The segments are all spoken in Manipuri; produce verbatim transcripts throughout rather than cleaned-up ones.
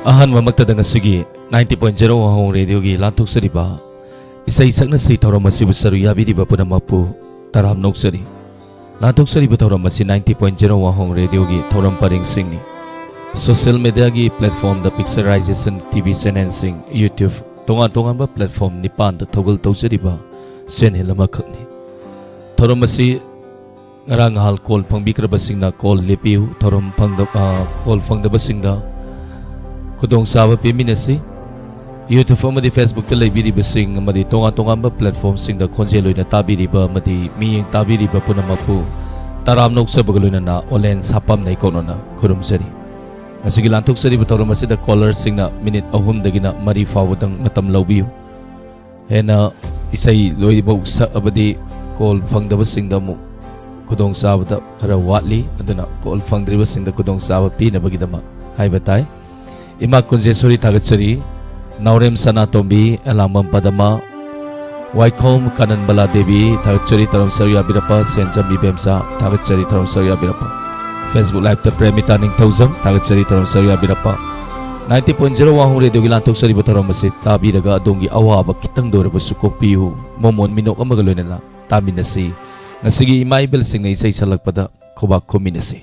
ꯑꯍꯥꯟꯕꯃꯛꯇꯗ ꯉꯁꯤꯒꯤ ninety point zero ꯋꯥꯍꯣꯡ ꯔꯦꯗꯤꯑꯣꯒꯤ ꯂꯥꯟꯊꯣꯛꯆꯔꯤꯕ ꯏꯁꯩ ꯁꯛꯅꯁꯤ ꯊꯧꯔꯝ ꯑꯁꯤꯕꯨ ꯁꯔꯨꯛ ꯌꯥꯕꯤꯔꯤꯕ ꯄꯨꯝꯅꯃꯛꯄꯨ ꯇꯔꯥꯝꯅ ꯑꯣꯛꯆꯔꯤ꯫ ꯂꯥꯟꯊꯣꯛꯆꯔꯤꯕ ꯊꯧꯔꯝ ꯑꯁꯤ ninety point zero ꯋꯥꯍꯣꯡ ꯔꯦꯗꯤꯑꯣꯒꯤ ꯊꯧꯔꯝ ꯄꯔꯦꯡꯁꯤꯡꯅꯤ꯫ ꯁꯣꯁꯤꯌꯦꯜ ꯃꯦꯗꯤꯌꯥꯒꯤ ꯄ꯭ꯂꯦꯠꯐꯣꯔꯝꯗ Pixelization, ꯇꯤ ꯚꯤ ꯆꯦꯅꯦꯜꯁꯤꯡ, YouTube, ꯇꯣꯉꯥꯟ ꯇꯣꯉꯥꯟꯕ ꯄ꯭ꯂꯦꯠꯐꯣꯔꯝ ꯅꯤꯄꯥꯟꯗ ꯊꯧꯒꯜ ꯇꯧꯖꯔꯤꯕ ꯆꯦꯅꯦꯜ ꯑꯃꯈꯛꯅꯤ꯫ ꯊꯧꯔꯝ ꯑꯁꯤ ꯉꯔꯥꯡ ꯉꯍꯥꯜ ꯀꯣꯜ ꯐꯪꯕꯤꯈ꯭ꯔꯕꯁꯤꯡꯅ ꯀꯣꯜ ꯂꯦꯞꯄꯤꯌꯨ꯫ ꯊꯧꯔꯝ ꯐꯪꯗ-, ꯑ, ꯀꯣꯜ ꯐꯪꯗꯕꯁꯤꯡꯗ ꯈꯨꯗꯣꯡꯆꯥꯕ ꯄꯤꯃꯤꯟꯅꯁꯤ꯫ YouTube ꯑꯃꯗꯤ Facebook ꯂꯩꯕꯤꯔꯤꯕꯁꯤꯡ ꯑꯃꯗꯤ ꯇꯣꯉꯥꯟ ꯇꯣꯉꯥꯟꯕ ꯄ꯭ꯂꯦꯠꯐꯣꯔꯝꯁꯤꯡꯗ ꯈꯣꯟꯖꯦꯜ ꯑꯣꯏꯅ ꯇꯥꯕꯤꯔꯤꯕ ꯑꯃꯗꯤ ꯃꯤꯠꯌꯦꯡ ꯇꯥꯕꯤꯔꯤꯕ ꯄꯨꯝꯅꯃꯛꯄꯨ ꯇꯔꯥꯝꯅ ꯑꯣꯛꯆꯕꯒ ꯂꯣꯏꯅꯅ ꯑꯣꯂꯦꯟ ꯁꯥꯄꯝꯅ ꯏꯀꯣꯛꯅꯅ ꯈꯨꯔꯨꯝꯖꯔꯤ꯫ ꯉꯁꯤꯒꯤ ꯂꯥꯟꯊꯣꯛꯆꯔꯤꯕ ꯊꯧꯔꯝ ꯑꯁꯤꯗ ꯀꯣꯂꯔꯁꯤꯡꯅ ꯃꯤꯅꯤꯠ ꯑꯍꯨꯝꯗꯒꯤꯅ ꯃꯔꯤ ꯐꯥꯎꯕꯗꯪ ꯃꯇꯝ ꯂꯧꯕꯤꯌꯨ꯫ ꯍꯦꯟꯅ ꯏꯁꯩ ꯂꯣꯏꯐꯥꯎ ꯁꯛꯑꯕꯗꯤ ꯀꯣꯜ ꯐꯪꯗꯕꯁꯤꯡꯗ ꯑꯃꯨꯛ ꯈꯨꯗꯣꯡꯆꯥꯕꯗ ꯈꯔ ꯋꯥꯠꯂꯤ, ꯑꯗꯨꯅ ꯀꯣꯜ ꯐꯪꯗ꯭ꯔꯤꯕꯁꯤꯡꯗ ꯈꯨꯗꯣꯡꯆꯥꯕ ꯄꯤꯅꯕꯒꯤꯗꯃꯛ ꯍꯥꯏꯕ ꯇꯥꯏ꯫ ꯏꯃꯥ ꯀꯨꯟꯖꯦꯁꯣꯔꯤ ꯊꯥꯒꯠꯆꯔꯤ, ꯅꯥꯎꯔꯦꯝ ꯁꯅꯥꯇꯣꯝꯕꯤ, ꯑꯦꯂꯥꯡꯕꯝ ꯄꯗꯃ, ꯋꯥꯏꯈꯣꯝ ꯀꯥꯅꯟꯕꯂꯥ ꯗꯦꯕꯤ ꯊꯥꯒꯠꯆꯔꯤ, ꯊꯧꯔꯝ ꯁꯔꯨꯛ ꯌꯥꯕꯤꯔꯛꯄ, ꯁꯦꯟꯖꯝ ꯏꯕꯦꯝꯆꯥ ꯊꯥꯒꯠꯆꯔꯤ, ꯊꯧꯔꯝ ꯁꯔꯨꯛ ꯌꯥꯕꯤꯔꯛꯄ꯫ Facebook Live ꯇ ꯄ꯭ꯔꯦꯃꯤꯇꯥ ꯅꯤꯡꯊꯧꯖꯝ ꯊꯥꯒꯠꯆꯔꯤ, ꯊꯧꯔꯝ ꯁꯔꯨꯛ ꯌꯥꯕꯤꯔꯛꯄ꯫ Ninety point zero ꯋꯥꯍꯣꯡ ꯔꯦꯗꯤꯑꯣꯒꯤ ꯂꯥꯟꯊꯣꯛꯆꯔꯤꯕ ꯊꯧꯔꯝ ꯑꯁꯤ ꯇꯥꯕꯤꯔꯒ ꯑꯗꯣꯝꯒꯤ ꯑꯋꯥꯕ ꯈꯤꯇꯪꯗ ꯑꯣꯏꯔꯕꯁꯨ ꯀꯣꯛꯄꯤꯌꯨ꯫ ꯃꯣꯃꯣꯟ ꯃꯤꯅꯣꯛ ꯑꯃꯒ ꯂꯣꯏꯅꯅ ꯇꯥꯃꯤꯟꯅꯁꯤ꯫ ꯉꯁꯤꯒꯤ ꯏꯃꯥ ꯏꯕꯦꯜꯁꯤꯡꯅ ꯏꯁꯩ ꯁꯛꯂꯛꯄꯗ ꯈꯨꯕꯥꯛ ꯈꯨꯝꯃꯤꯟꯅꯁꯤ꯫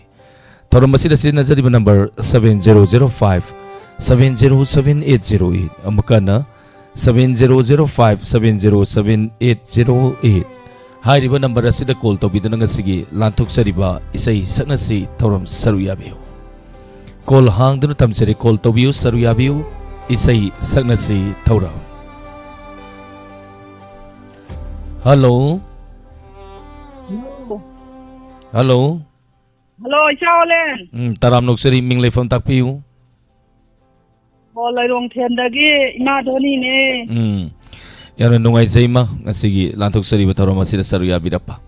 ꯊꯧꯔꯝ ꯑꯁꯤꯗ ꯁꯤꯖꯤꯟꯅꯖꯔꯤꯕ number seven zero zero five, seven zero seven eight zero eight, ꯑꯃꯨꯛꯀ ꯍꯟꯅ seven zero zero five, seven zero seven eight zero eight꯫ ꯍꯥꯏꯔꯤꯕ ꯅꯝꯕꯔ ꯑꯁꯤꯗ ꯀꯣꯜ ꯇꯧꯕꯤꯗꯨꯅ ꯉꯁꯤꯒꯤ ꯂꯥꯟꯊꯣꯛꯆꯔꯤꯕ ꯏꯁꯩ ꯁꯛꯅꯁꯤ ꯊꯧꯔꯝ ꯁꯔꯨꯛ ꯌꯥꯕꯤꯌꯨ꯫ ꯀꯣꯜ ꯍꯥꯡꯗꯨꯅ ꯊꯝꯖꯔꯤ, ꯀꯣꯜ ꯇꯧꯕꯤꯌꯨ, ꯁꯔꯨꯛ ꯌꯥꯕꯤꯌꯨ, ꯏꯁꯩ ꯁꯛꯅꯁꯤ ꯊꯧꯔꯝ꯫ ꯍꯜꯂꯣ꯫ ꯍꯜꯂꯣ꯫ ꯍꯜꯂꯣ, ꯏꯆꯥ ꯑꯣꯂꯦꯟ꯫ ꯎꯝ, ꯇꯔꯥꯝꯅ ꯑꯣꯛꯆꯔꯤ, ꯃꯤꯡ ꯂꯩꯐꯝ ꯇꯥꯛꯄꯤꯌꯨ꯫ ꯑꯣ, ꯂꯩꯔꯣꯡꯊꯦꯝꯗꯒꯤ ꯏꯃꯥ ꯙꯣꯅꯤꯅꯦ꯫ ꯎꯝ, ꯌꯥꯝꯅ ꯅꯨꯡꯉꯥꯏꯖꯩ ꯏꯃꯥ, ꯉꯁꯤꯒꯤ ꯂꯥꯟꯊꯣꯛꯆꯔꯤꯕ ꯊꯧꯔꯝ ꯑꯁꯤꯗ ꯁꯔꯨꯛ ꯌꯥꯕꯤꯔꯛꯄ꯫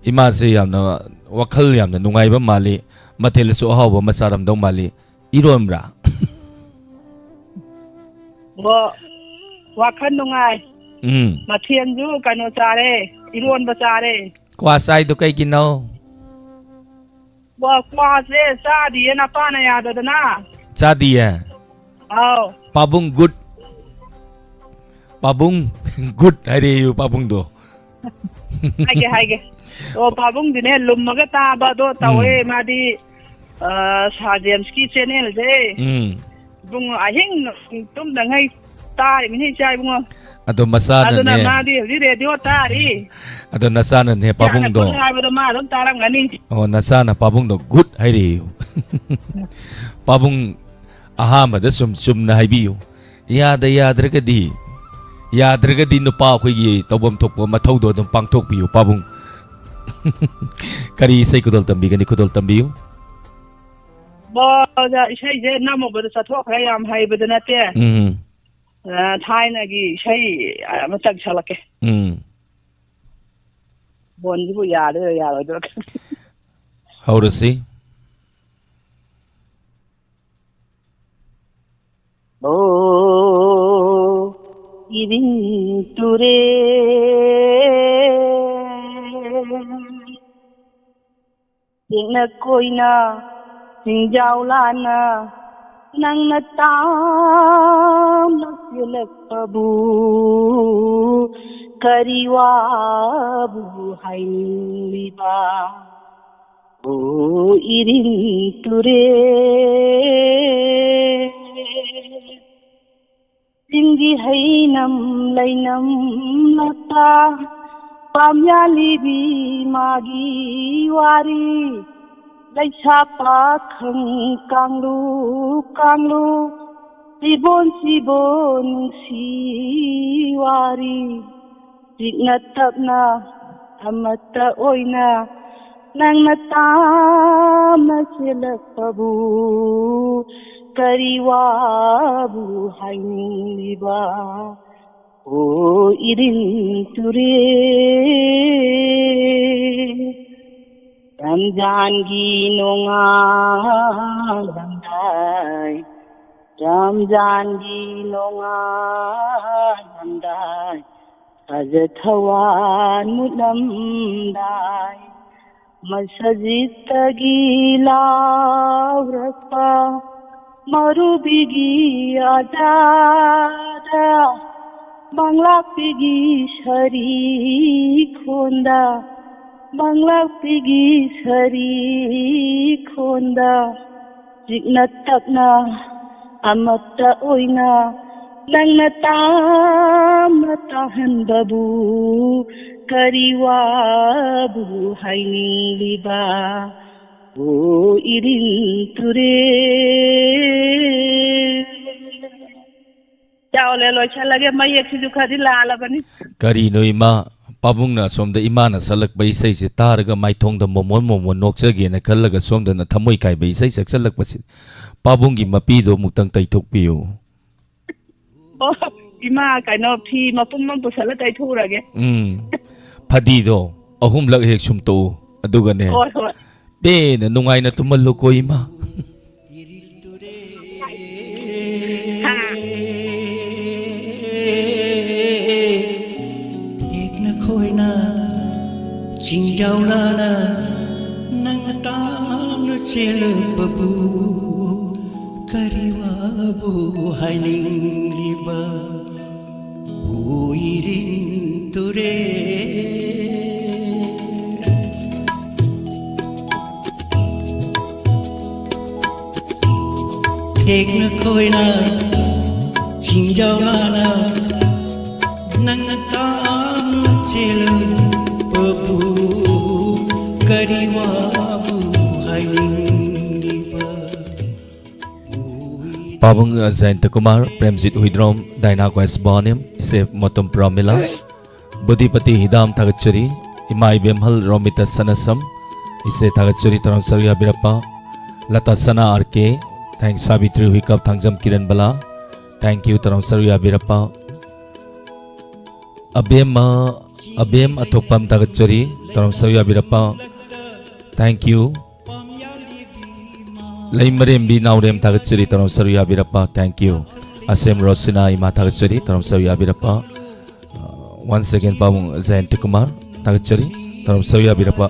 ꯏꯃꯥꯁꯦ ꯌꯥꯝꯅ ꯋꯥꯈꯜ ꯌꯥꯝꯅ ꯅꯨꯡꯉꯥꯏꯕ ꯃꯥꯜꯂꯤ, ꯃꯊꯦꯜꯁꯨ ꯑꯍꯥꯎꯕ ꯑꯃ ꯆꯥꯔꯝꯗꯧ ꯃꯥꯜꯂꯤ꯫ ꯏꯔꯣꯟꯕ꯭ꯔꯥ? ꯑꯣ, ꯋꯥꯈꯜ ꯅꯨꯡꯉꯥꯏ꯫ ꯎꯝ꯫ ꯃꯊꯦꯜꯁꯨ ꯀꯩꯅꯣ ꯆꯥꯔꯦ, ꯏꯔꯣꯟꯕ ꯆꯥꯔꯦ꯫ ꯀ꯭ꯋꯥ ꯆꯥꯏꯗꯣ ꯀꯩꯒꯤꯅꯣ? ꯀ꯭ꯋꯥ, ꯀ꯭ꯋꯥꯁꯦ ꯆꯥꯗꯤꯌꯦ, ꯅꯄꯥꯅ ꯌꯥꯗꯗꯅ꯫ ꯆꯥꯗꯤꯌꯦ? ꯑꯥꯎ꯫ ꯄꯥꯕꯨꯡ good꯫ ꯄꯥꯕꯨꯡ good ꯍꯥꯏꯔꯛꯑꯦꯌꯨ ꯄꯥꯕꯨꯡꯗꯣ꯫ ꯍꯥꯏꯒꯦ, ꯍꯥꯏꯒꯦ꯫ ꯑꯣ, ꯄꯥꯕꯨꯡꯗꯤꯅꯦ ꯂꯨꯝꯃꯒ ꯇꯥꯕꯗꯣ ꯇꯧꯋꯦ꯫ ꯎꯝ꯫ ꯃꯥꯗꯤ, ꯑ, ꯁꯥꯔ ꯖꯦꯝꯁꯀꯤ ꯆꯦꯅꯦꯜꯁꯦ꯫ ꯎꯝ꯫ ꯏꯕꯨꯡꯉꯣ, ꯑꯍꯤꯡ ꯇꯨꯝꯗꯉꯩ ꯇꯥꯔꯤꯃꯤꯅꯦ ꯏꯆꯥ ꯏꯕꯨꯡꯉꯣ꯫ ꯑꯗꯣ ꯃꯆꯥꯅꯅꯦ꯫ ꯑꯗꯨꯅ ꯃꯥꯗꯤ ꯍꯧꯖꯤꯛ ꯔꯦꯗꯤꯑꯣ ꯇꯥꯔꯤ꯫ ꯑꯗꯣ ꯅꯆꯥꯅꯅꯦ ꯏꯆꯥꯅ ꯄꯥꯕꯨꯡꯗꯣ꯫ ꯀꯨꯟ ꯍꯥꯏꯕꯗꯣ ꯃꯥ ꯑꯗꯨꯝ ꯇꯥꯔꯝꯒꯅꯤ꯫ ꯑꯣ, ꯅꯆꯥꯅ ꯄꯥꯕꯨꯡꯗꯣ good ꯍꯥꯏꯔꯛꯑꯦꯌꯨ꯫ ꯄꯥꯕꯨꯡ ꯑꯍꯥꯟꯕꯗ ꯁꯨꯝ ꯆꯨꯝꯅ ꯍꯥꯏꯕꯤꯌꯨ꯫ ꯌꯥꯗ ꯌꯥꯗ꯭ꯔꯒꯗꯤ, ꯌꯥꯗ꯭ꯔꯒꯗꯤ ꯅꯨꯄꯥ ꯑꯩꯈꯣꯏꯒꯤ ꯇꯧꯐꯝ ꯊꯣꯛꯄ ꯃꯊꯧꯗꯣ ꯑꯗꯨꯝ ꯄꯥꯡꯊꯣꯛꯄꯤꯌꯨ ꯄꯥꯕꯨꯡ꯫ ꯀꯔꯤ ꯏꯁꯩ ꯈꯨꯗꯣꯜ ꯇꯝꯕꯤꯒꯅꯤ? ꯈꯨꯗꯣꯜ ꯇꯝꯕꯤꯌꯨ꯫ ꯑꯣ, ꯑꯣꯖꯥ, ꯏꯁꯩꯁꯦ ꯅꯝꯃꯨꯕꯗ ꯆꯠꯊꯣꯛꯈ꯭ꯔꯦ, ꯌꯥꯝ ꯍꯩꯕꯗ ꯅꯠꯇꯦ꯫ ꯎꯝ꯫ ꯑ, ꯊꯥꯏꯅꯒꯤ ꯏꯁꯩ ꯑꯃꯇꯪ ꯁꯛꯂꯛꯀꯦ꯫ ꯎꯝ꯫ ꯐꯣꯟꯁꯤꯕꯨ ꯌꯥꯗꯣꯏꯔꯥ ꯌꯥꯔꯣꯏꯗꯣꯏꯔꯥ? ꯍꯧꯔꯁꯤ꯫ ꯑꯣ, ꯏꯔꯤꯡ ꯇꯨꯔꯦꯜ, ꯇꯦꯛꯅ ꯀꯣꯏꯅ ꯆꯤꯡꯖꯥꯎ ꯂꯥꯟꯅ ꯅꯪꯅ ꯇꯥꯝꯅ ꯆꯦꯜꯂꯛꯄꯕꯨ ꯀꯔꯤ ꯋꯥꯕꯨ ꯍꯥꯏꯅꯤꯡꯂꯤꯕ? ꯑꯣ ꯏꯔꯤꯡ ꯇꯨꯔꯦꯜ, ꯆꯤꯡꯒꯤ ꯍꯩꯅꯝ ꯂꯩꯅꯝ ꯂꯇꯥ, ꯄꯥꯝꯌꯥ ꯂꯤꯕꯤ ꯃꯥꯒꯤ ꯋꯥꯔꯤ, ꯂꯩꯁꯥ ꯄꯥꯈꯪ ꯀꯥꯡꯂꯨꯞ ꯀꯥꯡꯂꯨꯞ, ꯆꯤꯕꯣꯟ ꯆꯤꯕꯣꯟ ꯅꯨꯡꯁꯤ ꯋꯥꯔꯤ, ꯄꯤꯛꯅ ꯇꯞꯅ ꯑꯃꯠꯇ ꯑꯣꯏꯅ ꯅꯪꯅ ꯇꯥꯝꯅ ꯆꯦꯜꯂꯛꯄꯕꯨ ꯀꯔꯤ ꯋꯥꯕꯨ ꯍꯥꯏꯅꯤꯡꯂꯤꯕ? ꯑꯣ ꯏꯔꯤꯟ ꯇꯨꯔꯦꯜ, ꯔꯝꯖꯥꯟꯒꯤ ꯅꯣꯡꯉꯥꯜꯂꯝꯗꯥꯏ, ꯔꯝꯖꯥꯟꯒꯤ ꯅꯣꯡꯉꯥꯜꯂꯝꯗꯥꯏ, ꯊꯥꯖ ꯊꯋꯥꯟ ꯃꯨꯠꯂꯝꯗꯥꯏ, ꯃꯁꯖꯤꯠꯇꯒꯤ ꯂꯥꯎꯔꯛꯄ ꯃꯧꯔꯨꯕꯤꯒꯤ ꯑꯖꯥꯗ, ꯃꯪꯂꯥꯛꯄꯤꯒꯤ ꯁꯔꯤ ꯈꯣꯟꯗ, ꯃꯪꯂꯥꯛꯄꯤꯒꯤ ꯁꯔꯤ ꯈꯣꯟꯗ, ꯆꯤꯛꯅ ꯇꯛꯅ ꯑꯃꯠꯇ ꯑꯣꯏꯅ ꯅꯪꯅ ꯇꯥꯝꯅ ꯇꯥꯍꯟꯕꯕꯨ ꯀꯔꯤ ꯋꯥꯕꯨ ꯍꯥꯏꯅꯤꯡꯂꯤꯕ? ꯑꯣ ꯏꯔꯤꯟ ꯇꯨꯔꯦꯜ꯫ ꯆꯥꯎꯂꯦ, ꯂꯣꯏꯁꯜꯂꯒꯦ, ꯃꯌꯦꯛꯁꯤꯁꯨ ꯈꯔꯗꯤ ꯂꯥꯜꯂꯕꯅꯤ꯫ ꯀꯔꯤꯅꯣ ꯏꯃꯥ? ꯄꯥꯕꯨꯡꯅ ꯑꯁꯣꯝꯗ ꯏꯃꯥꯅ ꯁꯛꯂꯛꯄ ꯏꯁꯩꯁꯦ ꯇꯥꯔꯒ ꯃꯥꯏꯊꯣꯡꯗ ꯃꯣꯃꯣꯟ ꯃꯣꯃꯣꯟ ꯅꯣꯛꯆꯒꯦꯅ ꯈꯜꯂꯒ ꯁꯣꯝꯗꯅ ꯊꯃꯣꯏ ꯀꯥꯏꯕ ꯏꯁꯩ ꯁꯛꯆꯜꯂꯛꯄꯁꯤ꯫ ꯄꯥꯕꯨꯡꯒꯤ ꯃꯄꯤꯗꯣ ꯑꯃꯨꯛꯇꯪ ꯇꯩꯊꯣꯛꯄꯤꯌꯨ꯫ ꯑꯣ, ꯏꯃꯥ, ꯀꯩꯅꯣ, ꯐꯤ ꯃꯄꯨꯝ ꯑꯃ ꯄꯨꯁꯜꯂ ꯇꯩꯊꯣꯛꯎꯔꯒꯦ꯫ ꯎꯝ꯫ ꯐꯗꯤꯗꯣ ꯑꯍꯨꯝꯂꯛ ꯍꯦꯛ ꯁꯨꯝꯇꯣꯛꯎ꯫ ꯑꯗꯨꯒꯅꯦ, ꯍꯣꯏ, ꯍꯣꯏ꯫ ꯄꯦꯟꯅ ꯅꯨꯡꯉꯥꯏꯅ ꯇꯨꯝꯍꯜꯂꯨꯀꯣ, ꯏꯃꯥ꯫ ꯍꯥ꯫ ꯇꯦꯛꯅ ꯈꯣꯏꯅ ꯆꯤꯡꯖꯥꯎ ꯂꯥꯅ ꯅꯪꯅ ꯇꯥꯝꯅ ꯆꯦꯜꯂꯛꯄꯕꯨ ꯀꯔꯤ ꯋꯥꯕꯨ ꯍꯥꯏꯅꯤꯡꯂꯤꯕ? ꯎꯏꯔꯤꯟ ꯇꯨꯔꯦ꯫ ꯇꯦꯛꯅ ꯈꯣꯏꯅ ꯆꯤꯡꯖꯥꯎ ꯂꯥꯅ ꯅꯪꯅ ꯇꯥꯝꯅ ꯆꯦꯜꯂꯛꯄꯕꯨ ꯀꯔꯤ ꯋꯥꯕꯨ ꯍꯥꯏꯅꯤꯡꯂꯤꯕ? ꯄꯥꯕꯨꯡ ꯖꯌꯟꯇ ꯀꯨꯃꯥꯔ, ꯄ꯭ꯔꯦꯝꯖꯤꯠ ꯍꯨꯏꯗ꯭ꯔꯣꯝ, ꯗꯥꯏꯅꯥ ꯀ꯭ꯋꯥꯏꯁꯕꯥꯅꯤꯝ, ꯏꯆꯦ ꯃꯣꯇꯝ ꯄ꯭ꯔꯃꯤꯂꯥ, ꯕꯨꯙꯤꯄꯇꯤ ꯍꯤꯗꯥꯝ ꯊꯥꯒꯠꯆꯔꯤ, ꯏꯃꯥ ꯏꯕꯦꯝꯍꯜ ꯔꯣꯃꯤꯇꯥ ꯁꯅꯥꯁꯝ, ꯏꯆꯦ ꯊꯥꯒꯠꯆꯔꯤ, ꯇꯔꯥꯝ ꯁꯔꯨꯛ ꯌꯥꯕꯤꯔꯛꯄ, ꯂꯇꯥ ꯁꯅꯥ ꯑꯥꯔ ꯀꯦ, ꯊꯦꯡ ꯁꯥꯕꯤꯇ꯭ꯔꯤ ꯍꯨꯏꯀꯥꯞ ꯊꯥꯡꯖꯝ ꯀꯤꯔꯟꯕꯂꯥ, thank you, ꯇꯔꯥꯝ ꯁꯔꯨꯛ ꯌꯥꯕꯤꯔꯛꯄ, ꯑꯕꯦꯝꯃ, ꯑꯕꯦꯝ ꯑꯊꯣꯛꯄꯝ ꯊꯥꯒꯠꯆꯔꯤ, ꯇꯔꯥꯝ ꯁꯔꯨꯛ ꯌꯥꯕꯤꯔꯛꯄ, thank you꯫ ꯂꯩꯃꯔꯦꯝꯕꯤ ꯅꯥꯎꯔꯦꯝ ꯊꯥꯒꯠꯆꯔꯤ, ꯇꯔꯥꯝ ꯁꯔꯨꯛ ꯌꯥꯕꯤꯔꯛꯄ, thank you꯫ ꯑꯁꯦꯝ ꯔꯣꯁꯤꯅꯥ ꯏꯃꯥ ꯊꯥꯒꯠꯆꯔꯤ, ꯇꯔꯥꯝ ꯁꯔꯨꯛ ꯌꯥꯕꯤꯔꯛꯄ, once again ꯄꯥꯕꯨꯡ ꯖꯌꯟꯇ ꯀꯨꯃꯥꯔ ꯊꯥꯒꯠꯆꯔꯤ, ꯇꯔꯥꯝ ꯁꯔꯨꯛ ꯌꯥꯕꯤꯔꯛꯄ꯫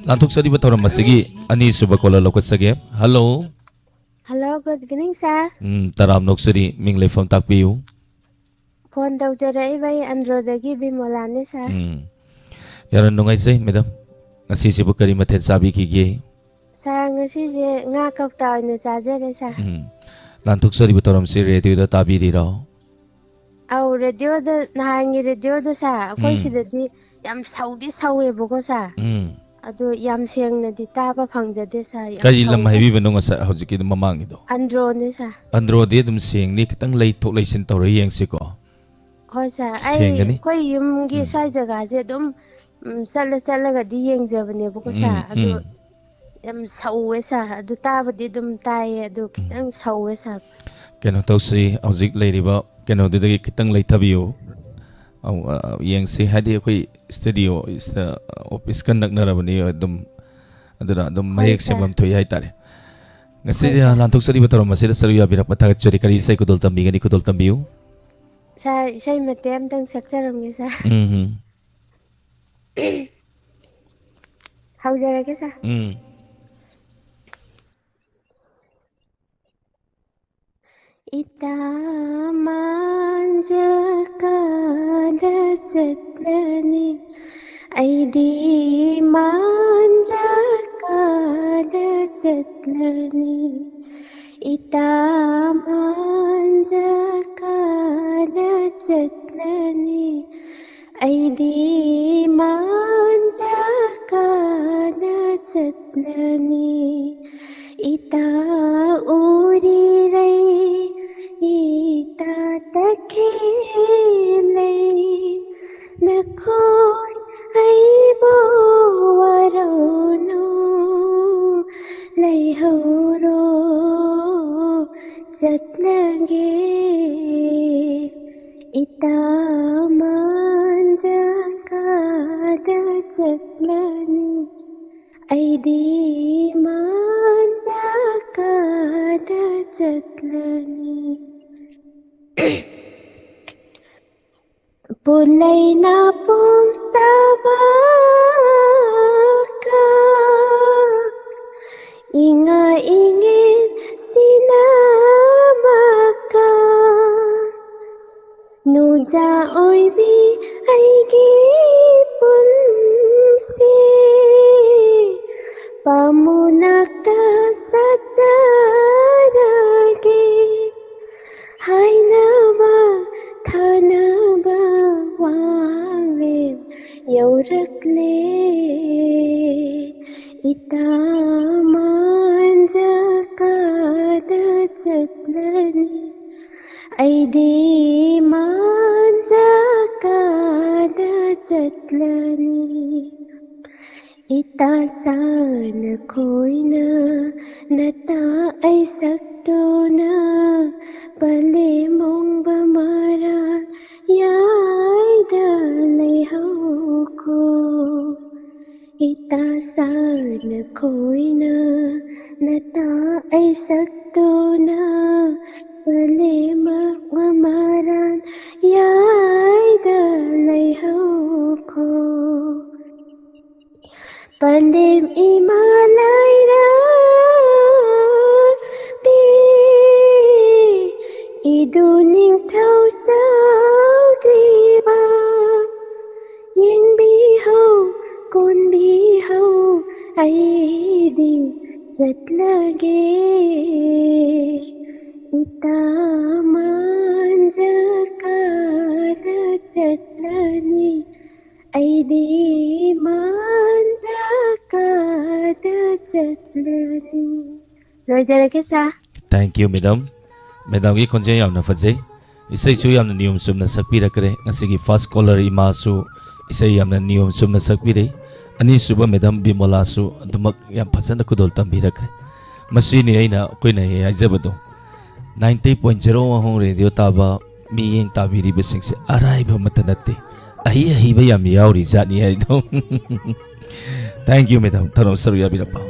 ꯂꯥꯟꯊꯣꯛꯆꯔꯤꯕ ꯊꯧꯔꯝ ꯑꯁꯤꯒꯤ ꯑꯅꯤꯁꯨꯕ caller ꯂꯧꯈꯠꯆꯒꯦ꯫ Hello꯫ Hello, good evening, sir. ꯎꯝ, ꯇꯔꯥꯝꯅ ꯑꯣꯛꯆꯔꯤ꯫ ꯃꯤꯡ ꯂꯩꯐꯝ ꯇꯥꯛꯄꯤꯌꯨ꯫ Phone ꯇꯧꯖꯔꯛꯏꯕ ꯑꯩ ꯑꯟꯗ꯭ꯔꯣꯗꯒꯤ ꯕꯤꯃꯣꯂꯥꯅꯦ, sir. ꯎꯝ, ꯌꯥꯝꯅ ꯅꯨꯡꯉꯥꯏꯖꯩ, madam꯫ ꯉꯁꯤꯁꯤꯕꯨ ꯀꯔꯤ ꯃꯊꯦꯜ ꯆꯥꯕꯤꯈꯤꯒꯦ? Sir, ꯉꯁꯤꯁꯦ ꯉꯥ ꯀꯧꯇꯥ ꯑꯣꯏꯅ ꯆꯥꯖꯔꯦ, sir. ꯎꯝ, ꯂꯥꯟꯊꯣꯛꯆꯔꯤꯕ ꯊꯧꯔꯝꯁꯤ radioꯗ ꯇꯥꯕꯤꯔꯤꯔꯣ? ꯑꯧ, radioꯗ, ꯅꯍꯥꯟꯒꯤ radioꯗꯣ, sir, ꯑꯩꯈꯣꯏ ꯎꯝ꯫ ꯁꯤꯗꯗꯤ ꯌꯥꯝ ꯁꯧꯗꯤ ꯁꯧꯋꯦꯕꯀꯣ, sir. ꯎꯝ꯫ ꯑꯗꯨ ꯌꯥꯝ ꯁꯦꯡꯅꯗꯤ ꯇꯥꯕ ꯐꯪꯖꯗꯦ, sir. ꯌꯥꯝ ꯀꯔꯤ ꯂꯝ ꯁꯧꯕ- ꯍꯥꯏꯕꯤꯕꯅꯣ ꯉꯁꯥꯏ, ꯍꯧꯖꯤꯛꯀꯤ ꯃꯃꯥꯡꯒꯤꯗꯣ? ꯑꯟꯗ꯭ꯔꯣꯅꯦ, sir. ꯑꯟꯗ꯭ꯔꯣꯗꯤ ꯑꯗꯨꯝ ꯁꯦꯡꯅꯤ, ꯈꯤꯇꯪ ꯂꯩꯊꯣꯛ ꯂꯩꯁꯤꯟ ꯇꯧꯔ ꯌꯦꯡꯁꯤꯀꯣ꯫ ꯍꯣꯏ, sir. ꯑꯩ, ꯁꯦꯡꯒꯅꯤ꯫ ꯑꯩꯈꯣꯏ ꯌꯨꯝꯒꯤ ꯎꯝ꯫ ꯁ꯭ꯋꯥꯏ ꯖꯒꯥꯁꯦ ꯑꯗꯨꯝ, ꯎꯝ, ꯆꯠꯂ ꯆꯠꯂꯒꯗꯤ ꯌꯦꯡꯖꯕꯅꯦꯕꯀꯣ, sir. ꯎꯝ, ꯑꯗꯨ ꯎꯝ꯫ ꯌꯥꯝ ꯁꯧꯋꯦ, sir. ꯑꯗꯨ ꯇꯥꯕꯗꯤ ꯑꯗꯨꯝ ꯇꯥꯏꯌꯦ, ꯑꯗꯨ ꯈꯤꯇꯪ ꯁꯧꯋꯦ, sir. ꯀꯩꯅꯣ ꯇꯧꯁꯤ, ꯍꯧꯖꯤꯛ ꯂꯩꯔꯤꯕ ꯀꯩꯅꯣꯗꯨꯗꯒꯤ ꯈꯤꯇꯪ ꯂꯩꯊꯕꯤꯌꯨ꯫ ꯑꯧ, ꯑ, ꯌꯦꯡꯁꯤ, ꯍꯥꯏꯗꯤ ꯑꯩꯈꯣꯏ studio, ꯏꯁ-, ꯑ, officeꯀ ꯅꯛꯅꯔꯕꯅꯤ ꯑꯗꯨꯝ, ꯑꯗꯨꯅ ꯑꯗꯨꯝ ꯍꯣꯏ, ꯃꯌꯦꯛ sir. ꯁꯦꯡꯐꯝ ꯊꯣꯛꯏ ꯍꯥꯏꯇꯥꯔꯦ꯫ ꯉꯁꯤꯗꯤ ꯍꯣꯏ, sir. ꯂꯥꯟꯊꯣꯛꯆꯔꯤꯕ ꯊꯧꯔꯝ ꯑꯁꯤꯗ ꯁꯔꯨꯛ ꯌꯥꯕꯤꯔꯛꯄ ꯊꯥꯒꯠꯆꯔꯤ꯫ ꯀꯔꯤ ꯏꯁꯩ ꯈꯨꯗꯣꯜ ꯇꯝꯕꯤꯒꯅꯤ? ꯈꯨꯗꯣꯜ ꯇꯝꯕꯤꯌꯨ꯫ Sir, ꯏꯁꯩ ꯃꯇꯦꯛ ꯑꯃꯇꯪ ꯁꯛꯆꯔꯝꯒꯦ, sir. ꯎꯝ, ꯎꯝ꯫ ꯍꯧꯖꯔꯒꯦ, sir. ꯎꯝ꯫ ꯏꯇꯥ ꯃꯥꯟꯖ ꯀꯥꯗ ꯆꯠꯂꯅꯤ, ꯑꯩꯗꯤ ꯃꯥꯟꯖ ꯀꯥꯗ ꯆꯠꯂꯅꯤ꯫ ꯏꯇꯥ ꯃꯥꯟꯖ ꯀꯥꯗ ꯆꯠꯂꯅꯤ, ꯑꯩꯗꯤ ꯃꯥꯟꯖ ꯀꯥꯗ ꯆꯠꯂꯅꯤ꯫ ꯏꯇꯥ ꯎꯔꯤꯔꯩ, ꯏꯇꯥ ꯇꯈꯦꯜꯂꯩ, ꯅꯈꯣꯏ ꯑꯩꯕꯨ ꯋꯥꯔꯧꯅꯨ, ꯂꯩꯍꯧꯔꯣ, ꯆꯠꯂꯒꯦ꯫ ꯏꯇꯥ ꯃꯥꯟꯖ ꯀꯥꯗ ꯆꯠꯂꯅꯤ, ꯑꯩꯗꯤ ꯃꯥꯟꯖ ꯀꯥꯗ ꯆꯠꯂꯅꯤ꯫ ꯄꯨꯂꯩꯅ ꯄꯨꯝꯁꯥꯕꯀ ꯏꯉꯥ ꯏꯉꯦꯟ ꯃꯤꯡꯆꯥ ꯑꯣꯏꯕꯤ ꯑꯩꯒꯤ ꯄꯨꯟꯁꯤ, ꯄꯥꯝꯃꯨꯅꯛꯇ ꯆꯠꯆꯔꯒꯦ꯫ ꯍꯥꯏꯅꯕ ꯊꯥꯅꯕ ꯋꯥꯔꯦꯞ ꯌꯧꯔꯛꯂꯦ꯫ ꯏꯇꯥ ꯃꯥꯟꯖ ꯀꯥꯗ ꯆꯠꯂꯅꯤ, ꯑꯩꯗꯤ ꯃꯥꯟꯖ ꯀꯥꯗ ꯆꯠꯂꯅꯤ꯫ ꯏꯇꯥ ꯁꯥꯅ ꯈꯣꯏꯅ ꯅꯇꯥ ꯑꯩ ꯁꯛꯇꯨꯅ ꯄꯂꯦꯝ ꯑꯣꯡꯕ ꯃꯔꯥꯜ ꯌꯥꯏꯗ ꯂꯩꯍꯧꯈꯣ꯫ ꯏꯇꯥ ꯁꯥꯅ ꯈꯣꯏꯅ ꯅꯇꯥ ꯑꯩ ꯁꯛꯇꯨꯅ ꯄꯂꯦꯝ ꯑꯣꯡꯕ ꯃꯔꯥꯜ ꯌꯥꯏꯗ ꯂꯩꯍꯧꯈꯣ꯫ ꯄꯂꯦꯝ ꯏꯃꯥ ꯂꯥꯏꯔꯕꯤ, ꯏꯗꯨ ꯅꯤꯡꯊꯧ ꯆꯧꯗ꯭ꯔꯤꯕ, ꯌꯦꯡꯕꯤꯍꯧ ꯀꯣꯟꯕꯤꯍꯧ ꯑꯩꯗꯤ ꯆꯠꯂꯒꯦ꯫ ꯏꯇꯥ ꯃꯥꯟꯖ ꯀꯥꯗ ꯆꯠꯂꯅꯤ, ꯑꯩꯗꯤ ꯃꯥꯟꯖ ꯀꯥꯗ ꯆꯠꯂꯅꯤ꯫ ꯂꯣꯏꯖꯔꯒꯦ ꯁꯥꯔ꯫ Thank you, madam. Madamꯒꯤ ꯈꯣꯟꯖꯦꯜ ꯌꯥꯝꯅ ꯐꯖꯩ꯫ ꯏꯁꯩꯁꯨ ꯌꯥꯝꯅ ꯅꯤꯌꯣꯝ ꯆꯨꯝꯅ ꯁꯛꯄꯤꯔꯛꯈ꯭ꯔꯦ꯫ ꯉꯁꯤꯒꯤ first caller ꯏꯃꯥꯁꯨ ꯏꯁꯩ ꯌꯥꯝꯅ ꯅꯤꯌꯣꯝ ꯆꯨꯝꯅ ꯁꯛꯄꯤꯔꯦ꯫ ꯑꯅꯤꯁꯨꯕ madam ꯕꯤꯃꯣꯂꯥꯁꯨ ꯑꯗꯨꯃꯛ ꯌꯥꯝ ꯐꯖꯅ ꯈꯨꯗꯣꯜ ꯇꯝꯕꯤꯔꯛꯈ꯭ꯔꯦ꯫ ꯃꯁꯤꯅꯤ ꯑꯩꯅ, ꯑꯩꯈꯣꯏꯅ ꯍꯦꯛ ꯍꯥꯏꯖꯕꯗꯣ, ninety point zero Wahong Radio ꯇꯥꯕ ꯃꯤꯠꯌꯦꯡ ꯇꯥꯕꯤꯔꯤꯕꯁꯤꯡꯁꯦ ꯑꯔꯥꯏꯕ ꯑꯃꯠꯇ ꯅꯠꯇꯦ, ꯑꯍꯩ ꯑꯍꯩꯕ ꯌꯥꯝ ꯌꯥꯎꯔꯤ ꯖꯥꯠꯅꯤ ꯍꯥꯏꯗꯣ꯫ Thank you, madam, ꯊꯧꯔꯝ ꯁꯔꯨꯛ ꯌꯥꯕꯤꯔꯛꯄ꯫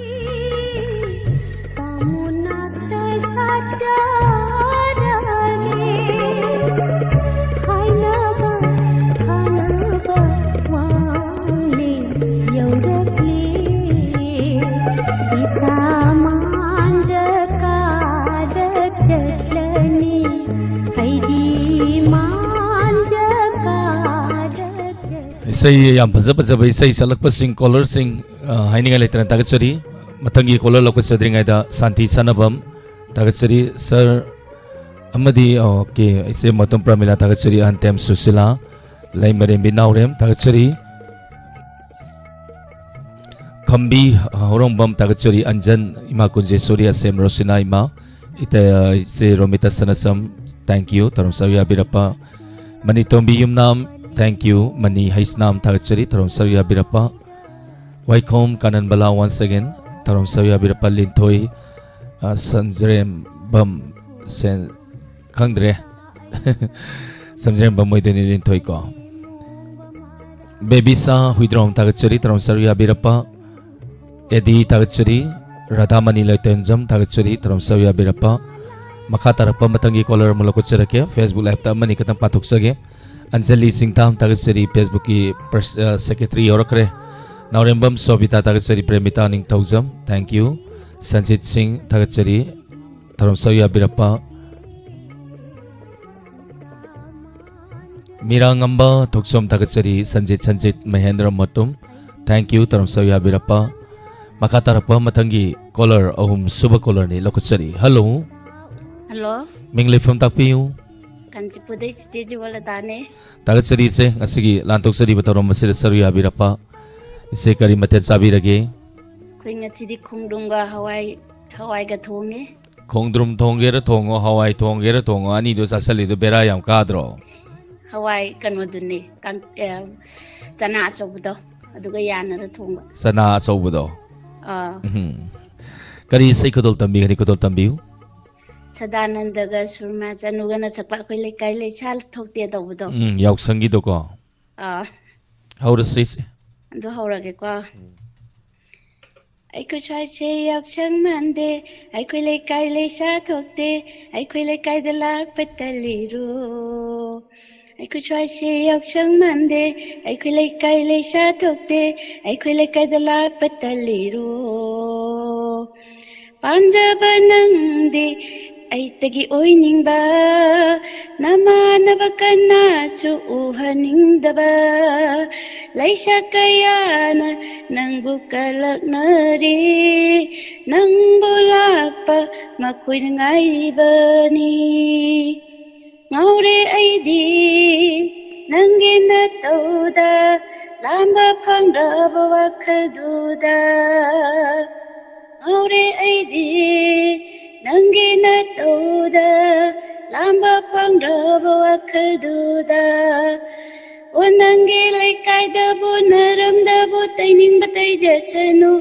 ꯏꯁꯩ ꯌꯥꯝ ꯐꯖ ꯐꯖꯕ ꯏꯁꯩ ꯁꯛꯂꯛꯄꯁꯤꯡ, ꯀꯣꯂꯔꯁꯤꯡ, ꯑ, ꯍꯥꯏꯅꯤꯡꯉꯥꯏ ꯂꯩꯇꯅ ꯊꯥꯒꯠꯆꯔꯤ꯫ ꯃꯊꯪꯒꯤ ꯀꯣꯂꯔ ꯂꯧꯈꯠꯆꯗ꯭ꯔꯤꯉꯩꯗ ꯁꯥꯟꯇꯤ ꯁꯥꯟꯅꯕꯝ ꯊꯥꯒꯠꯆꯔꯤ꯫ ꯁꯥꯔ ꯑꯃꯗꯤ, ꯑꯣꯀꯦ, ꯏꯆꯦ ꯃꯇꯣꯝ ꯄ꯭ꯔꯃꯤꯂꯥ ꯊꯥꯒꯠꯆꯔꯤ꯫ ꯑꯍꯟ ꯇꯦꯝ ꯁꯨꯁꯤꯂꯥ, ꯂꯩꯃꯔꯦꯝꯕꯤ ꯅꯥꯎꯔꯦꯝ ꯊꯥꯒꯠꯆꯔꯤ꯫ ꯈꯝꯕꯤ, ꯑ, ꯍꯧꯔꯣꯡꯕꯝ ꯊꯥꯒꯠꯆꯔꯤ꯫ ꯑꯟꯖꯟ, ꯏꯃꯥ ꯀꯨꯟꯖꯦꯁꯣꯔꯤ, ꯑꯁꯦꯝ ꯔꯣꯁꯤꯅꯥ ꯏꯃꯥ, ꯏꯇ-, ꯏꯆꯦ ꯔꯣꯃꯤꯇꯥ ꯁꯅꯥꯁꯝ, thank you, ꯊꯧꯔꯝ ꯁꯔꯨꯛ ꯌꯥꯕꯤꯔꯛꯄ꯫ ꯃꯅꯤꯇꯣꯝꯕꯤ ꯌꯨꯝꯅꯥꯝ, thank you꯫ ꯃꯅꯤ ꯍꯩꯁꯅꯥꯝ ꯊꯥꯒꯠꯆꯔꯤ, ꯊꯧꯔꯝ ꯁꯔꯨꯛ ꯌꯥꯕꯤꯔꯛꯄ꯫ ꯋꯥꯏꯈꯣꯝ ꯀꯥꯅꯟꯕꯂꯥ once again, ꯊꯧꯔꯝ ꯁꯔꯨꯛ ꯌꯥꯕꯤꯔꯛꯄ꯫ ꯂꯤꯟꯊꯣꯏ, ꯑ, ꯁꯝꯖꯔꯦꯝꯕꯝ ꯁꯦꯟ-, ꯈꯪꯗ꯭ꯔꯦ꯫ ꯁꯝꯖꯔꯦꯝꯕꯝ ꯑꯣꯏꯗꯣꯏꯅꯤ, ꯂꯤꯟꯊꯣꯏ ꯀꯣ꯫ ꯕꯦꯕꯤꯁꯥ ꯍꯨꯏꯗ꯭ꯔꯣꯝ ꯊꯥꯒꯠꯆꯔꯤ, ꯊꯧꯔꯝ ꯁꯔꯨꯛ ꯌꯥꯕꯤꯔꯛꯄ꯫ ꯑꯦꯗꯤ ꯊꯥꯒꯠꯆꯔꯤ, ꯔꯥꯙꯥꯃꯅꯤ ꯂꯩꯇꯣꯟꯖꯝ ꯊꯥꯒꯠꯆꯔꯤ, ꯊꯧꯔꯝ ꯁꯔꯨꯛ ꯌꯥꯕꯤꯔꯛꯄ꯫ ꯃꯈꯥ ꯇꯥꯔꯛꯄ ꯃꯊꯪꯒꯤ ꯀꯣꯂꯔ ꯑꯃꯨꯛ ꯂꯧꯈꯠꯆꯔꯛꯀꯦ꯫ Facebook ꯂꯥꯏꯞꯇ ꯑꯃꯅꯤ ꯈꯛꯇꯪ ꯄꯥꯊꯣꯛꯆꯒꯦ꯫ ꯑꯟꯖꯂꯤ ꯁꯤꯡꯊꯥꯝ ꯊꯥꯒꯠꯆꯔꯤ, Facebookꯀꯤ ꯄ꯭ꯔꯁ-, ꯑ, ꯁꯦꯀ꯭ꯔꯦꯇꯔꯤ ꯌꯧꯔꯛꯈ꯭ꯔꯦ꯫ ꯅꯥꯎꯔꯦꯝꯕꯝ ꯁꯣꯕꯤꯇꯥ ꯊꯥꯒꯠꯆꯔꯤ, ꯄ꯭ꯔꯦꯃꯤꯇꯥ ꯅꯤꯡꯊꯧꯖꯝ, thank you꯫ ꯁꯟꯖꯤꯠ ꯁꯤꯡ ꯊꯥꯒꯠꯆꯔꯤ, ꯊꯧꯔꯝ ꯁꯔꯨꯛ ꯌꯥꯕꯤꯔꯛꯄ꯫ ꯃꯤꯔꯥꯉꯝꯕ ꯊꯣꯛꯆꯣꯝ ꯊꯥꯒꯠꯆꯔꯤ, ꯁꯟꯖꯤꯠ, ꯁꯟꯖꯤꯠ ꯃꯍꯦꯟꯗ꯭ꯔ ꯃꯇꯨꯝ, thank you, ꯊꯧꯔꯝ ꯁꯔꯨꯛ ꯌꯥꯕꯤꯔꯛꯄ꯫ ꯃꯈꯥ ꯇꯥꯔꯛꯄ ꯃꯊꯪꯒꯤ ꯀꯣꯂꯔ, ꯑꯍꯨꯝ ꯁꯨꯕ ꯀꯣꯂꯔꯅꯤ, ꯂꯧꯈꯠꯆꯔꯤ꯫ ꯍꯜꯂꯣ꯫ ꯍꯜꯂꯣ꯫ ꯃꯤꯡ ꯂꯩꯐꯝ ꯇꯥꯛꯄꯤꯌꯨ꯫ ꯀꯥꯟꯆꯤꯄꯨꯔꯗꯩ ꯆꯤꯆꯦ ꯖꯤꯕꯂꯇꯥꯅꯦ꯫ ꯊꯥꯒꯠꯆꯔꯤ ꯏꯆꯦ, ꯉꯁꯤꯒꯤ ꯂꯥꯟꯊꯣꯛꯆꯔꯤꯕ ꯊꯧꯔꯝ ꯑꯁꯤꯗ ꯁꯔꯨꯛ ꯌꯥꯕꯤꯔꯛꯄ꯫ ꯏꯆꯦ ꯀꯔꯤ ꯃꯊꯦꯜ ꯆꯥꯕꯤꯔꯒꯦ? ꯑꯩꯈꯣꯏ ꯉꯁꯤꯗꯤ ꯈꯣꯡꯗ꯭ꯔꯨꯝꯒ ꯍꯋꯥꯏ, ꯍꯋꯥꯏꯒ ꯊꯣꯡꯉꯦ꯫ ꯈꯣꯡꯗ꯭ꯔꯨꯝ ꯊꯣꯡꯒꯦꯔꯥ ꯊꯣꯡꯉꯣ, ꯍꯋꯥꯏ ꯊꯣꯡꯒꯦꯔꯥ ꯊꯣꯡꯉꯣ, ꯑꯅꯤꯗꯣ ꯆꯥꯁꯤꯜꯂꯤꯗꯣ ꯕꯦꯔꯥ ꯌꯥꯝ ꯀꯥꯗ꯭ꯔꯣ? ꯍꯋꯥꯏ ꯀꯩꯅꯣꯗꯨꯅꯦ, ꯀꯥꯡ-, ꯑꯦ, ꯆꯅꯥ ꯑꯆꯧꯕꯗꯣ, ꯑꯗꯨꯒ ꯌꯥꯅꯔ ꯊꯣꯡꯕ꯫ ꯆꯅꯥ ꯑꯆꯧꯕꯗꯣ? ꯑꯥ꯫ ꯎꯝ꯫ ꯀꯔꯤ ꯏꯁꯩ ꯈꯨꯗꯣꯜ ꯇꯝꯕꯤꯒꯅꯤ? ꯈꯨꯗꯣꯜ ꯇꯝꯕꯤꯌꯨ꯫ ꯁꯗꯥꯅꯟꯗꯒ ꯁꯨꯔꯃꯥ ꯆꯅꯨꯒꯅ ꯁꯛꯄ ꯑꯩꯈꯣꯏ ꯂꯩꯀꯥꯏ ꯂꯩꯁꯥ ꯊꯣꯛꯇꯦ ꯇꯧꯕꯗꯣ꯫ ꯎꯝ, ꯌꯥꯎꯁꯪꯒꯤꯗꯣꯀꯣ? ꯑꯥ꯫ ꯍꯧꯔꯁꯤ ꯏꯆꯦ꯫ ꯑꯗꯨ ꯍꯧꯔꯒꯦꯀꯣ꯫ ꯎꯝ꯫ ꯑꯩꯈꯣꯏ ꯁ꯭ꯋꯥꯏꯁꯦ ꯌꯥꯎꯁꯪ ꯃꯥꯟꯗꯦ, ꯑꯩꯈꯣꯏ ꯂꯩꯀꯥꯏ ꯂꯩꯁꯥ ꯊꯣꯛꯇꯦ, ꯑꯩꯈꯣꯏ ꯂꯩꯀꯥꯏꯗ ꯂꯥꯛꯄ ꯇꯜꯂꯤꯔꯣ? ꯑꯩꯈꯣꯏ ꯁ꯭ꯋꯥꯏꯁꯦ ꯌꯥꯎꯁꯪ ꯃꯥꯟꯗꯦ, ꯑꯩꯈꯣꯏ ꯂꯩꯀꯥꯏ ꯂꯩꯁꯥ ꯊꯣꯛꯇꯦ, ꯑꯩꯈꯣꯏ ꯂꯩꯀꯥꯏꯗ ꯂꯥꯛꯄ ꯇꯜꯂꯤꯔꯣ? ꯄꯥꯝꯖꯕ ꯅꯪꯗꯤ ꯑꯩꯇꯒꯤ ꯑꯣꯏꯅꯤꯡꯕ, ꯅꯃꯥꯟꯅꯕ ꯀꯅꯥꯁꯨ ꯎꯍꯟꯅꯤꯡꯗꯕ, ꯂꯩꯁꯥ ꯀꯌꯥꯅ ꯅꯪꯕꯨ ꯀꯜꯂꯛꯅꯔꯦ, ꯅꯪꯕꯨ ꯂꯥꯛꯄ ꯃꯈꯣꯏꯅ ꯉꯥꯏꯔꯤꯕꯅꯤ꯫ ꯉꯥꯎꯔꯦ ꯑꯩꯗꯤ ꯅꯪꯒꯤ ꯅꯇꯧꯗ, ꯂꯥꯝꯕ ꯐꯪꯗ꯭ꯔꯕ ꯋꯥꯈꯜꯗꯨꯗ꯫ ꯉꯥꯎꯔꯦ ꯑꯩꯗꯤ ꯅꯪꯒꯤ ꯅꯇꯧꯗ, ꯂꯥꯝꯕ ꯐꯪꯗ꯭ꯔꯕ ꯋꯥꯈꯜꯗꯨꯗ꯫ ꯑꯣ, ꯅꯪꯒꯤ ꯂꯩꯀꯥꯏꯗꯕꯨ, ꯅꯔꯝꯗꯕꯨ ꯇꯩꯅꯤꯡꯕ ꯇꯩꯖꯁꯅꯨ,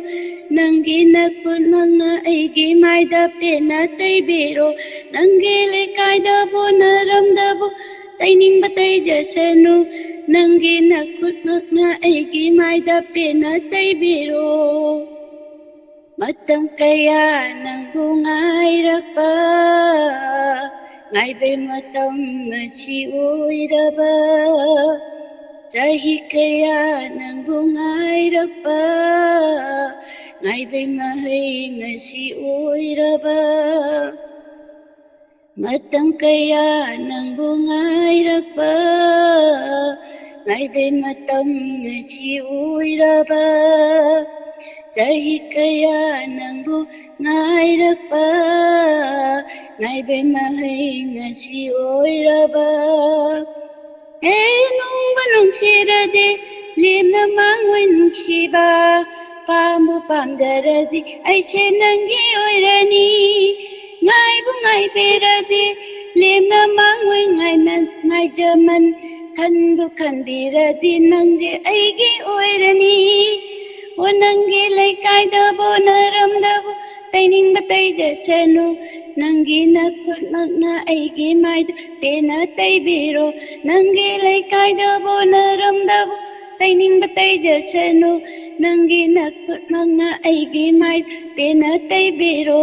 ꯅꯪꯒꯤ ꯅꯈꯨꯠꯃꯛꯅ ꯑꯩꯒꯤ ꯃꯥꯏꯗ ꯄꯦꯟꯅ ꯇꯩꯕꯤꯔꯣ꯫ ꯅꯪꯒꯤ ꯂꯩꯀꯥꯏꯗꯕꯨ, ꯅꯔꯝꯗꯕꯨ ꯇꯩꯅꯤꯡꯕ ꯇꯩꯖꯁꯅꯨ, ꯅꯪꯒꯤ ꯅꯈꯨꯠꯃꯛꯅ ꯑꯩꯒꯤ ꯃꯥꯏꯗ ꯄꯦꯟꯅ ꯇꯩꯕꯤꯔꯣ꯫ ꯃꯇꯝ ꯀꯌꯥ ꯅꯪꯕꯨ ꯉꯥꯏꯔꯛꯄ, ꯉꯥꯏꯕꯩ ꯃꯇꯝ ꯉꯁꯤ ꯑꯣꯏꯔꯕ꯫ ꯆꯍꯤ ꯀꯌꯥ ꯅꯪꯕꯨ ꯉꯥꯏꯔꯛꯄ, ꯉꯥꯏꯕꯩ ꯃꯍꯩ ꯉꯁꯤ ꯑꯣꯏꯔꯕ꯫ ꯃꯇꯝ ꯀꯌꯥ ꯅꯪꯕꯨ ꯉꯥꯏꯔꯛꯄ, ꯉꯥꯏꯕꯩ ꯃꯇꯝ ꯉꯁꯤ ꯑꯣꯏꯔꯕ꯫ ꯆꯍꯤ ꯀꯌꯥ ꯅꯪꯕꯨ ꯉꯥꯏꯔꯛꯄ, ꯉꯥꯏꯕꯩ ꯃꯍꯩ ꯉꯁꯤ ꯑꯣꯏꯔꯕ꯫ ꯍꯦ ꯅꯨꯡꯕꯨ ꯅꯨꯡꯁꯤꯔꯗꯤ ꯂꯦꯝꯅ ꯃꯥꯡꯉꯣꯏ ꯅꯨꯡꯁꯤꯕ, ꯄꯥꯝꯕꯨ ꯄꯥꯝꯖꯔꯗꯤ ꯑꯩꯁꯦ ꯅꯪꯒꯤ ꯑꯣꯏꯔꯅꯤ꯫ ꯉꯥꯏꯕꯨ ꯉꯥꯏꯕꯤꯔꯗꯤ ꯂꯦꯝꯅ ꯃꯥꯡꯉꯣꯏ ꯉꯥꯏꯃꯟ ꯉꯥꯏꯖꯃꯟ, ꯈꯟꯕꯨ ꯈꯟꯕꯤꯔꯗꯤ ꯅꯪꯁꯦ ꯑꯩꯒꯤ ꯑꯣꯏꯔꯅꯤ꯫ ꯑꯣ ꯅꯪꯒꯤ ꯂꯩꯀꯥꯏꯗꯕꯨ ꯅꯔꯝꯗꯕꯨ ꯇꯩꯅꯤꯡꯕ ꯇꯩꯖꯁꯅꯨ, ꯅꯪꯒꯤ ꯅꯈꯨꯠꯃꯛꯅ ꯑꯩꯒꯤ ꯃꯥꯏꯗ ꯄꯦꯟꯅ ꯇꯩꯕꯤꯔꯣ꯫ ꯅꯪꯒꯤ ꯂꯩꯀꯥꯏꯗꯕꯨ ꯅꯔꯝꯗꯕꯨ ꯇꯩꯅꯤꯡꯕ ꯇꯩꯖꯁꯅꯨ, ꯅꯪꯒꯤ ꯅꯈꯨꯠꯃꯛꯅ ꯑꯩꯒꯤ ꯃꯥꯏꯗ ꯄꯦꯟꯅ ꯇꯩꯕꯤꯔꯣ꯫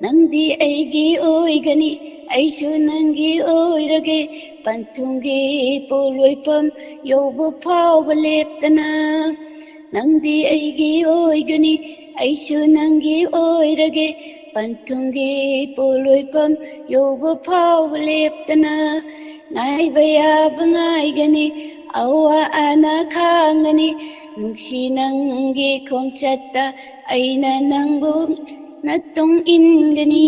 ꯅꯪꯗꯤ ꯑꯩꯒꯤ ꯑꯣꯏꯒꯅꯤ, ꯑꯩꯁꯨ ꯅꯪꯒꯤ ꯑꯣꯏꯔꯒꯦ꯫ ꯄꯟꯊꯨꯡꯒꯤ ꯄꯣꯂꯣꯏꯐꯝ ꯌꯧꯕ ꯐꯥꯎꯕ ꯂꯦꯞꯇꯅ ꯅꯪꯗꯤ ꯑꯩꯒꯤ ꯑꯣꯏꯒꯅꯤ, ꯑꯩꯁꯨ ꯅꯪꯒꯤ ꯑꯣꯏꯔꯒꯦ꯫ ꯄꯟꯊꯨꯡꯒꯤ ꯄꯣꯂꯣꯏꯐꯝ ꯌꯧꯕ ꯐꯥꯎꯕ ꯂꯦꯞꯇꯅ ꯉꯥꯏꯕ ꯌꯥꯕ ꯉꯥꯏꯒꯅꯤ, ꯑꯋꯥ ꯑꯅꯥ ꯈꯥꯡꯒꯅꯤ꯫ ꯅꯨꯡꯁꯤ ꯅꯪꯒꯤ ꯈꯣꯡꯆꯠꯇ ꯑꯩꯅ ꯅꯪꯕꯨ ꯅꯇꯨꯡ ꯏꯟꯒꯅꯤ,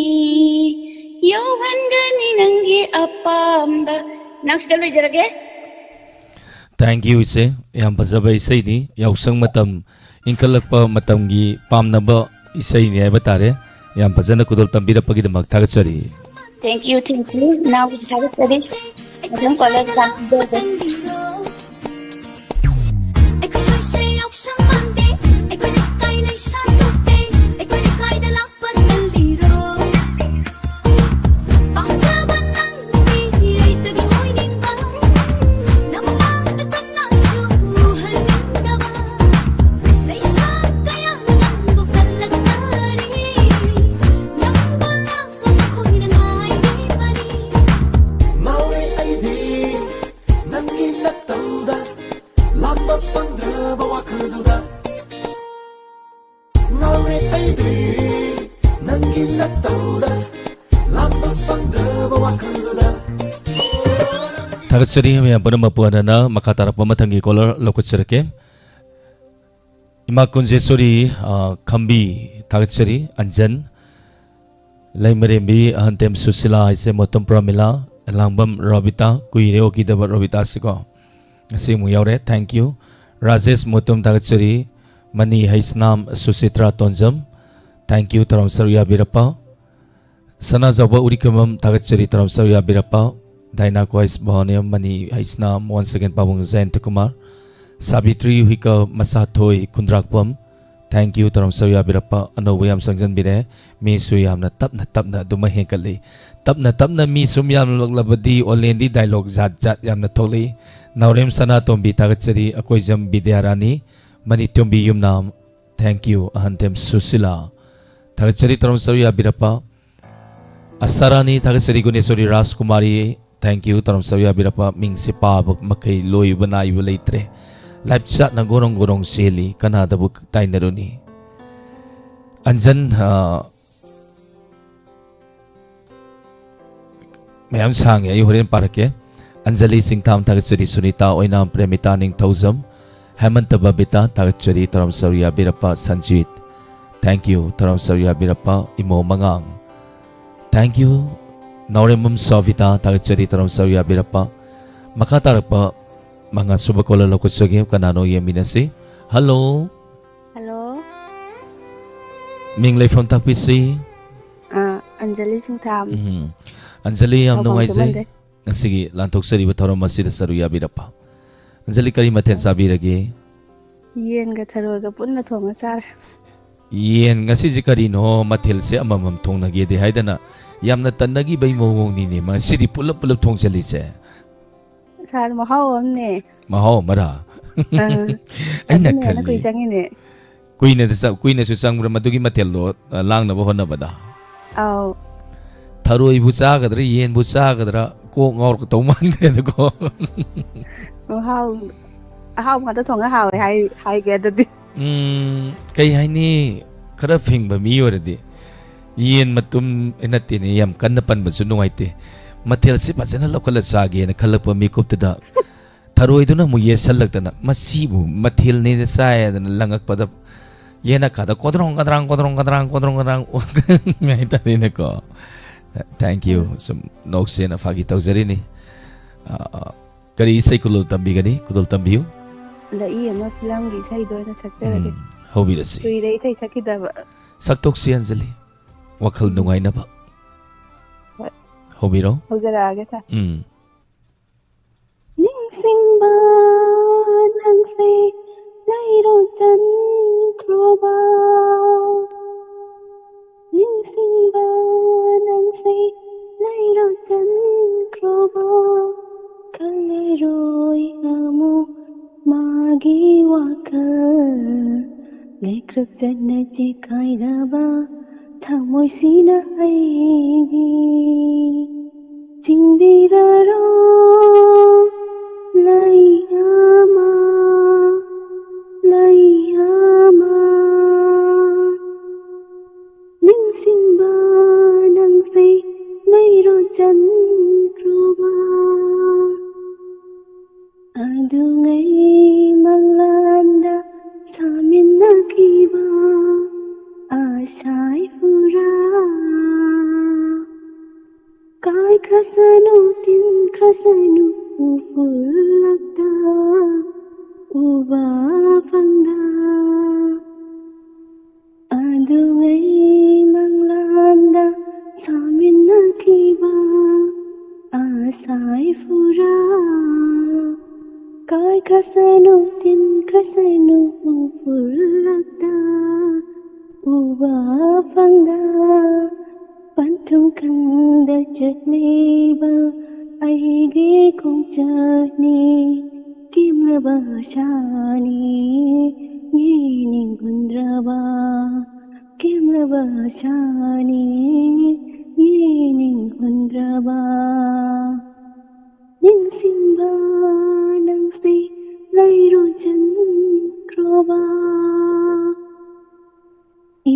ꯌꯧꯍꯟꯒꯅꯤ ꯅꯪꯒꯤ ꯑꯄꯥꯝꯕ꯫ ꯅꯪꯁꯤꯗ ꯂꯣꯏꯖꯔꯒꯦ꯫ Thank you, ꯏꯆꯦ꯫ ꯌꯥꯝ ꯐꯖꯕ ꯏꯁꯩꯅꯤ꯫ ꯌꯥꯎꯁꯪ ꯃꯇꯝ, ꯏꯟꯈꯠꯂꯛꯄ ꯃꯇꯝꯒꯤ ꯄꯥꯝꯅꯕ ꯏꯁꯩꯅꯤ ꯍꯥꯏꯕ ꯇꯥꯔꯦ꯫ ꯌꯥꯝ ꯐꯖꯅ ꯈꯨꯗꯣꯜ ꯇꯝꯕꯤꯔꯛꯄꯒꯤꯗꯃꯛ ꯊꯥꯒꯠꯆꯔꯤ꯫ Thank you, thank you. ꯏꯅꯥꯎꯒꯤꯁꯨ ꯊꯥꯒꯠꯆꯔꯤ꯫ ꯑꯗꯨꯝ caller ꯂꯥꯛꯄꯤꯔꯣ꯫ ꯑꯩꯈꯣꯏ ꯁ꯭ꯋꯥꯏꯁꯦ ꯌꯥꯎꯁꯪ ꯃꯥꯟꯗꯦ, ꯑꯩꯈꯣꯏ ꯂꯩꯀꯥꯏ ꯂꯩꯁꯥ ꯊꯣꯛꯇꯦ, ꯑꯩꯈꯣꯏ ꯂꯩꯀꯥꯏꯗ ꯂꯥꯛꯄ ꯇꯜꯂꯤꯔꯣ? ꯄꯥꯝꯖꯕ ꯅꯪꯗꯤ ꯑꯩꯗꯒꯤ ꯑꯣꯏꯅꯤꯡꯕ, ꯅꯃꯥꯡꯗ ꯀꯅꯥꯁꯨ ꯎꯍꯟꯅꯤꯡꯗꯕ, ꯂꯩꯁꯥ ꯀꯌꯥꯅ ꯅꯪꯕꯨ ꯀꯜꯂꯛꯅꯔꯤ, ꯅꯪꯕꯨ ꯂꯥꯛꯄ ꯃꯈꯣꯏꯅ ꯉꯥꯏꯔꯤꯕꯅꯤ꯫ ꯉꯥꯎꯔꯦ ꯑꯩꯗꯤ ꯅꯪꯒꯤ ꯅꯇꯧꯗ, ꯂꯥꯝꯕ ꯐꯪꯗ꯭ꯔꯕ ꯋꯥꯈꯜꯗꯨꯗ꯫ ꯉꯥꯎꯔꯦ ꯑꯩꯗꯤ ꯅꯪꯒꯤ ꯅꯇꯧꯗ, ꯂꯥꯝꯕ ꯐꯪꯗ꯭ꯔꯕ ꯋꯥꯈꯜꯗꯨꯗ꯫ ꯊꯥꯒꯠꯆꯔꯤ ꯃꯌꯥꯝ ꯄꯨꯝꯅꯃꯛꯄꯨ꯫ ꯍꯟꯅ ꯃꯈꯥ ꯇꯥꯔꯛꯄ ꯃꯊꯪꯒꯤ caller ꯂꯧꯈꯠꯆꯔꯛꯀꯦ꯫ ꯏꯃꯥ ꯀꯨꯟꯖꯦꯁꯣꯔꯤ, ꯑ, ꯈꯝꯕꯤ, ꯊꯥꯒꯠꯆꯔꯤ꯫ ꯑꯟꯖꯟ, ꯂꯩꯃꯔꯦꯝꯕꯤ, ꯑꯍꯟꯇꯦꯝ ꯁꯨꯁꯤꯂꯥ, ꯍꯩꯁꯦꯝꯃꯣꯇꯣꯝ ꯄ꯭ꯔꯃꯤꯂꯥ, ꯑꯦꯂꯥꯡꯕꯝ ꯔꯣꯕꯤꯇꯥ, ꯀꯨꯏꯔꯦ ꯎꯈꯤꯗꯕ ꯔꯣꯕꯤꯇꯥꯁꯤꯀꯣ꯫ ꯉꯁꯤ ꯑꯃꯨꯛ ꯌꯥꯎꯔꯦ, thank you꯫ ꯔꯥꯖꯦꯁ ꯃꯣꯇꯣꯝ, ꯊꯥꯒꯠꯆꯔꯤ꯫ ꯃꯅꯤ ꯍꯩꯁꯅꯥꯝ ꯁꯨꯁꯤꯇ꯭ꯔꯥ ꯇꯣꯟꯖꯝ, thank you, ꯊꯧꯔꯝ ꯁꯔꯨꯛ ꯌꯥꯕꯤꯔꯛꯄ꯫ ꯁꯅꯥꯖꯥꯎꯕ ꯎꯔꯤꯀꯝꯕꯝ, ꯊꯥꯒꯠꯆꯔꯤ, ꯊꯧꯔꯝ ꯁꯔꯨꯛ ꯌꯥꯕꯤꯔꯛꯄ꯫ ꯗꯥꯏꯅꯥ ꯀ꯭ꯋꯥꯏꯁ ꯚꯥꯅꯤꯌꯝ, ꯃꯅꯤ ꯍꯩꯁꯅꯥꯝ, once again ꯄꯥꯕꯨꯡ ꯖꯌꯟꯇ ꯀꯨꯃꯥꯔ꯫ ꯁꯥꯕꯤꯇ꯭ꯔꯤ ꯍꯨꯏꯀ ꯃꯁꯥꯊꯣꯏ ꯈꯨꯟꯗ꯭ꯔꯥꯛꯄꯝ, thank you, ꯊꯧꯔꯝ ꯁꯔꯨꯛ ꯌꯥꯕꯤꯔꯛꯄ꯫ ꯑꯅꯧꯕ ꯌꯥꯝ ꯆꯪꯁꯤꯟꯕꯤꯔꯦ꯫ ꯃꯤꯁꯨ ꯌꯥꯝꯅ ꯇꯞꯅ ꯇꯞꯅ ꯑꯗꯨꯃꯛ ꯍꯦꯟꯒꯠꯂꯤ꯫ ꯇꯞꯅ ꯇꯞꯅ ꯃꯤ ꯁꯨꯝ ꯌꯥꯝꯂꯛꯂꯕꯗꯤ ꯑꯣꯂꯦꯟꯗꯤ dialogue ꯖꯥꯠ ꯖꯥꯠ ꯌꯥꯝꯅ ꯊꯣꯛꯂꯛꯏ꯫ ꯅꯥꯎꯔꯦꯝ ꯁꯅꯥꯇꯣꯝꯕꯤ, ꯊꯥꯒꯠꯆꯔꯤ꯫ ꯑꯀꯣꯏꯖꯝ ꯕꯤꯗ꯭ꯌꯥꯔꯥꯅꯤ, ꯃꯅꯤꯇꯣꯝꯕꯤ ꯌꯨꯝꯅꯥꯝ, thank you꯫ ꯑꯍꯟꯊꯦꯝ ꯁꯨꯁꯤꯂꯥ, ꯊꯥꯒꯠꯆꯔꯤ, ꯊꯧꯔꯝ ꯁꯔꯨꯛ ꯌꯥꯕꯤꯔꯛꯄ꯫ ꯑꯁꯥꯔꯥꯅꯤ, ꯊꯥꯒꯠꯆꯔꯤ꯫ ꯒꯨꯅꯦꯁꯣꯔꯤ ꯔꯥꯖꯀꯨꯃꯥꯔꯤ, thank you, ꯊꯧꯔꯝ ꯁꯔꯨꯛ ꯌꯥꯕꯤꯔꯛꯄ꯫ ꯃꯤꯡꯁꯦ ꯄꯥꯕ ꯃꯈꯩ ꯂꯣꯏꯕ ꯅꯥꯏꯕ ꯂꯩꯇ꯭ꯔꯦ꯫ ꯂꯥꯏꯞ ꯆꯥꯠꯅ ꯒꯣꯔꯣꯡ ꯒꯣꯔꯣꯡ ꯆꯦꯜꯂꯤ, ꯀꯅꯥꯗꯕꯨ ꯇꯥꯏꯅꯔꯨꯅꯤ? ꯑꯟꯖꯟ, ꯑ, ꯃꯌꯥꯝ ꯁꯥꯡꯉꯦ, ꯑꯩ ꯍꯣꯔꯦꯟ ꯄꯥꯔꯛꯀꯦ꯫ ꯑꯟꯖꯂꯤ ꯆꯤꯡꯊꯥꯝ ꯊꯥꯒꯠꯆꯔꯤ, ꯁꯨꯅꯤꯇꯥ ꯑꯣꯏꯅꯥꯝ, ꯄ꯭ꯔꯦꯃꯤꯇꯥ ꯅꯤꯡꯊꯧꯖꯝ, ꯍꯦꯃꯟꯇ ꯕꯕꯤꯇꯥ ꯊꯥꯒꯠꯆꯔꯤ, ꯇꯔꯥꯝ ꯁꯔꯨ ꯌꯥꯕꯤꯔꯛꯄ ꯁꯟꯖꯤꯠ, thank you, ꯇꯔꯥꯝ ꯁꯔꯨ ꯌꯥꯕꯤꯔꯛꯄ ꯏꯃꯣ ꯃꯉꯥꯡ, thank you꯫ ꯅꯥꯎꯔꯦꯝꯕꯝ ꯁꯣꯚꯤꯇꯥ ꯊꯥꯒꯠꯆꯔꯤ, ꯇꯔꯥꯝ ꯁꯔꯨ ꯌꯥꯕꯤꯔꯛꯄ꯫ ꯃꯈꯥ ꯇꯥꯔꯛꯄ ꯃꯉꯥ ꯁꯨꯕ ꯀꯣꯂꯔ ꯂꯧꯈꯠꯆꯒꯦ, ꯀꯅꯥꯅꯣ ꯌꯦꯡꯃꯤꯟꯅꯁꯤ꯫ ꯍꯜꯂꯣ꯫ ꯍꯜꯂꯣ꯫ ꯃꯤꯡ ꯂꯩꯐꯝ ꯇꯥꯛꯄꯤꯁꯤ꯫ ꯑꯥ, ꯑꯟꯖꯂꯤ ꯁꯤꯡꯊꯥꯝ꯫ ꯎꯝ꯫ ꯑꯟꯖꯂꯤ, ꯌꯥꯝ ꯄꯥꯎꯈꯨꯝ ꯅꯨꯡꯉꯥꯏꯖꯩ ꯈꯨꯝꯃꯟꯗꯦ꯫ ꯉꯁꯤꯒꯤ ꯂꯥꯟꯊꯣꯛꯆꯔꯤꯕ ꯊꯧꯔꯝ ꯑꯁꯤꯗ ꯁꯔꯨꯛ ꯌꯥꯕꯤꯔꯛꯄ꯫ ꯑꯟꯖꯂꯤ, ꯀꯔꯤ ꯃꯊꯦꯜ ꯆꯥꯕꯤꯔꯒꯦ? ꯌꯦꯟꯒ ꯊꯔꯣꯏꯒ ꯄꯨꯟꯅ ꯊꯣꯡꯉ ꯆꯥꯔꯦ꯫ ꯌꯦꯟ, ꯉꯁꯤꯁꯦ ꯀꯔꯤꯅꯣ ꯃꯊꯦꯜꯁꯦ ꯑꯃꯃꯝ ꯊꯣꯡꯅꯒꯦꯗꯤ ꯍꯥꯏꯗꯅ ꯌꯥꯝꯅ ꯇꯟꯅꯈꯤꯕꯩ ꯃꯑꯣꯡꯅꯤꯅꯦ ꯃꯁꯤꯗꯤ ꯄꯨꯂꯞ ꯄꯨꯂꯞ ꯊꯣꯡꯖꯜꯂꯤꯁꯦ꯫ ꯁꯥꯔ, ꯃꯍꯥꯎ ꯑꯃꯅꯦ꯫ ꯃꯍꯥꯎ ꯑꯃꯔꯥ? ꯑꯥ꯫ ꯑꯩꯅ ꯑꯗꯨꯅ ꯍꯦꯟꯅ ꯈꯜꯂꯤ꯫ ꯀꯨꯏ ꯆꯪꯉꯤꯅꯦ꯫ ꯀꯨꯏꯅꯗꯤ ꯆ-, ꯀꯨꯏꯅꯁꯨ ꯆꯪꯕ꯭ꯔꯥ ꯃꯗꯨꯒꯤ ꯃꯊꯦꯜꯗꯣ, ꯑ, ꯂꯥꯡꯅꯕ ꯍꯣꯠꯅꯕꯗ? ꯑꯥꯎ꯫ ꯊꯔꯣꯏꯕꯨ ꯆꯥꯒꯗ꯭ꯔꯥ, ꯌꯦꯟꯕꯨ ꯆꯥꯒꯗ꯭ꯔꯥ, ꯀꯣꯛ ꯉꯥꯎꯔꯛꯇꯧ ꯃꯥꯟꯈ꯭ꯔꯦꯗꯀꯣ꯫ ꯃꯍꯥꯎ, ꯑꯍꯥꯎꯕ ꯉꯥꯛꯇ ꯊꯣꯡꯉ ꯍꯥꯎꯋꯦ ꯍꯥꯏ-, ꯍꯥꯏꯒꯦ ꯑꯗꯨꯗꯤ꯫ ꯎꯝ, ꯀꯩ ꯍꯥꯏꯅꯤ, ꯈꯔ ꯐꯤꯡꯕ ꯃꯤ ꯑꯣꯏꯔꯗꯤ ꯌꯦꯟ ꯃꯇꯨꯝ, ꯅꯠꯇꯦꯅꯦ, ꯌꯥꯝ ꯀꯟꯅ ꯄꯟꯕꯁꯨ ꯅꯨꯡꯉꯥꯏꯇꯦ꯫ ꯃꯊꯦꯜꯁꯤ ꯐꯖꯅ ꯂꯧꯈꯠꯂ ꯆꯥꯒꯦꯅ ꯈꯜꯂꯛꯄ ꯃꯤꯀꯨꯞꯇꯨꯗ ꯊꯔꯣꯏꯗꯨꯅ ꯑꯃꯨꯛ ꯌꯦꯠꯁꯜꯂꯛꯇꯅ, "ꯃꯁꯤꯕꯨ ꯃꯊꯦꯜꯅꯦꯅ ꯆꯥꯏ" ꯍꯥꯏꯗꯅ ꯂꯪꯉꯛꯄꯗ, ꯌꯦꯅꯈꯥꯗ ꯀꯣꯗ꯭ꯔꯣꯡ ꯀꯗ꯭ꯔꯥꯡ, ꯀꯣꯗ꯭ꯔꯣꯡ ꯀꯗ꯭ꯔꯥꯡ, ꯀꯣꯗ꯭ꯔꯣꯡ ꯀꯗ꯭ꯔꯥꯡ ꯍꯥꯏꯇꯥꯔꯦꯅꯦꯀꯣ꯫ Thank you꯫ ꯎꯝ꯫ ꯁꯨꯝ ꯅꯣꯛꯁꯦꯅ ꯐꯥꯒꯤ ꯇꯧꯖꯔꯤꯅꯤ꯫ ꯑ, ꯀꯔꯤ ꯏꯁꯩ ꯈꯨꯗꯣꯜ ꯇꯝꯕꯤꯒꯅꯤ? ꯈꯨꯗꯣꯜ ꯇꯝꯕꯤꯌꯨ꯫ ꯂꯛꯏ ꯑꯃ ꯐꯤꯂꯝꯒꯤ ꯏꯁꯩꯗꯣ ꯑꯣꯏꯅ ꯁꯛꯆꯔꯒꯦ꯫ ꯎꯝ, ꯍꯧꯕꯤꯔꯁꯤ꯫ ꯀꯨꯏꯔꯦ ꯏꯁꯩ ꯁꯛꯈꯤꯗꯕ꯫ ꯁꯛꯇꯣꯛꯁꯤ, ꯑꯟꯖꯂꯤ꯫ ꯋꯥꯈꯜ ꯎꯝ꯫ ꯅꯨꯡꯉꯥꯏꯅꯕ꯫ ꯍꯣꯏ꯫ ꯍꯧꯕꯤꯔꯣ꯫ ꯍꯧꯖꯔꯛꯑꯒꯦ, ꯁꯥꯔ꯫ ꯎꯝ꯫ ꯅꯤꯡꯁꯤꯡꯕ ꯅꯪꯁꯦ ꯂꯩꯔꯣ ꯆꯟꯈ꯭ꯔꯣꯕ꯫ ꯅꯤꯡꯁꯤꯡꯕ ꯅꯪꯁꯦ ꯂꯩꯔꯣ ꯆꯟꯈ꯭ꯔꯣꯕ꯫ ꯈꯜꯂꯔꯣꯏ ꯑꯃꯨꯛ ꯃꯥꯒꯤ ꯋꯥꯈꯜ꯫ ꯂꯩꯀ꯭ꯔꯛ ꯆꯠꯅ ꯆꯦꯈꯥꯏꯔꯕ ꯊꯃꯣꯏꯁꯤꯅ ꯑꯩꯒꯤ꯫ ꯆꯤꯡꯕꯤꯔꯔꯣ ꯂꯩ ꯑꯃ꯫ ꯆꯟꯈ꯭ꯔꯣꯕ꯫ ꯑꯗꯨꯉꯩ ꯃꯪꯂꯥꯟꯗ ꯁꯥꯃꯤꯟꯅꯈꯤꯕ ꯑꯁꯥꯏ ꯄꯨꯔꯥ ꯀꯥꯏꯈ꯭ꯔꯁꯅꯨ, ꯇꯤꯟꯈ꯭ꯔꯁꯅꯨ ꯎꯐꯨꯜꯂꯛꯇ ꯎꯕ ꯐꯪꯗ꯫ ꯑꯗꯨꯉꯩ ꯃꯪꯂꯥꯟꯗ ꯁꯥꯃꯤꯟꯅꯈꯤꯕ ꯑꯁꯥꯏ ꯄꯨꯔꯥ ꯀꯥꯏꯈ꯭ꯔꯁꯅꯨ, ꯇꯤꯟꯈ꯭ꯔꯁꯅꯨ ꯎꯐꯨꯜꯂꯛꯇ ꯎꯕ ꯐꯪꯗ꯫ ꯄꯟꯊꯨꯡ ꯈꯪꯗ ꯆꯠꯂꯤꯕ ꯑꯩꯒꯤ ꯈꯣꯡꯆꯠꯅꯤ꯫ ꯀꯦꯝꯂꯕ ꯑꯁꯥꯅꯤ ꯌꯦꯡꯅꯤꯡꯍꯟꯗ꯭ꯔꯕ, ꯀꯦꯝꯂꯕ ꯑꯁꯥꯅꯤ ꯌꯦꯡꯅꯤꯡꯍꯟꯗ꯭ꯔꯕ꯫ ꯅꯤꯡꯁꯤꯡꯕ ꯅꯪꯁꯤ ꯂꯩꯔꯣꯟ ꯆꯟꯈ꯭ꯔꯣꯕ꯫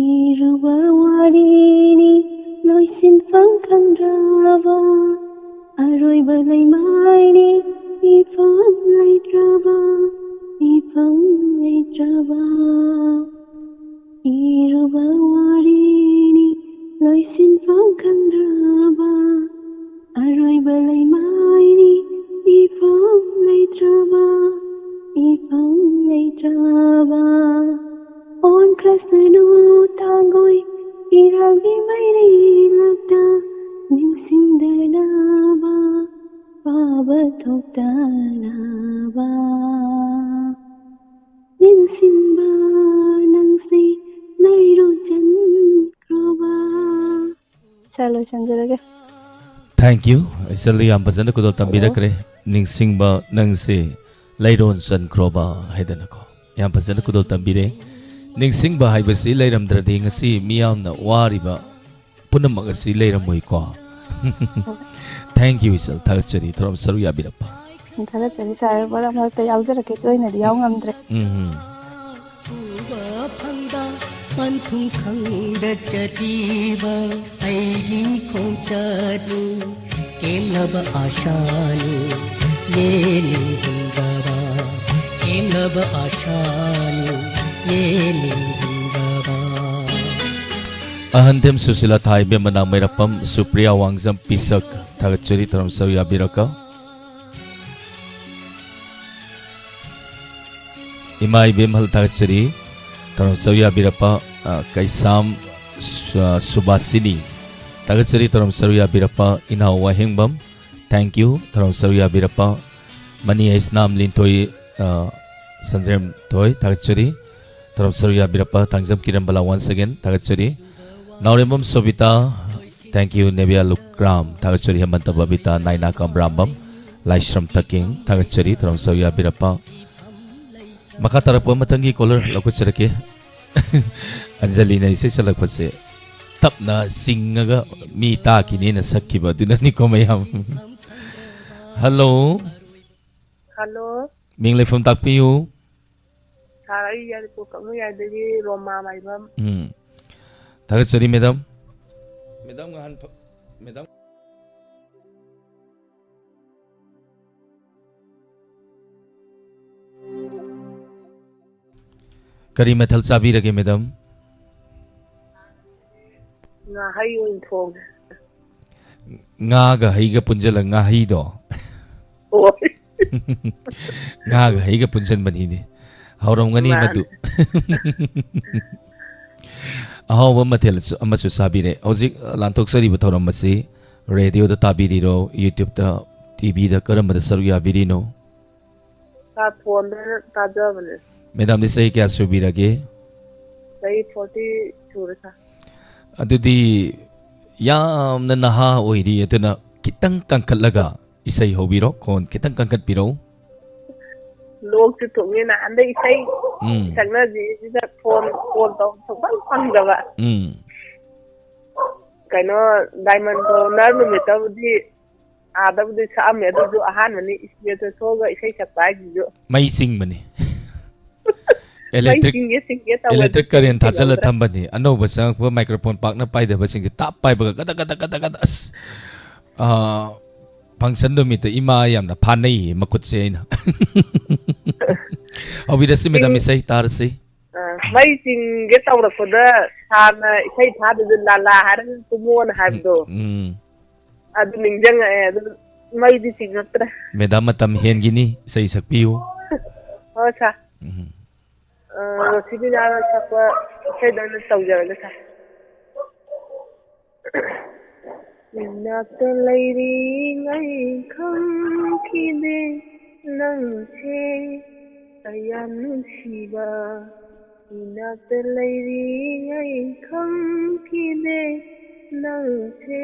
ꯏꯔꯨꯕ ꯋꯥꯔꯤꯅꯤ ꯂꯣꯏꯁꯤꯟꯐꯝ ꯈꯪꯗ꯭ꯔꯕ, ꯑꯔꯣꯏꯕ ꯂꯩꯃꯥꯏꯅꯤ ꯏꯐꯝ ꯂꯩꯇ꯭ꯔꯕ, ꯏꯐꯝ ꯂꯩꯇ꯭ꯔꯕ꯫ ꯏꯔꯨꯕ ꯋꯥꯔꯤꯅꯤ ꯂꯣꯏꯁꯤꯟꯐꯝ ꯈꯪꯗ꯭ꯔꯕ, ꯑꯔꯣꯏꯕ ꯂꯩꯃꯥꯏꯅꯤ ꯏꯐꯝ ꯂꯩꯇ꯭ꯔꯕ, ꯏꯐꯝ ꯂꯩꯇ꯭ꯔꯕ꯫ ꯑꯣꯟꯈ꯭ꯔꯁꯅꯨ ꯊꯥꯡꯒꯣꯏ ꯏꯔꯥꯜꯒꯤ ꯃꯩꯔꯩꯂꯛꯇ ꯅꯤꯡꯁꯤꯡꯗꯅꯕ, ꯄꯥꯕ ꯊꯣꯛꯇꯅꯕ꯫ ꯅꯤꯡꯁꯤꯡꯕ ꯅꯪꯁꯤ ꯂꯩꯔꯣꯟ ꯆꯟꯈ꯭ꯔꯣꯕ꯫ ꯁꯥꯔ, ꯂꯣꯏꯁꯤꯟꯖꯔꯒꯦ꯫ Thank you. ꯏꯆꯜꯗ ꯌꯥꯝ ꯐꯖꯅ ꯈꯨꯗꯣꯜ ꯇꯝꯕꯤꯔꯛꯈ꯭ꯔꯦ꯫ ꯅꯤꯡꯁꯤꯡꯕ ꯅꯪꯁꯦ ꯂꯩꯔꯣꯟ ꯆꯟꯈ꯭ꯔꯣꯕ ꯍꯥꯏꯗꯅꯀꯣ꯫ ꯌꯥꯝ ꯐꯖꯅ ꯈꯨꯗꯣꯜ ꯇꯝꯕꯤꯔꯦ꯫ ꯅꯤꯡꯁꯤꯡꯕ ꯍꯥꯏꯕꯁꯤ ꯂꯩꯔꯝꯗ꯭ꯔꯗꯤ ꯉꯁꯤ ꯃꯤꯌꯥꯝꯅ ꯋꯥꯔꯤꯕ ꯄꯨꯝꯅꯃꯛ ꯑꯁꯤ ꯂꯩꯔꯝꯃꯣꯏꯀꯣ꯫ Thank you, ꯏꯆꯜ꯫ ꯊꯥꯒꯠꯆꯔꯤ ꯊꯧꯔꯝ ꯁꯔꯨꯛ ꯌꯥꯕꯤꯔꯛꯄ꯫ ꯊꯥꯒꯠꯆꯔꯤ ꯁꯥꯔ, ꯃꯔꯛ ꯃꯔꯛꯇ ꯌꯥꯎꯖꯔꯛꯀꯦ, ꯇꯣꯏꯅꯗꯤ ꯌꯥꯎ ꯉꯝꯗ꯭ꯔꯦ꯫ ꯎꯝ꯫ ꯎꯕ ꯐꯪꯗ ꯄꯟꯊꯨꯡ ꯈꯪꯗ ꯆꯠꯂꯤꯕ ꯑꯩꯒꯤ ꯈꯣꯡꯆꯠꯅꯤ, ꯀꯦꯝꯂꯕ ꯑꯥꯁꯥꯅꯤ, ꯌꯦꯅꯤꯡ ꯍꯨꯝꯗ꯭ꯔꯕ, ꯀꯦꯝꯂꯕ ꯑꯥꯁꯥꯅꯤ, ꯌꯦꯅꯤꯡ ꯍꯨꯝꯗ꯭ꯔꯕ꯫ ꯑꯍꯟꯊꯦꯝ ꯁꯨꯁꯤꯂꯥ ꯊꯥꯏꯕꯦꯝ ꯃꯅꯥ ꯃꯩꯔꯥꯄꯝ ꯁꯨꯄ꯭ꯔꯤꯌꯥ ꯋꯥꯡꯖꯝ ꯄꯤꯁꯛ ꯊꯥꯒꯠꯆꯔꯤ, ꯊꯧꯔꯝ ꯁꯔꯨꯛ ꯌꯥꯕꯤꯔꯛꯀ꯫ ꯏꯃꯥ ꯏꯕꯦꯝꯍꯜ ꯊꯥꯒꯠꯆꯔꯤ, ꯊꯧꯔꯝ ꯁꯔꯨꯛ ꯌꯥꯕꯤꯔꯛꯄ, ꯑ, ꯀꯩꯁꯥꯝ ꯁꯨ-, ꯑ, ꯁꯨꯕꯥꯁꯤꯅꯤ ꯊꯥꯒꯠꯆꯔꯤ, ꯊꯧꯔꯝ ꯁꯔꯨꯛ ꯌꯥꯕꯤꯔꯛꯄ ꯏꯅꯥꯎ ꯋꯥꯍꯦꯡꯕꯝ, thank you, ꯊꯧꯔꯝ ꯁꯔꯨꯛ ꯌꯥꯕꯤꯔꯛꯄ ꯃꯅꯤ ꯍꯩꯁꯅꯥꯝ ꯂꯤꯟꯊꯣꯏ, ꯑ, ꯁꯟꯖꯦꯝꯊꯣꯏ ꯊꯥꯒꯠꯆꯔꯤ, ꯊꯧꯔꯝ ꯁꯔꯨꯛ ꯌꯥꯕꯤꯔꯛꯄ ꯊꯥꯡꯖꯝ ꯀꯤꯔꯟꯕꯂꯥ once again ꯊꯥꯒꯠꯆꯔꯤ, ꯅꯥꯎꯔꯦꯝꯕꯝ ꯁꯣꯕꯤꯇꯥ, thank you, ꯅꯦꯕꯤꯌꯥ ꯂꯨꯀ꯭ꯔꯥꯝ ꯊꯥꯒꯠꯆꯔꯤ, ꯍꯦꯃꯟꯇ ꯕꯕꯤꯇꯥ, ꯅꯥꯏꯅꯥ ꯀꯝꯕ꯭ꯔꯥꯝꯕꯝ, ꯂꯥꯏꯁ꯭ꯔꯝ ꯇꯀꯤꯡ ꯊꯥꯒꯠꯆꯔꯤ, ꯊꯧꯔꯝ ꯁꯔꯨꯛ ꯌꯥꯕꯤꯔꯛꯄ꯫ ꯃꯈꯥ ꯇꯥꯔꯛꯄ ꯃꯊꯪꯒꯤ caller ꯂꯧꯈꯠꯆꯔꯛꯀꯦ꯫ ꯑꯟꯖꯂꯤꯅ ꯏꯁꯩ ꯁꯛꯂꯛꯄꯁꯦ ꯇꯞꯅ ꯆꯤꯡꯉꯒ ꯃꯤ ꯇꯥꯈꯤꯅꯦꯅ ꯁꯛꯈꯤꯕ ꯑꯗꯨꯅꯅꯤꯀꯣ ꯃꯌꯥꯝ꯫ Hello꯫ Hello꯫ ꯃꯤꯡ ꯂꯩꯐꯝ ꯇꯥꯛꯄꯤꯌꯨ꯫ Sir, ꯑꯩ ꯌꯥꯏꯔꯤꯄꯣꯛ ꯀꯛꯅꯨꯡꯌꯥꯏꯗꯒꯤ ꯔꯣꯃꯥ ꯃꯥꯏꯕꯝ꯫ ꯎꯝ꯫ ꯊꯥꯒꯠꯆꯔꯤ, madam꯫ Madam ꯉꯍꯥꯟ ꯐ-, madam꯫ ꯀꯔꯤ ꯃꯊꯦꯜ ꯆꯥꯕꯤꯔꯒꯦ, madam? ꯉꯥꯍꯩ ꯑꯣꯏꯅ ꯊꯣꯡꯉꯦ꯫ ꯉꯥꯒ ꯍꯩꯒ ꯄꯨꯟꯁꯤꯜꯂ ꯉꯥꯍꯩꯗꯣ? ꯍꯣꯏ꯫ ꯉꯥꯒ ꯍꯩꯒ ꯄꯨꯟꯁꯤꯟꯕꯅꯤꯅꯦ꯫ ꯍꯥꯎꯔꯝꯒꯅꯤ ꯃꯥꯅꯦ꯫ ꯃꯗꯨ꯫ ꯑꯍꯥꯎꯕ ꯃꯊꯦꯜ ꯑꯃꯁꯨ ꯆꯥꯕꯤꯔꯦ꯫ ꯍꯧꯖꯤꯛ ꯂꯥꯟꯊꯣꯛꯆꯔꯤꯕ ꯊꯧꯔꯝ ꯑꯁꯤ radioꯗ ꯇꯥꯕꯤꯔꯤꯔꯣ, YouTubeꯇ, TVꯗ, ꯀꯔꯝꯕꯗ ꯁꯔꯨꯛ ꯌꯥꯕꯤꯔꯤꯅꯣ? ꯁꯥꯔ, phoneꯗ ꯇꯥꯖꯕꯅꯦ꯫ Madamꯗꯤ ꯆꯍꯤ ꯀꯌꯥ ꯁꯨꯕꯤꯔꯒꯦ? ꯆꯍꯤ forty ꯁꯨꯔꯦ, ꯁꯥꯔ꯫ ꯑꯗꯨꯗꯤ ꯌꯥꯝꯅ ꯅꯍꯥ ꯑꯣꯏꯔꯤ, ꯑꯗꯨꯅ ꯈꯤꯇꯪ ꯀꯟꯈꯠꯂꯒ ꯏꯁꯩ ꯍꯧꯕꯤꯔꯣ, ꯈꯣꯟ ꯈꯤꯇꯪ ꯀꯟꯈꯠꯄꯤꯔꯣ꯫ ꯂꯣꯛꯁꯨ ꯊꯨꯡꯉꯦ, ꯅꯍꯥꯟꯗꯩ ꯏꯁꯩ ꯎꯝ꯫ ꯁꯛꯅꯁꯤꯁꯤꯗ phone call ꯇꯧ ꯁꯨꯡꯐꯪ ꯐꯪꯗꯕ꯫ ꯎꯝ꯫ ꯀꯩꯅꯣ, Diamond Corner ꯅꯨꯃꯤꯠꯇꯕꯨꯗꯤ ꯑꯥꯗꯕꯨꯗꯤ ꯁꯛꯑꯝꯃꯦ, ꯑꯗꯨꯁꯨ ꯑꯍꯥꯟꯕꯅꯤ stageꯇ ꯊꯣꯛꯑꯒ ꯏꯁꯩ ꯁꯛꯄ ꯍꯥꯏꯁꯤꯁꯨ꯫ ꯃꯩ ꯆꯤꯡꯕꯅꯤ꯫ ꯃꯩ electric, ꯆꯤꯡꯒꯦ ꯆꯤꯡꯒꯦ ꯇꯧꯕꯗ electric current ꯊꯥꯖꯤꯜꯂ ꯊꯝꯕꯅꯤ꯫ ꯑꯅꯧꯕ ꯆꯪꯉꯛꯄ microphone ꯄꯥꯛꯅ ꯄꯥꯏꯗꯕꯁꯤꯡꯁꯦ ꯇꯥꯞ ꯄꯥꯏꯕꯒ ꯀꯗꯛ ꯀꯗꯛ ꯀꯗꯛ ꯀꯗꯛ ꯑꯁ, ꯑꯥ, function ꯅꯨꯃꯤꯠꯇ ꯏꯃꯥ ꯌꯥꯝꯅ ꯐꯥꯅꯩꯌꯦ ꯃꯈꯨꯠꯁꯦ ꯑꯩꯅ꯫ ꯍꯧꯕꯤꯔꯁꯤ madam, ꯆꯤꯡ-, ꯏꯁꯩ ꯇꯥꯔꯁꯤ꯫ ꯑꯥ, ꯃꯩ ꯆꯤꯡꯒꯦ ꯇꯧꯔꯛꯄꯗ ꯁꯥꯔꯅ ꯏꯁꯩ ꯊꯥꯗꯨꯗ ꯂꯥꯂꯥ ꯍꯥꯏꯔꯒ ꯀꯨꯝꯃꯣꯅ ꯍꯥꯏꯕꯗꯣ꯫ ꯎꯝ꯫ ꯑꯗꯨ ꯅꯤꯡꯁꯤꯡꯉꯛꯑꯦ꯫ ꯑꯗꯨ ꯃꯩꯗꯤ ꯆꯤꯡꯉꯛꯇ꯭ꯔꯦ꯫ Madam, ꯃꯇꯝ ꯍꯦꯟꯈꯤꯅꯤ, ꯏꯁꯩ ꯁꯛꯄꯤꯌꯨ꯫ ꯍꯣꯏ sir꯫ ꯎꯝ꯫ ꯑ, ꯔꯣꯁꯤꯕꯤꯅꯥꯅ ꯁꯛꯄ ꯏꯁꯩꯗꯣ ꯑꯣꯏꯅ ꯇꯧꯖꯔꯒꯦ sir꯫ ꯏꯅꯥꯛꯇ ꯂꯩꯔꯤꯉꯩ ꯈꯪꯈꯤꯗꯦ ꯅꯪꯁꯦ ꯀꯌꯥꯝ ꯅꯨꯡꯁꯤꯕ꯫ ꯏꯅꯥꯛꯇ ꯂꯩꯔꯤꯉꯩ ꯈꯪꯈꯤꯗꯦ ꯅꯪꯁꯦ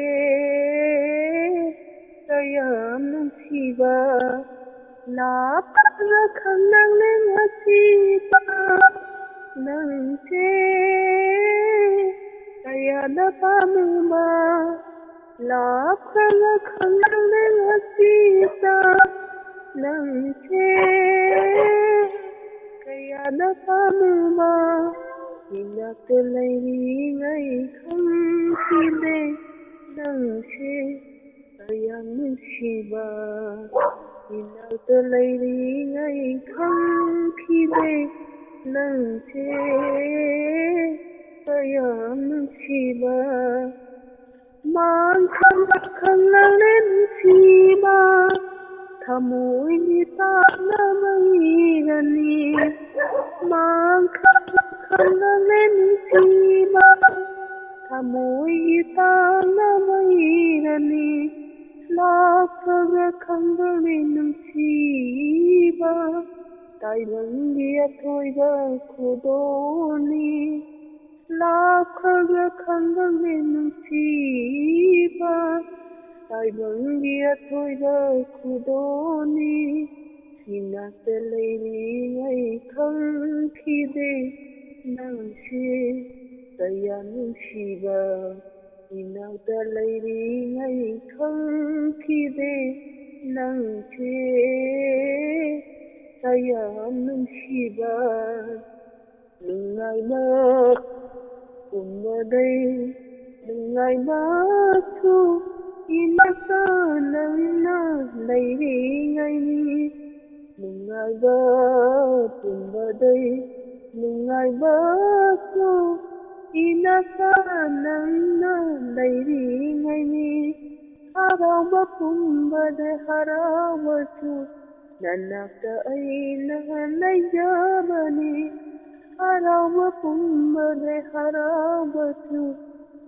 ꯀꯌꯥꯝ ꯅꯨꯡꯁꯤꯕ꯫ ꯂꯥꯞꯅ ꯈꯪꯅꯪꯂꯦ ꯉꯁꯤꯗ ꯅꯪꯁꯦ ꯀꯌꯥꯗ ꯄꯥꯝꯃꯨꯕ꯫ ꯂꯥꯞꯈ꯭ꯔꯒ ꯈꯪꯅꯪꯗꯦ ꯉꯁꯤꯇ ꯅꯪꯁꯦ ꯀꯌꯥꯗ ꯄꯥꯝꯃꯨꯕ꯫ ꯏꯅꯥꯛꯇ ꯂꯩꯔꯤꯉꯩ ꯈꯪꯈꯤꯗꯦ ꯅꯪꯁꯦ ꯀꯌꯥꯝ ꯅꯨꯡꯁꯤꯕ꯫ ꯏꯅꯥꯛꯇ ꯂꯩꯔꯤꯉꯩ ꯈꯪꯈꯤꯗꯦ ꯅꯪꯁꯦ ꯀꯌꯥꯝ ꯅꯨꯡꯁꯤꯕ꯫ ꯃꯥꯡꯈ꯭ꯔꯕ ꯈꯪꯂꯦ ꯅꯨꯡꯁꯤꯕ ꯊꯃꯣꯏꯒꯤ ꯇꯥꯡꯅꯕ ꯏꯔꯅꯤ꯫ ꯃꯥꯡꯈ꯭ꯔꯕ ꯈꯪꯂꯦ ꯅꯨꯡꯁꯤꯕ ꯊꯃꯣꯏꯒꯤ ꯇꯥꯡꯅꯕ ꯏꯔꯅꯤ꯫ ꯂꯥꯛꯄꯒ ꯈꯪꯒꯅꯤ ꯅꯨꯡꯁꯤꯕ ꯇꯥꯏꯕꯪꯒꯤ ꯑꯊꯣꯏꯕ ꯈꯨꯗꯣꯜꯅꯤ꯫ ꯂꯥꯛꯈ꯭ꯔꯒ ꯈꯪꯒꯅꯤ ꯅꯨꯡꯁꯤꯕ ꯇꯥꯏꯕꯪꯒꯤ ꯑꯊꯣꯏꯕ ꯈꯨꯗꯣꯜꯅꯤ꯫ ꯏꯅꯥꯛꯇ ꯂꯩꯔꯤꯉꯩ ꯈꯪꯈꯤꯗꯦ ꯅꯪꯁꯦ ꯀꯌꯥ ꯅꯨꯡꯁꯤꯕ꯫ ꯏꯅꯥꯛꯇ ꯂꯩꯔꯤꯉꯩ ꯈꯪꯈꯤꯗꯦ ꯅꯪꯁꯦ ꯀꯌꯥ ꯅꯨꯡꯁꯤꯕ꯫ ꯅꯨꯡꯉꯥꯏꯕ ꯄꯨꯝꯕꯗꯩ ꯅꯨꯡꯉꯥꯏꯕꯁꯨ ꯏꯅꯥꯛꯇ ꯅꯪꯅ ꯂꯩꯔꯤꯉꯩꯅꯤ꯫ ꯅꯨꯡꯉꯥꯏꯕ ꯄꯨꯝꯕꯗꯩ ꯅꯨꯡꯉꯥꯏꯕꯁꯨ ꯏꯅꯥꯛꯇ ꯅꯪꯅ ꯂꯩꯔꯤꯉꯩꯅꯤ꯫ ꯍꯔꯥꯎꯕ ꯄꯨꯝꯕꯗ ꯍꯔꯥꯎꯕꯁꯨ ꯅꯅꯥꯛꯇ ꯑꯩꯅ ꯂꯩꯖꯕꯅꯤ꯫ ꯍꯔꯥꯎꯕ ꯄꯨꯝꯕꯗ ꯍꯔꯥꯎꯕꯁꯨ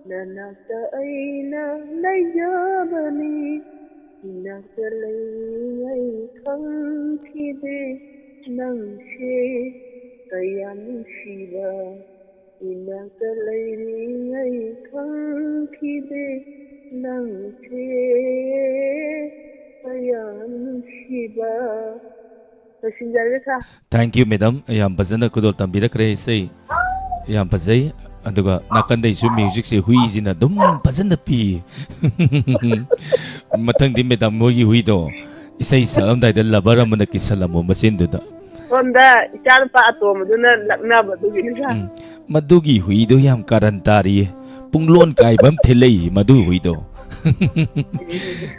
ꯅꯅꯥꯛꯇ ꯑꯩꯅ ꯂꯩꯖꯕꯅꯤ꯫ ꯏꯅꯥꯛꯇ ꯂꯩꯔꯤꯉꯩ ꯈꯪꯈꯤꯗꯦ ꯅꯪꯁꯦ ꯀꯌꯥ ꯅꯨꯡꯁꯤꯕ꯫ ꯏꯅꯥꯛꯇ ꯂꯩꯔꯤꯉꯩ ꯈꯪꯈꯤꯗꯦ ꯅꯪꯁꯦ ꯀꯌꯥ ꯅꯨꯡꯁꯤꯕ꯫ ꯂꯣꯏꯁꯤꯟꯖꯔꯒꯦ ꯁꯥꯔ꯫ Thank you, madam. ꯌꯥꯝ ꯐꯖꯅ ꯈꯨꯗꯣꯜ ꯇꯝꯕꯤꯔꯛꯈ꯭ꯔꯦ ꯏꯁꯩ꯫ ꯌꯥꯝ ꯐꯖꯩ꯫ ꯑꯗꯨꯒ ꯅꯥꯀꯟꯗꯩꯁꯨ musicꯁꯦ ꯍꯨꯏꯁꯤꯅ ꯑꯗꯨꯝ ꯐꯖꯅ ꯄꯤ꯫ ꯃꯊꯪꯗꯤ madam ꯍꯣꯏꯒꯤ ꯍꯨꯏꯗꯣ ꯏꯁꯩ ꯁꯛꯑꯝꯗꯥꯏꯗ lover ꯑꯃꯅ ꯀꯤꯁꯜꯂꯝꯃꯣ ꯃꯆꯤꯟꯗꯨꯗ꯫ ꯁꯣꯝꯗ ꯏꯆꯥꯅꯨꯄꯥ ꯑꯇꯣꯝꯕꯗꯨꯅ ꯂꯛꯅꯕꯗꯨꯒꯤꯅꯤ ꯁꯥꯔ꯫ ꯎꯝ, ꯃꯗꯨꯒꯤ ꯍꯨꯏꯗꯣ ꯌꯥꯝ ꯀꯥꯔꯟ ꯇꯥꯔꯤꯌꯦ꯫ ꯄꯨꯡꯂꯣꯟ ꯀꯥꯏꯕ ꯑꯃ ꯊꯤꯜꯂꯛꯏ ꯃꯗꯨ ꯍꯨꯏꯗꯣ꯫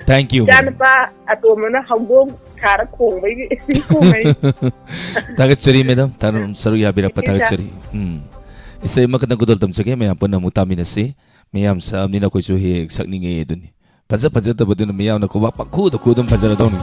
Thank you, madam. ꯏꯆꯥꯅꯨꯄꯥ ꯑꯇꯣꯝꯕꯅ ꯍꯧꯗꯣꯡ ꯁꯥꯔ ꯈꯣꯡꯕꯒꯤ ꯈꯣꯡꯉꯩ꯫ ꯊꯥꯒꯠꯆꯔꯤ, madam꯫ ꯊꯥꯔꯝ ꯁꯔꯨꯛ ꯌꯥꯕꯤꯔꯛꯄ ꯏꯆꯦ ꯁꯥꯔ꯫ ꯊꯥꯒꯠꯆꯔꯤ꯫ ꯎꯝ꯫ ꯏꯁꯩ ꯑꯃꯈꯛꯇꯪ ꯈꯨꯗꯣꯜ ꯇꯝꯖꯒꯦ, ꯃꯌꯥꯝ ꯄꯨꯟꯅ ꯑꯃꯨꯛ ꯇꯥꯃꯤꯟꯅꯁꯤ꯫ ꯃꯌꯥꯝ ꯁꯛꯑꯕꯅꯤꯅ ꯑꯩꯈꯣꯏꯁꯨ ꯍꯦꯛ ꯍꯦꯛ ꯁꯛꯅꯤꯡꯉꯦ ꯑꯗꯨꯅꯤ꯫ ꯐꯖ ꯐꯖꯗꯕꯗꯨꯅ ꯃꯤꯌꯥꯝꯅ ꯈꯨꯕꯥꯛ ꯄꯪꯈꯨꯗ ꯈꯨ ꯑꯗꯨꯝ ꯐꯖꯔꯗꯧꯅꯤ꯫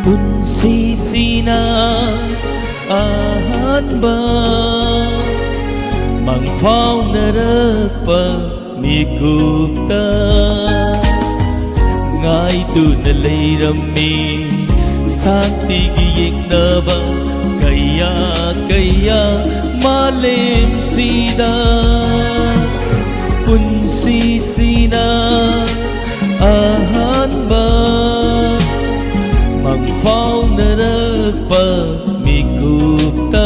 ꯄꯨꯟꯁꯤꯁꯤꯅ ꯑꯍꯥꯟꯕ ꯃꯪꯐꯥꯎꯅꯔꯛꯄ ꯃꯤꯀꯨꯞꯇ ꯉꯥꯏꯗꯨꯅ ꯂꯩꯔꯝꯃꯤ ꯁꯥꯟꯇꯤꯒꯤ ꯌꯦꯛꯅꯕ ꯀꯌꯥ ꯀꯌꯥ ꯃꯥꯂꯦꯝꯁꯤꯗ ꯄꯨꯟꯁꯤꯁꯤꯅ ꯑꯍꯥꯟꯕ ꯃꯪꯐꯥꯎꯅꯔꯛꯄ ꯃꯤꯀꯨꯞꯇ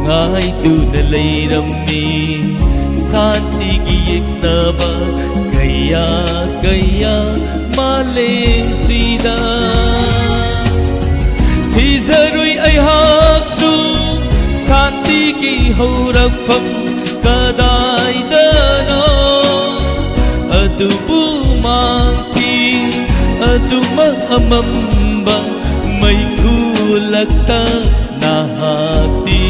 ꯉꯥꯏꯗꯨꯅ ꯂꯩꯔꯝꯃꯤ ꯁꯥꯟꯇꯤꯒꯤ ꯌꯦꯛꯅꯕ ꯀꯌꯥ ꯀꯌꯥ ꯃꯥꯂꯦꯝꯁꯤꯗ꯫ ꯊꯤꯖꯔꯨꯏ ꯑꯩꯍꯥꯛꯁꯨ ꯁꯥꯟꯇꯤꯒꯤ ꯍꯧꯔꯛꯐꯝ ꯀꯗꯥꯏꯗꯅꯣ, ꯑꯗꯨꯕꯨ ꯃꯥꯡꯈꯤ ꯑꯗꯨꯃꯛ ꯑꯃꯝꯕ ꯃꯩꯈꯨ ꯂꯛꯇ ꯅꯍꯥꯛꯇꯤ꯫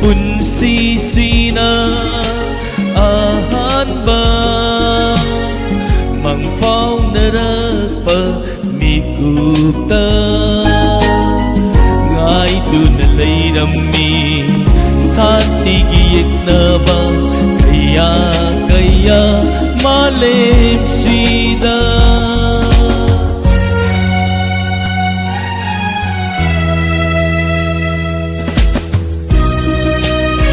ꯄꯨꯟꯁꯤꯁꯤꯅ ꯑꯍꯥꯟꯕ ꯃꯪꯐꯥꯎꯅꯔꯛꯄ ꯃꯤꯀꯨꯞꯇ ꯉꯥꯏꯗꯨꯅ ꯂꯩꯔꯝꯃꯤ ꯁꯥꯟꯇꯤꯒꯤ ꯌꯦꯛꯅꯕ ꯀꯌꯥ ꯀꯌꯥ ꯃꯥꯂꯦꯝꯁꯤꯗ꯫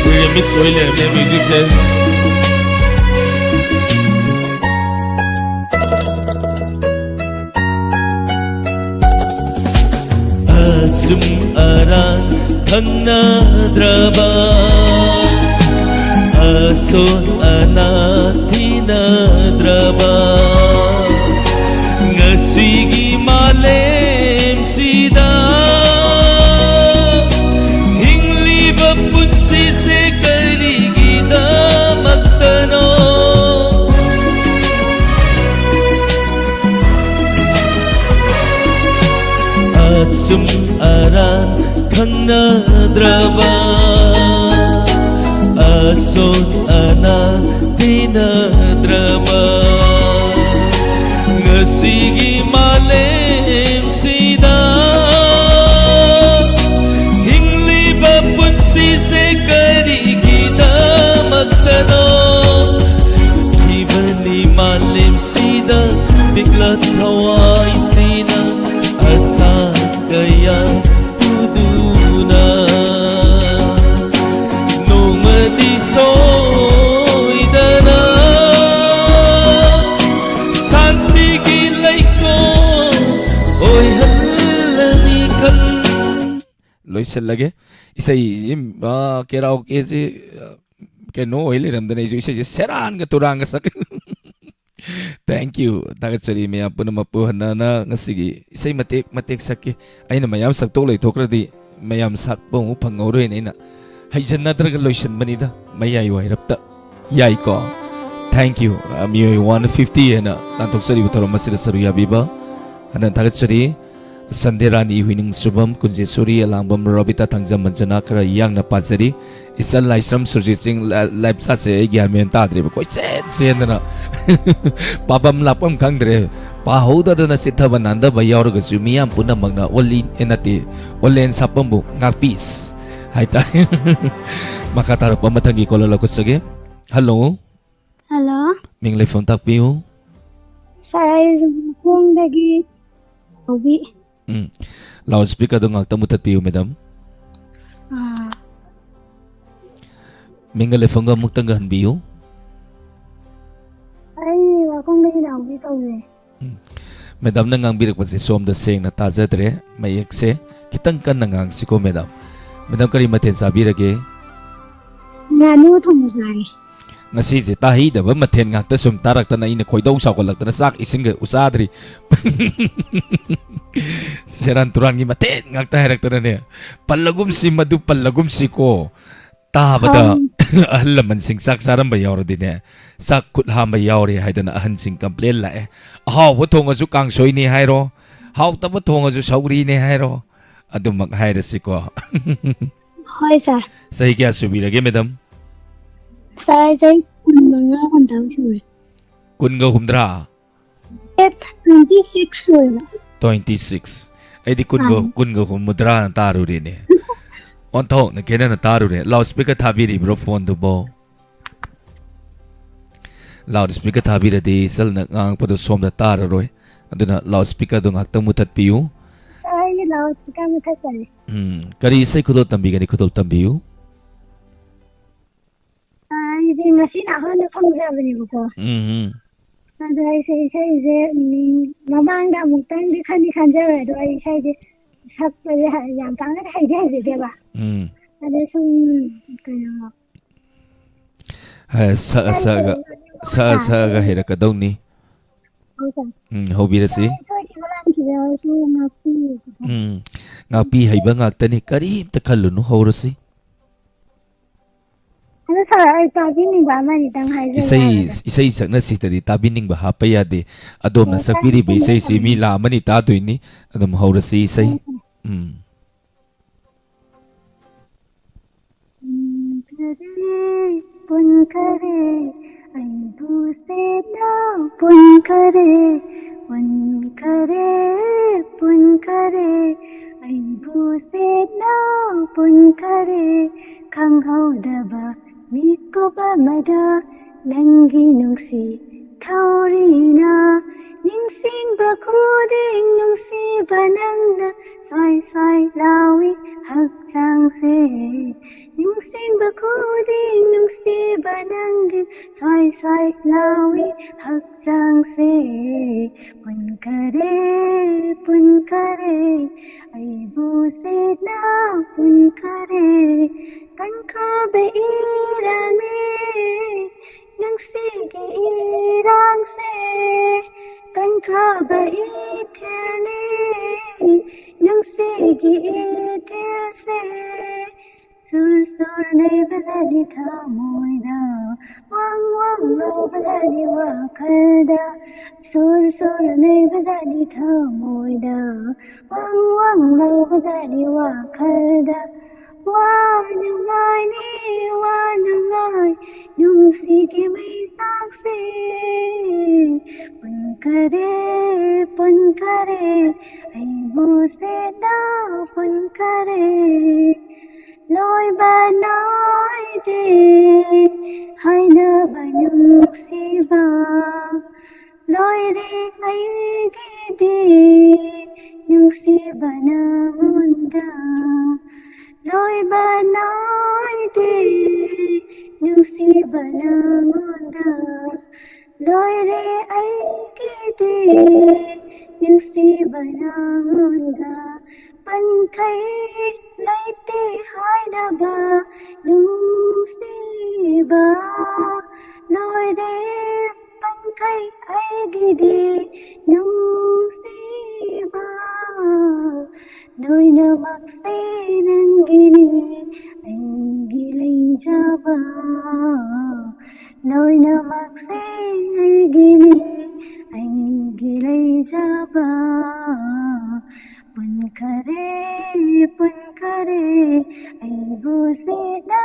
Remix ꯑꯣꯏ ꯂꯩꯔꯝꯃꯦ musicꯁꯦ꯫ ꯑꯁꯨꯝ ꯑꯔꯥꯟ ꯈꯪꯅꯗ꯭ꯔꯕ, ꯑꯁꯣꯟ ꯑꯅꯥ ꯊꯤꯅꯗ꯭ꯔꯕ ꯉꯁꯤꯒꯤ ꯃꯥꯂꯦꯝꯁꯤꯗ ꯍꯤꯡꯂꯤꯕ ꯄꯨꯟꯁꯤꯁꯦ ꯀꯔꯤꯒꯤꯗꯃꯛꯇꯅꯣ? ꯑꯁꯨꯝ ꯑꯔꯥꯟ ꯈꯪꯅꯗ꯭ꯔꯕ, ꯑꯁꯣꯟ ꯑꯅꯥ ꯊꯤꯅꯗ꯭ꯔꯕ ꯉꯁꯤꯒꯤ ꯃꯥꯂꯦꯝꯁꯤꯗ ꯍꯤꯡꯂꯤꯕ ꯄꯨꯟꯁꯤꯁꯦ ꯀꯔꯤꯒꯤꯗꯃꯛꯇꯅꯣ? ꯊꯤꯕꯅꯤ ꯃꯥꯂꯦꯝꯁꯤꯗ ꯄꯤꯛꯂ ꯊꯋꯥꯏꯁꯤꯅ ꯑꯁꯥ ꯁꯤꯜꯂꯒꯦ꯫ ꯏꯁꯩꯁꯤ, ꯑꯥ, karaokeꯁꯤ, ꯑꯥ, ꯀꯩꯅꯣ ꯑꯣꯏ ꯂꯩꯔꯝꯗꯅ ꯑꯩꯁꯨ ꯏꯁꯩꯁꯦ ꯁꯦꯔꯥꯟꯒ ꯇꯨꯔꯥꯟꯒ ꯁꯛ-, Thank you꯫ ꯊꯥꯒꯠꯆꯔꯤ ꯃꯌꯥꯝ ꯄꯨꯝꯅꯃꯛꯄꯨ꯫ ꯍꯟꯅ ꯍꯟꯅ ꯉꯁꯤꯒꯤ ꯏꯁꯩ ꯃꯇꯦꯛ ꯃꯇꯦꯛ ꯁꯛꯀꯦ꯫ ꯑꯩꯅ ꯃꯌꯥꯝ ꯁꯛꯇꯣꯛ ꯂꯩꯊꯣꯛꯈ꯭ꯔꯗꯤ ꯃꯌꯥꯝ ꯁꯛꯄ ꯑꯃꯨꯛ ꯐꯪꯍꯧꯔꯣꯏꯅ ꯑꯩꯅ ꯍꯩꯖꯟꯅꯗ꯭ꯔꯒ ꯂꯣꯏꯁꯤꯟꯕꯅꯤꯗ꯫ ꯃꯌꯥꯏ ꯋꯥꯏꯔꯞꯇ ꯌꯥꯏꯀꯣ? Thank you꯫ ꯑ, ꯃꯤꯑꯣꯏ one fifty ꯍꯥꯏꯅ ꯂꯥꯟꯊꯣꯛꯆꯔꯤꯕ ꯊꯧꯔꯝ ꯑꯁꯤꯗ ꯁꯔꯨꯛ ꯌꯥꯕꯤꯕ ꯍꯟꯅ ꯊꯥꯒꯠꯆꯔꯤ꯫ ꯁꯟꯗꯦꯔꯥꯅꯤ, ꯍꯨꯏꯅꯤꯡ ꯁꯨꯕꯝ, ꯀꯨꯟꯖꯦꯁꯣꯔꯤ, ꯑꯂꯥꯡꯕꯝ, ꯔꯣꯕꯤꯇꯥ, ꯊꯥꯡꯖꯝ, ꯃꯟꯖꯅꯥ ꯈꯔ ꯌꯥꯡꯅ ꯄꯥꯖꯔꯤ꯫ ꯏꯆꯜ ꯂꯥꯏꯁ꯭ꯔꯝ ꯁꯨꯔꯖꯤꯠ ꯁꯤꯡ, ꯂ-, ꯂꯥꯏꯞ ꯆꯥꯠꯁꯦ ꯑꯩ ꯒ꯭ꯌꯥꯟ ꯃꯦꯟ ꯇꯥꯗ꯭ꯔꯦꯕ꯫ ꯀꯣꯏꯆꯦꯟ ꯆꯦꯟꯗꯅ ꯄꯥꯐꯝ ꯂꯥꯛꯐꯝ ꯈꯪꯗ꯭ꯔꯦ꯫ ꯄꯥꯍꯧꯗꯗꯅ ꯆꯤꯠꯊꯕ ꯅꯥꯟꯊꯕ ꯌꯥꯎꯔꯒꯁꯨ ꯃꯤꯌꯥꯝ ꯄꯨꯝꯅꯃꯛꯅ ꯑꯣꯟꯂꯤ, ꯑꯦ, ꯅꯠꯇꯦ, ꯑꯣꯟꯂꯦꯟ ꯁꯥꯄꯝꯕꯨ ꯉꯥꯛꯄꯤꯁ ꯍꯥꯏꯇꯥꯔꯦ꯫ ꯃꯈꯥ ꯇꯥꯔꯛꯄ ꯃꯊꯪꯒꯤ ꯀꯣꯂꯔ ꯂꯧꯈꯠꯆꯒꯦ꯫ ꯍꯜꯂꯣ꯫ ꯍꯜꯂꯣ꯫ ꯃꯤꯡ ꯂꯩꯐꯝ ꯇꯥꯛꯄꯤꯌꯨ꯫ ꯁꯥꯔ, ꯑꯩ ꯃꯈꯣꯡꯗꯒꯤ ꯍꯧꯕꯤ꯫ ꯎꯝ꯫ ꯂꯥꯎꯠ ꯁ꯭ꯄꯤꯀꯔꯗꯣ ꯉꯥꯛꯇ ꯃꯨꯊꯠꯄꯤꯌꯨ, ꯃꯦꯗꯥꯝ꯫ ꯑꯥ꯫ ꯃꯤꯡꯒ ꯂꯩꯐꯝꯒ ꯑꯃꯨꯛꯇꯪꯒ ꯍꯟꯕꯤꯌꯨ꯫ ꯑꯩ ꯋꯥꯈꯣꯡꯗꯒꯤ ꯅꯥꯎꯕꯤ ꯀꯧꯋꯦ꯫ ꯎꯝ꯫ ꯃꯦꯗꯥꯝꯅ ꯉꯥꯡꯕꯤꯔꯛꯄꯁꯦ ꯁꯣꯝꯗ ꯁꯦꯡꯅ ꯇꯥꯖꯗ꯭ꯔꯦ, ꯃꯌꯦꯛꯁꯦ ꯈꯤꯇꯪ ꯀꯟꯅ ꯉꯥꯡꯁꯤꯀꯣ, ꯃꯦꯗꯥꯝ꯫ ꯃꯦꯗꯥꯝ, ꯀꯔꯤ ꯃꯊꯦꯜ ꯆꯥꯕꯤꯔꯒꯦ? ꯉꯥꯅꯨ ꯊꯣꯡꯕ ꯆꯥꯏ꯫ ꯉꯁꯤꯁꯦ ꯇꯥꯍꯩꯗꯕ ꯃꯊꯦꯜ ꯉꯥꯛꯇ ꯁꯨꯝ ꯇꯥꯔꯛꯇꯅ ꯑꯩꯅ ꯈꯣꯏꯗꯧ ꯁꯥꯎꯒꯠꯂꯛꯇꯅ ꯆꯥꯛ ꯏꯁꯤꯡꯒ ꯎꯆꯥꯗ꯭ꯔꯤ꯫ ꯁꯦꯔꯥꯟ ꯇꯨꯔꯥꯟꯒꯤ ꯃꯊꯦꯜ ꯉꯥꯛꯇ ꯍꯥꯏꯔꯛꯇꯅꯅꯦ, ꯄꯜꯂꯒꯨꯝꯁꯤ, ꯃꯗꯨ ꯄꯜꯂꯒꯨꯝꯁꯤꯀꯣ꯫ ꯇꯥꯕꯗ ꯍꯥꯎ꯫ ꯑꯍꯜ ꯂꯃꯟꯁꯤꯡ ꯆꯥꯛ ꯆꯥꯔꯝꯕ ꯌꯥꯎꯔꯗꯤꯅꯦ, ꯆꯥꯛ ꯈꯨꯠ ꯍꯥꯝꯕ ꯌꯥꯎꯔꯦ ꯍꯥꯏꯗꯅ ꯑꯍꯟꯁꯤꯡ complain ꯂꯥꯛꯑꯦ꯫ ꯑꯍꯥꯎꯕ ꯊꯣꯡꯉꯁꯨ ꯀꯥꯡꯁꯣꯏꯅꯤ ꯍꯥꯏꯔꯣ, ꯍꯥꯎꯇꯕ ꯊꯣꯡꯉꯁꯨ ꯁꯧꯒ꯭ꯔꯤꯅꯦ ꯍꯥꯏꯔꯣ, ꯑꯗꯨꯃꯛ ꯍꯥꯏꯔꯁꯤꯀꯣ꯫ ꯍꯣꯏ, ꯁꯥꯔ꯫ ꯆꯍꯤ ꯀꯌꯥ ꯁꯨꯕꯤꯔꯒꯦ, ꯃꯦꯗꯥꯝ? ꯁꯥꯔ, ꯆꯍꯤ ꯀꯨꯟꯃꯉꯥ, ꯀꯨꯟꯇꯔꯨꯛ ꯁꯨꯔꯦ꯫ ꯀꯨꯟꯒ ꯍꯨꯝꯗ꯭ꯔꯥ? ꯑꯦ, twenty six ꯁꯨꯔꯦꯕ꯫ Twenty six꯫ ꯑꯩꯗꯤ ꯀꯨꯟꯒ, ꯑꯥ꯫ ꯀꯨꯟꯒ ꯍꯨꯝꯐꯨꯇꯔꯥꯅ ꯇꯥꯔꯨꯔꯦꯅꯦ꯫ ꯑꯣꯟꯊꯣꯛꯅ ꯈꯦꯠꯅꯅ ꯇꯥꯔꯨꯔꯦ꯫ ꯂꯥꯎꯠ ꯁ꯭ꯄꯤꯀꯔ ꯊꯥꯕꯤꯔꯤꯕ꯭ꯔꯣ ꯐꯣꯟꯗꯨꯕꯣ? ꯂꯥꯎꯠ ꯁ꯭ꯄꯤꯀꯔ ꯊꯥꯕꯤꯔꯗꯤ ꯏꯆꯜꯅ ꯉꯥꯡꯉꯛꯄꯗꯣ ꯁꯣꯝꯗ ꯇꯥꯔꯔꯣꯏ꯫ ꯑꯗꯨꯅ ꯂꯥꯎꯠ ꯁ꯭ꯄꯤꯀꯔꯗꯣ ꯉꯥꯛꯇꯪ ꯃꯨꯊꯠꯄꯤꯌꯨ꯫ ꯁꯥꯔ, ꯑꯩꯒꯤ ꯂꯥꯎꯠ ꯁ꯭ꯄꯤꯀꯔ ꯃꯨꯊꯠꯆꯔꯦ꯫ ꯎꯝ, ꯀꯔꯤ ꯏꯁꯩ ꯈꯨꯗꯣꯜ ꯇꯝꯕꯤꯒꯅꯤ? ꯈꯨꯗꯣꯜ ꯇꯝꯕꯤꯌꯨ꯫ ꯑ, ꯑꯩꯗꯤ ꯉꯁꯤꯅ ꯑꯍꯥꯟꯕ ꯐꯪꯖꯕꯅꯦꯕꯀꯣ꯫ ꯎꯝ, ꯎꯝ꯫ ꯑꯗꯣ ꯑꯩꯁꯦ ꯏꯁꯩꯁꯦ, ꯎꯝ, ꯃꯃꯥꯡꯗ ꯑꯃꯨꯛꯇꯪꯗꯤ ꯈꯟꯗꯤ ꯈꯟꯖꯔꯦ, ꯑꯗꯣ ꯑꯩ ꯏꯁꯩꯁꯦ ꯁꯛꯄꯁꯦ ꯍ-, ꯌꯥꯝ ꯄꯥꯛꯅ ꯍꯩꯗꯤ ꯍꯩꯖꯗꯦꯕ꯫ ꯎꯝ꯫ ꯑꯗꯣ ꯁꯨꯝ ꯀꯩꯅꯣ ꯍ-, ꯁꯛꯑ ꯁꯛꯑꯒ ꯁꯛꯑ ꯁꯛꯑꯒ ꯍꯩꯔꯛꯀꯗꯧꯅꯤ꯫ ꯍꯧꯖꯤꯛ ꯎꯝ, ꯍꯧꯕꯤꯔꯁꯤ꯫ ꯁꯣꯏꯈꯤꯕ ꯂꯥꯟꯈꯤꯕ ꯌꯥꯎꯔꯁꯨ ꯉꯥꯛꯄꯤꯌꯨ꯫ ꯎꯝ, ꯉꯥꯛꯄꯤ ꯍꯩꯕ ꯉꯥꯛꯇꯅꯤ, ꯀꯔꯤꯝꯇ ꯈꯜꯂꯨꯅꯨ, ꯍꯧꯔꯁꯤ꯫ ꯑꯗꯣ ꯁꯥꯔ, ꯑꯩ ꯇꯥꯕꯤꯅꯤꯡꯕ ꯑꯃ ꯑꯅꯤꯇꯪ ꯍꯥꯏꯖꯒꯦ ꯏꯁꯩ ꯍꯥꯏꯕꯗ꯫ ꯏꯁꯩ ꯁꯛꯅꯁꯤꯗꯗꯤ ꯇꯥꯕꯤꯅꯤꯡꯕ ꯍꯥꯞꯄ ꯌꯥꯗꯦ꯫ ꯑꯗꯣꯝꯅ ꯑꯣ, ꯁꯛꯄꯤꯔꯤꯕ ꯇꯥꯕꯤꯅꯤꯡꯕ ꯏꯁꯩꯁꯤ ꯃꯤ ꯑꯃ꯫ ꯂꯥꯛ ꯑꯃꯅꯤ ꯇꯥꯗꯣꯏꯅꯤ꯫ ꯑꯗꯨꯝ ꯍꯧꯔꯁꯤ ꯏꯁꯩ꯫ ꯎꯝ꯫ ꯄꯨꯟꯈꯔꯦ, ꯄꯨꯟꯈꯔꯦ, ꯑꯩꯕꯨ ꯁꯦꯠꯅ ꯄꯨꯟꯈꯔꯦ, ꯄꯨꯟꯈꯔꯦ, ꯄꯨꯟꯈꯔꯦ, ꯑꯩꯕꯨ ꯁꯦꯠꯅ ꯄꯨꯟꯈꯔꯦ, ꯈꯪꯍꯧꯗꯕ ꯃꯤꯀꯨꯞ ꯑꯃꯗ ꯅꯪꯒꯤ ꯅꯨꯡꯁꯤ ꯊꯧꯔꯤꯅ ꯅꯤꯡꯁꯤꯡꯕ ꯈꯨꯗꯤꯡ ꯅꯨꯡꯁꯤꯕ ꯅꯪꯅ ꯁ꯭ꯋꯥꯏ ꯁ꯭ꯋꯥꯏ ꯂꯥꯎꯏ ꯍꯛꯆꯥꯡꯁꯦ꯫ ꯅꯤꯡꯁꯤꯡꯕ ꯈꯨꯗꯤꯡ ꯅꯨꯡꯁꯤꯕ ꯅꯪꯒꯤ ꯁ꯭ꯋꯥꯏ ꯁ꯭ꯋꯥꯏ ꯂꯥꯎꯏ ꯍꯛꯆꯥꯡꯁꯦ꯫ ꯄꯨꯟꯈꯔꯦ, ꯄꯨꯟꯈꯔꯦ, ꯑꯩꯕꯨ ꯁꯦꯠꯅ ꯄꯨꯟꯈꯔꯦ꯫ ꯀꯟꯈ꯭ꯔꯕ ꯏꯔꯥꯡꯅꯦ, ꯅꯨꯡꯁꯤꯒꯤ ꯏꯔꯥꯡꯁꯦ, ꯀꯟꯈ꯭ꯔꯕ ꯏꯊꯦꯜꯅꯦ, ꯅꯨꯡꯁꯤꯒꯤ ꯏꯊꯦꯜꯁꯦ꯫ ꯁꯨꯔ ꯁꯨꯔ ꯅꯩꯕꯗꯗꯤ ꯊꯃꯣꯏꯗ, ꯋꯥꯡ ꯋꯥꯡ ꯂꯧꯕꯗꯗꯤ ꯋꯥꯈꯜꯗ, ꯁꯨꯔ ꯁꯨꯔ ꯅꯩꯕꯗꯗꯤ ꯊꯃꯣꯏꯗ, ꯋꯥꯡ ꯋꯥꯡ ꯂꯧꯕꯗꯗꯤ ꯋꯥꯈꯜꯗ꯫ ꯋꯥ ꯅꯨꯡꯉꯥꯏꯅꯤ, ꯋꯥ ꯅꯨꯡꯉꯥꯏ, ꯅꯨꯡꯁꯤꯒꯤ ꯃꯩꯁꯥꯛꯁꯦ꯫ ꯄꯨꯟꯈꯔꯦ, ꯄꯨꯟꯈꯔꯦ, ꯑꯩꯕꯨ ꯁꯦꯠꯅ ꯄꯨꯟꯈꯔꯦ꯫ ꯂꯣꯏꯕ ꯅꯥꯏꯗꯦ ꯍꯥꯏꯅꯕ ꯅꯨꯡꯁꯤꯕ, ꯂꯣꯏꯔꯦ ꯑꯩꯒꯤꯗꯤ ꯅꯨꯡꯁꯤꯕ ꯅꯉꯣꯟꯗ꯫ ꯂꯣꯏꯕ ꯅꯥꯏꯗꯦ ꯅꯨꯡꯁꯤꯕ ꯅꯉꯣꯟꯗ꯫ ꯂꯣꯏꯔꯦ ꯑꯩꯒꯤꯗꯤ ꯅꯨꯡꯁꯤꯕ ꯅꯉꯣꯟꯗ꯫ ꯄꯟꯈꯩ ꯂꯩꯇꯦ ꯍꯥꯏꯅꯕ ꯅꯨꯡꯁꯤꯕ ꯂꯣꯏꯔꯦ ꯄꯟꯈꯩ ꯑꯩꯒꯤꯗꯤ ꯅꯨꯡꯁꯤꯕ ꯂꯣꯏꯅꯃꯛꯁꯦ ꯅꯪꯒꯤꯅꯤ ꯑꯩꯒꯤ ꯂꯩꯖꯕ ꯂꯣꯏꯅꯃꯛꯁꯦ ꯑꯩꯒꯤꯅꯤ ꯑꯩꯒꯤ ꯂꯩꯖꯕ ꯄꯨꯟꯈꯔꯦ ꯄꯨꯟꯈꯔꯦ ꯑꯩꯕꯨ ꯁꯤꯗ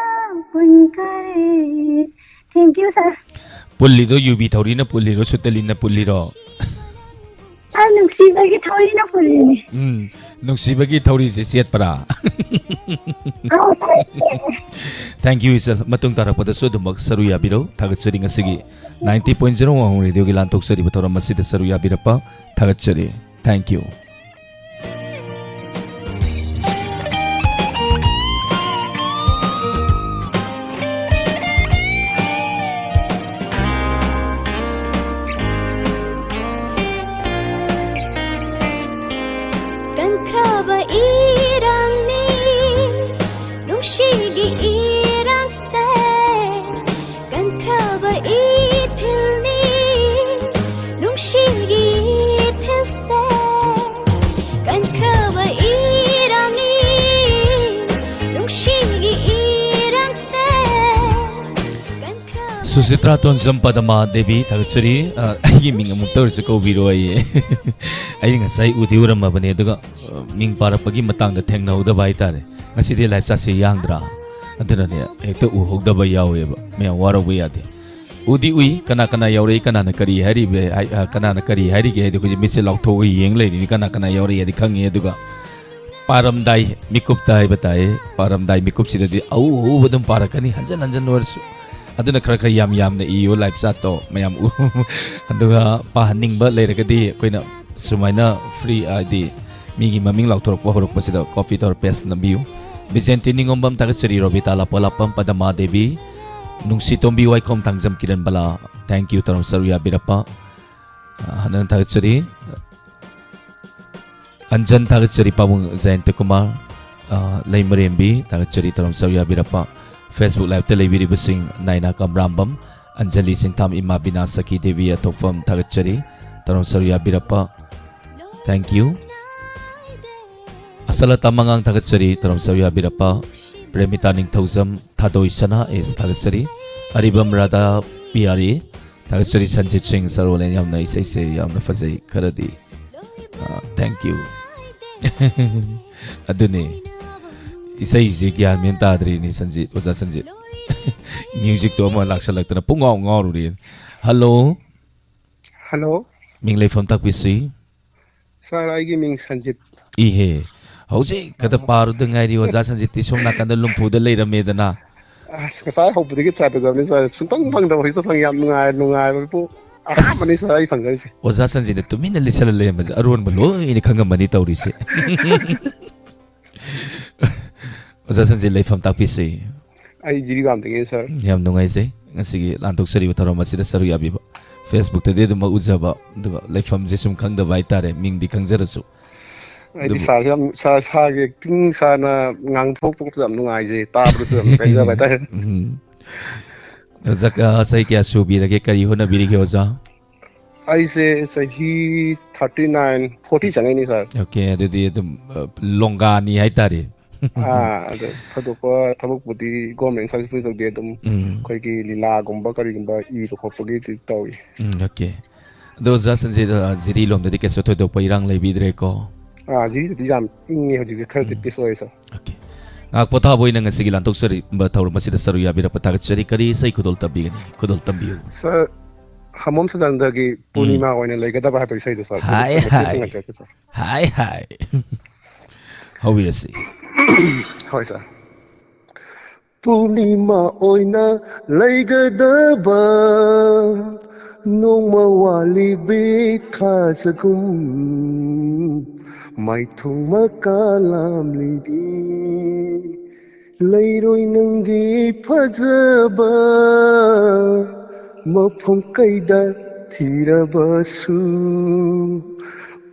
ꯄꯨꯟꯈꯔꯦ Thank you, sir. ꯄꯨꯜꯂꯤꯗꯣ ꯌꯨꯕꯤ ꯊꯧꯔꯤꯅ ꯄꯨꯜꯂꯤꯔꯣ, ꯁꯨꯇꯂꯤꯟꯅ ꯄꯨꯜꯂꯤꯔꯣ? ꯑ, ꯅꯨꯡꯁꯤꯕꯒꯤ ꯊꯧꯔꯤꯅ ꯄꯨꯜꯂꯤꯅꯦ꯫ ꯎꯝ, ꯅꯨꯡꯁꯤꯕꯒꯤ ꯊꯧꯔꯤꯁꯦ ꯆꯦꯠꯄ꯭ꯔꯥ? ꯑꯧ, sir, ꯆꯦꯠꯂꯦ꯫ Thank you, ꯏꯆꯜ꯫ ꯃꯇꯨꯡ ꯇꯥꯔꯛꯄꯗꯁꯨ ꯑꯗꯨꯃꯛ ꯁꯔꯨ ꯌꯥꯕꯤꯔꯧ꯫ ꯊꯥꯒꯠꯆꯔꯤ ꯉꯁꯤꯒꯤ ninety point zero ꯋꯥꯍꯣꯡ ꯔꯦꯗꯤꯑꯣꯒꯤ ꯂꯥꯟꯊꯣꯛꯆꯔꯤꯕ ꯊꯧꯔꯝ ꯑꯁꯤꯗ ꯁꯔꯨ ꯌꯥꯕꯤꯔꯛꯄ꯫ ꯊꯥꯒꯠꯆꯔꯤ꯫ Thank you. ꯀꯟꯈ꯭ꯔꯕ ꯏꯔꯥꯡꯅꯤ, ꯅꯨꯡꯁꯤꯒꯤ ꯏꯔꯥꯡꯁꯦ, ꯀꯟꯈ꯭ꯔꯕ ꯏꯊꯤꯜꯅꯤ, ꯅꯨꯡꯁꯤꯒꯤ ꯏꯊꯤꯜꯁꯦ, ꯀꯟꯈ꯭ꯔꯕ ꯏꯔꯥꯡꯅꯤ, ꯅꯨꯡꯁꯤꯒꯤ ꯏꯔꯥꯡꯁꯦ, ꯀꯟꯈ꯭ꯔꯕ ꯁꯨꯁꯤꯇ꯭ꯔꯥ ꯇꯣꯟꯖꯝ ꯄꯗꯃꯥ ꯗꯦꯕꯤ, ꯊꯥꯒꯠꯆꯔꯤ꯫ ꯑ, ꯑꯩꯒꯤ ꯃꯤꯡ ꯑꯃꯨꯛꯇ ꯑꯣꯏꯔꯁꯨ ꯀꯧꯕꯤꯔꯣ ꯑꯩ꯫ ꯑꯩ ꯉꯁꯥꯏ ꯎꯗꯤ ꯎꯔꯝꯃꯕꯅꯦ, ꯑꯗꯨꯒ, ꯑ, ꯃꯤꯡ ꯄꯥꯔꯛꯄꯒꯤ ꯃꯇꯥꯡꯗ ꯊꯦꯡꯅꯍꯧꯗꯕ ꯍꯥꯏꯇꯥꯔꯦ꯫ ꯉꯁꯤꯗꯤ ꯂꯥꯏꯞ ꯆꯥꯠꯁꯦ ꯌꯥꯡꯗ꯭ꯔꯥ? ꯑꯗꯨꯅꯅꯦ ꯍꯦꯛꯇ ꯎꯍꯧꯗꯕ ꯌꯥꯎꯋꯦꯕ꯫ ꯃꯌꯥꯝ ꯋꯥꯔꯧꯕ ꯌꯥꯗꯦ꯫ ꯎꯗꯤ ꯎꯏ, ꯀꯅꯥ ꯀꯅꯥ ꯌꯥꯎꯔꯛꯏ, ꯀꯅꯥꯅ ꯀꯔꯤ ꯍꯥꯏꯔꯤꯕ, ꯍꯥꯏ-, ꯑ, ꯀꯅꯥꯅ ꯀꯔꯤ ꯍꯥꯏꯔꯤꯒꯦ ꯍꯥꯏꯗꯤ ꯑꯩꯈꯣꯏꯁꯦ ꯃꯤꯠꯁꯦ ꯂꯥꯎꯊꯣꯛꯑꯒ ꯌꯦꯡ ꯂꯩꯔꯤꯅꯤ, ꯀꯅꯥ ꯀꯅꯥ ꯌꯥꯎꯔꯛꯏ ꯍꯥꯏꯗꯤ ꯈꯪꯉꯦ꯫ ꯑꯗꯨꯒ ꯄꯥꯔꯝꯗꯥꯏ ꯃꯤꯀꯨꯞꯇ ꯍꯥꯏꯕ ꯇꯥꯏ, ꯄꯥꯔꯝꯗꯥꯏ ꯃꯤꯀꯨꯞꯁꯤꯗꯗꯤ ꯑꯎ ꯑꯎꯕ ꯑꯗꯨꯝ ꯄꯥꯔꯛꯀꯅꯤ, ꯍꯟꯖꯟ ꯍꯟꯖꯟ ꯑꯣꯏꯔꯁꯨ꯫ ꯑꯗꯨꯅ ꯈꯔ ꯈꯔ ꯌꯥꯝ ꯌꯥꯝꯅ ꯏꯌꯨ, ꯂꯥꯏꯞ ꯆꯥꯠꯇꯣ ꯃꯌꯥꯝ ꯎ-, ꯑꯗꯨꯒ ꯄꯥꯍꯟꯅꯤꯡꯕ ꯂꯩꯔꯒꯗꯤ ꯑꯩꯈꯣꯏꯅ ꯁꯨꯃꯥꯏꯅ ꯐ꯭ꯔꯤ, ꯍꯥꯏꯗꯤ ꯃꯤꯒꯤ ꯃꯃꯤꯡ ꯂꯥꯎꯊꯣꯔꯛꯄ ꯍꯧꯔꯛꯄꯁꯤꯗ ꯀꯣꯄꯤ ꯇꯧꯔ ꯄꯦꯁ ꯅꯝꯕꯤꯌꯨ꯫ ꯕꯤꯖꯦꯟꯇꯤ ꯅꯤꯉꯣꯝꯕꯝ ꯊꯥꯒꯠꯆꯔꯤ, ꯔꯣꯕꯤꯇꯥ ꯂꯥꯄꯣꯂꯥꯄꯝ, ꯄꯗꯃꯥ ꯗꯦꯕꯤ, ꯅꯨꯡꯁꯤꯇꯣꯝꯕꯤ ꯋꯥꯏꯈꯣꯝ, ꯊꯥꯡꯖꯝ ꯀꯤꯔꯟ ꯕꯂꯥ, thank you ꯇꯧꯔꯝ ꯁꯔꯨ ꯌꯥꯕꯤꯔꯛꯄ, ꯑ, ꯍꯟꯅ ꯊꯥꯒꯠꯆꯔꯤ꯫ ꯑꯟꯖꯟ ꯊꯥꯒꯠꯆꯔꯤ, ꯄꯥꯕꯨꯡ ꯖꯌꯟꯇ ꯀꯨꯃꯥꯔ, ꯑ, ꯂꯩꯃꯔꯦꯝꯕꯤ ꯊꯥꯒꯠꯆꯔꯤ, ꯇꯧꯔꯝ ꯁꯔꯨꯛ ꯌꯥꯕꯤꯔꯛꯄ꯫ Facebook Live-ꯇ ꯂꯩꯕꯤꯔꯤꯕꯁꯤꯡ ꯅꯥꯏꯅꯥ ꯀꯝꯔꯥꯝꯕꯝ, ꯑꯟꯖꯂꯤ ꯁꯤꯡꯊꯥꯝ, ꯏꯃꯥ ꯕꯤꯅꯥ, ꯁꯈꯤ ꯗꯦꯕꯤ ꯑꯊꯣꯛꯐꯝ ꯊꯥꯒꯠꯆꯔꯤ, ꯇꯧꯔꯝ ꯁꯔꯨꯛ ꯌꯥꯕꯤꯔꯛꯄ꯫ Thank you. ꯑꯁꯂꯇꯥ ꯃꯉꯥꯡ ꯊꯥꯒꯠꯆꯔꯤ, ꯇꯧꯔꯝ ꯁꯔꯨꯛ ꯌꯥꯕꯤꯔꯛꯄ꯫ ꯄ꯭ꯔꯦꯃꯤꯇꯥ ꯅꯤꯡꯊꯧꯖꯝ, ꯊꯥꯗꯣꯏ ꯁꯅꯥ ꯑꯦꯁ ꯊꯥꯒꯠꯆꯔꯤ꯫ ꯑꯔꯤꯕꯝ ꯔꯥꯙꯥ ꯄꯤꯌꯥꯔꯤ ꯊꯥꯒꯠꯆꯔꯤ꯫ ꯁꯟꯖꯤꯠ ꯁꯤꯡ ꯁꯔꯣꯂꯦꯟ, ꯌꯥꯝꯅ ꯏꯁꯩꯁꯦ ꯌꯥꯝꯅ ꯐꯖꯩ ꯈꯔꯗꯤ꯫ ꯑ, thank you. ꯑꯗꯨꯅꯤ꯫ ꯏꯁꯩꯁꯦ ꯒ꯭ꯌꯥꯟ ꯃꯦꯟ ꯇꯥꯗ꯭ꯔꯤꯅꯤ, ꯁꯟꯖꯤꯠ, ꯑꯣꯖꯥ ꯁꯟꯖꯤꯠ꯫ Music-ꯇꯣ ꯑꯃ ꯂꯥꯛꯁꯜꯂꯛꯇꯅ ꯄꯨꯡꯉꯥꯎ ꯉꯥꯎꯔꯨꯔꯦ꯫ Hello꯫ Hello꯫ ꯃꯤꯡ ꯂꯩꯐꯝ ꯇꯥꯛꯄꯤꯁꯤ꯫ Sir, ꯑꯩꯒꯤ ꯃꯤꯡ ꯁꯟꯖꯤꯠ꯫ ꯏꯍꯦ, ꯍꯧꯖꯤꯛ ꯈꯛꯇ ꯄꯥꯔꯨꯗ ꯉꯥꯏꯔꯤ, ꯑꯣꯖꯥ ꯁꯟꯖꯤꯠꯇꯤ ꯁꯣꯝ ꯅꯥꯀꯟꯗ ꯂꯨꯝꯐꯨꯗ ꯂꯩꯔꯝꯃꯦꯗꯅ꯫ ꯑꯁ, ꯉꯁꯥꯏ ꯍꯧꯕꯗꯒꯤ try ꯇꯧꯖꯕꯅꯤ, sir꯫ ꯁꯨꯡꯐꯪ ꯐꯪꯗꯕ, ꯍꯧꯖꯤꯛꯇ ꯐꯪꯉꯤ꯫ ꯌꯥꯝ ꯅꯨꯡꯉꯥꯏ, ꯅꯨꯡꯉꯥꯏꯕꯕꯨ ꯑꯍꯥꯟꯕꯅꯤ, ꯑꯁ, sir, ꯑꯩ ꯐꯪꯖꯔꯤꯁꯦ꯫ ꯑꯣꯖꯥ ꯁꯟꯖꯤꯠꯅ ꯇꯨꯃꯤꯟꯅ ꯂꯤꯠꯁꯜꯂ ꯂꯩꯔꯝꯕꯁꯦ ꯑꯔꯣꯟꯕ ꯂꯣꯏꯅ ꯈꯪꯉꯝꯃꯅꯤ ꯇꯧꯔꯤꯁꯦ꯫ ꯑꯣꯖꯥ ꯁꯟꯖꯤꯠ, ꯂꯩꯐꯝ ꯇꯥꯛꯄꯤꯁꯤ꯫ ꯑꯩ ꯖꯤꯔꯤꯕꯥꯝꯗꯒꯤꯅꯤ, sir꯫ ꯌꯥꯝ ꯅꯨꯡꯉꯥꯏꯖꯩ ꯉꯁꯤꯒꯤ ꯂꯥꯟꯊꯣꯛꯆꯔꯤꯕ ꯊꯧꯔꯝ ꯑꯁꯤꯗ ꯁꯔꯨꯛ ꯌꯥꯕꯤꯕ꯫ Facebook-ꯇꯗꯤ ꯑꯗꯨꯃꯛ ꯎꯖꯕ, ꯑꯗꯨꯒ ꯂꯩꯐꯝꯁꯦ ꯁꯨꯝ ꯈꯪꯗꯕ ꯍꯥꯏꯇꯥꯔꯦ, ꯃꯤꯡꯗꯤ ꯈꯪꯖꯔꯁꯨ꯫ ꯑꯩꯗꯤ ꯑꯗꯨꯕꯨ sir ꯌꯥꯝ, sir, sir-ꯒꯤ acting, sir-ꯅ ꯉꯥꯡꯊꯣꯛꯄꯁꯨ ꯌꯥꯝ ꯅꯨꯡꯉꯥꯏꯖꯩ, ꯇꯥꯕꯗꯁꯨ ꯌꯥꯝ ꯄꯦꯟꯖꯕ ꯍꯥꯏꯇꯥꯔꯦ꯫ ꯎꯝ꯫ ꯑꯣꯖꯥ, ꯑ, ꯆꯍꯤ ꯀꯌꯥ ꯁꯨꯕꯤꯔꯒꯦ? ꯀꯔꯤ ꯍꯣꯠꯅꯕꯤꯔꯤꯒꯦ, ꯑꯣꯖꯥ? ꯑꯩꯁꯦ ꯆꯍꯤ thirty nine, forty ꯆꯪꯉꯛꯏꯅꯤ, sir꯫ Okay, ꯑꯗꯨꯗꯤ ꯑꯗꯨꯝ, ꯑ, ꯂꯣꯡꯒꯥꯅꯤ ꯍꯥꯏꯇꯥꯔꯦ꯫ ꯑꯥ, ꯑꯗꯣ ꯊꯣꯏꯗꯣꯛꯄ ꯊꯕꯛꯄꯨꯗꯤ government service ꯄꯨꯗꯤ ꯇꯧꯗꯦ, ꯑꯗꯨꯝ ꯎꯝ꯫ ꯑꯩꯈꯣꯏꯒꯤ ꯂꯤꯂꯥꯒꯨꯝꯕ ꯀꯔꯤꯒꯨꯝꯕ ꯏꯕ ꯈꯣꯠꯄꯒꯤꯗꯤ ꯇꯧꯏ꯫ ꯎꯝ, okay꯫ ꯑꯗꯣ ꯑꯣꯖꯥ ꯁꯟꯖꯤꯠ, ꯑ, ꯖꯤꯔꯤ ꯂꯣꯝꯗꯗꯤ ꯀꯩꯁꯨ ꯊꯣꯏꯗꯣꯛꯄ ꯏꯔꯥꯡ ꯂꯩꯕꯤꯗ꯭ꯔꯦꯀꯣ? ꯑꯥ, ꯖꯤꯔꯤꯗꯗꯤ ꯌꯥꯝ ꯏꯪꯉꯦ ꯍꯧꯖꯤꯛꯁꯦ, ꯈꯔꯗꯤ ꯎꯝ꯫ Peace ꯑꯣꯏꯌꯦ, sir꯫ Okay꯫ ꯉꯥꯏꯍꯥꯛ ꯄꯣꯊꯥꯕ ꯑꯣꯏꯅ ꯉꯁꯤꯒꯤ ꯂꯥꯟꯊꯣꯛꯆꯔꯤꯕ ꯊꯧꯔꯝ ꯑꯁꯤꯗ ꯁꯔꯨꯛ ꯌꯥꯕꯤꯔꯛꯄ ꯊꯥꯒꯠꯆꯔꯤ꯫ ꯀꯔꯤ ꯏꯁꯩ ꯈꯨꯗꯣꯜ ꯇꯝꯕꯤꯒꯅꯤ? ꯈꯨꯗꯣꯜ ꯇꯝꯕꯤꯌꯨ꯫ Sir, ꯍꯃꯣꯝ ꯁꯗꯥꯅꯟꯗꯒꯤ ꯎꯝ꯫ ꯄꯨꯔꯅꯤꯃꯥ ꯑꯣꯏꯅ ꯂꯩꯒꯗꯕ ꯍꯥꯏꯕ ꯏꯁꯩꯗꯣ, sir꯫ ꯍꯥꯏ, ꯍꯥꯏ꯫ ꯍꯥꯏ, ꯍꯥꯏ꯫ ꯍꯧꯕꯤꯔꯁꯤ꯫ ꯍꯣꯏ, sir꯫ ꯄꯨꯔꯅꯤꯃꯥ ꯑꯣꯏꯅ ꯂꯩꯒꯗꯕ ꯅꯣꯡꯃ ꯋꯥꯠꯂꯤꯕꯤ ꯊꯥꯖꯒꯨꯝ ꯃꯥꯏꯊꯣꯡ ꯃꯀꯥ ꯂꯥꯝꯂꯤꯕꯤ ꯂꯩꯔꯣꯏ ꯅꯪꯒꯤ ꯐꯖꯕ ꯃꯐꯝ ꯀꯩꯗ ꯊꯤꯔꯕꯁꯨ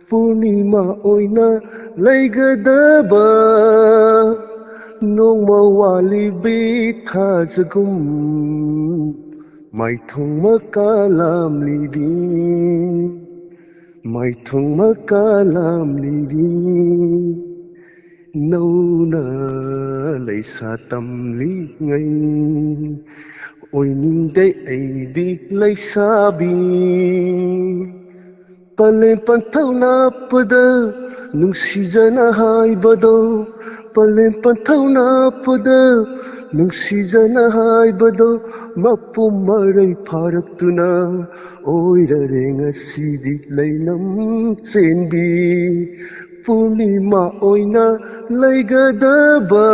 ꯄꯨꯔꯅꯤꯃꯥ ꯑꯣꯏꯅ ꯂꯩꯒꯗꯕ ꯅꯣꯡꯃ ꯋꯥꯠꯂꯤꯕꯤ ꯊꯥꯖꯒꯨꯝ ꯃꯥꯏꯊꯣꯡ ꯃꯀꯥ ꯂꯥꯝꯂꯤꯕꯤ, ꯃꯥꯏꯊꯣꯡ ꯃꯀꯥ ꯂꯥꯝꯂꯤꯕꯤ꯫ ꯅꯧꯅ ꯂꯩꯁꯥ ꯇꯝꯂꯤꯉꯩ ꯑꯣꯏꯅꯤꯡꯗꯦ ꯑꯩꯗꯤ ꯂꯩꯁꯥꯕꯤ꯫ ꯄꯂꯦꯝ ꯄꯟꯊꯧꯅꯥꯄꯗ ꯅꯨꯡꯁꯤꯖꯅ ꯍꯥꯏꯕꯗꯣ, ꯄꯂꯦꯝ ꯄꯟꯊꯧꯅꯥꯄꯗ ꯅꯨꯡꯁꯤꯖꯅ ꯍꯥꯏꯕꯗꯣ, ꯃꯄꯨꯝ ꯃꯔꯩ ꯐꯥꯔꯛꯇꯨꯅ ꯑꯣꯏꯔꯔꯦ ꯉꯁꯤꯗꯤ ꯂꯩꯅꯝ ꯆꯦꯟꯕꯤ꯫ ꯄꯨꯔꯅꯤꯃꯥ ꯑꯣꯏꯅ ꯂꯩꯒꯗꯕ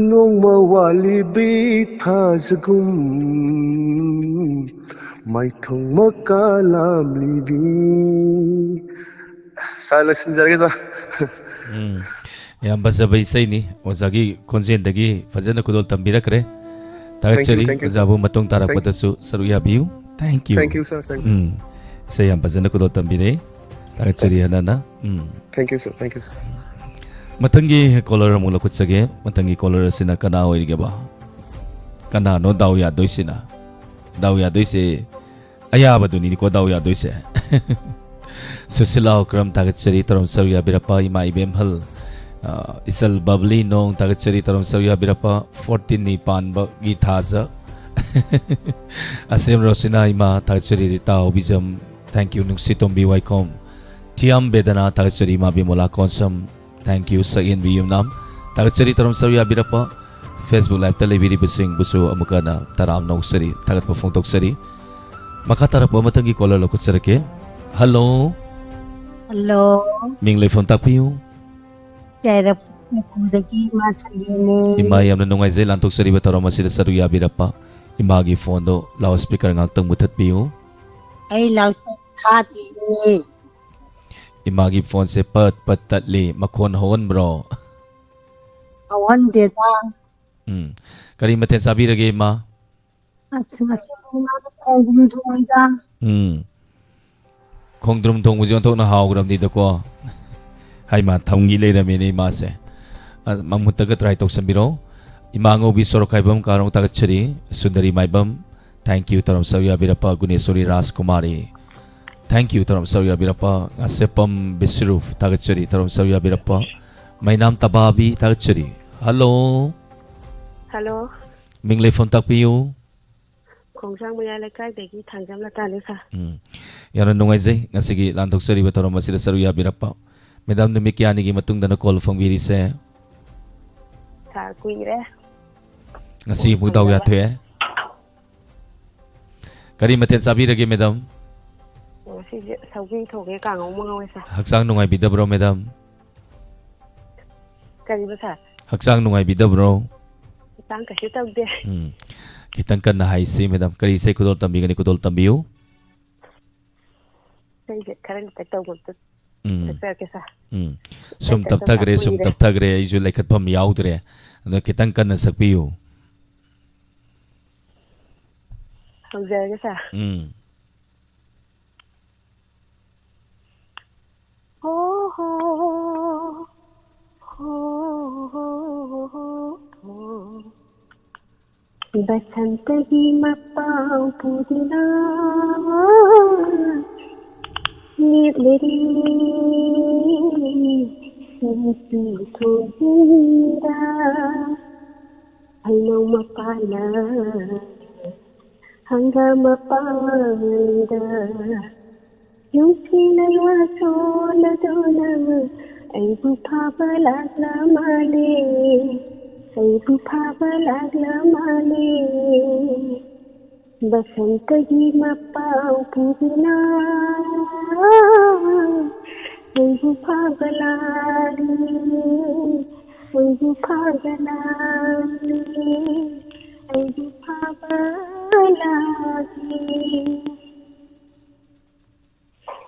ꯅꯣꯡꯃ ꯋꯥꯠꯂꯤꯕꯤ ꯊꯥꯖꯒꯨꯝ ꯃꯥꯏꯊꯣꯡ ꯃꯀꯥ ꯂꯥꯝꯂꯤꯕꯤ꯫ ꯁꯥꯔ, ꯂꯣꯏꯁꯤꯟꯖꯔꯒꯦ, ꯁꯥꯔ꯫ ꯎꯝ, ꯌꯥꯝ ꯐꯖꯕ ꯏꯁꯩꯅꯤ꯫ ꯑꯣꯖꯥꯒꯤ ꯈꯣꯟꯖꯦꯜꯗꯒꯤ ꯐꯖꯅ ꯈꯨꯗꯣꯜ ꯇꯝꯕꯤꯔꯛꯈ꯭ꯔꯦ꯫ ꯊꯥꯒꯠꯆꯔꯤ꯫ Thank you, thank you, sir. ꯑꯣꯖꯥꯕꯨ ꯃꯇꯨꯡ ꯇꯥꯔꯛꯄꯗꯁꯨ ꯁꯔꯨꯛ ꯌꯥꯕꯤꯌꯨ꯫ Thank you꯫ Thank you, sir. Thank you. ꯎꯝ, ꯏꯁꯩ ꯌꯥꯝ ꯐꯖꯅ ꯈꯨꯗꯣꯜ ꯇꯝꯕꯤꯔꯦ꯫ ꯊꯥꯒꯠꯆꯔꯤ꯫ Thank you, sir. ꯍꯟꯅ ꯍꯟꯅ꯫ ꯎꯝ꯫ Thank you, sir. Thank you, sir. ꯃꯊꯪꯒꯤ caller ꯑꯃꯨꯛ ꯂꯧꯈꯠꯆꯒꯦ꯫ ꯃꯊꯪꯒꯤ caller ꯑꯁꯤꯅ ꯀꯅꯥ ꯑꯣꯏꯔꯤꯒꯦꯕ? ꯀꯅꯥꯅꯣ ꯗꯥꯎ ꯌꯥꯗꯣꯏꯁꯤꯅ? ꯗꯥꯎ ꯌꯥꯗꯣꯏꯁꯦ ꯑꯌꯥꯕꯗꯨꯅꯤꯀꯣ, ꯗꯥꯎ ꯌꯥꯗꯣꯏꯁꯦ꯫ ꯁꯨꯁꯤꯂꯥ ꯑꯣꯀ꯭ꯔꯝ, ꯊꯥꯒꯠꯆꯔꯤ, ꯇꯧꯔꯝ ꯁꯔꯨꯛ ꯌꯥꯕꯤꯔꯛꯄ꯫ ꯏꯃꯥ ꯏꯕꯦꯝꯍꯜ, ꯑ, ꯏꯆꯜ ꯕꯕ꯭ꯂꯤ ꯅꯣꯡ, ꯊꯥꯒꯠꯆꯔꯤ, ꯇꯧꯔꯝ ꯁꯔꯨꯛ ꯌꯥꯕꯤꯔꯛꯄ꯫ Fourteen ꯅꯤ ꯄꯥꯟꯕꯒꯤ ꯊꯥꯖ꯫ ꯑꯁꯦꯝ ꯔꯣꯁꯤꯅꯥ ꯏꯃꯥ, ꯊꯥꯒꯠꯆꯔꯤ, ꯔꯤꯇꯥ ꯍꯧꯕꯤꯖꯝ, thank you, ꯅꯨꯡꯁꯤꯇꯣꯝꯕꯤ ꯋꯥꯏꯈꯣꯝ꯫ ꯊꯤꯌꯥꯝ ꯕꯦꯗꯅꯥ, ꯊꯥꯒꯠꯆꯔꯤ, ꯏꯃꯥ ꯕꯤꯃꯣꯂꯥ ꯀꯣꯟꯁꯝ, thank you, ꯁꯛꯍꯦꯟꯕꯤ ꯌꯨꯝꯅꯥꯝ, ꯊꯥꯒꯠꯆꯔꯤ, ꯇꯧꯔꯝ ꯁꯔꯨꯛ ꯌꯥꯕꯤꯔꯛꯄ꯫ Facebook Live-ꯇ ꯂꯩꯕꯤꯔꯤꯕꯁꯤꯡꯕꯨꯁꯨ ꯑꯃꯨꯛꯀ ꯍꯟꯅ ꯇꯔꯥꯝꯅ ꯑꯣꯛꯆꯔꯤ, ꯊꯥꯒꯠꯄ ꯐꯣꯡꯗꯣꯛꯆꯔꯤ꯫ ꯃꯈꯥ ꯇꯥꯔꯛꯄ ꯃꯊꯪꯒꯤ caller ꯂꯧꯈꯠꯆꯔꯛꯀꯦ꯫ Hello꯫ Hello꯫ ꯃꯤꯡ ꯂꯩꯐꯝ ꯇꯥꯛꯄꯤꯌꯨ꯫ ꯌꯥꯏꯔꯛꯄ ꯀꯣꯡꯀꯨꯗꯒꯤ ꯏꯃꯥ ꯁꯪꯒꯦꯅꯦ꯫ ꯏꯃꯥ, ꯌꯥꯝꯅ ꯅꯨꯡꯉꯥꯏꯖꯩ ꯂꯥꯟꯊꯣꯛꯆꯔꯤꯕ ꯊꯧꯔꯝ ꯑꯁꯤꯗ ꯁꯔꯨꯛ ꯌꯥꯕꯤꯔꯛꯄ꯫ ꯏꯃꯥꯒꯤ phoneꯗꯣ loudspeaker ꯉꯥꯛꯇꯪ ꯃꯨꯊꯠꯄꯤꯌꯨ꯫ ꯑꯩ loudspeaker ꯊꯥꯗꯤꯌꯦ꯫ ꯏꯃꯥꯒꯤ phoneꯁꯦ ꯄꯠ ꯄꯠ ꯇꯠꯂꯤ, ꯃꯈꯣꯟ ꯍꯧꯍꯟꯕ꯭ꯔꯣ? ꯍꯧꯍꯟꯗꯦꯗ꯫ ꯎꯝ꯫ ꯀꯔꯤ ꯃꯊꯦꯜ ꯆꯥꯕꯤꯔꯒꯦ, ꯏꯃꯥ? ꯑꯁ, ꯉꯁꯤ ꯉꯥꯁꯦ ꯈꯣꯡꯗ꯭ꯔꯨꯝ ꯊꯣꯡꯉꯤꯗ꯫ ꯎꯝ꯫ ꯈꯣꯡꯗ꯭ꯔꯨꯝ ꯊꯣꯡꯕꯁꯦ ꯑꯣꯟꯊꯣꯛꯅ ꯍꯥꯎꯈ꯭ꯔꯕꯅꯤꯗꯀꯣ꯫ ꯍꯥꯏꯃ ꯊꯝꯒꯤ ꯂꯩꯔꯝꯃꯦꯅꯦ ꯏꯃꯥꯁꯦ꯫ ꯑ, ꯃꯃꯨꯠꯇꯒ try ꯇꯧꯁꯟꯕꯤꯔꯣ꯫ ꯏꯃꯥ ꯉꯧꯕꯤ ꯁꯣꯔꯣꯛꯈꯥꯏꯕꯝ ꯀꯥꯔꯣꯡ ꯊꯥꯒꯠꯆꯔꯤ꯫ ꯁꯨꯟꯗꯔꯤ ꯃꯥꯏꯕꯝ, thank you ꯇꯧꯔꯝ ꯁꯔꯨꯛ ꯌꯥꯕꯤꯔꯛꯄ꯫ ꯒꯨꯅꯦꯁꯣꯔꯤ ꯔꯥꯖꯀꯨꯃꯥꯔꯤ, thank you ꯇꯧꯔꯝ ꯁꯔꯨꯛ ꯌꯥꯕꯤꯔꯛꯄ꯫ ꯉꯥꯁꯦꯞꯄꯝ ꯕꯤꯁ꯭ꯋꯔꯨꯞ ꯊꯥꯒꯠꯆꯔꯤ ꯇꯧꯔꯝ ꯁꯔꯨꯛ ꯌꯥꯕꯤꯔꯛꯄ꯫ ꯃꯩꯅꯥꯝ ꯇꯕꯥꯕꯤ ꯊꯥꯒꯠꯆꯔꯤ꯫ Hello꯫ Hello꯫ ꯃꯤꯡ ꯂꯩꯐꯝ ꯇꯥꯛꯄꯤꯌꯨ꯫ ꯈꯣꯡꯖꯥꯡ ꯃꯌꯥꯏ ꯂꯩꯀꯥꯏꯗꯒꯤ ꯊꯥꯡꯖꯝ ꯂꯇꯥꯅꯤ, sir꯫ ꯎꯝ꯫ ꯌꯥꯝꯅ ꯅꯨꯡꯉꯥꯏꯖꯩ ꯉꯁꯤꯒꯤ ꯂꯥꯟꯊꯣꯛꯆꯔꯤꯕ ꯊꯧꯔꯝ ꯑꯁꯤꯗ ꯁꯔꯨꯛ ꯌꯥꯕꯤꯔꯛꯄ꯫ Madam, ꯅꯨꯃꯤꯠ ꯀꯌꯥꯅꯤꯒꯤ ꯃꯇꯨꯡꯗꯅ call ꯐꯪꯕꯤꯔꯤꯁꯦ? Sir, ꯀꯨꯏꯔꯦ꯫ ꯉꯁꯤ ꯑꯃꯨꯛ ꯗꯥꯎ ꯐꯪꯖꯕ꯫ ꯌꯥꯊꯣꯛꯑꯦ꯫ ꯀꯔꯤ ꯃꯊꯦꯜ ꯆꯥꯕꯤꯔꯒꯦ, madam? ꯉꯁꯤꯁꯦ ꯁꯧꯒ꯭ꯔꯤ ꯊꯣꯡꯉꯦ, ꯀꯥꯡꯉꯧ ꯑꯃ ꯉꯧꯋꯦ, sir꯫ ꯍꯛꯆꯥꯡ ꯅꯨꯡꯉꯥꯏꯕꯤꯗꯕ꯭ꯔꯣ, madam? ꯀꯔꯤꯕ, sir? ꯍꯛꯆꯥꯡ ꯅꯨꯡꯉꯥꯏꯕꯤꯗꯕ꯭ꯔꯣ? ꯍꯛꯆꯥꯡ ꯀꯩꯁꯨ ꯇꯧꯗꯦ꯫ ꯎꯝ꯫ ꯈꯤꯇꯪ ꯀꯟꯅ ꯍꯥꯏꯁꯤ, madam꯫ ꯀꯔꯤ ꯏꯁꯩ ꯈꯨꯗꯣꯜ ꯇꯝꯕꯤꯒꯅꯤ? ꯈꯨꯗꯣꯜ ꯇꯝꯕꯤꯌꯨ꯫ ꯏꯁꯩꯁꯦ ꯈꯔ ꯈꯤꯇꯪ ꯇꯧꯕ ꯑꯝꯇ ꯎꯝ꯫ ꯁꯛꯆꯔꯛꯀꯦ, sir꯫ ꯎꯝ꯫ ꯁꯨꯝ ꯏꯁꯩ ꯁꯛꯇꯕ ꯇꯞꯊꯈ꯭ꯔꯦ, ꯁꯨꯝ ꯀꯨꯏꯔꯦ꯫ ꯇꯞꯊꯈ꯭ꯔꯦ꯫ ꯑꯩꯁꯨ ꯂꯩꯈꯠꯐꯝ ꯌꯥꯎꯗ꯭ꯔꯦ꯫ ꯑꯗꯣ ꯈꯤꯇꯪ ꯀꯟꯅ ꯁꯛꯄꯤꯌꯨ꯫ ꯍꯧꯖꯔꯒꯦ, sir꯫ ꯎꯝ꯫ ꯍꯣ ꯍꯣ, ꯍꯣ ꯍꯣ ꯍꯣ꯫ ꯕꯁꯟꯇꯒꯤ ꯃꯄꯥꯎ ꯄꯨꯗꯨꯅ ꯂꯦꯞꯂꯔꯤ ꯁꯤꯡꯆꯨ ꯊꯣꯡꯖꯤꯟꯗ꯫ ꯍꯩꯅꯧ ꯃꯄꯥꯅ ꯍꯪꯒꯥꯝ ꯃꯄꯥꯟꯗ ꯅꯨꯡꯁꯤꯅ ꯋꯥ ꯁꯣꯟꯅꯗꯨꯅ ꯑꯩꯕꯨ ꯐꯥꯕ ꯂꯥꯛꯂ ꯃꯥꯂꯦ, ꯑꯩꯕꯨ ꯐꯥꯕ ꯂꯥꯛꯂ ꯃꯥꯂꯦ꯫ ꯕꯁꯟꯇꯒꯤ ꯃꯄꯥꯎ ꯄꯨꯗꯨꯅ ꯑꯩꯕꯨ ꯐꯥꯕ ꯂꯥꯛꯂꯦ, ꯑꯩꯕꯨ ꯐꯥꯕ ꯂꯥꯛꯂꯦ, ꯑꯩꯕꯨ ꯐꯥꯕ ꯂꯥꯛꯂꯦ꯫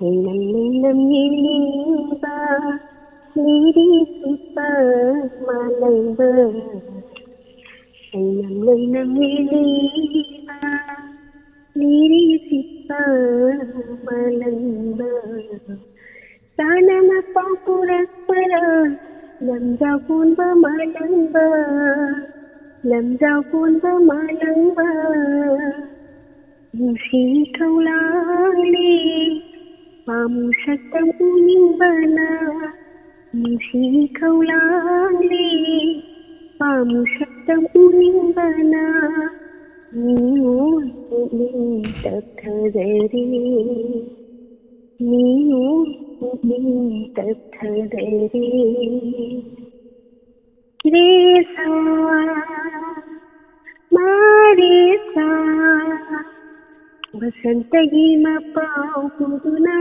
ꯂꯩꯅꯝ ꯂꯩꯅꯝ ꯌꯦꯡꯂꯤꯕ ꯂꯤꯔꯤ ꯆꯤꯠꯄ ꯃꯥꯂꯪꯕ꯫ ꯂꯩꯅꯝ ꯂꯩꯅꯝ ꯌꯦꯡꯂꯤꯕ ꯂꯤꯔꯤ ꯆꯤꯠꯄ ꯃꯥꯂꯪꯕ꯫ ꯂꯝꯖꯥꯎ ꯀꯣꯟꯕ ꯃꯥꯂꯪꯕ ꯅꯨꯡꯁꯤ ꯈꯧꯂꯥꯡꯂꯦ, ꯄꯥꯝꯃꯨ ꯁꯛꯇꯝ ꯎꯅꯤꯡꯕꯅ, ꯅꯨꯡꯁꯤ ꯈꯧꯂꯥꯡꯂꯦ, ꯄꯥꯝꯃꯨ ꯁꯛꯇꯝ ꯎꯅꯤꯡꯕꯅ, ꯃꯤꯑꯣꯏ ꯄꯨꯛꯅꯤꯡ ꯇꯞꯊꯔꯦ, ꯃꯤꯑꯣꯏ ꯄꯨꯛꯅꯤꯡ ꯇꯞꯊꯔꯦ꯫ ꯔꯦꯁꯥ, ꯃꯥꯔꯦꯁꯥ, ꯕꯁꯟꯇꯒꯤ ꯃꯄꯥꯎ ꯄꯨꯗꯨꯅ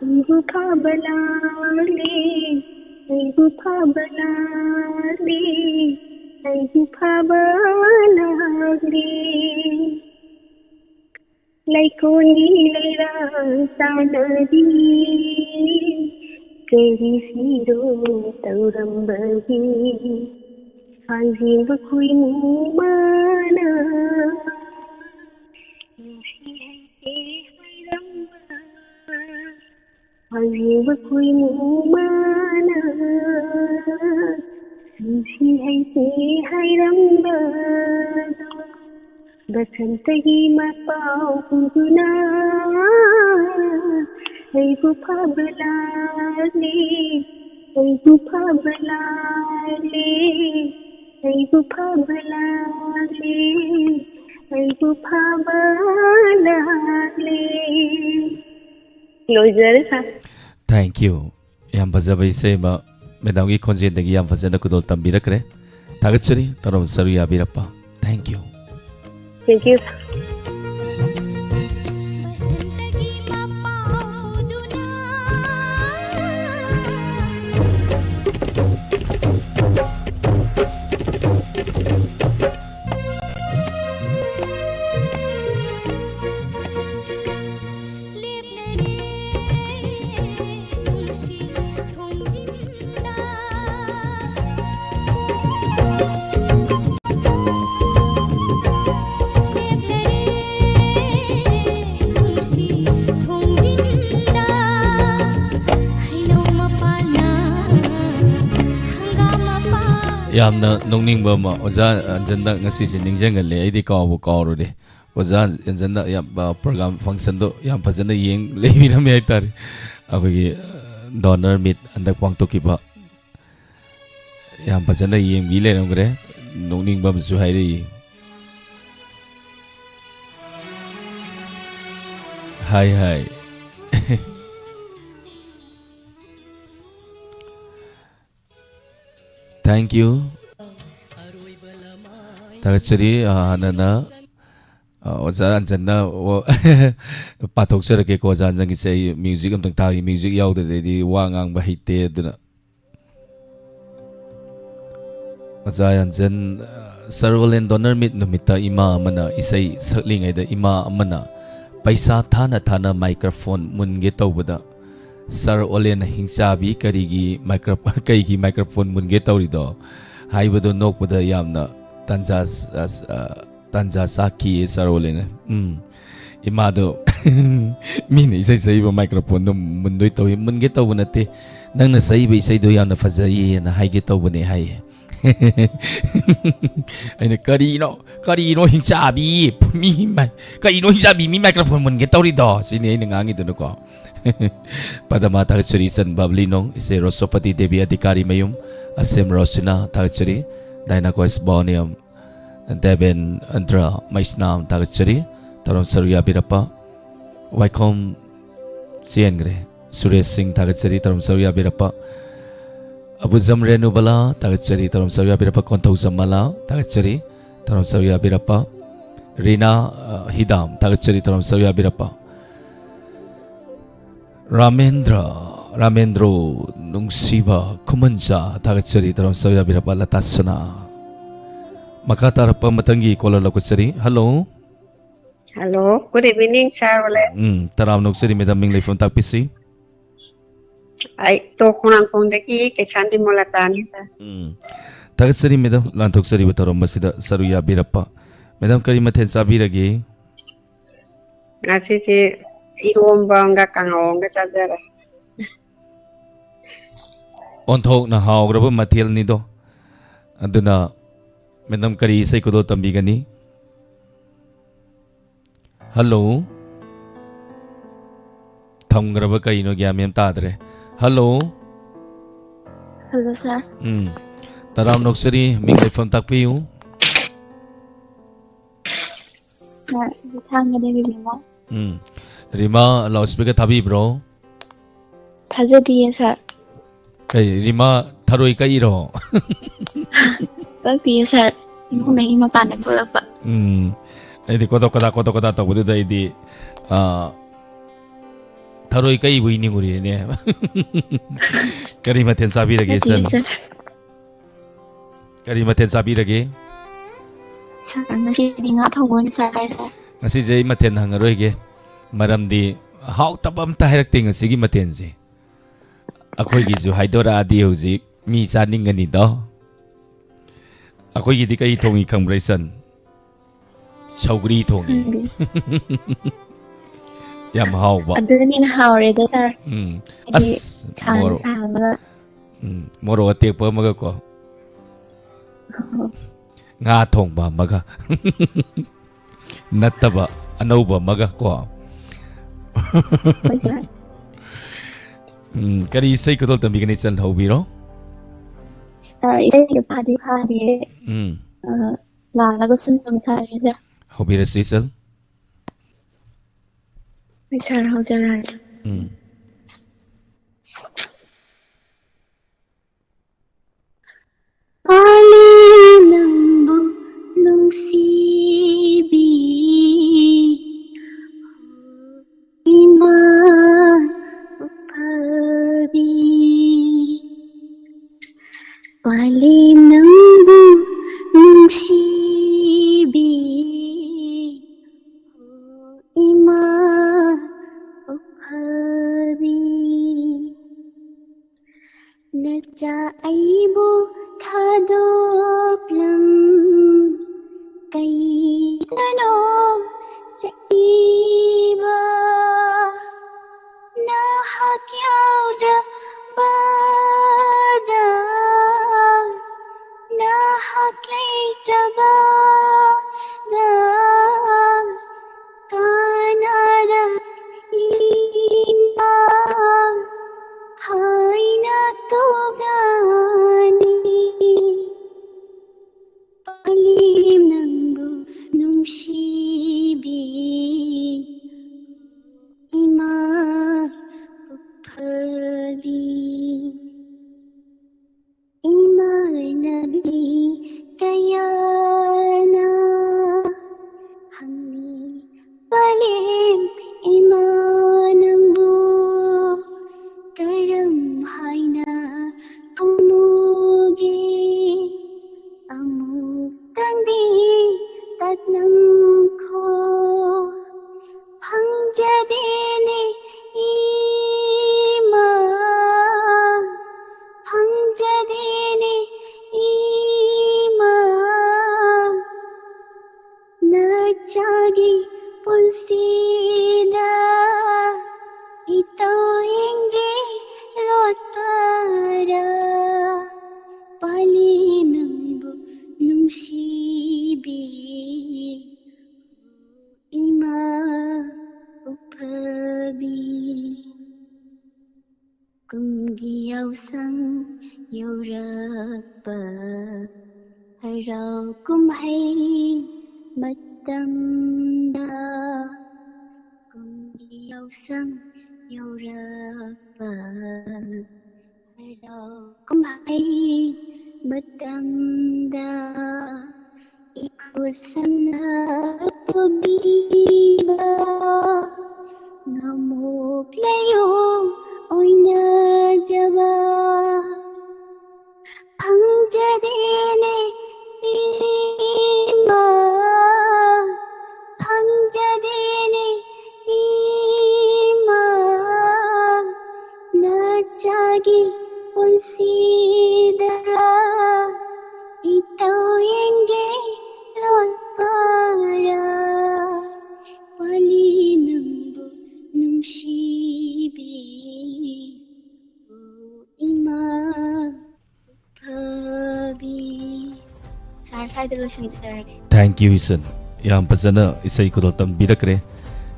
ꯑꯩꯕꯨ ꯐꯥꯕ ꯂꯥꯛꯂꯦ, ꯑꯩꯕꯨ ꯐꯥꯕ ꯂꯥꯛꯂꯦ, ꯑꯩꯕꯨ ꯐꯥꯕ ꯂꯥꯛꯂꯦ꯫ ꯂꯩꯀꯣꯟꯒꯤ ꯂꯩꯔꯥꯡ ꯆꯥꯟꯅꯕꯤ, ꯀꯔꯤ ꯁꯤꯔꯣ ꯇꯧꯔꯝꯕꯒꯦ? ꯍꯥꯡꯖꯤꯡꯕ ꯈꯣꯏꯃꯨ ꯃꯥꯅ ꯅꯨꯡꯁꯤ ꯍꯩꯇꯦ ꯍꯥꯏꯔꯝꯕ꯫ ꯍꯥꯡꯖꯤꯡꯕ ꯈꯣꯏꯃꯨ ꯃꯥꯅ ꯅꯨꯡꯁꯤ ꯍꯩꯇꯦ ꯍꯥꯏꯔꯝꯕꯗꯣ, ꯕꯁꯟꯇꯒꯤ ꯃꯄꯥꯎ ꯄꯨꯗꯨꯅ ꯑꯩꯕꯨ ꯐꯥꯕ ꯂꯥꯛꯂꯦ, ꯑꯩꯕꯨ ꯐꯥꯕ ꯂꯥꯛꯂꯦ, ꯑꯩꯕꯨ ꯐꯥꯕ ꯂꯥꯛꯂꯦ, ꯑꯩꯕꯨ ꯐꯥꯕ ꯂꯥꯛꯂꯦ꯫ ꯂꯣꯏꯖꯔꯦ, ꯁꯥꯔ꯫ Thank you. ꯌꯥꯝ ꯐꯖꯕ ꯏꯁꯩ ꯑꯃ ꯃꯦꯗꯥꯝꯒꯤ ꯈꯣꯟꯖꯦꯜꯗꯒꯤ ꯌꯥꯝ ꯐꯖꯅ ꯈꯨꯗꯣꯜ ꯇꯝꯕꯤꯔꯛꯈ꯭ꯔꯦ꯫ ꯊꯥꯒꯠꯆꯔꯤ, ꯇꯔꯥꯝꯅ ꯁꯔꯨꯛ ꯌꯥꯕꯤꯔꯛꯄ꯫ Thank you. Thank you, sir. ꯌꯥꯝꯅ ꯅꯣꯛꯅꯤꯡꯕ ꯑꯃ, ꯑꯣꯖꯥ ꯑꯟꯖꯟꯗ ꯉꯁꯤꯁꯦ ꯅꯤꯡꯁꯤꯡꯍꯜꯂꯦ꯫ ꯑꯩꯗꯤ ꯀꯥꯎꯕꯨ ꯀꯥꯎꯔꯨꯔꯦ꯫ ꯑꯣꯖꯥ ꯑꯟꯖꯟꯗ ꯌꯥꯝ, ꯑ, program functionꯗꯣ ꯌꯥꯝ ꯐꯖꯅ ꯌꯦꯡ ꯂꯩꯕꯤꯔꯝꯃꯦ ꯍꯥꯏꯇꯥꯔꯦ꯫ ꯑꯩꯈꯣꯏꯒꯤ, ꯑ, donor meet ꯍꯟꯗꯛ ꯄꯥꯡꯊꯣꯛꯈꯤꯕ ꯌꯥꯝ ꯐꯖꯅ ꯌꯦꯡꯕꯤ ꯂꯩꯔꯝꯈ꯭ꯔꯦ꯫ ꯅꯣꯛꯅꯤꯡꯕ ꯑꯃꯁꯨ ꯍꯥꯏꯔꯛꯏ꯫ ꯍꯥꯏ, ꯍꯥꯏ꯫ Thank you꯫ ꯊꯥꯒꯠꯆꯔꯤ꯫ ꯑ, ꯍꯥꯟꯅꯅ, ꯑ, ꯑꯣꯖꯥ ꯑꯟꯖꯟꯅ, ꯑꯣ, ꯄꯥꯊꯣꯛꯆꯔꯛꯀꯦꯀꯣ꯫ ꯑꯣꯖꯥ ꯑꯟꯖꯟꯒꯤꯁꯦ ꯑꯩ music ꯑꯝꯇꯪ ꯊꯥꯒꯦ꯫ Music ꯌꯥꯎꯗ꯭ꯔꯗꯤ ꯑꯩꯗꯤ ꯋꯥ ꯉꯥꯡꯕ ꯍꯩꯇꯦ꯫ ꯑꯗꯨꯅ ꯑꯣꯖꯥ ꯑꯟꯖꯟ, ꯑ, Sir Olen donor meet ꯅꯨꯃꯤꯠꯇ ꯏꯃꯥ ꯑꯃꯅ ꯏꯁꯩ ꯁꯛꯂꯤꯉꯩꯗ ꯏꯃꯥ ꯑꯃꯅ ꯄꯩꯁꯥ ꯊꯥꯅ ꯊꯥꯅ microphone ꯃꯨꯟꯒꯦ ꯇꯧꯕꯗ, "Sir Olen ꯍꯤꯡꯆꯥꯕꯤ, ꯀꯔꯤꯒꯤ micro-, ꯀꯩꯒꯤ microphone ꯃꯨꯟꯒꯦ ꯇꯧꯔꯤꯗꯣ?" ꯍꯥꯏꯕꯗꯣ ꯅꯣꯛꯄꯗ ꯌꯥꯝꯅ ꯇꯟꯖꯥ, ꯑ, ꯑ, ꯇꯟꯖꯥ ꯆꯥꯈꯤꯌꯦ Sir Olen꯫ ꯎꯝ꯫ ꯏꯃꯥꯗꯣ ꯃꯤꯅ ꯏꯁꯩ ꯁꯛꯏꯕ microphoneꯗꯣ ꯃꯨꯟꯗꯣꯏ ꯇꯧꯏ꯫ "ꯃꯨꯟꯒꯦ ꯇꯧꯕ ꯅꯠꯇꯦ, ꯅꯪꯅ ꯁꯛꯏꯕ ꯏꯁꯩꯗꯣ ꯌꯥꯝꯅ ꯐꯖꯩꯌꯦꯅ ꯍꯥꯏꯒꯦ ꯇꯧꯕꯅꯦ" ꯍꯥꯏꯌꯦ꯫ ꯑꯩꯅ, "ꯀꯔꯤꯅꯣ, ꯀꯔꯤꯅꯣ ꯍꯤꯡꯆꯥꯕꯤ? ꯃꯤ ꯃ-, ꯀꯔꯤꯅꯣ ꯍꯤꯡꯆꯥꯕꯤ? ꯃꯤ microphone ꯃꯨꯟꯒꯦ ꯇꯧꯔꯤꯗꯣ?" ꯁꯤꯅꯤ ꯑꯩꯅ ꯉꯥꯡꯉꯤꯗꯨꯅꯀꯣ꯫ ꯄꯗꯃꯥ ꯊꯥꯒꯠꯆꯔꯤ, ꯏꯆꯟ ꯕꯕ꯭ꯂꯤꯅꯣꯡ, ꯏꯆꯦ ꯔꯣꯁꯣꯄꯇꯤ ꯗꯦꯕꯤ ꯑꯙꯤꯀꯥꯔꯤ ꯃꯌꯨꯝ, ꯑꯁꯦꯝ ꯔꯣꯁꯤꯅꯥ ꯊꯥꯒꯠꯆꯔꯤ, ꯗꯥꯏꯅꯥꯀꯣꯁ ꯕꯣꯅꯤꯌꯝ, ꯗꯦꯕꯦꯟꯗ꯭ꯔ ꯃꯩꯁꯅꯥꯝ ꯊꯥꯒꯠꯆꯔꯤ, ꯊꯧꯔꯝ ꯁꯔꯨꯛ ꯌꯥꯕꯤꯔꯛꯄ꯫ ꯋꯥꯏꯈꯣꯝ ꯆꯦꯟꯈ꯭ꯔꯦ꯫ ꯁꯨꯔꯦꯁ ꯁꯤꯡ ꯊꯥꯒꯠꯆꯔꯤ, ꯊꯧꯔꯝ ꯁꯔꯨꯛ ꯌꯥꯕꯤꯔꯛꯄ꯫ ꯑꯕꯨꯖꯝ ꯔꯦꯅꯨꯕꯂꯥ ꯊꯥꯒꯠꯆꯔꯤ, ꯊꯧꯔꯝ ꯁꯔꯨꯛ ꯌꯥꯕꯤꯔꯛꯄ꯫ ꯀꯣꯟꯊꯧꯖꯝ ꯃꯂꯥ ꯊꯥꯒꯠꯆꯔꯤ, ꯊꯧꯔꯝ ꯁꯔꯨꯛ ꯌꯥꯕꯤꯔꯛꯄ꯫ ꯔꯤꯅꯥ, ꯑ, ꯍꯤꯗꯥꯝ ꯊꯥꯒꯠꯆꯔꯤ, ꯊꯧꯔꯝ ꯁꯔꯨꯛ ꯌꯥꯕꯤꯔꯛꯄ꯫ ꯔꯥꯃꯦꯟꯗ꯭ꯔ, ꯔꯥꯃꯦꯟꯗ꯭ꯔꯣ ꯅꯨꯡꯁꯤꯕ ꯈꯨꯃꯟꯆꯥ ꯊꯥꯒꯠꯆꯔꯤ, ꯊꯧꯔꯝ ꯁꯔꯨꯛ ꯌꯥꯕꯤꯔꯛꯄ꯫ ꯂꯇꯥ ꯁꯅꯥ꯫ ꯃꯈꯥ ꯇꯥꯔꯛꯄ ꯃꯊꯪꯒꯤ caller ꯂꯧꯈꯠꯆꯔꯤ꯫ Hello꯫ Hello, good evening, Sir Olen꯫ ꯎꯝ, ꯇꯔꯥꯝꯅ ꯑꯣꯛꯆꯔꯤ madam, ꯃꯤꯡ ꯂꯩꯐꯝ ꯇꯥꯛꯄꯤꯁꯤ꯫ ꯑꯩ ꯇꯣꯞ ꯈꯣꯡꯅꯥꯡꯈꯣꯡꯗꯒꯤ ꯀꯩꯁꯥꯝꯕꯤ ꯃꯣꯂꯥꯇꯥꯅꯤ, sir꯫ ꯎꯝ, ꯊꯥꯒꯠꯆꯔꯤ madam, ꯂꯥꯟꯊꯣꯛꯆꯔꯤꯕ ꯊꯧꯔꯝ ꯑꯁꯤꯗ ꯁꯔꯨꯛ ꯌꯥꯕꯤꯔꯛꯄ꯫ Madam, ꯀꯔꯤ ꯃꯊꯦꯜ ꯆꯥꯕꯤꯔꯒꯦ? ꯉꯁꯤꯁꯦ ꯏꯔꯣꯝꯕ ꯑꯃꯒ ꯀꯥꯡꯍꯧ ꯑꯃꯒ ꯆꯥꯖꯔꯦ꯫ ꯑꯣꯟꯊꯣꯛꯅ ꯍꯥꯎꯈ꯭ꯔꯕ ꯃꯊꯦꯜꯅꯤꯗꯣ꯫ ꯑꯗꯨꯅ ꯃꯦꯗꯥꯝ ꯀꯔꯤ ꯏꯁꯩ ꯈꯨꯗꯣꯜ ꯇꯝꯕꯤꯒꯅꯤ? ꯍꯜꯂꯣ? ꯊꯝꯈ꯭ꯔꯕ ꯀꯔꯤꯅꯣ ꯒ꯭ꯌꯥꯟ ꯃꯦꯟ ꯇꯥꯗ꯭ꯔꯦ꯫ ꯍꯜꯂꯣ? Hello, sir. ꯎꯝ꯫ ꯇꯔꯥꯝꯅ ꯑꯣꯛꯆꯔꯤ, ꯃꯤꯡ ꯂꯩꯐꯝ ꯇꯥꯛꯄꯤꯌꯨ꯫ ꯁꯥꯔ, ꯑꯩꯗꯤ ꯊꯥꯡꯒꯗꯒꯤ ꯔꯤꯃꯥ꯫ ꯎꯝ꯫ ꯔꯤꯃꯥ, ꯂꯥꯎꯠ ꯁ꯭ꯄꯤꯀꯔ ꯊꯥꯕꯤꯕ꯭ꯔꯣ? ꯊꯥꯖꯗꯤꯌꯦ, ꯁꯥꯔ꯫ ꯀꯩ, ꯔꯤꯃꯥ ꯊꯔꯣꯏ ꯀꯛꯏꯔꯣ? ꯀꯛꯇꯤꯌꯦ, ꯁꯥꯔ꯫ ꯏꯃꯨꯡꯗꯒꯤ ꯃꯄꯥꯟꯗ ꯊꯣꯛꯂꯛꯄ꯫ ꯎꯝ꯫ ꯑꯩꯗꯤ ꯀꯣꯗꯣꯛ ꯀꯗꯥ, ꯀꯣꯗꯣꯛ ꯀꯗꯥ ꯇꯧꯕꯗꯨꯗ ꯑꯩꯗꯤ, ꯑꯥ, ꯊꯔꯣꯏ ꯀꯛꯏꯕꯣꯏ ꯅꯤꯡꯉꯨꯔꯦꯅꯦ꯫ ꯀꯔꯤ ꯃꯊꯦꯜ ꯆꯥꯕꯤꯔꯒꯦ, ꯅꯠꯇꯤꯌꯦ, ꯏꯆꯟ? ꯁꯥꯔ꯫ ꯀꯔꯤ ꯃꯊꯦꯜ ꯆꯥꯕꯤꯔꯒꯦ? ꯁꯥꯔ, ꯉꯁꯤꯗꯤ ꯉꯥ ꯊꯣꯡꯕ ꯑꯣꯏꯅ ꯆꯥꯔꯦ, ꯁꯥꯔ꯫ ꯉꯁꯤꯁꯦ ꯑꯩ ꯃꯊꯦꯜ ꯍꯪꯉꯔꯣꯏꯒꯦ, ꯃꯔꯝꯗꯤ ꯍꯥꯎꯇꯕ ꯑꯝꯇ ꯍꯥꯏꯔꯛꯇꯦ ꯉꯁꯤꯒꯤ ꯃꯊꯦꯜꯁꯦ꯫ ꯑꯩꯈꯣꯏꯒꯤꯁꯨ ꯍꯥꯏꯗꯣꯔꯛꯑꯗꯤ ꯍꯧꯖꯤꯛ ꯃꯤ ꯆꯥꯅꯤꯡꯒꯅꯤꯗꯣ꯫ ꯑꯩꯈꯣꯏꯒꯤꯗꯤ ꯀꯩ ꯊꯣꯡꯉꯤ ꯈꯪꯕ꯭ꯔꯥ, ꯏꯆꯟ? ꯁꯧꯒ꯭ꯔꯤ ꯊꯣꯡꯉꯤ꯫ ꯈꯪꯗꯦ꯫ ꯌꯥꯝ ꯍꯥꯎꯕ꯫ ꯑꯗꯨꯅ ꯍꯦꯟꯅ ꯍꯥꯎꯔꯦꯗ, ꯁꯥꯔ꯫ ꯎꯝ꯫ ꯍꯥꯏꯗꯤ ꯑꯁ, ꯁꯥꯅ ꯃꯣꯔꯣꯛ꯫ ꯁꯥꯕꯒ꯫ ꯎꯝ, ꯃꯣꯔꯣꯛ ꯑꯇꯦꯛꯄ ꯑꯃꯒꯀꯣ꯫ ꯉꯥ ꯊꯣꯡꯕ ꯑꯃꯒ꯫ ꯅꯠꯇꯕ ꯑꯅꯧꯕ ꯑꯃꯒ ꯀꯣ꯫ ꯍꯣꯏ, ꯁꯥꯔ꯫ ꯎꯝ, ꯀꯔꯤ ꯏꯁꯩ ꯈꯨꯗꯣꯜ ꯇꯝꯕꯤꯒꯅꯤ, ꯏꯆꯟ? ꯍꯧꯕꯤꯔꯣ꯫ ꯁꯥꯔ, ꯏꯁꯩꯗꯣ ꯐꯥꯗꯤ ꯐꯥꯗꯤꯌꯦ꯫ ꯎꯝ꯫ ꯑ, ꯂꯥꯜꯂꯒ ꯁꯨꯝ ꯇꯝ ꯁꯥꯔꯦ, ꯁꯥꯔ꯫ ꯍꯧꯕꯤꯔꯁꯤ, ꯏꯆꯟ꯫ ꯍꯣꯏ, ꯁꯥꯔ, ꯍꯧꯖꯔꯛꯑꯒꯦ꯫ ꯎꯝ꯫ ꯄꯥꯜꯂꯤ ꯅꯪꯕꯨ ꯅꯨꯡꯁꯤꯕꯤ ꯏꯃꯥ ꯑꯐꯕꯤ꯫ ꯄꯥꯜꯂꯤ ꯅꯪꯕꯨ ꯅꯨꯡꯁꯤꯕꯤ ꯏꯃꯥ ꯑꯐꯕꯤ꯫ ꯅꯆꯥ ꯑꯩꯕꯨ ꯊꯥꯗꯣꯛꯂꯝ ꯀꯩꯗꯅꯣ ꯆꯠꯂꯤꯕ? ꯅꯍꯥꯛ ꯌꯥꯎꯗ꯭ꯔꯕꯗ ꯄꯂꯦꯝ ꯏꯃꯥ ꯅꯪꯕꯨ ꯀꯔꯝ ꯍꯥꯏꯅ ꯄꯨꯝꯃꯨꯒꯦ? ꯑꯃꯨꯛꯇꯪꯗꯤ ꯇꯥꯛꯂꯝꯈꯣ꯫ ꯐꯪꯖꯗꯦꯅꯦ ꯏꯃꯥ, ꯐꯪꯖꯗꯦꯅꯦ ꯏꯃꯥ, ꯅꯆꯥꯒꯤ ꯄꯨꯟꯁꯤꯗ ꯏꯇꯧ ꯌꯦꯡꯒꯦ ꯂꯣꯠꯄꯔꯥ? ꯄꯥꯜꯂꯤ ꯅꯪꯕꯨ ꯅꯨꯡꯁꯤꯕꯤ ꯏꯃꯥ ꯎꯐꯕꯤ꯫ ꯀꯨꯝꯒꯤ ꯌꯥꯎꯁꯪ ꯌꯧꯔꯛꯄ, ꯍꯔꯥꯎ ꯀꯨꯝꯍꯩ ꯃꯇꯝꯗ꯫ ꯀꯨꯝꯒꯤ ꯌꯥꯎꯁꯪ ꯌꯧꯔꯛꯄ, ꯍꯔꯥꯎ ꯀꯨꯝꯍꯩ ꯃꯇꯝꯗ꯫ ꯏꯈꯨꯠꯁꯝꯅ ꯄꯨꯕꯤꯕ ꯉꯥꯃꯣꯛ ꯂꯥꯏꯑꯣꯡ ꯑꯣꯏꯅꯖꯕ ꯐꯪꯖꯗꯦꯅꯦ ꯏꯃꯥ, ꯐꯪꯖꯗꯦꯅꯦ ꯏꯃꯥ, ꯅꯆꯥꯒꯤ ꯄꯨꯟꯁꯤꯗ ꯏꯇꯧ ꯌꯦꯡꯒꯦ ꯂꯣꯠꯄꯔꯥ? ꯄꯥꯜꯂꯤ ꯅꯪꯕꯨ ꯅꯨꯡꯁꯤꯕꯤ ꯏꯃꯥ ꯐꯕꯤ꯫ ꯁꯥꯔ, ꯁ꯭ꯋꯥꯏꯗ ꯂꯣꯏꯁꯤꯟꯖꯔꯒꯦ꯫ Thank you, ꯏꯆꯟ꯫ ꯌꯥꯝ ꯐꯖꯅ ꯏꯁꯩ ꯈꯨꯗꯣꯜ ꯇꯝꯕꯤꯔꯛꯈ꯭ꯔꯦ꯫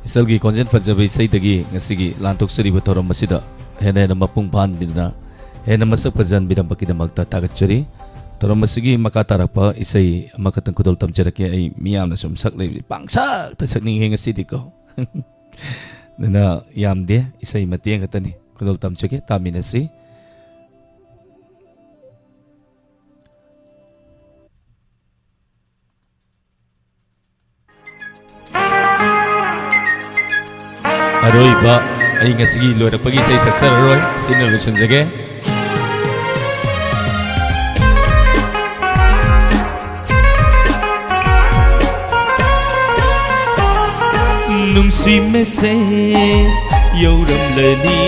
ꯏꯆꯜꯒꯤ ꯈꯣꯟꯖꯦꯜ ꯐꯖꯕ ꯏꯁꯩꯗꯒꯤ ꯉꯁꯤꯒꯤ ꯂꯥꯟꯊꯣꯛꯆꯔꯤꯕ ꯊꯧꯔꯝ ꯑꯁꯤꯗ ꯍꯦꯟꯅ ꯍꯦꯟꯅ ꯃꯄꯨꯡ ꯐꯥꯍꯟꯕꯤꯗꯨꯅ ꯍꯦꯟꯅ ꯃꯁꯛ ꯐꯖꯍꯟꯕꯤꯔꯝꯕꯒꯤꯗꯃꯛꯇ ꯊꯥꯒꯠꯆꯔꯤ꯫ ꯊꯧꯔꯝ ꯑꯁꯤꯒꯤ ꯃꯈꯥ ꯇꯥꯔꯛꯄ ꯏꯁꯩ ꯑꯃꯈꯛꯇꯪ ꯈꯨꯗꯣꯜ ꯇꯝꯖꯔꯛꯀꯦ꯫ ꯑꯩ ꯃꯤꯌꯥꯝꯅ ꯁꯨꯝ ꯁꯛ ꯂꯩꯕꯁꯦ ꯄꯪꯁꯛꯇ ꯁꯛꯅꯤꯡꯉꯦ ꯉꯁꯤꯗꯤꯀꯣ꯫ ꯑꯗꯨꯅ ꯌꯥꯝꯗꯦ, ꯏꯁꯩ ꯃꯇꯦꯛ ꯈꯛꯇꯅꯤ ꯈꯨꯗꯣꯜ ꯇꯝꯖꯒꯦ, ꯇꯥꯃꯤꯟꯅꯁꯤ꯫ ꯑꯔꯣꯏꯕ, ꯑꯩ ꯉꯁꯤꯒꯤ ꯂꯣꯏꯔꯛꯄꯒꯤ ꯏꯁꯩ ꯁꯛꯆꯔꯔꯣꯏ, ꯁꯤꯅ ꯂꯣꯏꯁꯤꯟꯖꯒꯦ꯫ ꯅꯨꯡꯁꯤ message ꯌꯧꯔꯝꯂꯅꯤ,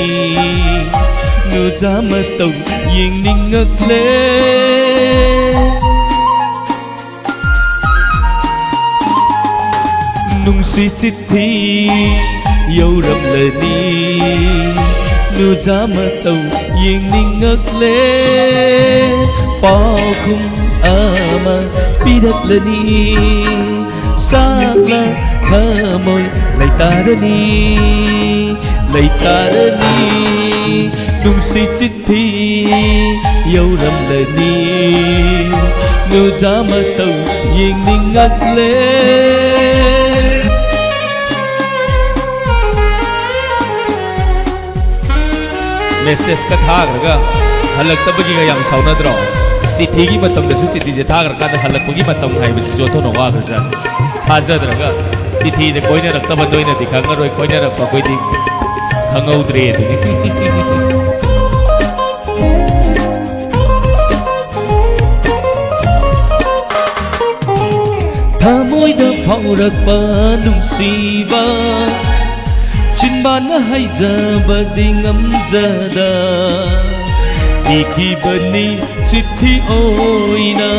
ꯅꯨꯖꯥ ꯃꯇꯧ ꯌꯦꯡꯅꯤꯡꯉꯛꯂꯦ꯫ ꯅꯨꯡꯁꯤ ꯆꯤꯊꯤ ꯌꯧꯔꯝꯂꯅꯤ, ꯅꯨꯖꯥ ꯃꯇꯧ ꯌꯦꯡꯅꯤꯡꯉꯛꯂꯦ꯫ ꯄꯥꯎꯈꯨꯝ ꯑꯃ ꯄꯤꯔꯛꯂꯅꯤ, ꯁꯥꯛꯂ ꯊꯃꯣꯏ ꯂꯩꯇꯥꯔꯅꯤ, ꯂꯩꯇꯥꯔꯅꯤ꯫ ꯅꯨꯡꯁꯤ ꯆꯤꯊꯤ ꯌꯧꯔꯝꯂꯅꯤ, ꯅꯨꯖꯥ ꯃꯇꯧ ꯌꯦꯡꯅꯤꯡꯉꯛꯂꯦ꯫ Message ꯀ ꯊꯥꯈ꯭ꯔꯒ ꯍꯜꯂꯛꯇꯕꯒꯤꯒ ꯌꯥꯝ ꯁꯥꯎꯅꯗ꯭ꯔꯣ? ꯆꯤꯊꯤꯒꯤ ꯃꯇꯝꯗꯁꯨ ꯆꯤꯊꯤꯁꯦ ꯊꯥꯈ꯭ꯔꯀꯥꯟꯗ ꯍꯜꯂꯛꯄꯒꯤ ꯃꯇꯝ ꯍꯥꯏꯕꯁꯤꯁꯨ ꯑꯣꯟꯊꯣꯛꯅ ꯋꯥꯈ꯭ꯔꯖꯥꯠꯅꯤ꯫ ꯊꯥꯖꯗ꯭ꯔꯒ ꯆꯤꯊꯤꯗ ꯀꯣꯏꯅꯔꯛꯇꯕ ꯅꯣꯏꯅꯗꯤ ꯈꯪꯉꯔꯣꯏ, ꯀꯣꯏꯅꯔꯛꯄ ꯑꯩꯈꯣꯏꯗꯤ ꯈꯪꯍꯧꯗ꯭ꯔꯦ ꯑꯗꯨꯅꯤ꯫ ꯊꯃꯣꯏꯗ ꯐꯥꯎꯔꯛꯄ ꯅꯨꯡꯁꯤꯕ, ꯆꯤꯟꯕꯥꯟꯅ ꯍꯥꯏꯖꯕꯗꯤ ꯉꯝꯖꯗ, ꯏꯈꯤꯕꯅꯤ ꯆꯤꯊꯤ ꯑꯣꯏꯅ꯫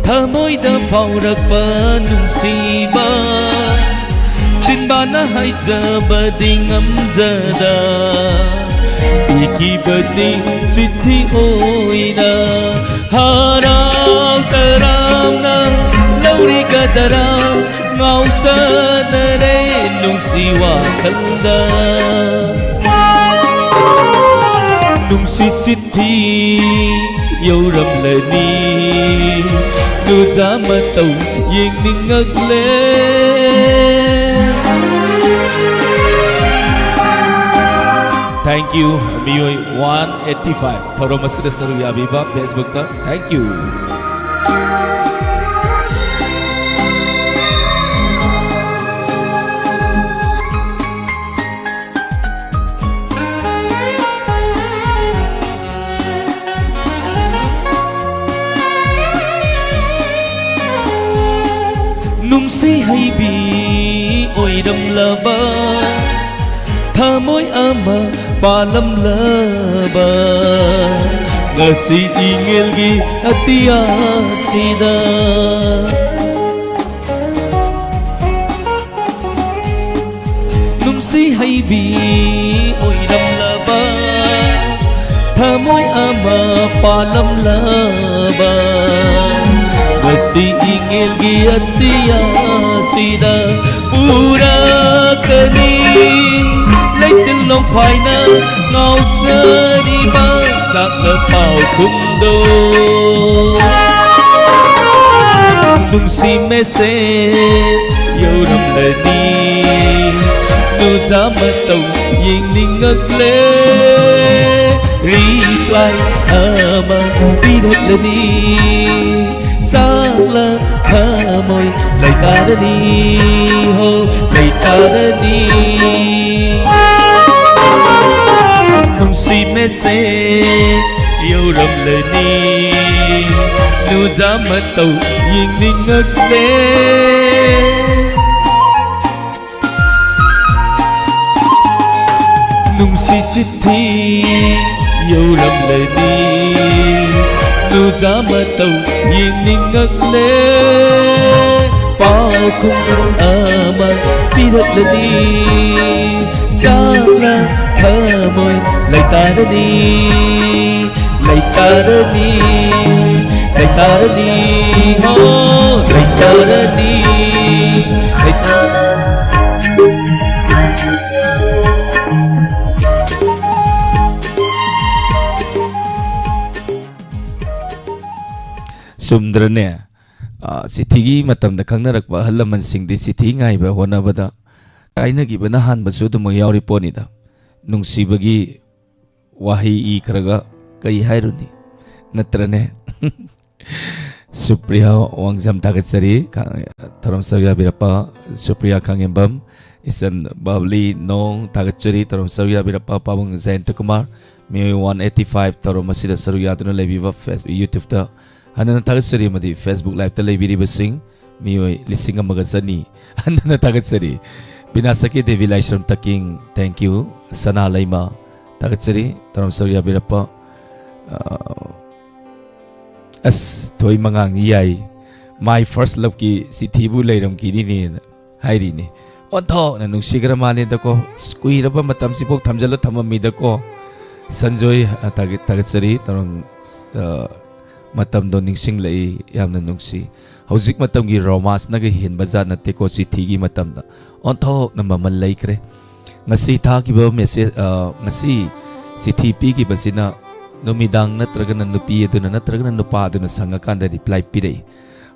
ꯊꯃꯣꯏꯗ ꯐꯥꯎꯔꯛꯄ ꯅꯨꯡꯁꯤꯕ, ꯆꯤꯟꯕꯥꯟꯅ ꯍꯥꯏꯖꯕꯗꯤ ꯉꯝꯖꯗ, ꯏꯈꯤꯕꯗꯤ ꯆꯤꯊꯤ ꯑꯣꯏꯅ꯫ ꯍꯔꯥꯎ ꯇꯔꯥꯝꯅ ꯂꯧꯔꯤꯒꯗꯔꯥ, ꯉꯥꯎꯆꯅꯔꯦ ꯅꯨꯡꯁꯤ ꯋꯥꯈꯜꯗ꯫ ꯅꯨꯡꯁꯤ ꯆꯤꯊꯤ ꯌꯧꯔꯝꯂꯅꯤ, ꯅꯨꯖꯥ ꯃꯇꯧ ꯌꯦꯡꯅꯤꯡꯉꯛꯂꯦ꯫ Thank you, ꯃꯤꯑꯣꯏ one eighty five꯫ ꯊꯧꯔꯝ ꯑꯁꯤꯗ ꯁꯔꯨꯛ ꯌꯥꯕꯤꯕ Facebook ꯇ thank you꯫ ꯍꯩꯕꯤ ꯑꯣꯏꯔꯝꯂꯕ, ꯊꯃꯣꯏ ꯑꯃ ꯄꯥꯜꯂꯝꯂꯕ, ꯉꯁꯤ ꯏꯉꯦꯜꯒꯤ ꯑꯇꯤꯌꯥꯁꯤꯗ ꯅꯨꯡꯁꯤ ꯍꯩꯕꯤ ꯑꯣꯏꯔꯝꯂꯕ, ꯊꯃꯣꯏ ꯑꯃ ꯄꯥꯜꯂꯝꯂꯕ, ꯉꯁꯤ ꯏꯉꯦꯜꯒꯤ ꯑꯇꯤꯌꯥꯁꯤꯗ ꯄꯨꯔꯛꯀꯅꯤ꯫ ꯂꯩꯆꯤꯜ ꯅꯣꯡꯐꯥꯏꯅ ꯉꯥꯎꯅꯔꯤꯕ ꯆꯥꯛꯅ ꯄꯥꯎꯈꯨꯝꯗꯣ꯫ ꯅꯨꯡꯁꯤ message ꯌꯧꯔꯝꯂꯅꯤ, ꯅꯨꯡꯖꯥ ꯃꯇꯧ ꯌꯦꯡꯅꯤꯡꯉꯛꯂꯦ꯫ Reply ꯑꯃ ꯄꯤꯔꯛꯂꯅꯤ, ꯆꯥꯛꯂ ꯊꯃꯣꯏ ꯂꯩꯇꯥꯔꯅꯤ, ꯍꯣ ꯂꯩꯇꯥꯔꯅꯤ꯫ ꯅꯨꯡꯁꯤ message ꯌꯧꯔꯝꯂꯅꯤ, ꯅꯨꯡꯖꯥ ꯃꯇꯧ ꯌꯦꯡꯅꯤꯡꯉꯛꯂꯦ꯫ ꯅꯨꯡꯁꯤ ꯆꯤꯊꯤ ꯌꯧꯔꯝꯂꯅꯤ, ꯅꯨꯡꯖꯥ ꯃꯇꯧ ꯌꯦꯡꯅꯤꯡꯉꯛꯂꯦ꯫ ꯄꯥꯎꯈꯨꯝ ꯑꯃ ꯄꯤꯔꯛꯂꯅꯤ, ꯆꯥꯛꯂ ꯊꯃꯣꯏ ꯂꯩꯇꯥꯔꯅꯤ, ꯂꯩꯇꯥꯔꯅꯤ, ꯂꯩꯇꯥꯔꯅꯤ, ꯍꯣ ꯂꯩꯇꯥꯔꯅꯤ, ꯂꯩꯇꯥꯔꯅꯤ꯫ ꯆꯨꯝꯗ꯭ꯔꯅꯦ? ꯑ, ꯆꯤꯊꯤꯒꯤ ꯃꯇꯝꯗ ꯈꯪꯅꯔꯛꯄ ꯑꯍꯜ ꯂꯃꯟꯁꯤꯡꯗꯤ ꯆꯤꯊꯤ ꯉꯥꯏꯕ ꯍꯣꯠꯅꯕꯗ ꯀꯥꯏꯅꯈꯤꯕꯅ ꯍꯥꯟꯕꯁꯨ ꯑꯗꯨꯃꯛ ꯌꯥꯎꯔꯤ ꯄꯣꯠꯅꯤꯗ꯫ ꯅꯨꯡꯁꯤꯕꯒꯤ ꯋꯥꯍꯩ ꯏꯈ꯭ꯔꯒ ꯀꯔꯤ ꯍꯥꯏꯔꯨꯅꯤ? ꯅꯠꯇ꯭ꯔꯅꯦ? ꯁꯨꯄ꯭ꯔꯤꯌꯥ ꯋꯥꯡꯖꯝ ꯊꯥꯒꯠꯆꯔꯤ꯫ ꯈ-, ꯊꯧꯔꯝ ꯁꯔꯨꯛ ꯌꯥꯕꯤꯔꯛꯄ ꯁꯨꯄ꯭ꯔꯤꯌꯥ ꯈꯥꯉꯦꯝꯕꯝ, ꯏꯆꯟ ꯕꯕ꯭ꯂꯤ ꯅꯣꯡ ꯊꯥꯒꯠꯆꯔꯤ꯫ ꯊꯧꯔꯝ ꯁꯔꯨꯛ ꯌꯥꯕꯤꯔꯛꯄ ꯄꯥꯕꯨꯡ ꯖꯌꯟꯇ ꯀꯨꯃꯥꯔ, ꯃꯤꯑꯣꯏ one eighty five ꯊꯧꯔꯝ ꯑꯁꯤꯗ ꯁꯔꯨꯛ ꯌꯥꯗꯨꯅ ꯂꯩꯕꯤꯕ ꯐꯦꯁ-, YouTube-ꯇ ꯍꯟꯅ ꯊꯥꯒꯠꯆꯔꯤ ꯑꯃꯗꯤ Facebook Live-ꯇ ꯂꯩꯕꯤꯔꯤꯕꯁꯤꯡ ꯃꯤꯑꯣꯏ ꯂꯤꯁꯤꯡ ꯑꯃꯒ ꯆꯅꯤ꯫ ꯍꯟꯗꯅ ꯊꯥꯒꯠꯆꯔꯤ꯫ ꯕꯤꯅꯥꯁꯀꯤ ꯗꯦꯕꯤ ꯂꯥꯏꯁ꯭ꯔꯝ ꯇꯀꯤꯡ, thank you꯫ ꯁꯅꯥ ꯂꯩꯃ, ꯊꯥꯒꯠꯆꯔꯤ꯫ ꯇꯔꯥꯝ ꯁꯔꯨꯛ ꯌꯥꯕꯤꯔꯛꯄ꯫ ꯑ, ꯑꯁ, ꯊꯣꯏ ꯃꯉꯥꯡ ꯌꯥꯏ꯫ My first loveꯀꯤ ꯆꯤꯊꯤꯕꯨ ꯂꯩꯔꯝꯈꯤꯅꯤꯅꯦꯅ ꯍꯥꯏꯔꯤꯅꯤ꯫ ꯑꯣꯟꯊꯣꯛꯅ ꯅꯨꯡꯁꯤꯈ꯭ꯔ ꯃꯥꯜꯂꯦꯗꯀꯣ꯫ ꯑꯁ, ꯀꯨꯏꯔꯕ ꯃꯇꯝꯁꯤꯐꯥꯎ ꯊꯝꯖꯤꯜꯂ ꯊꯝꯃꯝꯃꯤꯗꯀꯣ꯫ ꯁꯟꯖꯣꯏ, ꯑ, ꯊꯥꯒꯠ-, ꯊꯥꯒꯠꯆꯔꯤ꯫ ꯇꯔꯝ-, ꯑ, ꯃꯇꯝꯗꯣ ꯅꯤꯡꯁꯤꯡꯂꯛꯏ꯫ ꯌꯥꯝꯅ ꯅꯨꯡꯁꯤ꯫ ꯍꯧꯖꯤꯛ ꯃꯇꯝꯒꯤ ꯔꯣꯃꯥꯟꯁꯅꯒ ꯍꯦꯟꯕ ꯖꯥꯠ ꯅꯠꯇꯦꯀꯣ, ꯆꯤꯊꯤꯒꯤ ꯃꯇꯝꯗ꯫ ꯑꯣꯟꯊꯣꯛꯅ ꯃꯃꯜ ꯂꯩꯈ꯭ꯔꯦ꯫ ꯉꯁꯤ ꯊꯥꯈꯤꯕ ꯃꯦꯁꯦꯖ, ꯑ, ꯉꯁꯤ ꯆꯤꯊꯤ ꯄꯤꯈꯤꯕꯁꯤꯅ ꯅꯨꯃꯤꯗꯥꯡ ꯅꯠꯇ꯭ꯔꯒꯅ ꯅꯨꯄꯤ ꯑꯗꯨꯅ ꯅꯠꯇ꯭ꯔꯒꯅ ꯅꯨꯄꯥ ꯑꯗꯨꯅ ꯁꯪꯉꯀꯥꯟꯗ ꯔꯤꯄ꯭ꯂꯥꯏ ꯄꯤꯔꯛꯏ꯫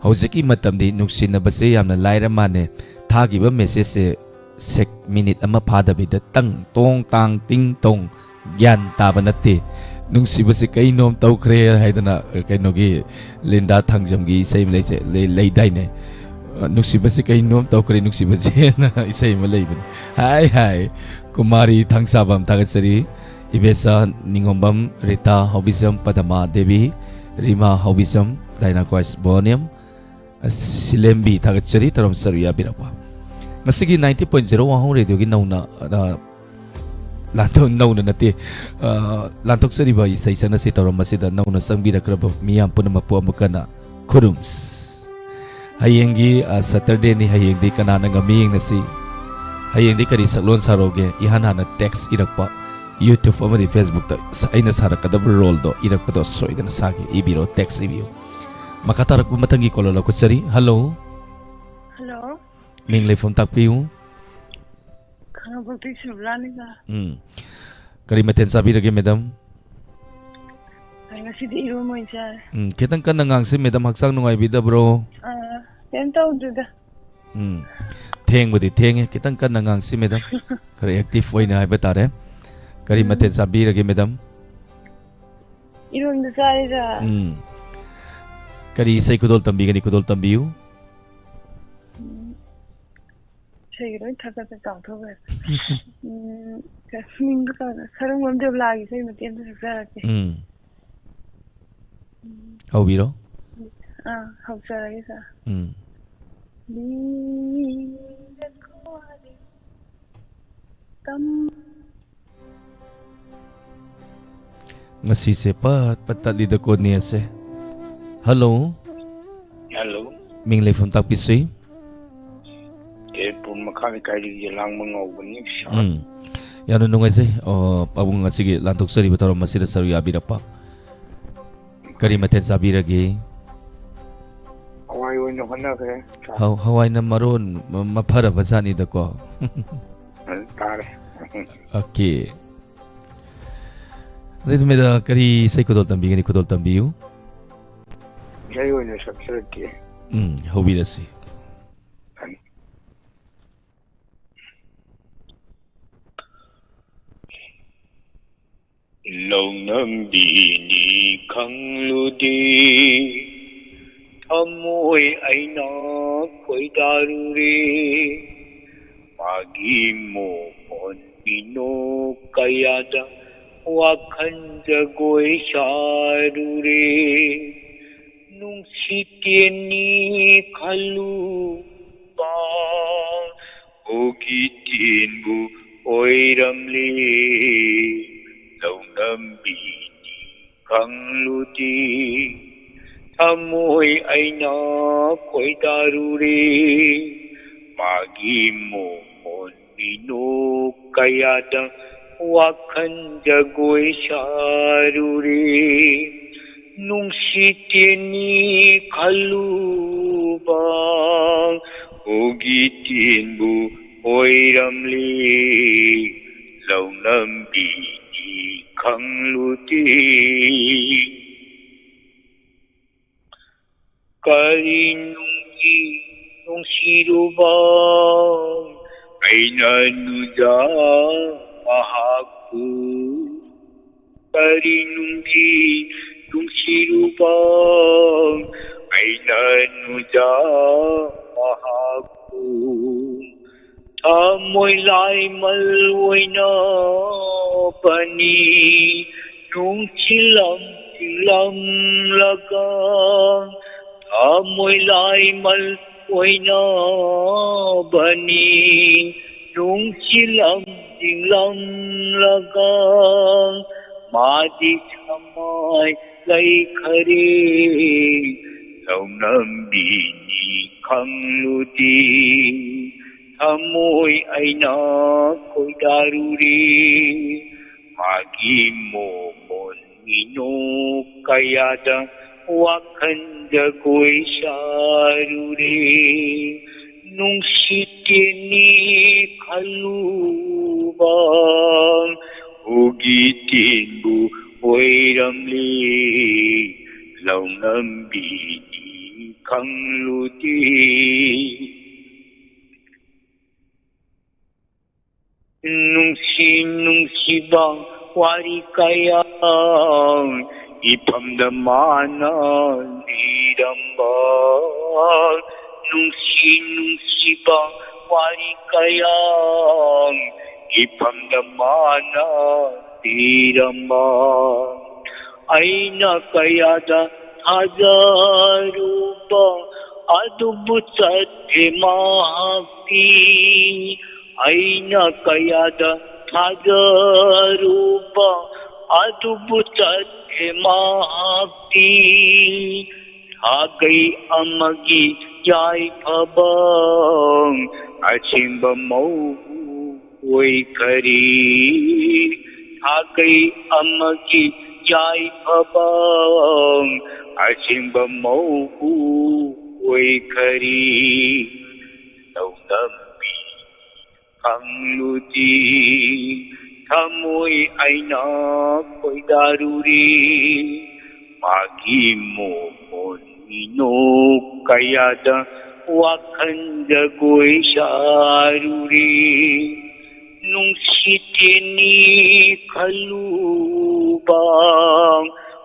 ꯍꯧꯖꯤꯛꯀꯤ ꯃꯇꯝꯗꯤ ꯅꯨꯡꯁꯤꯅꯕꯁꯦ ꯌꯥꯝꯅ ꯂꯥꯏꯔ ꯃꯥꯜꯂꯦ꯫ ꯊꯥꯈꯤꯕ ꯃꯦꯁꯦꯖꯁꯦ ꯁꯦꯛ-, ꯃꯤꯅꯤꯠ ꯑꯃ ꯐꯥꯗꯕꯤꯗ ꯇꯪ ꯇꯣꯡ ꯇꯥꯡ ꯇꯤꯡ ꯇꯣꯡ ꯒ꯭ꯌꯥꯟ ꯇꯥꯕ ꯅꯠꯇꯦ꯫ ꯅꯨꯡꯁꯤꯕꯁꯤ ꯀꯩꯅꯣꯝ ꯇꯧꯈ꯭ꯔꯦ ꯍꯥꯏꯗꯅ, ꯑ, ꯀꯩꯅꯣꯒꯤ ꯂꯤꯟꯗꯥ ꯊꯥꯡꯖꯝꯒꯤ ꯏꯁꯩ ꯑꯃ ꯂꯩꯁꯦ-, ꯂꯩ-, ꯂꯩꯗꯥꯏꯅꯦ? ꯑ, "ꯅꯨꯡꯁꯤꯕꯁꯤ ꯀꯩꯅꯣꯝ ꯇꯧꯈ꯭ꯔꯦ, ꯅꯨꯡꯁꯤꯕꯁꯦꯅ" ꯏꯁꯩ ꯑꯃ ꯂꯩꯕꯅꯤ꯫ ꯍꯥꯏ, ꯍꯥꯏ꯫ ꯀꯨꯃꯥꯔꯤ ꯊꯥꯡꯁꯥꯕꯝ ꯊꯥꯒꯠꯆꯔꯤ꯫ ꯏꯕꯦꯆꯥ ꯅꯤꯉꯣꯝꯕꯝ, ꯔꯤꯇꯥ ꯍꯥꯎꯕꯤꯖꯝ, ꯄꯗꯃꯥ ꯗꯦꯕꯤ, ꯔꯤꯃꯥ ꯍꯥꯎꯕꯤꯖꯝ, ꯗꯥꯏꯅꯥ ꯀ꯭ꯋꯥꯏꯁ ꯕꯣꯅꯤꯌꯝ, ꯁꯤꯂꯦꯝꯕꯤ ꯊꯥꯒꯠꯆꯔꯤ, ꯇꯔꯝ ꯁꯔꯨꯛ ꯌꯥꯕꯤꯔꯛꯄ꯫ ꯉꯁꯤꯒꯤ ninety point zero ꯋꯥꯍꯣꯡ ꯔꯦꯗꯤꯑꯣꯒꯤ ꯅꯧꯅ, ꯑ, ꯂꯥꯟꯊꯣꯛ-, ꯅꯧꯅ ꯅꯠꯇꯦ, ꯑ, ꯂꯥꯟꯊꯣꯛꯆꯔꯤꯕ ꯏꯁꯩ ꯁꯛꯅꯁꯤ ꯇꯧꯔꯝꯕꯁꯤꯗ ꯅꯧꯅ ꯆꯪꯕꯤꯔꯛꯈ꯭ꯔꯕ ꯃꯤꯌꯥꯝ ꯄꯨꯝꯅꯃꯛꯄꯨ ꯑꯃꯨꯛ ꯍꯟꯅ ꯈꯨꯔꯨꯝꯁ꯫ ꯍꯌꯦꯡꯒꯤ, ꯑ, ꯁꯇꯔꯗꯦꯅꯤ, ꯍꯌꯦꯡꯗꯤ ꯀꯅꯥꯅ ꯉꯝꯃꯤ ꯌꯦꯡꯅꯁꯤ꯫ ꯍꯌꯦꯡꯗꯤ ꯀꯔꯤ ꯁꯛꯂꯣꯟ ꯁꯥꯔꯣꯒꯦ? ꯏꯍꯥꯟ ꯍꯥꯟꯅ ꯇꯦꯛꯁ ꯏꯔꯛꯄ, YouTube ꯑꯃꯗꯤ Facebookꯇ ꯑꯩꯅ ꯁꯥꯔꯛꯀꯗꯕ ꯔꯣꯜꯗꯣ ꯏꯔꯛꯄꯗꯣ ꯁꯣꯏꯗꯅ ꯁꯥꯒꯦ꯫ ꯏꯕꯤꯔꯣ, ꯇꯦꯛꯁ ꯏꯕꯤꯌꯨ꯫ ꯃꯈꯥ ꯇꯥꯔꯛꯄ ꯃꯊꯪꯒꯤ ꯀꯣꯂꯔ ꯂꯧꯈꯠꯆꯔꯤ꯫ ꯍꯜꯂꯣ꯫ ꯍꯜꯂꯣ꯫ ꯃꯤꯡ ꯂꯩꯐꯝ ꯇꯥꯛꯄꯤꯌꯨ꯫ ꯈꯥꯉꯕꯣꯛꯇꯒꯤ ꯁꯨꯕꯂꯥꯅꯤ, ꯁꯥꯔ꯫ ꯎꯝ꯫ ꯀꯔꯤ ꯃꯊꯦꯜ ꯆꯥꯕꯤꯔꯒꯦ, ꯃꯦꯗꯝ? ꯑꯩ ꯉꯁꯤꯗꯤ ꯏꯔꯣꯝꯕ ꯑꯣꯏꯅ ꯆꯥꯔꯦ꯫ ꯎꯝ, ꯈꯤꯇꯪ ꯀꯟꯅ ꯉꯥꯡꯁꯤ, ꯃꯦꯗꯝ, ꯍꯛꯆꯥꯡ ꯅꯨꯡꯉꯥꯏꯕꯤꯗꯕ꯭ꯔꯣ? ꯑꯥ, ꯀꯩꯝ ꯇꯧꯗꯦꯗ꯫ ꯎꯝ꯫ ꯊꯦꯡꯕꯨꯗꯤ ꯊꯦꯡꯉꯦ, ꯈꯤꯇꯪ ꯀꯟꯅ ꯉꯥꯡꯁꯤ, ꯃꯦꯗꯝ꯫ ꯈꯔ ꯑꯦꯛꯇꯤꯚ ꯑꯣꯏꯅ ꯍꯥꯏꯕ ꯇꯥꯔꯦ꯫ ꯀꯔꯤ ꯎꯝ꯫ ꯃꯊꯦꯜ ꯆꯥꯕꯤꯔꯒꯦ, ꯃꯦꯗꯝ? ꯏꯔꯣꯟꯕ ꯆꯥꯏꯗ꯫ ꯎꯝ꯫ ꯀꯔꯤ ꯏꯁꯩ ꯈꯨꯗꯣꯜ ꯇꯝꯕꯤꯒꯅꯤ? ꯈꯨꯗꯣꯜ ꯇꯝꯕꯤꯌꯨ꯫ ꯎꯝ꯫ ꯏꯁꯩꯒ ꯂꯣꯏ ꯊꯥꯒꯠꯄ ꯀꯥꯎꯊꯣꯛꯈ꯭ꯔꯦ꯫ ꯎꯝ, ꯃꯤꯡꯗꯣ ꯀꯥꯎꯔꯦ꯫ ꯁꯔꯨꯡꯕꯝ ꯗꯦꯕꯂꯥꯒꯤ ꯏꯁꯩ ꯃꯇꯦꯛ ꯑꯃ ꯁꯛꯆꯔꯛꯀꯦ꯫ ꯎꯝ꯫ ꯎꯝ꯫ ꯍꯧꯕꯤꯔꯣ꯫ ꯑꯥ, ꯍꯧꯖꯔꯒꯦ, ꯁꯥꯔ꯫ ꯎꯝ꯫ ꯂꯤꯔꯛꯂꯣ ꯍꯥꯏꯕ ꯇꯝ- ꯉꯁꯤꯁꯦ ꯄꯠ ꯄꯠ ꯇꯠꯂꯤꯗꯀꯣ ꯅꯦꯠꯁꯦ꯫ ꯍꯜꯂꯣ꯫ ꯍꯜꯂꯣ꯫ ꯃꯤꯡ ꯂꯩꯐꯝ ꯇꯥꯛꯄꯤꯁꯤ꯫ ꯇꯦꯔꯄꯨꯔ ꯃꯈꯥ ꯂꯩꯀꯥꯏꯗꯒꯤ ꯌꯦꯂꯥꯡꯕ ꯉꯧꯕꯅꯤ, ꯁꯥꯔ꯫ ꯎꯝ꯫ ꯌꯥꯝꯅ ꯅꯨꯡꯉꯥꯏꯖꯩ꯫ ꯑꯣ, ꯄꯥꯕꯨꯡ ꯉꯁꯤꯒꯤ ꯂꯥꯟꯊꯣꯛꯆꯔꯤꯕ ꯊꯧꯔꯝ ꯑꯁꯤꯗ ꯁꯔꯨꯛ ꯌꯥꯕꯤꯔꯛꯄ꯫ ꯀꯔꯤ ꯃꯊꯦꯜ ꯆꯥꯕꯤꯔꯒꯦ? ꯍꯋꯥꯏ ꯑꯣꯏꯅ ꯍꯣꯠꯅꯈ꯭ꯔꯦ, ꯁꯥꯔ꯫ ꯍꯧ-, ꯍꯋꯥꯏꯅ ꯃꯔꯣꯟ ꯃ-, ꯃꯐꯔꯕ ꯖꯥꯠꯅꯤꯗꯀꯣ꯫ ꯎꯝ, ꯇꯥꯔꯦ꯫ ꯑꯣꯀꯦ꯫ ꯑꯗꯨꯗꯤ ꯃꯦꯗꯥ ꯀꯔꯤ ꯏꯁꯩ ꯈꯨꯗꯣꯜ ꯇꯝꯕꯤꯒꯅꯤ? ꯈꯨꯗꯣꯜ ꯇꯝꯕꯤꯌꯨ꯫ ꯏꯁꯩ ꯑꯣꯏꯅ ꯁꯛꯆꯔꯛꯀꯦ꯫ ꯎꯝ, ꯍꯧꯕꯤꯔꯁꯤ꯫ ꯂꯧꯅꯝꯕꯤꯅꯤ ꯈꯪꯂꯨꯗꯦ, ꯊꯃꯣꯏ ꯑꯩꯅ ꯈꯣꯏꯗꯥꯔꯨꯔꯦ꯫ ꯃꯥꯒꯤ ꯃꯣꯍꯣꯟ ꯃꯤꯅꯣꯛ ꯀꯌꯥꯗ ꯋꯥꯈꯜ ꯖꯒꯣꯏ ꯁꯥꯔꯨꯔꯦ꯫ ꯅꯨꯡꯁꯤꯇꯦꯟꯅꯤ ꯈꯜꯂꯨꯕ ꯍꯣꯒꯤ ꯇꯦꯟꯕꯨ ꯑꯣꯏꯔꯝꯂꯦ꯫ ꯂꯧꯅꯝꯕꯤꯅꯤ ꯈꯪꯂꯨꯗꯦ, ꯊꯃꯣꯏ ꯑꯩꯅ ꯈꯣꯏꯗꯥꯔꯨꯔꯦ꯫ ꯃꯥꯒꯤ ꯃꯣꯍꯣꯟ ꯃꯤꯅꯣꯛ ꯀꯌꯥꯗ ꯋꯥꯈꯜ ꯖꯒꯣꯏ ꯁꯥꯔꯨꯔꯦ꯫ ꯅꯨꯡꯁꯤꯇꯦꯟꯅꯤ ꯈꯜꯂꯨꯕ ꯍꯣꯒꯤ ꯇꯦꯟꯕꯨ ꯑꯣꯏꯔꯝꯂꯦ꯫ ꯂꯧꯅꯝꯕꯤꯅꯤ ꯈꯪꯂꯨꯗꯦ꯫ ꯀꯔꯤ ꯅꯨꯡꯒꯤ ꯅꯨꯡꯁꯤꯔꯨꯕ ꯑꯩꯅ ꯅꯨꯡꯖꯥ ꯃꯍꯥꯛꯄꯨ꯫ ꯀꯔꯤ ꯅꯨꯡꯒꯤ ꯅꯨꯡꯁꯤꯔꯨꯕ ꯑꯩꯅ ꯅꯨꯡꯖꯥ ꯃꯍꯥꯛꯄꯨ꯫ ꯊꯃꯣꯏ ꯂꯥꯏꯃꯜ ꯑꯣꯏꯅꯕꯅꯤ ꯅꯨꯡꯁꯤꯂꯝ ꯆꯤꯡꯂꯝꯂꯒ꯫ ꯊꯃꯣꯏ ꯂꯥꯏꯃꯜ ꯑꯣꯏꯅꯕꯅꯤ꯫ ꯅꯨꯡꯁꯤ ꯂꯝꯖꯤꯡꯂꯝꯂꯒ ꯃꯥꯗꯤ ꯁꯃꯥꯏ ꯂꯩꯈꯔꯦ꯫ ꯂꯧꯅꯝꯕꯤꯅꯤ ꯈꯪꯂꯨꯗꯦ꯫ ꯊꯃꯣꯏ ꯑꯩꯅ ꯈꯣꯏꯗꯥꯔꯨꯔꯦ꯫ ꯃꯥꯒꯤ ꯃꯣꯃꯣꯟ ꯃꯤꯅꯣꯛ ꯀꯌꯥꯗ ꯋꯥꯈꯜ ꯖꯒꯣꯏ ꯁꯥꯔꯨꯔꯦ꯫ ꯅꯨꯡꯁꯤꯇꯦꯅꯤ ꯈꯜꯂꯨꯕ ꯎꯒꯤ ꯇꯦꯟꯕꯨ ꯑꯣꯏꯔꯝꯂꯦ꯫ ꯂꯧꯅꯝꯕꯤꯅꯤ ꯈꯪꯂꯨꯗꯦ꯫ ꯅꯨꯡꯁꯤ ꯅꯨꯡꯁꯤꯕ ꯋꯥꯔꯤ ꯀꯌꯥ ꯏꯐꯝꯗ ꯃꯥꯅ ꯂꯤꯔꯝꯕ꯫ ꯅꯨꯡꯁꯤ ꯅꯨꯡꯁꯤꯕ ꯋꯥꯔꯤ ꯀꯌꯥ ꯏꯐꯝꯗ ꯃꯥꯅ ꯂꯤꯔꯝꯕ꯫ ꯑꯩꯅ ꯀꯌꯥꯗ ꯊꯥꯖꯔꯨꯕ ꯑꯗꯨꯕꯨ ꯆꯠꯈ꯭ꯔꯦ ꯃꯍꯥꯛꯇꯤ꯫ ꯑꯩꯅ ꯀꯌꯥꯗ ꯊꯥꯖꯔꯨꯕ ꯑꯗꯨꯕꯨ ꯆꯠꯈ꯭ꯔꯦ ꯃꯍꯥꯛꯇꯤ꯫ ꯁꯥꯒꯩ ꯑꯃꯒꯤ ꯌꯥꯏꯐꯕ ꯑꯁꯦꯡꯕ ꯃꯧ ꯑꯣꯏꯈꯔꯦ꯫ ꯁꯥꯒꯩ ꯑꯃꯒꯤ ꯌꯥꯏꯐꯕ ꯑꯁꯦꯡꯕ ꯃꯧ ꯑꯣꯏꯈꯔꯦ꯫ ꯂꯧꯅꯝꯕꯤ ꯈꯪꯂꯨꯗꯦ꯫ ꯊꯃꯣꯏ ꯑꯩꯅ ꯈꯣꯏꯗꯥꯔꯨꯔꯦ꯫ ꯃꯥꯒꯤ ꯃꯣꯃꯣꯟ ꯃꯤꯅꯣꯛ ꯀꯌꯥꯗ ꯋꯥꯈꯜ ꯖꯒꯣꯏ ꯁꯥꯔꯨꯔꯦ꯫ ꯅꯨꯡꯁꯤꯇꯦꯅꯤ ꯈꯜꯂꯨꯕ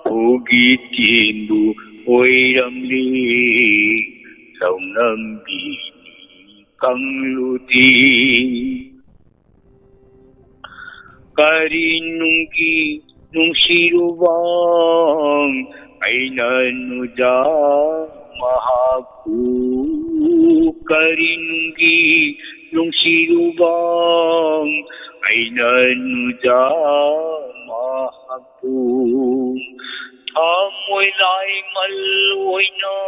ꯎꯒꯤ ꯇꯦꯟꯕꯨ ꯑꯣꯏꯔꯝꯂꯦ꯫ ꯂꯧꯅꯝꯕꯤꯅꯤ ꯈꯪꯂꯨꯗꯦ꯫ ꯀꯔꯤ ꯅꯨꯡꯒꯤ ꯅꯨꯡꯁꯤꯔꯨꯕ ꯑꯩꯅ ꯅꯨꯖ ꯃꯍꯥꯛꯄꯨ꯫ ꯀꯔꯤ ꯅꯨꯡꯒꯤ ꯅꯨꯡꯁꯤꯔꯨꯕ ꯑꯩꯅ ꯅꯨꯖꯥ ꯃꯍꯥꯛꯄꯨ꯫ ꯊꯃꯣꯏ ꯂꯥꯏꯃꯜ ꯑꯣꯏꯅꯕꯅꯤ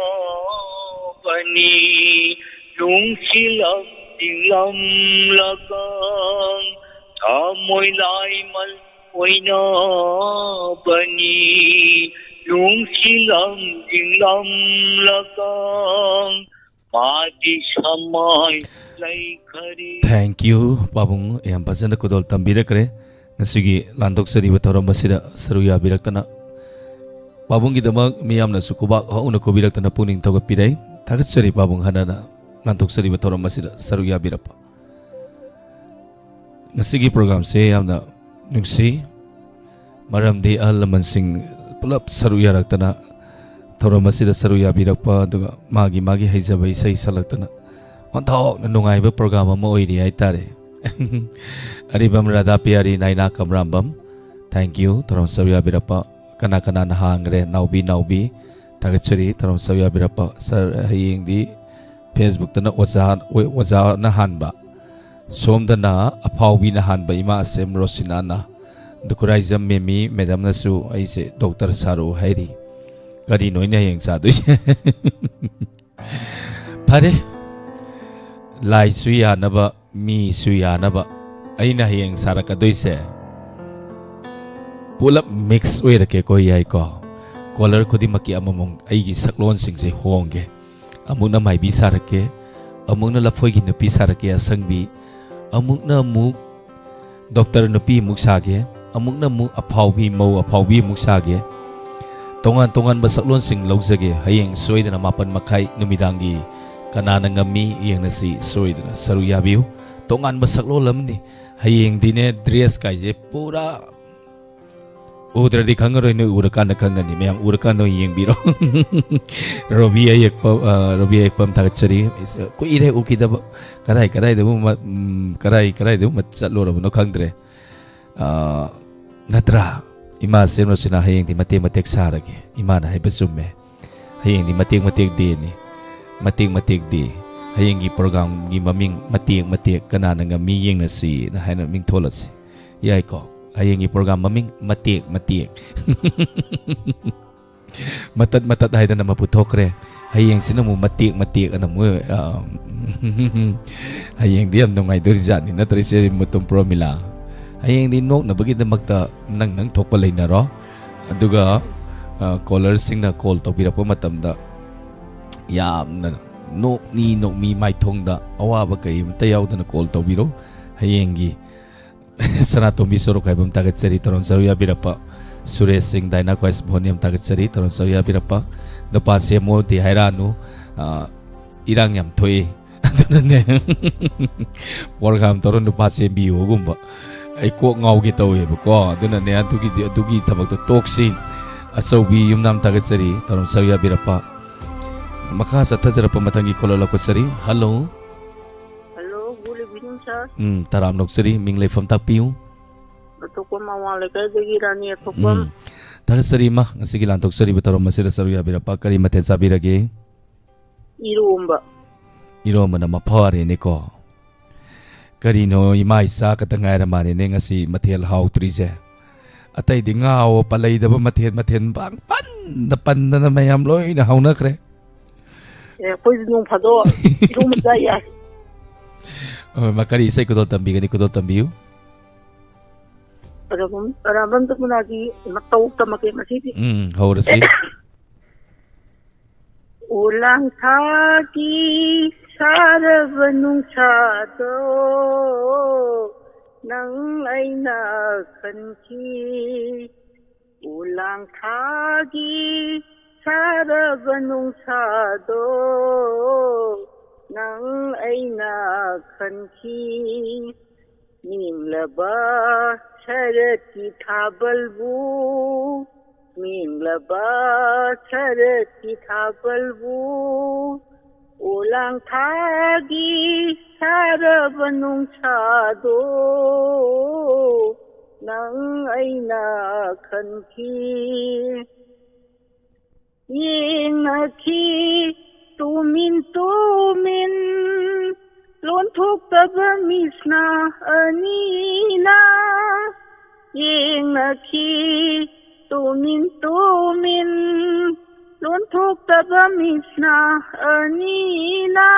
ꯅꯨꯡꯁꯤꯂꯝ ꯆꯤꯡꯂꯝꯂꯒ꯫ ꯊꯃꯣꯏ ꯂꯥꯏꯃꯜ ꯑꯣꯏꯅꯕꯅꯤ ꯅꯨꯡꯁꯤꯂꯝ ꯆꯤꯡꯂꯝꯂꯒ꯫ ꯃꯥꯗꯤ ꯁꯃꯥꯏ ꯂꯩꯈꯔꯦ꯫ Thank you, ꯄꯥꯕꯨꯡ꯫ ꯌꯥꯝ ꯐꯖꯅ ꯈꯨꯗꯣꯜ ꯇꯝꯕꯤꯔꯛꯈ꯭ꯔꯦ꯫ ꯉꯁꯤꯒꯤ ꯂꯥꯟꯊꯣꯛꯆꯔꯤꯕ ꯊꯧꯔꯝ ꯑꯁꯤꯗ ꯁꯔꯨꯛ ꯌꯥꯕꯤꯔꯛꯇꯅ ꯄꯥꯕꯨꯡꯒꯤꯗꯃꯛ ꯃꯤꯌꯥꯝꯅꯁꯨ ꯈꯨꯕꯥꯛ ꯍꯧꯅ ꯈꯨꯕꯤꯔꯛꯇꯅ ꯄꯨꯛꯅꯤꯡ ꯊꯧꯒꯠꯄꯤꯔꯦ꯫ ꯊꯥꯒꯠꯆꯔꯤ ꯄꯥꯕꯨꯡ, ꯍꯟꯅ ꯍꯟꯅ ꯂꯥꯟꯊꯣꯛꯆꯔꯤꯕ ꯊꯧꯔꯝ ꯑꯁꯤꯗ ꯁꯔꯨꯛ ꯌꯥꯕꯤꯔꯛꯄ꯫ ꯉꯁꯤꯒꯤ ꯄ꯭ꯔꯣꯒ꯭ꯔꯥꯝꯁꯦ ꯌꯥꯝꯅ ꯅꯨꯡꯁꯤ, ꯃꯔꯝꯗꯤ ꯑꯍꯜ ꯂꯃꯟꯁꯤꯡ ꯄꯨꯂꯞ ꯁꯔꯨꯛ ꯌꯥꯔꯛꯇꯅ ꯊꯧꯔꯝ ꯑꯁꯤꯗ ꯁꯔꯨꯛ ꯌꯥꯕꯤꯔꯛꯄ, ꯑꯗꯨꯒ ꯃꯥꯒꯤ ꯃꯥꯒꯤ ꯍꯩꯖꯕ ꯏꯁꯩ ꯁꯛꯂꯛꯇꯅ ꯑꯣꯟꯊꯣꯛꯅ ꯅꯨꯡꯉꯥꯏꯕ ꯄ꯭ꯔꯣꯒ꯭ꯔꯥꯝ ꯑꯃ ꯑꯣꯏꯔꯤ ꯍꯥꯏꯇꯥꯔꯦ꯫ ꯑꯔꯤꯕꯝ ꯔꯥꯙꯥ ꯄꯤꯌꯥꯔꯤ ꯅꯥꯏꯅꯥ ꯀꯃꯔꯥꯝꯕꯝ, thank you, ꯊꯧꯔꯝ ꯁꯔꯨꯛ ꯌꯥꯕꯤꯔꯛꯄ꯫ ꯀꯅꯥ ꯀꯅꯥꯅ ꯍꯥꯡꯈ꯭ꯔꯦ? ꯅꯥꯎꯕꯤ, ꯅꯥꯎꯕꯤ, ꯊꯥꯒꯠꯆꯔꯤ ꯊꯧꯔꯝ ꯁꯔꯨꯛ ꯌꯥꯕꯤꯔꯛꯄ꯫ ꯁꯥꯔ, ꯍꯌꯦꯡꯗꯤ ꯐꯦꯁꯕꯨꯛꯇꯅ ꯑꯣꯖꯥ, ꯑꯣꯖꯥꯅ ꯍꯥꯟꯕ, ꯁꯣꯝꯗꯅ ꯑꯐꯥꯎꯕꯤꯅ ꯍꯥꯟꯕ, ꯏꯃꯥ ꯑꯁꯦꯝ ꯔꯣꯁꯤꯅꯥꯅ꯫ ꯑꯗꯨ ꯈꯨꯔꯥꯏꯖꯝ ꯃꯦꯃꯤ ꯃꯦꯗꯥꯝꯅꯁꯨ ꯑꯩꯁꯦ ꯗꯣꯛꯇꯔ ꯁꯥꯔꯛꯑꯣ ꯍꯥꯏꯔꯤ꯫ ꯀꯔꯤꯅꯣ ꯑꯩꯅ ꯍꯌꯦꯡ ꯆꯥꯗꯣꯏꯁꯦ? ꯐꯔꯦ, ꯂꯥꯏꯁꯨ ꯌꯥꯅꯕ, ꯃꯤꯁꯨ ꯌꯥꯅꯕ꯫ ꯑꯩꯅ ꯍꯌꯦꯡ ꯁꯥꯔꯛꯀꯗꯣꯏꯁꯦ ꯄꯨꯂꯞ ꯃꯤꯛꯁ ꯑꯣꯏꯔꯛꯀꯦꯀꯣ, ꯌꯥꯏꯀꯣ? ꯀꯣꯂꯔ ꯈꯨꯗꯤꯡꯃꯛꯀꯤ ꯑꯃꯃꯝ ꯑꯩꯒꯤ ꯁꯛꯂꯣꯟꯁꯤꯡꯁꯦ ꯍꯣꯡꯒꯦ꯫ ꯑꯃꯨꯛꯅ ꯃꯥꯏꯕꯤ ꯁꯥꯔꯛꯀꯦ, ꯑꯃꯨꯛꯅ ꯂꯐꯣꯏꯒꯤ ꯅꯨꯄꯤ ꯁꯥꯔꯛꯀꯦ, ꯑꯁꯪꯕꯤ, ꯑꯃꯨꯛꯅ ꯑꯃꯨꯛ ꯗꯣꯛꯇꯔ ꯅꯨꯄꯤ ꯑꯃꯨꯛ ꯁꯥꯒꯦ, ꯑꯃꯨꯛꯅ ꯑꯃꯨꯛ ꯑꯐꯥꯎꯕꯤ, ꯃꯧ ꯑꯐꯥꯎꯕꯤ ꯑꯃꯨꯛ ꯁꯥꯒꯦ꯫ ꯇꯣꯉꯥꯟ ꯇꯣꯉꯥꯟꯕ ꯁꯛꯂꯣꯟꯁꯤꯡ ꯂꯧꯖꯒꯦ꯫ ꯍꯌꯦꯡ ꯁꯣꯏꯗꯅ ꯃꯥꯄꯟ ꯃꯈꯥꯏ ꯅꯨꯃꯤꯗꯥꯡꯒꯤ ꯀꯅꯥꯅ ꯉꯝꯃꯤ ꯌꯦꯡꯅꯁꯤ, ꯁꯣꯏꯗꯅ ꯁꯔꯨꯛ ꯌꯥꯕꯤꯌꯨ꯫ ꯇꯣꯉꯥꯟꯕ ꯁꯛꯂꯣꯟ ꯑꯃꯅꯤ꯫ ꯍꯌꯦꯡꯗꯤꯅꯦ, ꯗ꯭ꯔꯦꯁ ꯀꯥꯏꯁꯦ ꯄꯨꯔꯥ ꯎꯗ꯭ꯔꯗꯤ ꯈꯪꯉꯔꯣꯏ, ꯅꯣꯏ ꯎꯔꯀꯥꯟꯗ ꯈꯪꯒꯅꯤ꯫ ꯃꯌꯥꯝ ꯎꯔꯀꯥꯟꯗ ꯑꯣꯏꯅ ꯌꯦꯡꯕꯤꯔꯣ꯫ ꯔꯣꯕꯤ ꯑꯌꯦꯛꯄ, ꯑ, ꯔꯣꯕꯤ ꯑꯌꯦꯛꯄꯝ ꯊꯥꯒꯠꯆꯔꯤ꯫ ꯀꯨꯏꯔꯦ ꯎꯈꯤꯗꯕ꯫ ꯀꯗꯥꯏ ꯀꯗꯥꯏꯗꯕꯨ ꯃ-, ꯎꯝ, ꯀꯗꯥꯏ ꯀꯗꯥꯏꯗꯕꯨ ꯃ-, ꯆꯠꯂꯨꯔꯕꯅꯣ ꯈꯪꯗ꯭ꯔꯦ꯫ ꯑ, ꯅꯠꯇ꯭ꯔꯥ? ꯏꯃꯥ ꯁꯦꯝ ꯔꯣꯁꯤꯅꯥ, ꯍꯌꯦꯡꯗꯤ ꯃꯇꯦꯛ ꯃꯇꯦꯛ ꯁꯥꯔꯒꯦ꯫ ꯏꯃꯥꯅ ꯍꯥꯏꯕ ꯆꯨꯝꯃꯦ꯫ ꯍꯌꯦꯡꯗꯤ ꯃꯇꯦꯛ ꯃꯇꯦꯛ ꯗꯦꯅꯤ꯫ ꯃꯇꯦꯛ ꯃꯇꯦꯛ ꯗꯦ꯫ ꯍꯌꯦꯡꯒꯤ ꯄ꯭ꯔꯣꯒ꯭ꯔꯥꯝꯒꯤ ꯃꯃꯤꯡ "ꯃꯇꯦꯛ ꯃꯇꯦꯛ ꯀꯅꯥꯅ ꯉꯝꯃꯤ ꯌꯦꯡꯅꯁꯤ"ꯅ ꯍꯥꯏꯅ ꯃꯤꯡ ꯊꯣꯜꯂꯁꯤ꯫ ꯌꯥꯏꯀꯣ? ꯍꯌꯦꯡꯒꯤ ꯄ꯭ꯔꯣꯒ꯭ꯔꯥꯝ ꯃꯃꯤꯡ "ꯃꯇꯦꯛ ꯃꯇꯦꯛ"꯫ ꯃꯇꯠ ꯃꯇꯠ ꯍꯥꯏꯗꯅ ꯑꯃ ꯄꯨꯊꯣꯛꯈ꯭ꯔꯦ꯫ ꯍꯌꯦꯡꯁꯤꯅ ꯑꯃꯨꯛ ꯃꯇꯦꯛ ꯃꯇꯦꯛ ꯑꯅ ꯑꯃꯨꯛ, ꯑ, ꯍꯌꯦꯡꯗꯤ ꯌꯥꯝ ꯅꯨꯡꯉꯥꯏꯗꯣꯔꯤꯖꯥꯠꯅꯤ, ꯅꯠꯇ꯭ꯔ ꯏꯆꯦ ꯃꯨꯇꯨꯝ ꯄ꯭ꯔꯣꯃꯤꯂꯥ? ꯍꯌꯦꯡꯗꯤ ꯅꯣꯛꯅꯕꯒꯤꯗꯃꯛꯇ ꯅꯪ ꯅꯪ ꯊꯣꯛꯄ ꯂꯩꯅꯔꯣ꯫ ꯑꯗꯨꯒ, ꯑ, ꯀꯣꯂꯔꯁꯤꯡꯅ ꯀꯣꯜ ꯇꯧꯕꯤꯔꯛꯄ ꯃꯇꯝꯗ ꯌꯥꯝꯅ ꯅꯣꯛꯃꯤ ꯅꯣꯛꯃꯤ ꯃꯥꯏꯊꯣꯡꯗ ꯑꯋꯥꯕ ꯀꯔꯤꯃꯇ ꯌꯥꯎꯗꯅ ꯀꯣꯜ ꯇꯧꯕꯤꯔꯣ꯫ ꯍꯌꯦꯡꯒꯤ ꯁꯅꯥꯇꯣꯝꯕꯤ ꯁꯣꯔꯣꯛ ꯍꯥꯏꯕ ꯑꯃ ꯊꯥꯒꯠꯆꯔꯤ, ꯇꯔꯥꯝ ꯁꯔꯨꯛ ꯌꯥꯕꯤꯔꯛꯄ꯫ ꯁꯨꯔꯦꯁ ꯁꯤꯡ, ꯗꯥꯏꯅꯥ ꯈ꯭ꯋꯥꯏꯁ ꯚꯣꯅꯤ ꯑꯃ ꯊꯥꯒꯠꯆꯔꯤ, ꯇꯔꯥꯝ ꯁꯔꯨꯛ ꯌꯥꯕꯤꯔꯛꯄ꯫ "ꯅꯨꯄꯥ ꯁꯦꯝꯃꯣꯗꯤ ꯍꯥꯏꯔꯛꯑꯅꯨ, ꯑ, ꯏꯔꯥꯡ ꯌꯥꯝ ꯊꯣꯛꯏ, ꯑꯗꯨꯅꯅꯦ ꯄ꯭ꯔꯣꯒ꯭ꯔꯥꯝ ꯇꯧꯔ ꯅꯨꯄꯥ ꯁꯦꯝꯕꯤꯌꯨꯒꯨꯝꯕ꯫ ꯑꯩ ꯀꯣꯛ ꯉꯥꯎꯒꯦ ꯇꯧꯋꯦꯕꯀꯣ, ꯑꯗꯨꯅꯅꯦ ꯑꯗꯨꯒꯤꯗꯤ, ꯑꯗꯨꯒꯤ ꯊꯕꯛꯇꯣ ꯇꯣꯛꯁꯤ"꯫ ꯑꯆꯧꯕꯤ ꯌꯨꯝꯅꯥꯝ ꯊꯥꯒꯠꯆꯔꯤ, ꯇꯔꯥꯝ ꯁꯔꯨꯛ ꯌꯥꯕꯤꯔꯛꯄ꯫ ꯃꯈꯥ ꯆꯠꯊꯖꯔꯛꯄ ꯃꯊꯪꯒꯤ ꯀꯣꯂꯔ ꯂꯧꯈꯠꯆꯔꯤ꯫ Hello. Hello, good evening, sir꯫ ꯎꯝ, ꯇꯔꯥꯝ ꯅꯣꯛꯆꯔꯤ, ꯃꯤꯡ ꯂꯩꯐꯝ ꯇꯥꯛꯄꯤꯌꯨ꯫ ꯑꯊꯣꯛꯄꯝ ꯃꯋꯥꯡ ꯂꯩꯀꯥꯏꯗꯒꯤ ꯔꯥꯅꯤ ꯑꯊꯣꯛꯄꯝ꯫ ꯎꯝ꯫ ꯊꯥꯒꯠꯆꯔꯤ ꯏꯃꯥ, ꯉꯁꯤꯒꯤ ꯂꯥꯟꯊꯣꯛꯆꯔꯤꯕ ꯊꯧꯔꯝ ꯑꯁꯤꯗ ꯁꯔꯨꯛ ꯌꯥꯕꯤꯔꯛꯄ꯫ ꯀꯔꯤ ꯃꯊꯦꯜ ꯆꯥꯕꯤꯔꯒꯦ? ꯏꯔꯣꯝꯕ꯫ ꯏꯔꯣꯝꯕꯅ ꯃꯐꯔꯦꯅꯦꯀꯣ꯫ ꯀꯔꯤꯅꯣ, ꯏꯃꯥ ꯏꯆꯥ ꯈꯛꯇ ꯉꯥꯏꯔ ꯃꯥꯜꯂꯦꯅꯦ ꯉꯁꯤ ꯃꯊꯦꯜ ꯍꯥꯎꯇ꯭ꯔꯤꯁꯦ꯫ ꯑꯇꯩꯗꯤ ꯉꯥꯋꯣ ꯄꯜꯂꯩꯗꯕ ꯃꯊꯦꯜ ꯃꯊꯦꯜ ꯄꯪ ꯄꯟꯗ ꯄꯟꯗꯅ ꯃꯌꯥꯝ ꯂꯣꯏꯅ ꯍꯧꯅꯈ꯭ꯔꯦ꯫ ꯑꯦ, ꯑꯩꯈꯣꯏꯁꯨ ꯅꯣꯡ ꯐꯥꯗꯣꯛ ꯏꯔꯣꯝꯕ ꯆꯥ ꯌꯥꯏ꯫ ꯍꯣꯏ, ꯃꯥ ꯀꯔꯤ ꯏꯁꯩ ꯈꯨꯗꯣꯜ ꯇꯝꯕꯤꯒꯅꯤ? ꯈꯨꯗꯣꯜ ꯇꯝꯕꯤꯌꯨ꯫ ꯑꯔꯥꯕꯝ, ꯑꯔꯥꯕꯝ ꯇꯃꯨꯅꯥꯒꯤ ꯃꯇꯧ ꯇꯝꯃꯛꯀꯦ ꯉꯁꯤꯗꯤ꯫ ꯎꯝ, ꯍꯧꯔꯁꯤ꯫ "ꯑꯣꯂꯥꯡ ꯊꯥꯒꯤ ꯁꯥꯔꯕ ꯅꯨꯡꯁꯥꯗꯣ, ꯅꯪ ꯑꯩꯅ ꯈꯟꯈꯤ꯫ ꯑꯣꯂꯥꯡ ꯊꯥꯒꯤ ꯁꯥꯔꯕ ꯅꯨꯡꯁꯥꯗꯣ, ꯅꯪ ꯑꯩꯅ ꯈꯟꯈꯤ꯫ ꯃꯦꯡꯂꯕ ꯁꯔꯠꯀꯤ ꯊꯥꯕꯜꯕꯨ, ꯃꯦꯡꯂꯕ ꯁꯔꯠꯀꯤ ꯊꯥꯕꯜꯕꯨ, ꯑꯣꯂꯥꯡ ꯊꯥꯒꯤ ꯁꯥꯔꯕ ꯅꯨꯡꯁꯥꯗꯣ, ꯅꯪ ꯑꯩꯅ ꯈꯟꯈꯤ꯫ ꯌꯦꯡꯅꯈꯤ ꯇꯨꯃꯤꯟ ꯇꯨꯃꯤꯟ ꯊꯣꯛꯇꯕ ꯃꯤꯠꯁꯅ ꯑꯅꯤꯅ ꯌꯦꯡꯅꯈꯤ ꯇꯨꯃꯤꯟ ꯇꯨꯃꯤꯟ꯫ ꯂꯣꯟꯊꯣꯛꯇꯕ ꯃꯤꯠꯁꯅ ꯑꯅꯤꯅ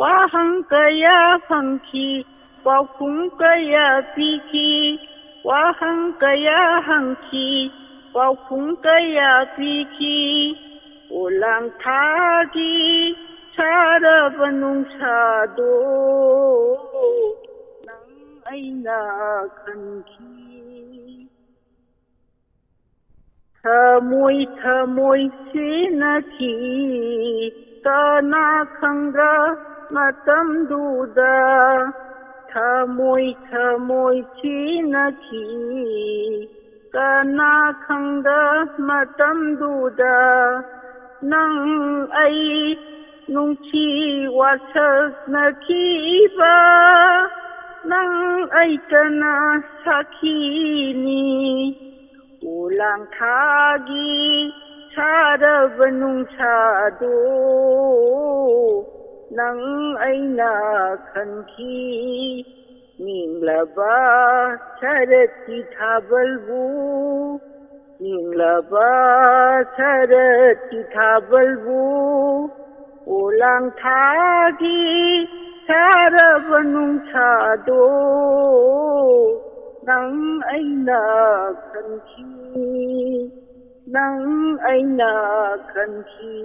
ꯋꯥꯍꯪ ꯀꯌꯥ ꯍꯪꯈꯤ, ꯄꯥꯎꯈꯨꯝ ꯀꯌꯥ ꯄꯤꯈꯤ꯫ ꯋꯥꯍꯪ ꯀꯌꯥ ꯍꯪꯈꯤ, ꯄꯥꯎꯈꯨꯝ ꯀꯌꯥ ꯄꯤꯈꯤ꯫ ꯑꯣꯂꯥꯡ ꯊꯥꯒꯤ ꯁꯥꯔꯕ ꯅꯨꯡꯁꯥꯗꯣ ꯅꯪ ꯑꯩꯅ ꯈꯟꯈꯤ꯫ ꯊꯃꯣꯏ ꯊꯃꯣꯏ ꯁꯤꯟꯅꯈꯤ, ꯀꯅꯥ ꯈꯪꯕ ꯃꯇꯝꯗꯨꯗ꯫ ꯊꯃꯣꯏ ꯊꯃꯣꯏ ꯁꯤꯟꯅꯈꯤ, ꯀꯅꯥ ꯈꯪꯕ ꯃꯇꯝꯗꯨꯗ꯫ ꯅꯪ ꯑꯩ ꯅꯨꯡꯁꯤ ꯋꯥꯁꯛꯅꯈꯤꯕ ꯅꯪ ꯑꯩꯇꯅ ꯁꯥꯈꯤꯅꯤ꯫ ꯎꯂꯥꯡ ꯊꯥꯒꯤ ꯁꯥꯔꯕ ꯅꯨꯡꯁꯥꯗꯨ ꯅꯪ ꯑꯩꯅ ꯈꯟꯈꯤ꯫ ꯃꯤꯡꯂꯕ ꯁꯔꯠꯀꯤ ꯊꯥꯕꯜꯕꯨ, ꯃꯤꯡꯂꯕ ꯁꯔꯠꯀꯤ ꯊꯥꯕꯜꯕꯨ, ꯎꯂꯥꯡ ꯊꯥꯒꯤ ꯁꯥꯔꯕ ꯅꯨꯡꯁꯥꯗꯣ ꯅꯪ ꯑꯩꯅ ꯈꯟꯈꯤ, ꯅꯪ ꯑꯩꯅ ꯈꯟꯈꯤ꯫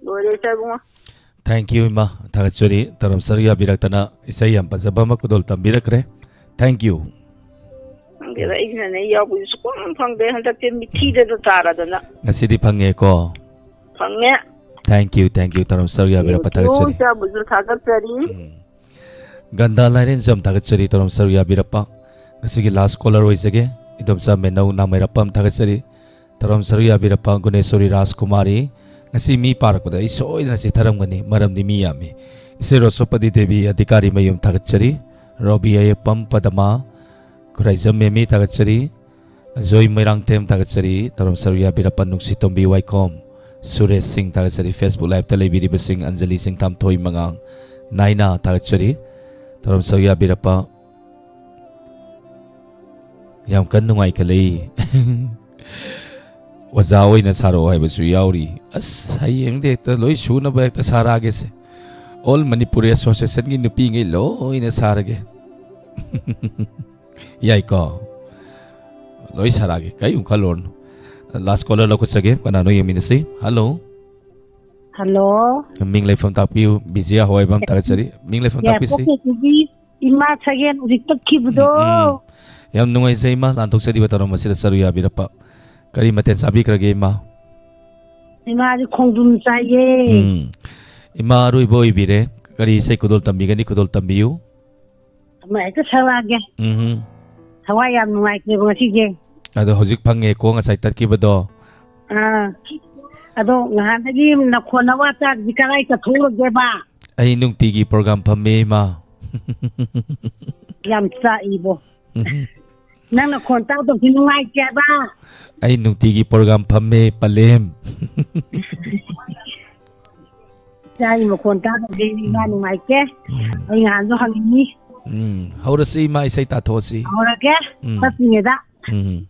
ꯂꯣꯏꯔꯦ ꯏꯆꯥ ꯏꯕꯨꯡꯉꯣ꯫ Thank you, ꯏꯃꯥ꯫ ꯊꯥꯒꯠꯆꯔꯤ꯫ ꯇꯔꯝ ꯁꯔꯨꯛ ꯌꯥꯕꯤꯔꯛꯇꯅ ꯏꯁꯩ ꯌꯥꯝ ꯐꯖꯕ ꯑꯃ ꯈꯨꯗꯣꯜ ꯇꯝꯕꯤꯔꯛꯈ꯭ꯔꯦ꯫ Thank you꯫ ꯈꯪꯗꯦꯗ, ꯑꯩꯁꯤꯅꯅꯦ ꯌꯥꯎꯕꯁꯨ ꯁꯨꯛꯐꯪ ꯐꯪꯗꯦ꯫ ꯍꯟꯗꯛꯇꯤ ꯃꯤꯊꯤꯗꯗ ꯇꯥꯔꯗꯅ꯫ ꯉꯁꯤꯗꯤ ꯐꯪꯉꯦꯀꯣ? ꯐꯪꯉꯦ꯫ Thank you, thank you꯫ Term ꯁꯔꯨꯛ ꯌꯥꯕꯤꯔꯛꯄ ꯊꯥꯒꯠꯆꯔꯤ꯫ ꯏꯆꯥꯕꯨꯁꯨ ꯊꯥꯒꯠꯆꯔꯤ꯫ ꯎꯝ꯫ ꯒꯟꯗꯥ ꯂꯥꯏꯔꯦꯟꯖꯝ ꯊꯥꯒꯠꯆꯔꯤ, ꯇꯔꯝ ꯁꯔꯨꯛ ꯌꯥꯕꯤꯔꯛꯄ꯫ ꯉꯁꯤꯒꯤ last caller ꯑꯣꯏꯖꯒꯦ꯫ ꯏꯗꯣꯝꯆꯥ ꯃꯦꯅꯧ ꯅꯥꯃꯩꯔꯥꯛꯄꯝ ꯊꯥꯒꯠꯆꯔꯤ꯫ ꯇꯔꯝ ꯁꯔꯨꯛ ꯌꯥꯕꯤꯔꯛꯄ ꯒꯨꯅꯦꯁꯣꯔꯤ ꯔꯥꯖꯀꯨꯃꯥꯔꯤ꯫ ꯉꯁꯤ ꯃꯤ ꯄꯥꯔꯛꯄꯗ ꯑꯩ ꯁꯣꯏꯗꯅ ꯆꯤꯊꯔꯝꯒꯅꯤ, ꯃꯔꯝꯗꯤ ꯃꯤ ꯌꯥꯝꯃꯤ꯫ ꯏꯆꯦ ꯔꯣꯁꯣꯄꯇꯤ ꯗꯦꯕꯤ ꯑꯙꯤꯀꯥꯔꯤ ꯃꯌꯨꯝ ꯊꯥꯒꯠꯆꯔꯤ꯫ ꯔꯣꯕꯤ ꯑꯌꯦꯛꯄꯝ ꯄꯗꯃꯥ, ꯈꯨꯔꯥꯏꯖꯝ ꯃꯦꯃꯤ ꯊꯥꯒꯠꯆꯔꯤ꯫ ꯖꯣꯏ ꯃꯣꯏꯔꯥꯡꯊꯦꯝ ꯊꯥꯒꯠꯆꯔꯤ꯫ ꯇꯔꯝ ꯁꯔꯨꯛ ꯌꯥꯕꯤꯔꯛꯄ ꯅꯨꯡꯁꯤꯇꯣꯝꯕꯤ ꯋꯥꯏꯈꯣꯝ꯫ ꯁꯨꯔꯦꯁ ꯁꯤꯡ ꯊꯥꯒꯠꯆꯔꯤ꯫ Facebook Live-ꯇ ꯂꯩꯕꯤꯔꯤꯕꯁꯤꯡ, ꯑꯟꯖꯂꯤ ꯁꯤꯡꯊꯥꯝꯊꯣꯏ ꯃꯉꯥꯡ, ꯅꯥꯏꯅꯥ ꯊꯥꯒꯠꯆꯔꯤ꯫ ꯊꯧꯔꯝ ꯁꯔꯨꯛ ꯌꯥꯕꯤꯔꯛꯄ ꯌꯥꯝ ꯀꯟꯅ ꯅꯨꯡꯉꯥꯏꯈꯠꯂꯛꯏ꯫ ꯑꯣꯖꯥ ꯑꯣꯏꯅ ꯁꯥꯔꯛꯑꯣ ꯍꯥꯏꯕꯁꯨ ꯌꯥꯎꯔꯤ꯫ ꯑꯁ, ꯍꯌꯦꯡꯗꯤ ꯍꯦꯛꯇ ꯂꯣꯏ ꯁꯨꯅꯕ ꯍꯦꯛꯇ ꯁꯥꯔꯛꯑꯒꯦꯁꯦ꯫ All Manipuri Association-ꯒꯤ ꯅꯨꯄꯤꯉꯩ ꯂꯣꯏꯅ ꯁꯥꯔꯒꯦ꯫ ꯌꯥꯏꯀꯣ? ꯂꯣꯏ ꯁꯥꯔꯛꯑꯒꯦ, ꯀꯔꯤꯝ ꯈꯜꯂꯨꯔꯅꯨ꯫ Last caller ꯂꯧꯈꯠꯆꯒꯦ, ꯀꯅꯥꯅꯣ ꯌꯦꯡꯃꯤꯟꯅꯁꯤ꯫ Hello꯫ Hello꯫ ꯃꯤꯡ ꯂꯩꯐꯝ ꯇꯥꯛꯄꯤꯌꯨ꯫ ꯕꯤꯖꯤꯌꯥ ꯍꯋꯥꯏꯕꯝ ꯊꯥꯒꯠꯆꯔꯤ꯫ ꯃꯤꯡ ꯂꯩꯐꯝ ꯇꯥꯛꯄꯤꯁꯤ꯫ ꯌꯥꯏꯐꯧ ꯀꯦꯇꯨꯒꯤ ꯏꯃꯥ ꯁꯒꯦꯟ ꯍꯧꯖꯤꯛꯇ ꯈꯤꯕꯗꯣ꯫ ꯎꯝ, ꯎꯝ꯫ ꯌꯥꯝ ꯅꯨꯡꯉꯥꯏꯖꯩ, ꯏꯃꯥ, ꯂꯥꯟꯊꯣꯛꯆꯔꯤꯕ ꯊꯧꯔꯝ ꯑꯁꯤꯗ ꯁꯔꯨꯛ ꯌꯥꯕꯤꯔꯛꯄ꯫ ꯀꯔꯤ ꯃꯊꯦꯜ ꯆꯥꯕꯤꯈ꯭ꯔꯒꯦ, ꯏꯃꯥ? ꯏꯃꯥꯗꯤ ꯈꯣꯡꯗ꯭ꯔꯨꯝ ꯆꯥꯏꯌꯦ꯫ ꯎꯝ꯫ ꯏꯃꯥ ꯑꯔꯣꯏꯕ ꯑꯣꯏꯕꯤꯔꯦ꯫ ꯀꯔꯤ ꯏꯁꯩ ꯈꯨꯗꯣꯜ ꯇꯝꯕꯤꯒꯅꯤ? ꯈꯨꯗꯣꯜ ꯇꯝꯕꯤꯌꯨ꯫ ꯑꯃ ꯍꯦꯛꯇ ꯁꯛꯂꯛꯑꯒꯦ꯫ ꯎꯝꯍꯨꯝ꯫ ꯊꯋꯥꯏ ꯌꯥꯝ ꯅꯨꯡꯉꯥꯏꯇꯦꯕ ꯉꯁꯤꯁꯦ꯫ ꯑꯗꯣ ꯍꯧꯖꯤꯛ ꯐꯪꯉꯦꯀꯣ, ꯉꯁꯥꯏ ꯇꯠꯈꯤꯕꯗꯣ꯫ ꯑꯥ꯫ ꯑꯗꯣ ꯉꯍꯥꯟꯗꯒꯤ ꯅꯈꯣꯟ ꯅꯋꯥ ꯇꯥꯗ꯭ꯔꯤ, ꯀꯗꯥꯏ ꯆꯠꯊꯣꯛꯎꯔꯒꯦꯕ? ꯑꯩ ꯅꯨꯡꯇꯤꯒꯤ program ꯐꯝꯃꯦ, ꯏꯃꯥ꯫ ꯌꯥꯝ ꯆꯥꯛꯏꯕꯣ꯫ ꯎꯝꯍꯨꯝ꯫ ꯅꯪ ꯅꯈꯣꯟ ꯇꯥꯗꯕꯁꯤ ꯅꯨꯡꯉꯥꯏꯇꯦꯕ꯫ ꯑꯩ ꯅꯨꯡꯇꯤꯒꯤ program ꯐꯝꯃꯦ, ꯄꯂꯦꯝ꯫ ꯏꯆꯥꯒꯤ ꯃꯈꯣꯟ ꯇꯥꯗꯕꯁꯦ ꯏꯃꯥ ꯎꯝ꯫ ꯅꯨꯡꯉꯥꯏꯇꯦ꯫ ꯎꯝ꯫ ꯑꯩ ꯉꯍꯥꯟꯁꯨ ꯍꯪꯉꯤꯅꯤ꯫ ꯎꯝ꯫ ꯍꯧꯔꯁꯤ ꯏꯃꯥ, ꯏꯁꯩ ꯇꯥꯊꯣꯛꯑꯁꯤ꯫ ꯍꯧꯔꯒꯦ꯫ ꯎꯝ꯫ ꯆꯠꯇ꯭ꯔꯤꯉꯩꯗ꯫ ꯎꯝ꯫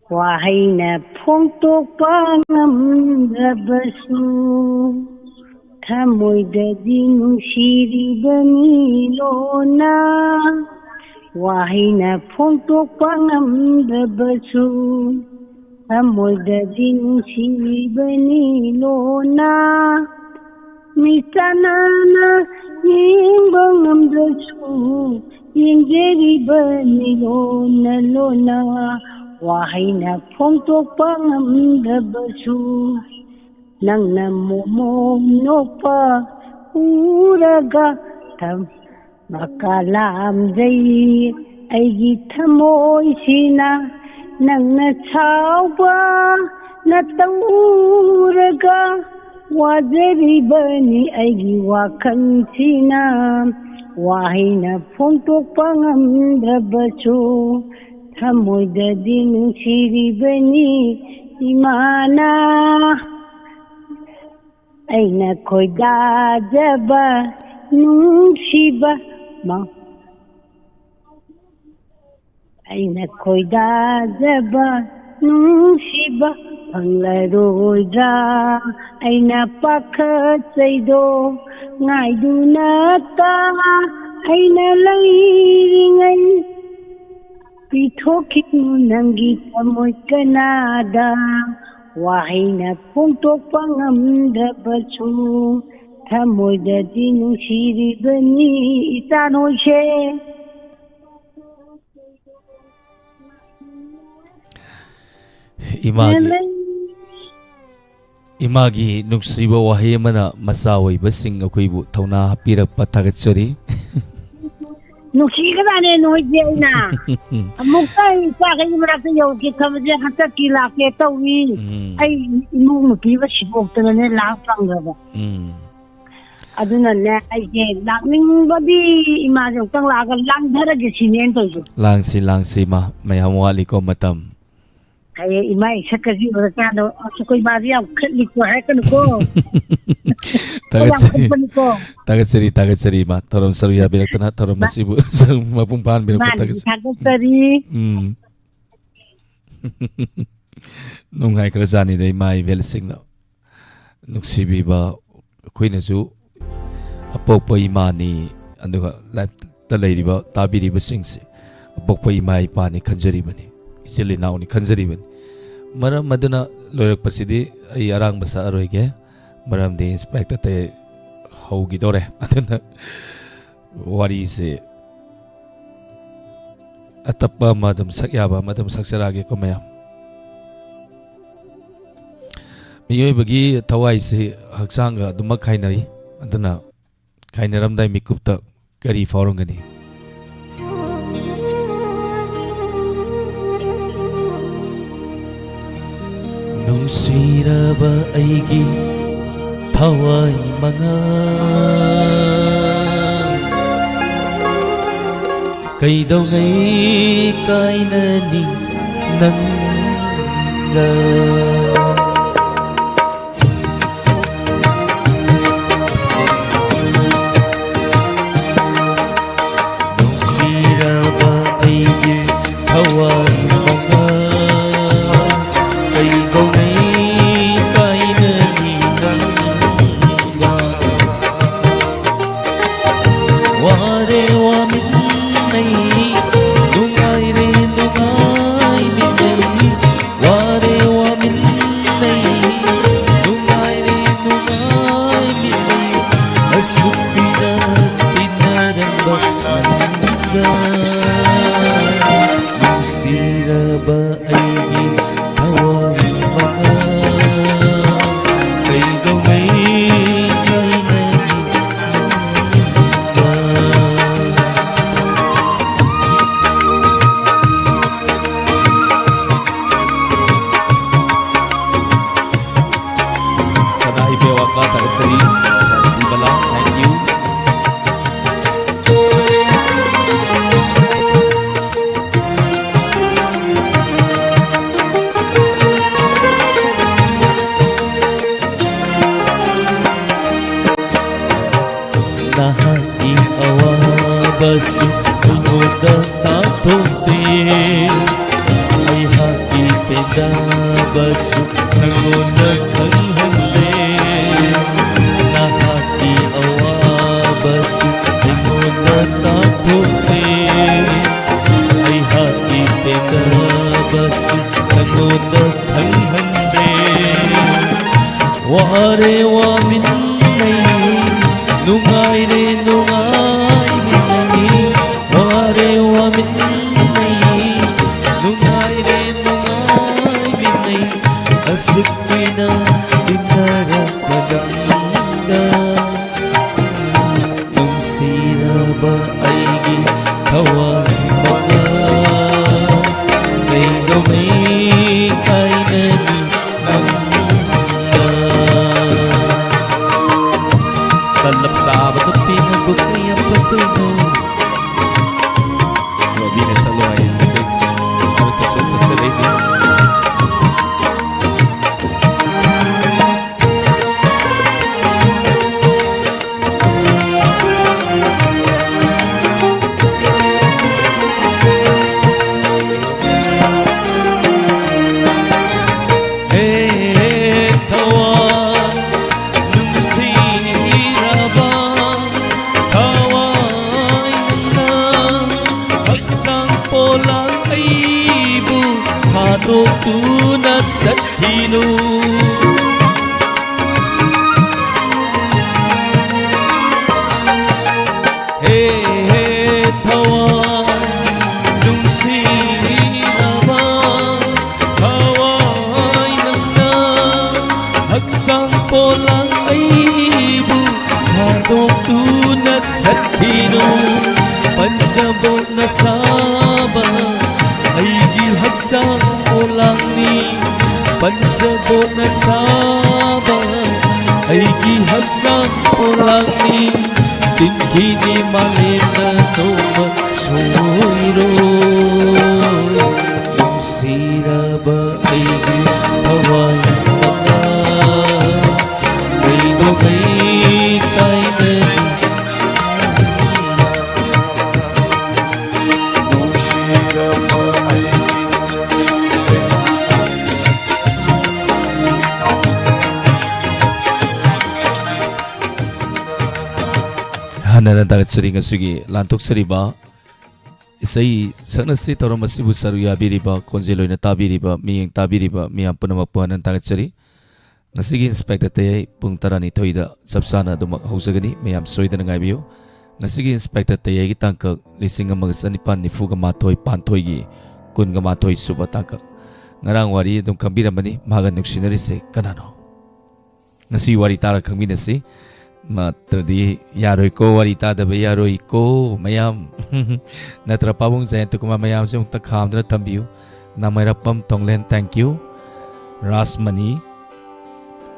ꯋꯥꯍꯩꯅ ꯐꯣꯡꯗꯣꯛꯄ ꯉꯝꯗ꯭ꯔꯕꯁꯨ, ꯊꯃꯣꯏꯗꯗꯤ ꯅꯨꯡꯁꯤꯔꯤꯕꯅꯤ ꯂꯣꯟꯅ꯫ ꯋꯥꯍꯩꯅ ꯐꯣꯡꯗꯣꯛꯄ ꯉꯝꯗ꯭ꯔꯕꯁꯨ, ꯊꯃꯣꯏꯗꯗꯤ ꯅꯨꯡꯁꯤꯔꯤꯕꯅꯤ ꯂꯣꯟꯅ꯫ ꯃꯤꯠ ꯆꯥꯟꯅꯅ ꯌꯦꯡꯕ ꯉꯝꯗ꯭ꯔꯁꯨ, ꯌꯦꯡꯖꯔꯤꯕꯅꯤ ꯂꯣꯟꯅ ꯂꯣꯟꯅ꯫ ꯋꯥꯍꯩꯅ ꯐꯣꯡꯗꯣꯛꯄ ꯉꯝꯗ꯭ꯔꯕꯁꯨ, ꯅꯪꯅ ꯃꯣꯃꯣꯝ ꯅꯣꯛꯄ ꯎꯔꯒ ꯊꯝ-, ꯃꯀꯥ ꯂꯥꯝꯖꯩ ꯑꯩꯒꯤ ꯊꯃꯣꯏꯁꯤꯅ꯫ ꯅꯪꯅ ꯁꯥꯎꯕ ꯅꯇꯧ ꯎꯔꯒ ꯋꯥꯖꯔꯤꯕꯅꯤ ꯑꯩꯒꯤ ꯋꯥꯈꯜꯁꯤꯅ꯫ ꯋꯥꯍꯩꯅ ꯐꯣꯡꯗꯣꯛꯄ ꯉꯝꯗ꯭ꯔꯕꯁꯨ, ꯊꯃꯣꯏꯗꯗꯤ ꯅꯨꯡꯁꯤꯔꯤꯕꯅꯤ ꯏꯃꯥꯅ ꯑꯩꯅ ꯈꯣꯏꯗꯥꯖꯕ ꯅꯨꯡꯁꯤꯕ ꯃ-, ꯑꯩꯅ ꯈꯣꯏꯗꯥꯖꯕ ꯅꯨꯡꯁꯤꯕ ꯐꯪꯂꯔꯣꯏꯗ꯭ꯔꯥ? ꯑꯩꯅ ꯄꯥꯈꯠꯆꯩꯗꯣ ꯉꯥꯏꯗꯨꯅ ꯇꯥ ꯑꯩꯅ ꯂꯩꯔꯤꯉꯩ ꯄꯤꯊꯣꯛꯈꯤꯅꯨ ꯅꯪꯒꯤ ꯊꯃꯣꯏ ꯀꯅꯥꯗ꯫ ꯋꯥꯍꯩꯅ ꯐꯣꯡꯗꯣꯛꯄ ꯉꯝꯗ꯭ꯔꯕꯁꯨ ꯊꯃꯣꯏꯗꯗꯤ ꯅꯨꯡꯁꯤꯔꯤꯕꯅꯤ ꯏꯆꯥ ꯅꯣꯏꯁꯦ꯫ ꯏꯃꯥꯒꯤ ꯏꯃꯥꯒꯤ ꯅꯨꯡꯁꯤꯕ ꯋꯥꯍꯩ ꯑꯃꯅ ꯃꯆꯥ ꯑꯣꯏꯕꯁꯤꯡ ꯑꯩꯈꯣꯏꯕꯨ ꯊꯧꯅꯥ ꯍꯥꯞꯄꯤꯔꯛꯄ ꯊꯥꯒꯠꯆꯔꯤ꯫ ꯅꯨꯡꯁꯤꯒꯗꯥꯅꯦ ꯅꯣꯏꯁꯦ ꯑꯩꯅ꯫ ꯑꯃꯨꯛꯇ ꯑꯩ ꯏꯆꯥꯈꯩꯒꯤ ꯃꯔꯛꯇ ꯌꯧꯈꯤ ꯈꯟꯕꯁꯦ ꯍꯟꯗꯛꯀꯤ ꯂꯥꯛꯀꯦ ꯇꯧꯏ꯫ ꯎꯝ꯫ ꯑꯩ ꯏꯃꯧ ꯅꯨꯄꯤ ꯑꯃ ꯁꯤꯗꯣꯛꯇꯅꯅꯦ ꯂꯥꯛ ꯐꯪꯗ꯭ꯔꯕ꯫ ꯎꯝ꯫ ꯑꯗꯨꯅꯅꯦ ꯑꯩꯁꯦ ꯂꯥꯛꯅꯤꯡꯕꯗꯤ ꯏꯃꯥꯁꯦ ꯑꯃꯨꯛꯇꯪ ꯂꯥꯛꯑꯒ ꯂꯥꯡꯊꯔꯒꯦ ꯁꯤꯅꯦ ꯑꯩꯅ ꯇꯧꯔꯤꯁꯦ꯫ ꯂꯥꯡꯁꯤ ꯂꯥꯡꯁꯤ ꯏꯃꯥ, ꯃꯌꯥꯝ ꯋꯥꯠꯂꯤꯀꯣ ꯃꯇꯝ꯫ ꯍꯌꯦꯡ ꯏꯃꯥ ꯏꯁꯛꯀꯁꯤ ꯎꯔꯀꯥꯟꯗ "ꯑꯁ ꯑꯩꯈꯣꯏ ꯏꯃꯥꯁꯦ ꯌꯥꯝ ꯈꯠꯂꯤꯀꯣ" ꯍꯥꯏꯔꯛꯀꯅꯨꯀꯣ꯫ ꯌꯥꯝ ꯊꯥꯒꯠꯆꯔꯤ꯫ ꯈꯠꯄꯅꯤꯀꯣ꯫ ꯊꯥꯒꯠꯆꯔꯤ, ꯊꯥꯒꯠꯆꯔꯤ ꯏꯃꯥ, ꯊꯧꯔꯝ ꯁꯔꯨꯛ ꯌꯥꯕꯤꯔꯛꯇꯅ ꯊꯧꯔꯝ ꯃꯥ-, ꯑꯁꯤꯕꯨ ꯃꯄꯨꯡ ꯐꯥꯍꯟꯕꯤꯔꯛꯄ ꯃꯥꯅꯁꯨ ꯊꯥꯒꯠꯆꯔꯤ꯫ ꯊꯥꯒꯠꯆꯔꯤ꯫ ꯎꯝ꯫ ꯅꯨꯡꯉꯥꯏꯈ꯭ꯔꯖꯥꯠꯅꯤꯗ ꯏꯃꯥ ꯏꯕꯦꯜꯁꯤꯡꯅ ꯅꯨꯡꯁꯤꯕꯤꯕ, ꯑꯩꯈꯣꯏꯅꯁꯨ ꯑꯄꯣꯛꯄ ꯏꯃꯥꯅꯤ, ꯑꯗꯨꯒ ꯂꯥꯏꯞꯇ ꯂꯩꯔꯤꯕ ꯇꯥꯕꯤꯔꯤꯕꯁꯤꯡꯁꯦ ꯑꯄꯣꯛꯄ ꯏꯃꯥ ꯏꯄꯥꯅꯤ ꯈꯟꯖꯔꯤꯕꯅꯤ, ꯏꯆꯤꯜ ꯏꯅꯥꯎꯅꯤ ꯈꯟꯖꯔꯤꯕꯅꯤ꯫ ꯃꯔꯝ ꯑꯗꯨꯅ ꯂꯣꯏꯔꯛꯄꯁꯤꯗꯤ ꯑꯩ ꯑꯔꯥꯡꯕ ꯁꯛꯑꯔꯣꯏꯒꯦ, ꯃꯔꯝꯗꯤ ꯏꯟꯁꯄꯦꯛꯇꯔ ꯑꯇꯩ ꯍꯧꯈꯤꯗꯧꯔꯦ꯫ ꯑꯗꯨꯅ ꯋꯥꯔꯤꯁꯦ ꯑꯇꯞꯄ ꯑꯃ ꯑꯗꯨꯝ ꯁꯛ ꯌꯥꯕ ꯑꯃ ꯑꯗꯨꯝ ꯁꯛꯆꯔꯛꯑꯒꯦꯀꯣ ꯃꯌꯥꯝ꯫ ꯃꯤꯑꯣꯏꯕꯒꯤ ꯊꯋꯥꯏꯁꯤ ꯍꯛꯆꯥꯡꯒ ꯑꯗꯨꯃꯛ ꯈꯥꯏꯅꯩ꯫ ꯑꯗꯨꯅ ꯈꯥꯏꯅꯔꯝꯗꯥꯏ ꯃꯤꯀꯨꯞꯇ ꯀꯔꯤ ꯐꯥꯎꯔꯝꯒꯅꯤ? ꯅꯨꯡꯁꯤꯔꯕ ꯑꯩꯒꯤ ꯊꯋꯥꯏ ꯃꯉꯥ, ꯀꯩꯗꯧꯉꯩ ꯀꯥꯏꯅꯅꯤ ꯅꯪ ꯅꯨꯡꯁꯤꯔꯕ ꯑꯩꯒꯤ ꯊꯋꯥꯏ ꯃꯉꯥꯜ, ꯀꯩꯗꯧꯉꯩ ꯀꯥꯏꯅꯅꯤ ꯅꯪꯒ? ꯋꯥꯔꯦ ꯋꯥꯃꯤꯟꯅꯩ, ꯅꯨꯡꯉꯥꯏꯔꯦ ꯅꯨꯡꯉꯥꯏꯃꯤꯟꯅꯩ, ꯋꯥꯔꯦ ꯋꯥꯃꯤꯟꯅꯩ, ꯅꯨꯡꯉꯥꯏꯔꯦ ꯅꯨꯡꯉꯥꯏꯃꯤꯟꯅꯩ, ꯑꯁꯨꯛ ꯀꯨꯏꯅ ꯇꯤꯟꯅꯔꯝꯕ ꯅꯪꯒ꯫ ꯅꯨꯡꯁꯤꯔꯕ ꯑꯩꯒꯤ ꯊꯋꯥꯏ ꯃꯉꯥꯜ, ꯀꯩꯗꯧꯉꯩ ꯀꯥꯏꯅꯅꯤ ꯅꯪꯒ? ꯁꯅꯥ ꯏꯕꯦꯋꯥ ꯀꯥ ꯊꯥꯒꯠꯆꯔꯤ꯫ Shantibala, thank you꯫ ꯅꯍꯥꯛꯀꯤ ꯑꯋꯥꯕꯁꯨ ꯑꯩꯉꯣꯟꯗ ꯇꯥꯛꯊꯣꯛꯇꯦ꯫ ꯑꯩꯍꯥꯛꯀꯤ ꯄꯦꯟꯗꯕꯁꯨ ꯅꯉꯣꯟꯗ ꯈꯪꯍꯟꯗꯦ꯫ ꯅꯍꯥꯛꯀꯤ ꯑꯋꯥꯕꯁꯨ ꯑꯩꯉꯣꯟꯗ ꯇꯥꯛꯊꯣꯛꯇꯦ꯫ ꯑꯩꯍꯥꯛꯀꯤ ꯄꯦꯟꯗꯕꯁꯨ ꯅꯉꯣꯟꯗ ꯈꯪꯍꯟꯗꯦ꯫ ꯋꯥꯔꯦ ꯋꯥꯃꯤꯟꯅꯩ, ꯅꯨꯡꯉꯥꯏꯔꯦ ꯅꯨꯡꯉꯥꯏꯃꯤꯟꯅꯩ꯫ ꯋꯥꯔꯦ ꯋꯥꯃꯤꯟꯅꯩ, ꯅꯨꯡꯉꯥꯏꯔꯦ ꯅꯨꯡꯉꯥꯏꯃꯤꯟꯅꯩ꯫ ꯑꯁꯨꯛ ꯀꯨꯏꯅ ꯇꯤꯟꯅꯔꯛꯄ ꯅꯪꯒ꯫ ꯅꯨꯡꯁꯤꯔꯕ ꯑꯩꯒꯤ ꯊꯋꯥꯏ ꯃꯉꯥꯜ, ꯀꯩꯗꯧꯉꯩ ꯀꯥꯏꯅꯅꯤ ꯅꯪꯒ? ꯇꯂꯞ ꯆꯥꯕ ꯅꯨꯄꯤꯅꯕꯨ ꯀꯌꯥꯝ ꯐꯠꯇꯣꯏꯅꯣ? ꯔꯣꯕꯤꯅ ꯁꯛꯂꯣ ꯍꯥꯏꯌꯦ ꯁꯤ ꯏꯁꯩꯁꯦ꯫ ꯃꯔꯛꯇ ꯁꯨꯝ ꯁꯛꯆꯔꯛꯏꯅꯤ꯫ ꯄꯣꯂꯥꯡ ꯑꯩꯕꯨ ꯊꯥꯗꯣꯛꯇꯨꯅ ꯆꯠꯈꯤꯅꯨ꯫ ꯄꯟꯖꯕꯣꯠꯅ ꯁꯥꯕ ꯑꯩꯒꯤ ꯍꯛꯆꯥꯡ ꯄꯣꯂꯥꯡꯅꯤ꯫ ꯄꯟꯖꯕꯣꯠꯅ ꯁꯥꯕ ꯑꯩꯒꯤ ꯍꯛꯆꯥꯡ ꯄꯣꯂꯥꯡꯅꯤ꯫ ꯇꯤꯟꯈꯤꯅꯤ ꯃꯥꯂꯦꯝꯅ ꯅꯣꯡꯃ ꯁꯣꯏꯔꯣꯏ꯫ ꯅꯨꯡꯁꯤꯔꯕ ꯑꯩꯒꯤ ꯊꯋꯥꯏ ꯃꯉꯥ ꯀꯩꯗꯧꯉꯩ ꯀꯥꯏꯅꯅꯤ? ꯍꯟꯅ ꯍꯟꯅ ꯊꯥꯒꯠꯆꯔꯤ ꯉꯁꯤꯒꯤ ꯂꯥꯟꯊꯣꯛꯆꯔꯤꯕ ꯏꯁꯩ ꯁꯛꯅꯁꯤ ꯊꯧꯔꯝ ꯑꯁꯤꯕꯨ ꯁꯔꯨꯛ ꯌꯥꯕꯤꯔꯤꯕ, ꯈꯣꯟꯖꯦꯜ ꯑꯣꯏꯅ ꯇꯥꯕꯤꯔꯤꯕ, ꯃꯤꯠꯌꯦꯡ ꯇꯥꯕꯤꯔꯤꯕ ꯃꯤꯌꯥꯝ ꯄꯨꯝꯅꯃꯛꯄꯨ ꯍꯟꯅ ꯊꯥꯒꯠꯆꯔꯤ꯫ ꯉꯁꯤꯒꯤ ꯏꯟꯁꯄꯦꯛꯇꯔ ꯇꯌꯥꯏ ꯄꯨꯡ ꯇꯔꯥꯅꯤꯊꯣꯏꯗ ꯆꯞ ꯆꯥꯅ ꯑꯗꯨꯃꯛ ꯍꯧꯖꯒꯅꯤ꯫ ꯃꯌꯥꯝ ꯁꯣꯏꯗꯅ ꯉꯥꯏꯕꯤꯌꯨ꯫ ꯉꯁꯤꯒꯤ ꯏꯟꯁꯄꯦꯛꯇꯔ ꯇꯌꯥꯏꯒꯤ ꯇꯥꯡꯀꯛ ꯂꯤꯁꯤꯡ ꯑꯃꯒ ꯆꯅꯤꯄꯥꯟ ꯅꯤꯐꯨꯒ ꯃꯥꯊꯣꯏ ꯄꯥꯟꯊꯣꯏꯒꯤ ꯀꯨꯟꯒ ꯃꯥꯊꯣꯏ ꯁꯨꯕ ꯇꯥꯡꯀꯛ꯫ ꯉꯔꯥꯡ ꯋꯥꯔꯤ ꯑꯗꯨꯝ ꯈꯪꯕꯤꯔꯝꯃꯅꯤ, ꯃꯍꯥꯛꯀ ꯅꯨꯡꯁꯤꯅꯔꯤꯁꯦ ꯀꯅꯥꯅꯣ? ꯉꯁꯤ ꯋꯥꯔꯤ ꯇꯥꯔ ꯈꯪꯃꯤꯟꯅꯁꯤ꯫ ꯅꯠꯇ꯭ꯔꯗꯤ ꯌꯥꯔꯣꯏꯀꯣ, ꯋꯥꯔꯤ ꯇꯥꯗꯕ ꯌꯥꯔꯣꯏꯀꯣ ꯃꯌꯥꯝ꯫ ꯅꯠꯇ꯭ꯔ ꯄꯥꯕꯨꯡ ꯖꯌꯟꯇ ꯀꯨꯃꯥꯔ ꯃꯌꯥꯝꯁꯦ ꯑꯃꯨꯛꯇ ꯈꯥꯝꯗꯨꯅ ꯊꯝꯕꯤꯌꯨ꯫ ꯅꯥꯃꯩꯔꯥꯄꯝ ꯊꯣꯡꯂꯦꯟ, thank you꯫ ꯔꯥꯖꯃꯅꯤ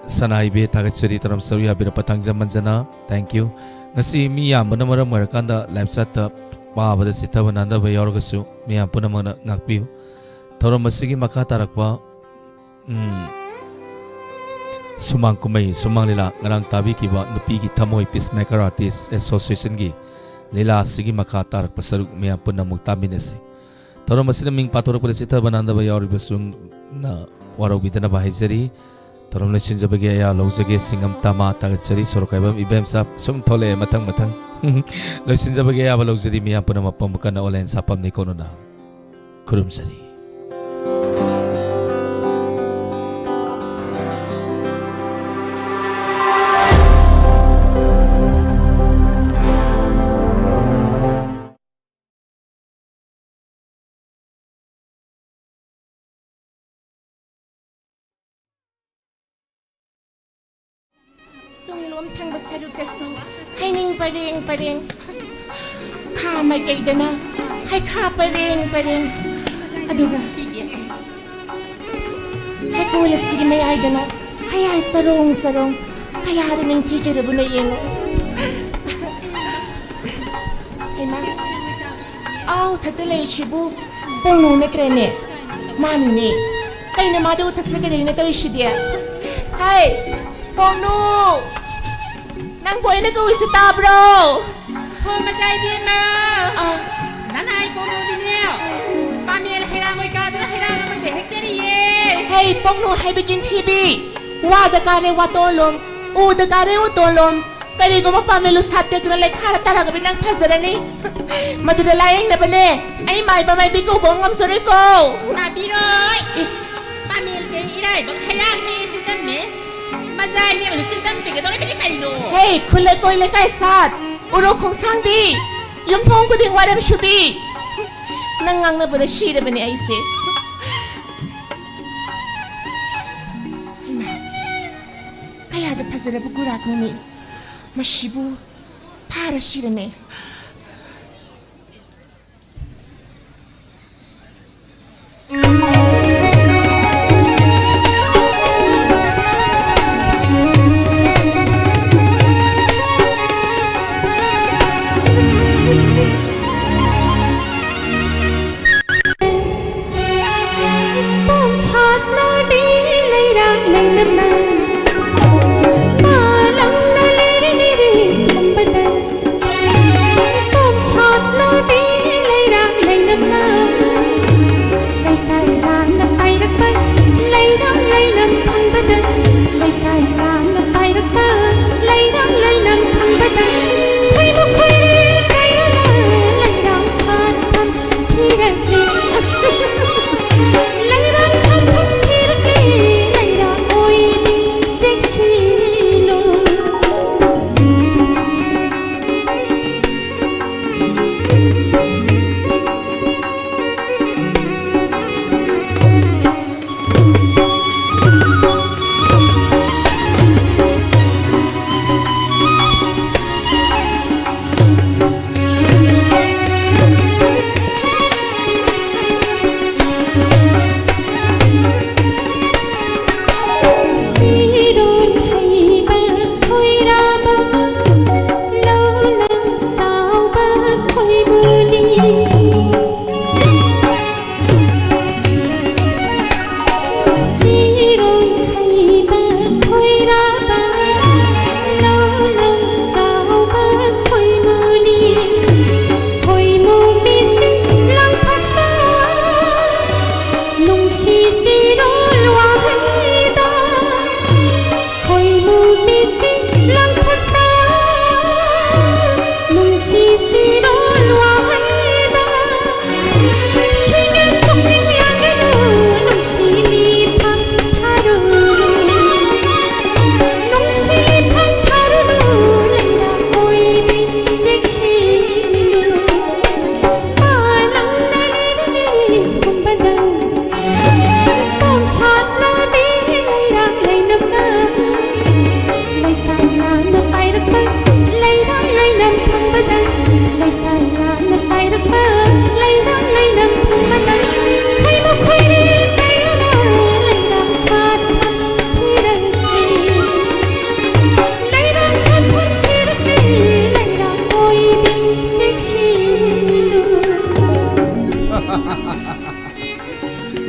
ꯁꯅꯥꯏꯕꯦ ꯊꯥꯒꯠꯆꯔꯤ, ꯊꯧꯔꯝ ꯁꯔꯨꯛ ꯌꯥꯕꯤꯔꯛꯄ ꯊꯥꯡꯖꯝ ꯃꯟꯖꯅ, thank you꯫ ꯉꯁꯤ ꯃꯤ ꯌꯥꯝꯕꯅ ꯃꯔꯝ ꯑꯣꯏꯔꯀꯥꯟꯗ live chat ꯇ ꯄꯥꯕꯗ ꯆꯤꯠꯊꯕ ꯅꯥꯟꯗꯕ ꯌꯥꯎꯔꯒꯁꯨ ꯃꯌꯥꯝ ꯄꯨꯝꯅꯃꯛꯅ ꯉꯥꯛꯄꯤꯌꯨ꯫ ꯊꯧꯔꯝ ꯑꯁꯤꯒꯤ ꯃꯈꯥ ꯇꯥꯔꯛꯄ ꯎꯝ꯫ ꯁꯨꯃꯥꯡ ꯀꯨꯝꯍꯩ, ꯁꯨꯃꯥꯡ ꯂꯤꯂꯥ, ꯉꯔꯥꯡ ꯇꯥꯕꯤꯈꯤꯕ ꯅꯨꯄꯤꯒꯤ ꯊꯃꯣꯏ Peacemaker Artist Association ꯒꯤ ꯂꯤꯂꯥ ꯑꯁꯤꯒꯤ ꯃꯈꯥ ꯇꯥꯔꯛꯄ ꯁꯔꯨꯛ ꯃꯌꯥꯝ ꯄꯨꯟꯅ ꯑꯃꯨꯛ ꯇꯥꯃꯤꯟꯅꯁꯤ꯫ ꯊꯧꯔꯝ ꯑꯁꯤꯗ ꯃꯤꯡ ꯄꯥꯊꯣꯔꯛꯄꯗ ꯆꯤꯠꯊꯕ ꯅꯥꯟꯗꯕ ꯌꯥꯎꯔꯤꯕꯁꯤꯡꯅ ꯋꯥꯔꯧꯕꯤꯗꯅꯕ ꯍꯥꯏꯖꯔꯤ꯫ ꯊꯧꯔꯝ ꯂꯣꯏꯁꯤꯟꯖꯕꯒꯤ ꯑꯌꯥ ꯂꯧꯖꯒꯦ, ꯁꯤꯡꯉꯝ ꯇꯃꯥ ꯊꯥꯒꯠꯆꯔꯤ꯫ ꯁꯣꯔꯣꯛ ꯀꯥꯏꯕꯝ ꯏꯕꯦꯝꯆꯥ ꯁꯨꯝ ꯊꯣꯛꯂꯛꯑꯦ ꯃꯊꯪ ꯃꯊꯪ꯫ ꯂꯣꯏꯁꯤꯟꯖꯕꯒꯤ ꯑꯌꯥꯕ ꯂꯧꯖꯔꯤ꯫ ꯃꯤꯌꯥꯝ ꯄꯨꯝꯅꯃꯛ ꯄꯝꯕ ꯀꯟꯅ ꯑꯣꯂꯦꯟ ꯁꯥꯄꯝꯅꯤ ꯀꯣꯅꯨꯅ꯫ ꯈꯨꯔꯨꯝꯖꯔꯤ꯫ ꯊꯪꯕ ꯁꯔꯨꯛꯇꯁꯨ ꯍꯩꯅꯤꯡ ꯄꯔꯦꯡ ꯄꯔꯦꯡ, ꯈꯥ ꯃꯥꯏꯀꯩꯗꯅ ꯍꯩꯈꯥ ꯄꯔꯦꯡ ꯄꯔꯦꯡ, ꯑꯗꯨꯒ ꯍꯩꯀꯣꯜ ꯑꯁꯤꯒꯤ ꯃꯌꯥꯏꯗꯅ ꯍꯩꯍꯥꯏ ꯆꯔꯣꯡ ꯆꯔꯣꯡ, ꯀꯌꯥꯗ ꯅꯤꯡꯊꯤꯖꯔꯕꯅꯣ ꯌꯦꯡꯉꯨ꯫ ꯍꯩꯃꯥ, ꯑꯥ ꯎꯊꯛꯇ ꯂꯩꯁꯤꯕꯨ ꯄꯣꯡꯅꯨ ꯅꯠꯇ꯭ꯔꯅꯦ? ꯃꯥꯅꯤꯅꯦ꯫ ꯀꯩꯅꯣ ꯃꯥꯗꯤ ꯎꯊꯛꯁꯤꯗ ꯀꯩꯗꯧꯅ ꯇꯧꯔꯤꯁꯤꯗꯤ? ꯍꯥꯏ, ꯄꯣꯡꯅꯨ! ꯅꯪꯕꯨ ꯑꯩꯅ ꯀꯧꯔꯤꯁꯤ ꯇꯥꯕ꯭ꯔꯣ? ꯍꯣ, ꯃꯆꯥ ꯏꯕꯦꯝꯃ! ꯑꯥ꯫ ꯅꯅꯥꯏ ꯄꯣꯡꯅꯨꯗꯤꯅꯦ, ꯄꯥꯃꯦꯜ ꯍꯩꯔꯥꯡ ꯑꯣꯏ ꯀꯥꯗꯅ ꯍꯩꯔꯥꯡ ꯑꯃ ꯍꯦꯛꯆꯔꯤꯌꯦ꯫ ꯍꯦ, ꯄꯣꯡꯅꯨ ꯍꯥꯏꯕ ꯆꯤꯟꯊꯤꯕꯤ! ꯋꯥꯗ ꯀꯥꯔꯦ ꯋꯥꯇꯣꯟꯂꯣꯝ, ꯎꯗ ꯀꯥꯔꯦ ꯎꯇꯣꯟꯂꯣꯝ, ꯀꯔꯤꯒꯨꯝꯕ ꯄꯥꯃꯦꯜ ꯎꯁꯥ ꯇꯦꯛꯇꯨꯅ ꯂꯩꯈꯥꯗ ꯇꯥꯔꯒꯗꯤ ꯅꯪ ꯐꯖꯔꯅꯤ꯫ ꯃꯗꯨꯗ ꯂꯥꯌꯦꯡꯅꯕꯅꯦ ꯑꯩ ꯃꯥꯏꯕ ꯃꯥꯏꯕꯤ ꯀꯧꯕ ꯉꯝꯖꯔꯣꯏꯀꯣ꯫ ꯇꯥꯕꯤꯔꯣꯏ꯫ ꯏꯁ꯫ ꯄꯥꯃꯦꯜꯗꯤ ꯏꯔꯥꯏꯕꯛ ꯍꯩꯔꯥꯡꯅꯦ ꯆꯤꯟꯗꯝꯃꯦ꯫ ꯃꯖꯥꯏꯅꯦꯕꯁꯨ ꯆꯤꯟꯗꯝꯕꯤꯒꯗꯧꯔꯤꯕꯅꯤ ꯀꯩꯅꯣ꯫ ꯍꯦ, ꯈꯨꯜ ꯂꯩꯀꯣꯏ ꯂꯩꯀꯥꯏ ꯁꯥꯠ, ꯎꯔꯣꯛ ꯈꯣꯡꯁꯥꯡꯕꯤ, ꯌꯨꯝꯊꯣꯡ ꯈꯨꯗꯤꯡ ꯋꯥꯔꯦꯝ ꯁꯨꯕꯤ꯫ ꯅꯪ ꯉꯥꯡꯅꯕꯗ ꯁꯤꯔꯕꯅꯦ ꯑꯩꯁꯦ꯫ ꯍꯩꯃꯥ, ꯀꯌꯥꯗ ꯐꯖꯔꯕ ꯒꯨꯔꯥꯛꯅꯣꯅꯦ꯫ ꯃꯁꯤꯕꯨ ꯐꯥꯔ ꯁꯤꯔꯝꯃꯦ꯫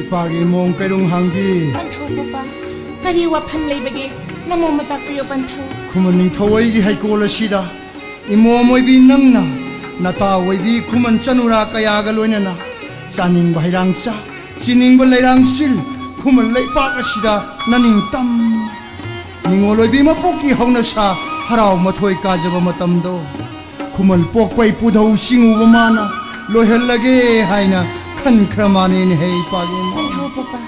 ꯏꯄꯥꯒꯤ ꯏꯃꯣꯝ ꯀꯩꯔꯨꯡ ꯍꯥꯡꯕꯤ꯫ ꯄꯟꯊꯧ ꯄꯨꯄꯥ, ꯀꯔꯤ ꯋꯥꯐꯝ ꯂꯩꯕꯒꯦ? ꯅꯃꯣꯝ ꯑꯃ ꯇꯥꯛꯄꯤꯌꯨ ꯄꯟꯊꯧ꯫ ꯈꯨꯃꯟ ꯅꯤꯡꯊꯧ ꯑꯩꯒꯤ ꯍꯩꯀꯣꯜ ꯑꯁꯤꯗ ꯏꯃꯣꯝ ꯑꯣꯏꯕꯤ ꯅꯪꯅ ꯅꯇꯥ ꯑꯣꯏꯕꯤ ꯈꯨꯃꯟ ꯆꯅꯨꯔꯥ ꯀꯌꯥꯒ ꯂꯣꯏꯅꯅ ꯆꯥꯅꯤꯡꯕ ꯍꯩꯔꯥꯡ ꯆꯥ, ꯆꯤꯅꯤꯡꯕ ꯂꯩꯔꯥꯡ ꯆꯤꯜ, ꯈꯨꯃꯟ ꯂꯩꯄꯥꯛ ꯑꯁꯤꯗ ꯅꯅꯤꯡꯇꯝ ꯅꯤꯉꯣꯜ ꯑꯣꯏꯕꯤ ꯃꯄꯣꯛꯀꯤ ꯍꯧꯅꯁꯥ ꯍꯔꯥꯎ ꯃꯊꯣꯏ ꯀꯥꯖꯕ ꯃꯇꯝꯗꯣ ꯈꯨꯃꯟ ꯄꯣꯛꯄ ꯏꯄꯨꯙꯧ ꯆꯤꯡꯉꯨꯕ ꯃꯥꯅ ꯂꯣꯏꯍꯜꯂꯒꯦ ꯍꯥꯏꯅ ꯈꯟꯈ꯭ꯔ ꯃꯥꯅꯦꯅꯦꯍꯦ ꯏꯄꯥꯒꯤ ꯏꯃꯣꯝ꯫ ꯄꯟꯊꯧ ꯄꯨꯄꯥ꯫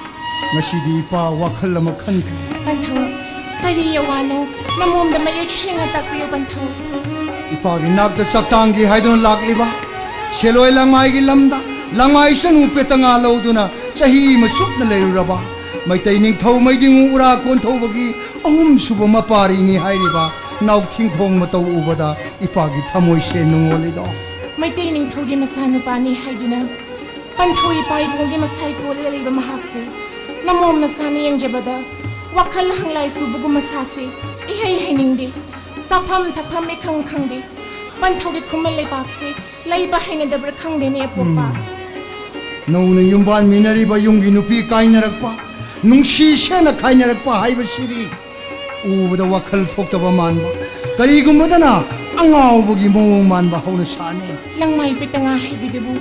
ꯉꯁꯤꯗꯤ ꯏꯄꯥ ꯋꯥꯈꯜ ꯑꯃ ꯈꯟꯈ꯭ꯔꯦ꯫ ꯄꯟꯊꯧ, ꯀꯔꯤ ꯑꯋꯥꯅꯣ? ꯅꯃꯣꯝꯗ ꯃꯌꯦꯛ ꯁꯦꯡꯅ ꯇꯥꯛꯄꯤꯌꯨ ꯄꯟꯊꯧ꯫ ꯏꯄꯥꯒꯤ ꯅꯥꯛꯇ ꯆꯥꯛꯇꯥꯡꯒꯦ ꯍꯥꯏꯗꯨꯅ ꯂꯥꯛꯂꯤꯕ ꯁꯦꯂꯣꯏ ꯂꯪꯃꯥꯏꯒꯤ ꯂꯝꯗ ꯂꯪꯃꯥꯏ ꯆꯅꯨ ꯄꯦꯇꯉꯥ ꯂꯧꯗꯨꯅ ꯆꯍꯤ ꯑꯃ ꯆꯨꯞꯅ ꯂꯩꯔꯨꯔꯕ ꯃꯩꯇꯩ ꯅꯤꯡꯊꯧ ꯃꯩꯗꯤꯡꯉꯨ ꯎꯔꯥ ꯀꯣꯟꯊꯧꯕꯒꯤ ꯑꯍꯨꯝꯁꯨꯕ ꯃꯄꯥꯔꯤꯅꯤ ꯍꯥꯏꯔꯤꯕ ꯅꯥꯎꯊꯤꯡꯈꯣꯡ ꯃꯇꯧ ꯎꯕꯗ ꯏꯄꯥꯒꯤ ꯊꯃꯣꯏꯁꯦ ꯅꯨꯡꯉꯣꯜꯂꯤꯗꯣ꯫ ꯃꯩꯇꯩ ꯅꯤꯡꯊꯧꯒꯤ ꯃꯆꯥꯅꯨꯄꯥꯅꯤ ꯍꯥꯏꯗꯨꯅ ꯄꯟꯊꯧ ꯏꯄꯥ ꯏꯕꯨꯡꯒꯤ ꯃꯁꯥꯏ ꯀꯣꯜꯂꯒ ꯂꯩꯕ ꯃꯍꯥꯛꯁꯦ ꯅꯃꯣꯝ ꯅꯆꯥꯅ ꯌꯦꯡꯖꯕꯗ ꯋꯥꯈꯜ ꯍꯪꯂꯥꯏ ꯆꯨꯕꯒꯨꯝ ꯃꯁꯥꯁꯦ ꯏꯍꯩ ꯍꯩꯅꯤꯡꯗꯦ꯫ ꯆꯥꯐꯝ ꯊꯛꯐꯝ ꯏꯈꯪ ꯈꯪꯗꯦ꯫ ꯄꯟꯊꯧꯒꯤ ꯈꯨꯃꯟ ꯂꯩꯄꯥꯛꯁꯦ ꯂꯩꯕ ꯍꯩꯅꯗꯕ꯭ꯔꯥ ꯈꯪꯗꯦꯅꯦ ꯑꯄꯣꯛꯄ꯫ ꯎꯝ꯫ ꯅꯧꯅ ꯌꯨꯝꯕꯥꯟ ꯃꯤꯟꯅꯔꯤꯕ ꯌꯨꯝꯒꯤ ꯅꯨꯄꯤ ꯀꯥꯏꯅꯔꯛꯄ, ꯅꯨꯡꯁꯤ ꯁꯦꯅ ꯈꯥꯏꯅꯔꯛꯄ ꯍꯥꯏꯕꯁꯤꯗꯤ ꯎꯕꯗ ꯋꯥꯈꯜ ꯊꯣꯛꯇꯕ ꯃꯥꯟꯕ, ꯀꯔꯤꯒꯨꯝꯕꯗꯅ ꯑꯉꯥꯎꯕꯒꯤ ꯃꯑꯣꯡ ꯃꯥꯟꯕ ꯍꯧꯅꯁꯥꯅꯤ꯫ ꯂꯪꯃꯥꯏ ꯄꯦꯇꯉꯥ ꯍꯥꯏꯕꯤꯗꯨꯕꯨ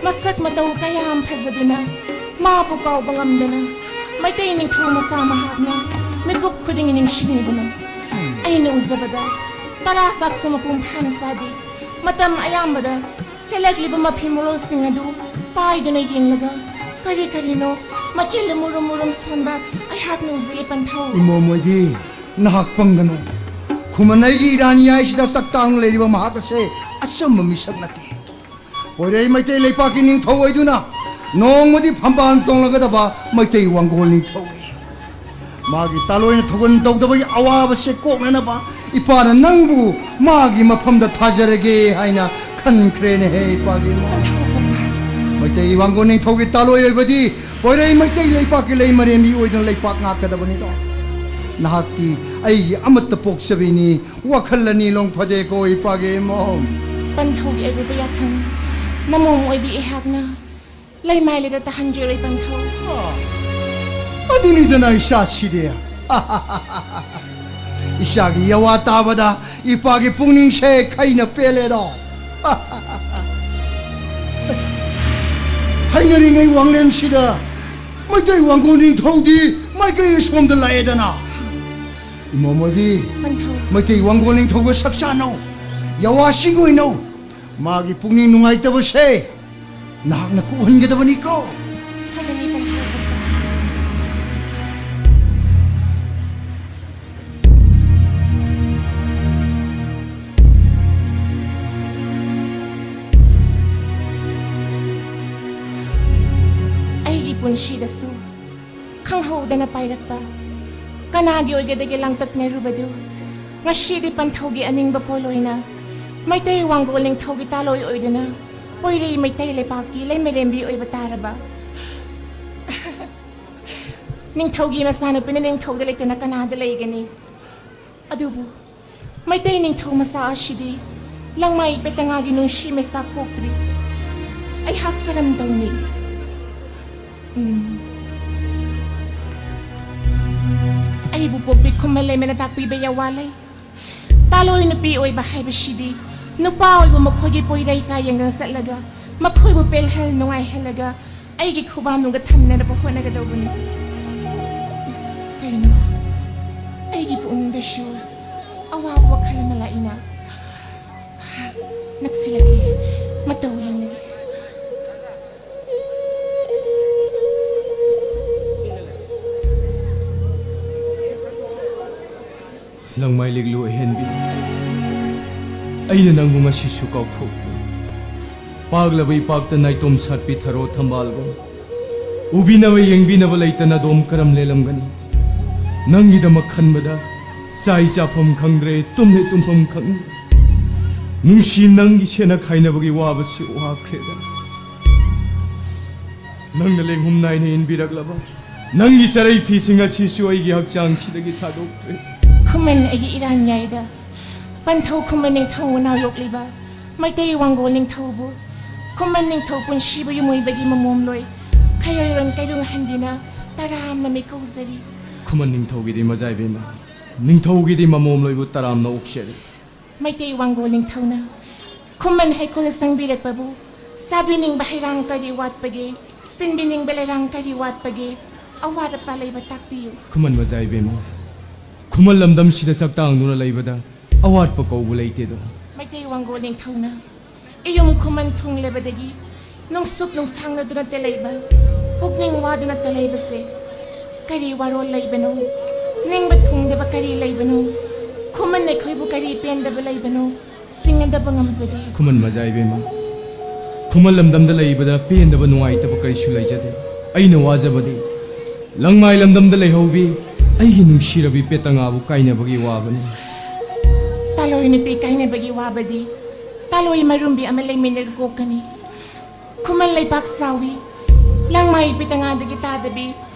ꯃꯁꯛ ꯃꯇꯧ ꯀꯌꯥꯝ ꯐꯖꯗꯨꯅ ꯃꯥꯕꯨ ꯀꯥꯎꯕ ꯉꯝꯗꯅ ꯃꯩꯇꯩ ꯅꯤꯡꯊꯧ ꯃꯆꯥ ꯃꯍꯥꯛꯅ ꯃꯤꯀꯨꯞ ꯈꯨꯗꯤꯡꯒꯤ ꯅꯤꯡꯁꯤꯡꯂꯤꯕꯅꯤ꯫ ꯑꯩꯅ ꯎꯖꯕꯗ ꯇꯔꯥ ꯆꯥꯛꯁꯨ ꯃꯄꯨꯡ ꯐꯥꯅ ꯆꯥꯗꯦ꯫ ꯃꯇꯝ ꯑꯌꯥꯝꯕꯗ ꯁꯦꯠꯂꯛꯂꯤꯕ ꯃꯐꯤ ꯃꯔꯣꯜꯁꯤꯡ ꯑꯗꯨ ꯄꯥꯏꯗꯨꯅ ꯌꯦꯡꯂꯒ ꯀꯔꯤ ꯀꯔꯤꯅꯣ ꯃꯆꯤꯜ ꯃꯨꯔꯨꯝ ꯃꯨꯔꯨꯝ ꯁꯣꯟꯕ ꯑꯩꯍꯥꯛꯅ ꯎꯖꯩ ꯄꯟꯊꯧ꯫ ꯏꯃꯣꯝ ꯑꯣꯏꯕꯤ, ꯅꯍꯥꯛ ꯄꯪꯒꯅꯨ꯫ ꯈꯨꯃꯟ ꯑꯩꯒꯤ ꯏꯔꯥꯅꯤ ꯍꯥꯏꯁꯤꯗ ꯆꯥꯛꯇꯥꯡ ꯂꯩꯔꯤꯕ ꯃꯍꯥꯛ ꯑꯁꯦ ꯑꯆꯝꯕ ꯃꯤꯁꯛ ꯅꯠꯇꯦ꯫ ꯄꯣꯏꯔꯩ ꯃꯩꯇꯩ ꯂꯩꯄꯥꯛꯀꯤ ꯅꯤꯡꯊꯧ ꯑꯣꯏꯗꯨꯅ ꯅꯣꯡꯃꯗꯤ ꯐꯝꯕꯥꯜ ꯇꯣꯡꯂꯒꯗꯕ ꯃꯩꯇꯩ ꯋꯥꯡꯒꯣꯜ ꯅꯤꯡꯊꯧꯅꯤ꯫ ꯃꯥꯒꯤ ꯇꯥꯂꯣꯏꯅ ꯊꯧꯒꯜ ꯇꯧꯗꯕꯒꯤ ꯑꯋꯥꯕꯁꯦ ꯀꯣꯛꯅꯅꯕ ꯏꯄꯥꯅ ꯅꯪꯕꯨ ꯃꯥꯒꯤ ꯃꯐꯝꯗ ꯊꯥꯖꯔꯒꯦ ꯍꯥꯏꯅ ꯈꯟꯈ꯭ꯔꯦꯅꯦꯍꯦ ꯏꯄꯥꯒꯤ ꯏꯃꯣꯝ꯫ ꯄꯟꯊꯧ ꯄꯨꯄꯥ꯫ ꯃꯩꯇꯩ ꯋꯥꯡꯒꯣꯜ ꯅꯤꯡꯊꯧꯒꯤ ꯇꯥꯂꯣꯏ ꯑꯣꯏꯕꯗꯤ ꯄꯣꯏꯔꯩ ꯃꯩꯇꯩ ꯂꯩꯄꯥꯛꯀꯤ ꯂꯩꯃꯔꯦꯝꯕꯤ ꯑꯣꯏꯗꯨꯅ ꯂꯩꯄꯥꯛ ꯉꯥꯛꯀꯗꯕꯅꯤꯗꯣ꯫ ꯅꯍꯥꯛꯇꯤ ꯑꯩꯒꯤ ꯑꯃꯠꯇ ꯄꯣꯛꯆꯕꯤꯅꯤ꯫ ꯋꯥꯈꯜ ꯑꯅꯤ ꯂꯣꯡ ꯐꯗꯦꯀꯣ ꯏꯄꯥꯒꯤ ꯏꯃꯣꯝ꯫ ꯄꯟꯊꯧꯒꯤ ꯑꯔꯨꯕ ꯌꯥꯊꯪ ꯅꯃꯣꯝ ꯑꯣꯏꯕꯤ ꯑꯩꯍꯥꯛꯅ ꯂꯩꯃꯥꯏ ꯂꯩꯗ ꯇꯥꯍꯟꯖꯔꯣꯏ ꯄꯟꯊꯧ꯫ ꯑꯗꯨꯅꯤꯗꯅ ꯏꯆꯥꯁꯤꯗꯤ꯫ ꯏꯆꯥꯒꯤ ꯌꯥꯋꯥ ꯇꯥꯕꯗ ꯏꯄꯥꯒꯤ ꯄꯨꯛꯅꯤꯡꯁꯦ ꯈꯩꯅ ꯄꯦꯜꯂꯦꯗꯣ꯫ ꯍꯥꯏꯅꯔꯤꯉꯩ ꯋꯥꯡꯂꯦꯟꯁꯤꯗ ꯃꯩꯇꯩ ꯋꯥꯡꯒꯣꯜ ꯅꯤꯡꯊꯧꯗꯤ ꯃꯥꯏꯀꯩ ꯑꯁꯣꯝꯗ ꯂꯥꯛꯑꯦꯗꯅ꯫ ꯏꯃꯣꯝ ꯑꯣꯏꯕꯤ, ꯄꯟꯊꯧ꯫ ꯃꯩꯇꯩ ꯋꯥꯡꯒꯣꯜ ꯅꯤꯡꯊꯧꯒ ꯁꯛ ꯆꯥꯅꯧ, ꯌꯥꯋꯥꯁꯤꯡ ꯑꯣꯏꯅꯧ꯫ ꯃꯥꯒꯤ ꯄꯨꯛꯅꯤꯡ ꯅꯨꯡꯉꯥꯏꯇꯕꯁꯦ ꯅꯍꯥꯛꯅ ꯀꯣꯛꯍꯟꯒꯗꯕꯅꯤꯀꯣ꯫ ꯐꯒꯅꯤ ꯄꯟꯊꯧ ꯄꯨꯄꯥ꯫ ꯑꯩꯒꯤ ꯄꯨꯟꯁꯤꯗꯁꯨ ꯈꯪꯍꯧꯗꯅ ꯄꯥꯏꯔꯛꯄ ꯀꯅꯥꯒꯤ ꯑꯣꯏꯒꯗꯒꯦ ꯂꯥꯡꯇꯛꯅꯔꯨꯕꯗꯨ ꯉꯁꯤꯗꯤ ꯄꯟꯊꯧꯒꯤ ꯑꯅꯤꯡꯕ ꯄꯣꯠꯂꯣꯏꯅ ꯃꯩꯇꯩ ꯋꯥꯡꯒꯣꯜ ꯅꯤꯡꯊꯧꯒꯤ ꯇꯥꯂꯣꯏ ꯑꯣꯏꯗꯨꯅ ꯄꯣꯏꯔꯩ ꯃꯩꯇꯩ ꯂꯩꯄꯥꯛꯀꯤ ꯂꯩꯃꯔꯦꯝꯕꯤ ꯑꯣꯏꯕ ꯇꯥꯔꯕ꯫ ꯅꯤꯡꯊꯧꯒꯤ ꯃꯆꯥꯅꯨꯄꯤꯅ ꯅꯤꯡꯊꯧꯗ ꯂꯩꯇꯅ ꯀꯅꯥꯗ ꯂꯩꯒꯅꯤ? ꯑꯗꯨꯕꯨ ꯃꯩꯇꯩ ꯅꯤꯡꯊꯧ ꯃꯆꯥ ꯑꯁꯤꯗꯤ ꯂꯪꯃꯥꯏ ꯄꯦꯇꯉꯥꯒꯤ ꯅꯨꯡꯁꯤ ꯃꯩꯁꯥ ꯀꯣꯛꯇ꯭ꯔꯤ꯫ ꯑꯩꯍꯥꯛ ꯀꯔꯝ ꯇꯧꯅꯤ? ꯎꯝ꯫ ꯑꯩꯕꯨ ꯄꯣꯛꯄꯤ ꯈꯨꯃꯟ ꯂꯩꯃꯅ ꯇꯥꯛꯄꯤꯕ ꯌꯥꯋꯥ ꯂꯩ꯫ ꯇꯥꯂꯣꯏ ꯅꯨꯄꯤ ꯑꯣꯏꯕ ꯍꯥꯏꯕꯁꯤꯗꯤ ꯅꯨꯄꯥ ꯑꯣꯏꯕ ꯃꯈꯣꯏꯒꯤ ꯄꯣꯏꯔꯩ ꯀꯥ ꯌꯦꯡꯗꯅ ꯆꯠꯂꯒ ꯃꯈꯣꯏꯕꯨ ꯄꯦꯜꯍꯜ ꯅꯨꯡꯉꯥꯏꯍꯜꯂꯒ ꯑꯩꯒꯤ ꯈꯨꯕꯥꯝꯅꯨꯡꯒ ꯊꯝꯅꯅꯕ ꯍꯣꯠꯅꯒꯗꯧꯕꯅꯤ꯫ ꯑꯁ, ꯀꯩꯅꯣ? ꯑꯩꯒꯤ ꯄꯨꯛꯅꯤꯡꯗꯁꯨ ꯑꯋꯥꯕ ꯋꯥꯈꯜ ꯑꯃ ꯂꯥꯛꯏꯅ꯫ ꯅꯛꯁꯤꯜꯂꯛꯂꯦ꯫ ꯃꯇꯧ ꯌꯦꯡꯂꯒꯦ꯫ ꯂꯪꯃꯥꯏ ꯂꯤꯛꯂꯨ ꯑꯍꯦꯟꯕꯤ, ꯑꯩꯅ ꯅꯪꯕꯨ ꯉꯁꯤꯁꯨ ꯀꯥꯎꯊꯣꯛꯇꯦ꯫ ꯄꯥꯛꯂꯕ ꯏꯄꯥꯛꯇ ꯅꯥꯏꯇꯣꯝ ꯁꯥꯠꯄꯤ ꯊꯔꯣ ꯊꯝꯕꯥꯜꯒꯨꯝ, ꯎꯕꯤꯅꯕ ꯌꯦꯡꯕꯤꯅꯕ ꯂꯩꯇꯅ ꯑꯗꯣꯝ ꯀꯔꯝ ꯂꯦꯜꯂꯝꯒꯅꯤ? ꯅꯪꯒꯤꯗꯃꯛ ꯈꯟꯕꯗ ꯆꯥꯏ ꯆꯥꯐꯝ ꯈꯪꯗ꯭ꯔꯦ, ꯇꯨꯝꯂꯦ ꯇꯨꯝꯐꯝ ꯈꯪꯗ꯭ꯔꯦ꯫ ꯅꯨꯡꯁꯤ, ꯅꯪꯒꯤ ꯁꯦꯠꯅ ꯈꯥꯏꯅꯕꯒꯤ ꯋꯥꯕꯁꯤ ꯋꯥꯈ꯭ꯔꯦꯗ꯫ ꯅꯪꯅ ꯂꯦꯡꯍꯨꯝ ꯅꯥꯏꯅ ꯏꯟꯕꯤꯔꯛꯂꯕ ꯅꯪꯒꯤ ꯆꯔꯩ ꯐꯤꯁꯤꯡ ꯑꯁꯤꯁꯨ ꯑꯩꯒꯤ ꯍꯛꯆꯥꯡꯁꯤꯗꯒꯤ ꯊꯥꯗꯣꯛꯇ꯭ꯔꯦ꯫ ꯈꯨꯃꯟ ꯑꯩꯒꯤ ꯏꯔꯥꯟ ꯌꯥꯏꯗ꯫ ꯄꯟꯊꯧ ꯈꯨꯃꯟ ꯅꯤꯡꯊꯧ ꯃꯅꯥꯎ ꯌꯣꯛꯂꯤꯕ ꯃꯩꯇꯩ ꯋꯥꯡꯒꯣꯜ ꯅꯤꯡꯊꯧꯕꯨ ꯈꯨꯃꯟ ꯅꯤꯡꯊꯧ ꯄꯨꯟꯁꯤꯕꯨ ꯌꯨꯝ ꯑꯣꯏꯕꯒꯤ ꯃꯃꯣꯝꯂꯣꯏ ꯈꯩꯔꯣꯏꯔꯣꯟ ꯀꯩꯔꯨꯡ ꯍꯟꯕꯤꯅ ꯇꯔꯥꯝꯅ ꯃꯤꯀꯧꯖꯔꯤ꯫ ꯈꯨꯃꯟ ꯅꯤꯡꯊꯧꯒꯤꯗꯤ ꯃꯖꯥꯏꯕꯦꯝꯃ, ꯅꯤꯡꯊꯧꯒꯤꯗꯤ ꯃꯃꯣꯝꯂꯣꯏꯕꯨ ꯇꯔꯥꯝꯅ ꯑꯣꯛꯆꯔꯤ꯫ ꯃꯩꯇꯩ ꯋꯥꯡꯒꯣꯜ ꯅꯤꯡꯊꯧꯅ ꯈꯨꯃꯟ ꯍꯩꯀꯣꯜ ꯁꯪꯕꯤꯔꯛꯄꯕꯨ ꯆꯥꯕꯤꯅꯤꯡꯕ ꯍꯩꯔꯥꯡ ꯀꯔꯤ ꯋꯥꯠꯄꯒꯦ, ꯆꯤꯟꯕꯤꯅꯤꯡꯕ ꯂꯩꯔꯥꯡ ꯀꯔꯤ ꯋꯥꯠꯄꯒꯦ, ꯑꯋꯥꯠ ꯑꯄꯥ ꯂꯩꯕ ꯇꯥꯛꯄꯤꯌꯨ꯫ ꯈꯨꯃꯟ ꯃꯖꯥꯏꯕꯦꯝꯃ, ꯈꯨꯃꯟ ꯂꯝꯗꯝꯁꯤꯗ ꯆꯥꯛꯇꯥꯡꯗꯨꯅ ꯂꯩꯕꯗ ꯑꯋꯥꯠꯄ ꯀꯧꯕ ꯂꯩꯇꯦꯗꯣ꯫ ꯃꯩꯇꯩ ꯋꯥꯡꯒꯣꯜ ꯅꯤꯡꯊꯧꯅ ꯏꯌꯨꯝ ꯈꯨꯃꯟ ꯊꯨꯡꯂꯕꯗꯒꯤ ꯅꯨꯡꯁꯨꯛ ꯅꯨꯡꯁꯥꯡꯅꯗꯨꯅꯇ ꯂꯩꯕ, ꯄꯨꯛꯅꯤꯡ ꯋꯥꯗꯨꯅꯇ ꯂꯩꯕꯁꯦ ꯀꯔꯤ ꯋꯥꯔꯣꯜ ꯂꯩꯕꯅꯣ? ꯅꯤꯡꯕ ꯊꯨꯡꯗꯕ ꯀꯔꯤ ꯂꯩꯕꯅꯣ? ꯈꯨꯃꯟ ꯑꯩꯈꯣꯏꯕꯨ ꯀꯔꯤ ꯄꯦꯟꯗꯕ ꯂꯩꯕꯅꯣ? ꯁꯤꯡꯅꯗꯕ ꯉꯝꯖꯗꯦ꯫ ꯈꯨꯃꯟ ꯃꯖꯥꯏꯕꯦꯝꯃ, ꯈꯨꯃꯟ ꯂꯝꯗꯝꯗ ꯂꯩꯕꯗ ꯄꯦꯟꯗꯕ ꯅꯨꯡꯉꯥꯏꯇꯕ ꯀꯔꯤꯁꯨ ꯂꯩꯖꯗꯦ꯫ ꯑꯩꯅ ꯋꯥꯖꯕꯗꯤ ꯂꯪꯃꯥꯏ ꯂꯝꯗꯝꯗ ꯂꯩꯍꯧꯕꯤ ꯑꯩꯒꯤ ꯅꯨꯡꯁꯤꯔꯕꯤ ꯄꯦꯇꯉꯥꯕꯨ ꯀꯥꯏꯅꯕꯒꯤ ꯋꯥꯕꯅꯤ꯫ ꯇꯥꯂꯣꯏ ꯅꯨꯄꯤ ꯀꯥꯏꯅꯕꯒꯤ ꯋꯥꯕꯗꯤ ꯇꯥꯂꯣꯏ ꯃꯔꯨꯝꯕꯤ ꯑꯃ ꯂꯩꯃꯤꯟꯅꯔꯒ ꯀꯣꯛꯀꯅꯤ꯫ ꯈꯨꯃꯟ ꯂꯩꯄꯥꯛ ꯆꯥꯎꯏ꯫ ꯂꯪꯃꯥꯏ ꯄꯦꯇꯉꯥꯗꯒꯤ ꯇꯥꯗꯕꯤ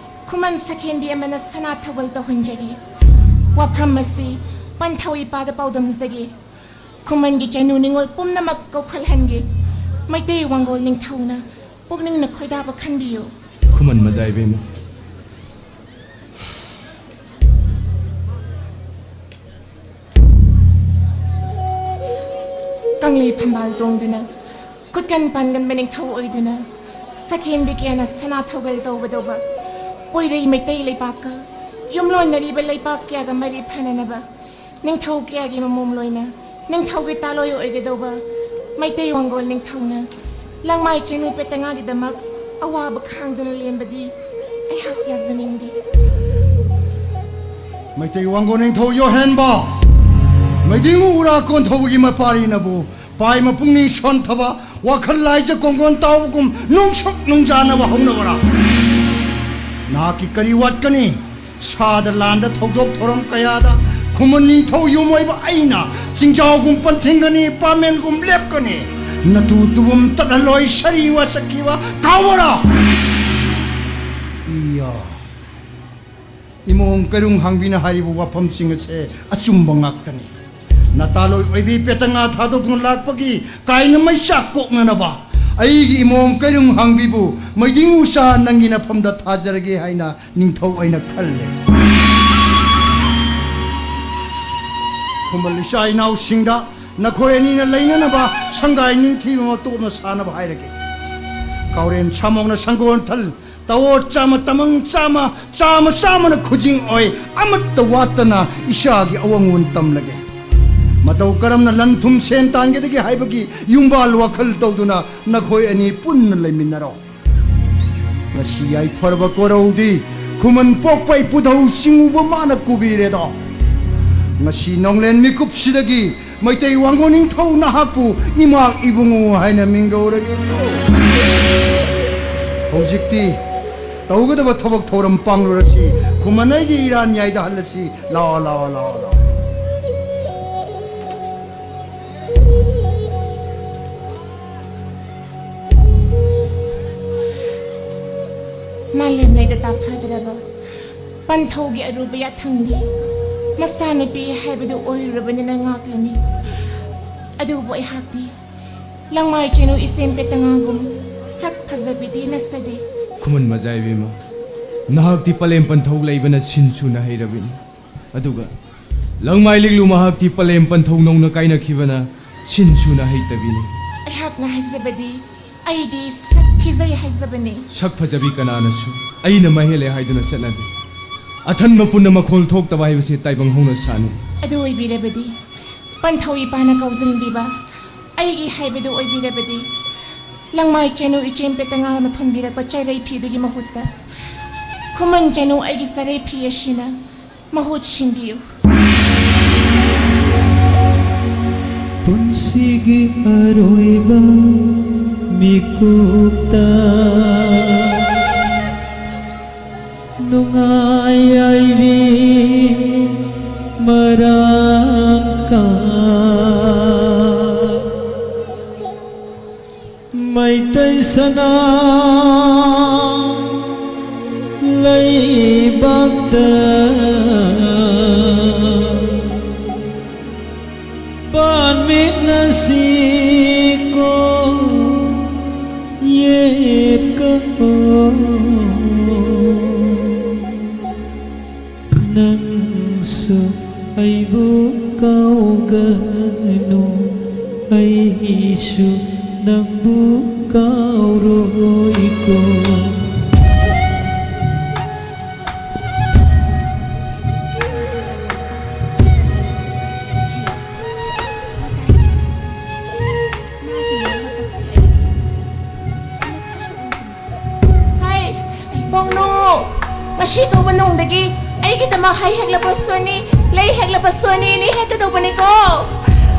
ꯈꯨꯃꯟ ꯁꯈꯦꯟꯕꯤ ꯑꯃꯅ ꯁꯅꯥ ꯊꯧꯒꯜ ꯇꯧꯍꯟꯖꯒꯦ꯫ ꯋꯥꯐꯝ ꯑꯁꯤ ꯄꯟꯊꯧ ꯏꯄꯥꯗ ꯄꯥꯎꯗꯝꯖꯒꯦ꯫ ꯈꯨꯃꯟꯒꯤ ꯆꯅꯨ ꯅꯤꯉꯣꯜ ꯄꯨꯝꯅꯃꯛ ꯀꯧꯈꯠꯍꯟꯒꯦ꯫ ꯃꯩꯇꯩ ꯋꯥꯡꯒꯣꯜ ꯅꯤꯡꯊꯧꯅ ꯄꯨꯛꯅꯤꯡꯅ ꯈꯣꯏꯗꯥꯕ ꯈꯟꯕꯤꯌꯨ꯫ ꯈꯨꯃꯟ ꯃꯖꯥꯏꯕꯦꯝꯃ, ꯀꯪꯂꯩ ꯐꯝꯕꯥꯜ ꯇꯣꯡꯗꯨꯅ, ꯈꯨꯠꯀꯟ ꯄꯥꯟꯒꯟꯕ ꯅꯤꯡꯊꯧ ꯑꯣꯏꯗꯨꯅ, ꯁꯈꯦꯟꯕꯤ ꯀꯌꯥꯅ ꯁꯅꯥ ꯊꯧꯒꯜ ꯇꯧꯒꯗꯧꯕ ꯄꯣꯏꯔꯩ ꯃꯩꯇꯩ ꯂꯩꯄꯥꯛꯀ ꯌꯨꯝꯂꯣꯟꯅꯔꯤꯕ ꯂꯩꯄꯥꯛ ꯀꯌꯥꯒ ꯃꯔꯤ ꯐꯅꯅꯕ ꯅꯤꯡꯊꯧ ꯀꯌꯥꯒꯤ ꯃꯃꯣꯝ ꯂꯣꯏꯅ ꯅꯤꯡꯊꯧꯒꯤ ꯇꯥꯂꯣꯏ ꯑꯣꯏꯒꯗꯧꯕ ꯃꯩꯇꯩ ꯋꯥꯡꯒꯣꯜ ꯅꯤꯡꯊꯧꯅ ꯂꯪꯃꯥꯏ ꯆꯤꯡꯅꯨ ꯄꯦꯇꯉꯥꯒꯤꯗꯃꯛ ꯑꯋꯥꯕ ꯈꯥꯡꯗꯨꯅ ꯂꯦꯟꯕꯗꯤ ꯑꯩꯍꯥꯛ ꯌꯥꯖꯅꯤꯡꯗꯦ꯫ ꯃꯩꯇꯩ ꯋꯥꯡꯒꯣꯜ ꯅꯤꯡꯊꯧ ꯌꯣꯍꯦꯟꯕ, ꯃꯩꯗꯤꯡꯉꯨ ꯎꯔꯥ ꯀꯣꯟꯊꯧꯕꯒꯤ ꯃꯄꯥꯔꯤꯅꯕꯨ ꯄꯥꯏ ꯃꯄꯨꯡꯅꯤꯡ ꯁꯣꯟꯊꯕ, ꯋꯥꯈꯜ ꯂꯥꯏꯖ ꯀꯣꯡꯒꯣꯟ ꯇꯥꯎꯕꯒꯨꯝ ꯅꯨꯡꯁꯨꯛ ꯅꯨꯡꯖꯥꯅꯕ ꯍꯧꯅꯕꯔꯥ? ꯅꯍꯥꯛꯀꯤ ꯀꯔꯤ ꯋꯥꯠꯀꯅꯤ? ꯁꯥꯗ ꯂꯥꯟꯗ ꯊꯧꯗꯣꯛ ꯊꯧꯔꯝ ꯀꯌꯥꯗ ꯈꯨꯃꯟ ꯅꯤꯡꯊꯧ ꯌꯨꯝ ꯑꯣꯏꯕ ꯑꯩꯅ ꯆꯤꯡꯖꯥꯎꯒꯨꯝ ꯄꯟꯊꯤꯡꯒꯅꯤ, ꯄꯥꯃꯦꯟꯒꯨꯝ ꯂꯦꯞꯀꯅꯤ꯫ ꯅꯇꯨ ꯇꯨꯕꯨꯝ ꯇꯠꯍꯜꯂꯣꯏ ꯁꯥꯔꯤ ꯋꯥꯁꯛꯈꯤꯕ ꯀꯥꯎꯕꯔꯥ? ꯏꯌꯥ꯫ ꯏꯃꯣꯝ ꯀꯩꯔꯨꯡ ꯍꯥꯡꯕꯤꯅ ꯍꯥꯏꯔꯤꯕ ꯋꯥꯐꯝꯁꯤꯡ ꯑꯁꯦ ꯑꯆꯨꯝꯕ ꯉꯥꯛꯇꯅꯤ꯫ ꯅꯇꯥꯂꯣꯏ ꯑꯣꯏꯕꯤ ꯄꯦꯇꯉꯥ ꯊꯥꯗꯣꯛꯇꯨꯅ ꯂꯥꯛꯄꯒꯤ ꯀꯥꯏꯅ ꯃꯩꯆꯥꯛ ꯀꯣꯛꯅꯅꯕ ꯑꯩꯒꯤ ꯏꯃꯣꯝ ꯀꯩꯔꯨꯝ ꯍꯥꯡꯕꯤꯕꯨ ꯃꯩꯗꯤꯡ ꯎꯆꯥ ꯅꯪꯒꯤ ꯅꯐꯝꯗ ꯊꯥꯖꯔꯒꯦ ꯍꯥꯏꯅ ꯅꯤꯡꯊꯧ ꯑꯩꯅ ꯈꯜꯂꯦ꯫ ꯈꯨꯃꯟ ꯏꯆꯥ ꯏꯅꯥꯎꯁꯤꯡꯗ ꯅꯈꯣꯏ ꯑꯅꯤꯅ ꯂꯩꯅꯅꯕ ꯁꯪꯒꯥꯏ ꯅꯤꯡꯊꯤꯕ ꯃꯇꯣꯞꯅ ꯁꯥꯅꯕ ꯍꯥꯏꯔꯒꯦ꯫ ꯀꯥꯎꯔꯦꯟ ꯁꯥꯃꯣꯡꯅ ꯁꯪꯒꯣꯜ ꯊꯜ ꯇꯋꯣꯠ ꯆꯥꯝꯃ, ꯇꯃꯪ ꯆꯥꯝꯃ, ꯆꯥꯝꯃ ꯆꯥꯝꯃꯅ ꯈꯨꯖꯤꯡ ꯑꯣꯏ, ꯑꯃꯠꯇ ꯋꯥꯠꯇꯅ ꯏꯆꯥꯒꯤ ꯑꯋꯥꯡꯉꯨꯟ ꯇꯝꯂꯒꯦ꯫ ꯃꯇꯧ ꯀꯔꯝꯅ ꯂꯟ ꯊꯨꯝ ꯁꯦꯟ ꯇꯥꯟꯒꯗꯒꯦ ꯍꯥꯏꯕꯒꯤ ꯌꯨꯝꯕꯥꯜ ꯋꯥꯈꯜ ꯇꯧꯗꯨꯅ ꯅꯈꯣꯏ ꯑꯅꯤ ꯄꯨꯟꯅ ꯂꯩꯃꯤꯟꯅꯔꯣ꯫ ꯉꯁꯤ ꯌꯥꯏꯐꯔꯕ ꯀꯣꯔꯧꯗꯤ ꯈꯨꯃꯟ ꯄꯣꯛꯄ ꯏꯄꯨꯙꯧ ꯆꯤꯡꯉꯨꯕ ꯃꯥꯅ ꯀꯨꯕꯤꯔꯦꯗꯣ꯫ ꯉꯁꯤ ꯅꯣꯡꯂꯦꯟ ꯃꯤꯀꯨꯞꯁꯤꯗꯒꯤ ꯃꯩꯇꯩ ꯋꯥꯡꯒꯣꯟ ꯅꯤꯡꯊꯧ ꯅꯍꯥꯛꯄꯨ ꯏꯃꯥ ꯏꯕꯨꯡꯉꯣ ꯍꯥꯏꯅ ꯃꯤꯡꯒꯧꯔꯒꯦꯀꯣ꯫ ꯍꯧꯖꯤꯛꯇꯤ ꯇꯧꯒꯗꯕ ꯊꯕꯛ ꯊꯧꯔꯝ ꯄꯥꯡꯂꯨꯔꯁꯤ꯫ ꯈꯨꯃꯟ ꯑꯩꯒꯤ ꯏꯔꯥꯟ ꯌꯥꯏꯗꯍꯜꯂꯁꯤ꯫ ꯂꯥꯛꯑꯣ, ꯂꯥꯛꯑꯣ, ꯂꯥꯛꯑꯣ, ꯂꯥꯛꯑꯣ꯫ ꯃꯥꯂꯦꯝ ꯂꯩꯗ ꯇꯥꯐꯗ꯭ꯔꯕ ꯄꯟꯊꯧꯒꯤ ꯑꯔꯨꯕ ꯌꯥꯊꯪꯗꯤ ꯃꯆꯥꯅꯨꯄꯤ ꯍꯥꯏꯕꯗꯨ ꯑꯣꯏꯔꯨꯔꯕꯅꯤꯅ ꯉꯥꯛꯂꯅꯤ꯫ ꯑꯗꯨꯕꯨ ꯑꯩꯍꯥꯛꯇꯤ ꯂꯪꯃꯥꯏ ꯆꯦꯅꯨ ꯏꯆꯦꯝ ꯄꯦꯇꯉꯥꯒꯨꯝ ꯁꯛ ꯐꯖꯕꯤꯗꯤ ꯅꯠꯆꯗꯦ꯫ ꯈꯨꯃꯟ ꯃꯖꯥ ꯏꯕꯦꯝꯃ, ꯅꯍꯥꯛꯇꯤ ꯄꯂꯦꯝ ꯄꯟꯊꯧ ꯂꯩꯕꯅ ꯁꯤꯟ ꯁꯨꯅ ꯍꯩꯔꯕꯤꯅꯤ꯫ ꯑꯗꯨꯒ ꯂꯪꯃꯥꯏ ꯂꯤꯛꯂꯨ ꯃꯍꯥꯛꯇꯤ ꯄꯂꯦꯝ ꯄꯟꯊꯧ ꯅꯧꯅ ꯀꯥꯏꯅꯈꯤꯕꯅ ꯁꯤꯟ ꯁꯨꯅ ꯍꯩꯇꯕꯤꯅꯤ꯫ ꯑꯩꯍꯥꯛꯅ ꯍꯥꯏꯖꯕꯗꯤ ꯑꯩꯗꯤ ꯁꯛ ꯊꯤꯖꯩ ꯍꯥꯏꯖꯕꯅꯤ꯫ ꯁꯛ ꯐꯖꯕꯤ ꯀꯅꯥꯅꯁꯨ ꯑꯩꯅ ꯃꯍꯦꯜꯂꯦ ꯍꯥꯏꯗꯨꯅ ꯆꯠꯅꯗꯦ꯫ ꯑꯊꯟꯕ ꯄꯨꯟꯅ ꯃꯈꯣꯜ ꯊꯣꯛꯇꯕ ꯍꯥꯏꯕꯁꯤ ꯇꯥꯏꯕꯪ ꯍꯧꯅ ꯁꯥꯅꯤ꯫ ꯑꯗꯨ ꯑꯣꯏꯕꯤꯔꯕꯗꯤ ꯄꯟꯊꯧ ꯏꯄꯥꯅ ꯀꯧꯁꯤꯟꯕꯤꯕ ꯑꯩꯒꯤ ꯍꯥꯏꯕꯗꯨ ꯑꯣꯏꯕꯤꯔꯕꯗꯤ ꯂꯪꯃꯥꯏ ꯆꯦꯅꯨ ꯏꯆꯦꯝ ꯄꯦꯇꯉꯥꯅ ꯊꯣꯟꯕꯤꯔꯛꯄ ꯆꯩꯔꯩ ꯐꯤꯗꯨꯒꯤ ꯃꯍꯨꯠꯇ ꯈꯨꯃꯟ ꯆꯦꯅꯨ ꯑꯩꯒꯤ ꯆꯩꯔꯩ ꯐꯤ ꯑꯁꯤꯅ ꯃꯍꯨꯠ ꯁꯤꯟꯕꯤꯌꯨ꯫ ꯄꯨꯟꯁꯤꯒꯤ ꯑꯔꯣꯏꯕ ꯃꯤꯀꯨꯞꯇ ꯅꯨꯡꯉꯥꯏ ꯌꯥꯏꯕꯤ ꯃꯔꯥꯡ ꯀꯥꯏ ꯃꯩꯇꯩ ꯁꯅꯥ ꯂꯩꯕꯥꯛꯇ ꯄꯥꯟꯃꯤꯟꯅꯁꯤꯀꯣ ꯅꯪꯁꯨ ꯑꯩꯕꯨ ꯀꯥꯎꯒꯅꯨ, ꯑꯩꯁꯨ ꯅꯪꯕꯨ ꯀꯥꯎꯔꯣꯏꯀꯣ꯫ ꯍꯥꯏ, ꯄꯥꯎꯅꯨ, ꯉꯁꯤ ꯀꯧꯕ ꯅꯣꯡꯗꯒꯤ ꯑꯩꯒꯤꯗꯃꯛ ꯍꯩ ꯍꯦꯛꯂꯕꯁꯨꯅꯤ, ꯂꯩ ꯍꯦꯛꯂꯕꯁꯨꯅꯤ, ꯏꯅꯦ ꯍꯦꯛꯀꯗꯧꯕꯅꯤꯀꯣ꯫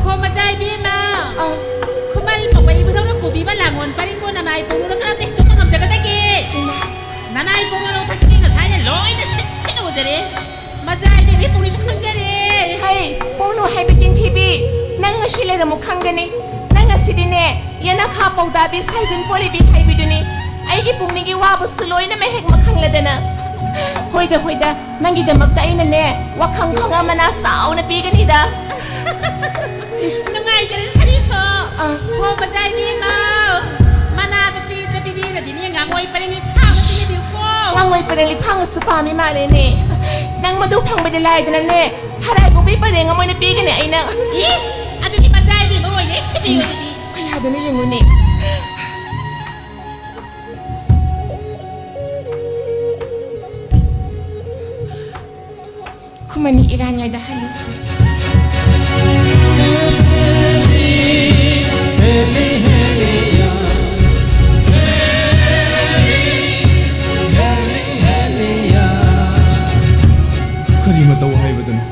ꯍꯣ, ꯃꯆꯥ ꯏꯕꯦꯝꯃ, ꯑꯥ꯫ ꯈꯨꯃꯟ ꯄꯥꯎꯕ ꯏꯕꯨꯙꯧꯅ ꯀꯣꯕꯤ ꯑꯃ ꯂꯥꯡꯒꯣꯟ ꯄꯔꯤꯡꯕꯨ ꯅꯅꯥꯏ ꯄꯥꯎꯅꯨꯅ ꯀꯔꯝꯅ ꯍꯦꯛꯇꯣꯛꯄ ꯉꯝꯖꯒꯗꯒꯦ? ꯏꯃꯥ꯫ ꯅꯅꯥꯏ ꯄꯥꯎꯅꯨ ꯅꯣꯡꯊꯛꯇꯒꯤ ꯉꯁꯥꯏꯅ ꯂꯣꯏꯅ ꯁꯤꯠ ꯁꯤꯠꯅ ꯎꯖꯔꯦ꯫ ꯃꯆꯥ ꯏꯕꯦꯝꯃ, ꯄꯥꯎꯅꯨꯁꯨ ꯈꯪꯖꯔꯦ꯫ ꯍꯩ, ꯄꯥꯎꯅꯨ ꯍꯥꯏꯕ ꯆꯤꯟꯊꯤꯕꯤ, ꯅꯪ ꯉꯁꯤ ꯂꯩꯔꯝꯃꯨ ꯈꯪꯒꯅꯤ꯫ ꯅꯪ ꯉꯁꯤꯗꯤꯅꯦ, ꯌꯦꯅꯈꯥ ꯄꯧꯗꯥꯕꯤ ꯁꯥꯏꯖꯤꯟ ꯄꯣꯂꯤꯕꯤ ꯍꯥꯏꯕꯤꯗꯨꯅꯤ꯫ ꯑꯩꯒꯤ ꯄꯨꯛꯅꯤꯡꯒꯤ ꯋꯥꯕꯨꯁꯨ ꯂꯣꯏꯅ ꯃꯍꯦꯛ ꯃꯈꯪꯂꯗꯅ꯫ ꯍꯣꯏꯗ, ꯍꯣꯏꯗ, ꯅꯪꯒꯤꯗꯃꯛꯇ ꯑꯩꯅꯅꯦ, ꯋꯥꯈꯪ ꯈꯪꯉ ꯃꯅꯥ ꯆꯥꯎꯅ ꯄꯤꯒꯅꯤꯗ꯫ ꯏꯁ꯫ ꯅꯨꯡꯉꯥꯏꯖꯔꯦ, ꯁꯥꯔꯤꯁꯣ꯫ ꯑꯥ꯫ ꯍꯣ, ꯃꯆꯥ ꯏꯕꯦꯝꯃ, ꯃꯅꯥꯗꯣ ꯄꯤꯗ꯭ꯔ ꯄꯤꯕꯤꯔꯗꯤꯅꯦ, ꯉꯥꯉꯣꯏ ꯄꯔꯦꯡ ꯂꯤꯐꯥꯡ ꯑꯃ ꯄꯤꯕꯤꯌꯨꯀꯣ꯫ ꯉꯥꯉꯣꯏ ꯄꯔꯦꯡ ꯂꯤꯐꯥꯡ ꯑꯁꯨ ꯄꯥꯝꯃꯤ ꯃꯥꯜꯂꯦꯅꯦ꯫ ꯅꯪ ꯃꯗꯨ ꯐꯪꯕꯗꯤ ꯂꯥꯏꯗꯅꯅꯦ, ꯊꯔꯥꯏ ꯀꯣꯕꯤ ꯄꯔꯦꯡ ꯑꯃ ꯑꯣꯏꯅ ꯄꯤꯒꯅꯤ ꯑꯩꯅ꯫ ꯏꯁ! ꯑꯗꯨꯗꯤ ꯃꯆꯥ ꯏꯕꯦꯝꯃ ꯑꯣꯏꯅ ꯍꯦꯛ ꯁꯤꯕꯤꯌꯨ ꯑꯗꯨꯗꯤ꯫ ꯀꯌꯥꯗꯅꯣ ꯌꯦꯡꯉꯨꯅꯦ꯫ ꯈꯨꯃꯟꯒꯤ ꯏꯔꯥꯟꯌꯥꯏꯗ ꯍꯜꯂꯁꯤ꯫ ꯀꯔꯤ ꯃꯇꯧ ꯍꯥꯏꯕꯗꯨꯅꯣ?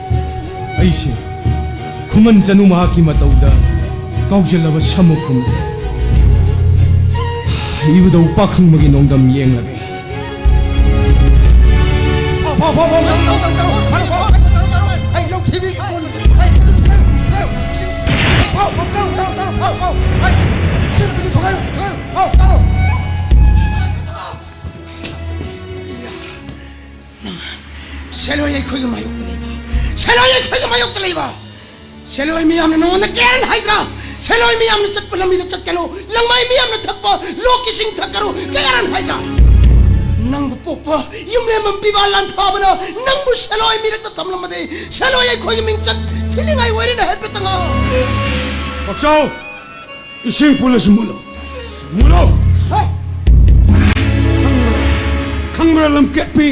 ꯑꯩꯁꯦ ꯈꯨꯃꯟ ꯆꯅꯨ ꯃꯍꯥꯛꯀꯤ ꯃꯇꯧꯗ ꯀꯥꯎꯖꯜꯂꯕ ꯁꯃꯨ ꯄꯨꯝꯃꯤ꯫ ꯏꯕꯨꯙꯧ ꯄꯥꯈꯪꯕꯒꯤ ꯅꯣꯡꯗꯝ ꯌꯦꯡꯂꯒꯦ꯫ ꯐꯥꯎ, ꯐꯥꯎ, ꯐꯥꯎ, ꯐꯥꯎ, ꯇꯧ, ꯇꯧ, ꯇꯧ, ꯇꯧ, ꯐꯥꯎ, ꯐꯥꯎ, ꯐꯥꯎ, ꯇꯧ, ꯇꯧ, ꯇꯧ, ꯑꯩ ꯂꯧꯊꯤꯕꯤ ꯏꯀꯣꯟ, ꯑꯩ ꯄꯨꯂꯤꯁ ꯊꯣꯛꯂꯛꯑꯦ, ꯊꯣꯛꯂꯛꯑꯦ, ꯁꯤ, ꯐꯥꯎ, ꯐꯥꯎ, ꯇꯧ, ꯇꯧ, ꯇꯧ, ꯐꯥꯎ, ꯐꯥꯎ, ꯑꯩ ꯁꯤ ꯄꯨꯂꯤꯁ ꯊꯣꯛꯂꯛꯑꯦ, ꯊꯣꯛꯂꯛꯑꯦ, ꯐꯥꯎ, ꯇꯧ꯫ ꯁꯦꯂꯣꯏ ꯑꯩꯈꯣꯏꯒꯤ ꯃꯥꯌꯣꯛꯇ ꯂꯩꯕ, ꯁꯦꯂꯣꯏ ꯑꯩꯈꯣꯏꯒꯤ ꯃꯥꯌꯣꯛꯇ ꯂꯩꯕ꯫ ꯁꯦꯂꯣꯏ ꯃꯤꯌꯥꯝꯅ ꯅꯉꯣꯟꯗ ꯀꯌꯥꯔꯟ ꯍꯥꯏꯗ꯭ꯔꯥ? ꯁꯦꯂꯣꯏ ꯃꯤꯌꯥꯝꯅ ꯆꯠꯄ ꯂꯝꯕꯤꯗ ꯆꯠꯀꯅꯨ, ꯂꯪꯃꯥꯏ ꯃꯤꯌꯥꯝꯅ ꯊꯛꯄ ꯂꯣꯛꯀꯤ ꯏꯁꯤꯡ ꯊꯛꯀꯅꯨ, ꯀꯌꯥꯔꯟ ꯍꯥꯏꯗ꯭ꯔꯥ? ꯅꯪꯕꯨ ꯄꯣꯛꯄ ꯌꯨꯝꯂꯦꯝꯕꯝ ꯄꯤꯕ ꯂꯥꯟꯊꯥꯕꯅ ꯅꯪꯕꯨ ꯁꯦꯂꯣꯏ ꯃꯤꯔꯛꯇ ꯊꯝꯂꯝꯃꯗꯤ ꯁꯦꯂꯣꯏ ꯑꯩꯈꯣꯏꯒꯤ ꯃꯤꯡꯆꯠ ꯊꯤꯅꯤꯡꯉꯥꯏ ꯑꯣꯏꯔꯦꯅ ꯍꯥꯏꯐꯦꯠꯇ ꯉꯥꯡꯉꯨ꯫ ꯄꯥꯛꯆꯥꯎ, ꯏꯁꯤꯡ ꯄꯨꯜꯂꯁꯨ ꯃꯨꯜꯂꯣ꯫ ꯃꯨꯜꯂꯣ꯫ ꯍꯣꯏ꯫ ꯈꯪꯕ꯭ꯔꯥ? ꯈꯪꯕ꯭ꯔꯥ ꯂꯝꯀꯦꯠꯄꯤ?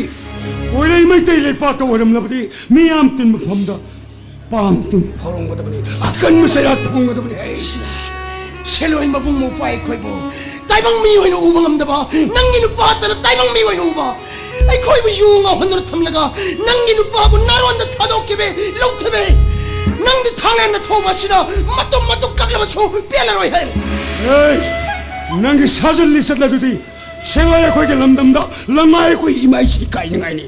ꯑꯣꯏꯔꯩ ꯃꯩꯇꯩ ꯂꯩꯄꯥꯛꯇ ꯑꯣꯏꯔꯝꯂꯕꯗꯤ ꯃꯤ ꯌꯥꯝ ꯇꯤꯟꯕ ꯃꯐꯝꯗ ꯄꯥꯝ ꯇꯨꯝ ꯐꯥꯎꯔꯝꯒꯗꯕꯅꯤ, ꯑꯀꯟꯕ ꯆꯩꯔꯥꯛ ꯐꯣꯡꯒꯗꯕꯅꯤ꯫ ꯑꯩ ꯁꯦꯂꯣꯏ ꯃꯕꯨꯡ ꯃꯧꯄ꯭ꯋꯥ ꯑꯩꯈꯣꯏꯕꯨ ꯇꯥꯏꯕꯪ ꯃꯤ ꯑꯣꯏꯅ ꯎꯕ ꯉꯝꯗꯕ ꯅꯪꯒꯤ ꯅꯨꯄꯥꯇꯅ ꯇꯥꯏꯕꯪ ꯃꯤ ꯑꯣꯏꯅ ꯎꯕ ꯑꯩꯈꯣꯏꯕꯨ ꯌꯨ ꯉꯥꯎꯍꯟꯗꯨꯅ ꯊꯝꯂꯒ ꯅꯪꯒꯤ ꯅꯨꯄꯥꯕꯨ ꯅꯥꯔꯣꯟꯗ ꯊꯥꯗꯣꯛꯈꯤꯕ ꯂꯧꯊꯕꯤ, ꯅꯪꯗꯤ ꯊꯥꯡꯂꯦꯟꯗ ꯊꯧꯕ ꯑꯁꯤꯅ ꯃꯇꯨꯝ ꯃꯇꯨꯝ ꯀꯛꯂꯕꯁꯨ ꯄꯦꯜꯂꯔꯣꯏ ꯍꯥꯏ꯫ ꯑꯦ, ꯅꯪꯒꯤ ꯁꯥꯖꯠ ꯂꯤꯆꯠ ꯑꯗꯨꯗꯤ ꯁꯦꯂꯣꯏ ꯑꯩꯈꯣꯏꯒꯤ ꯂꯝꯗꯝꯗ ꯂꯃꯥꯏ ꯑꯩꯈꯣꯏ ꯏꯃꯥ ꯏꯆꯦ ꯀꯥꯏꯅꯉꯥꯏꯅꯤ꯫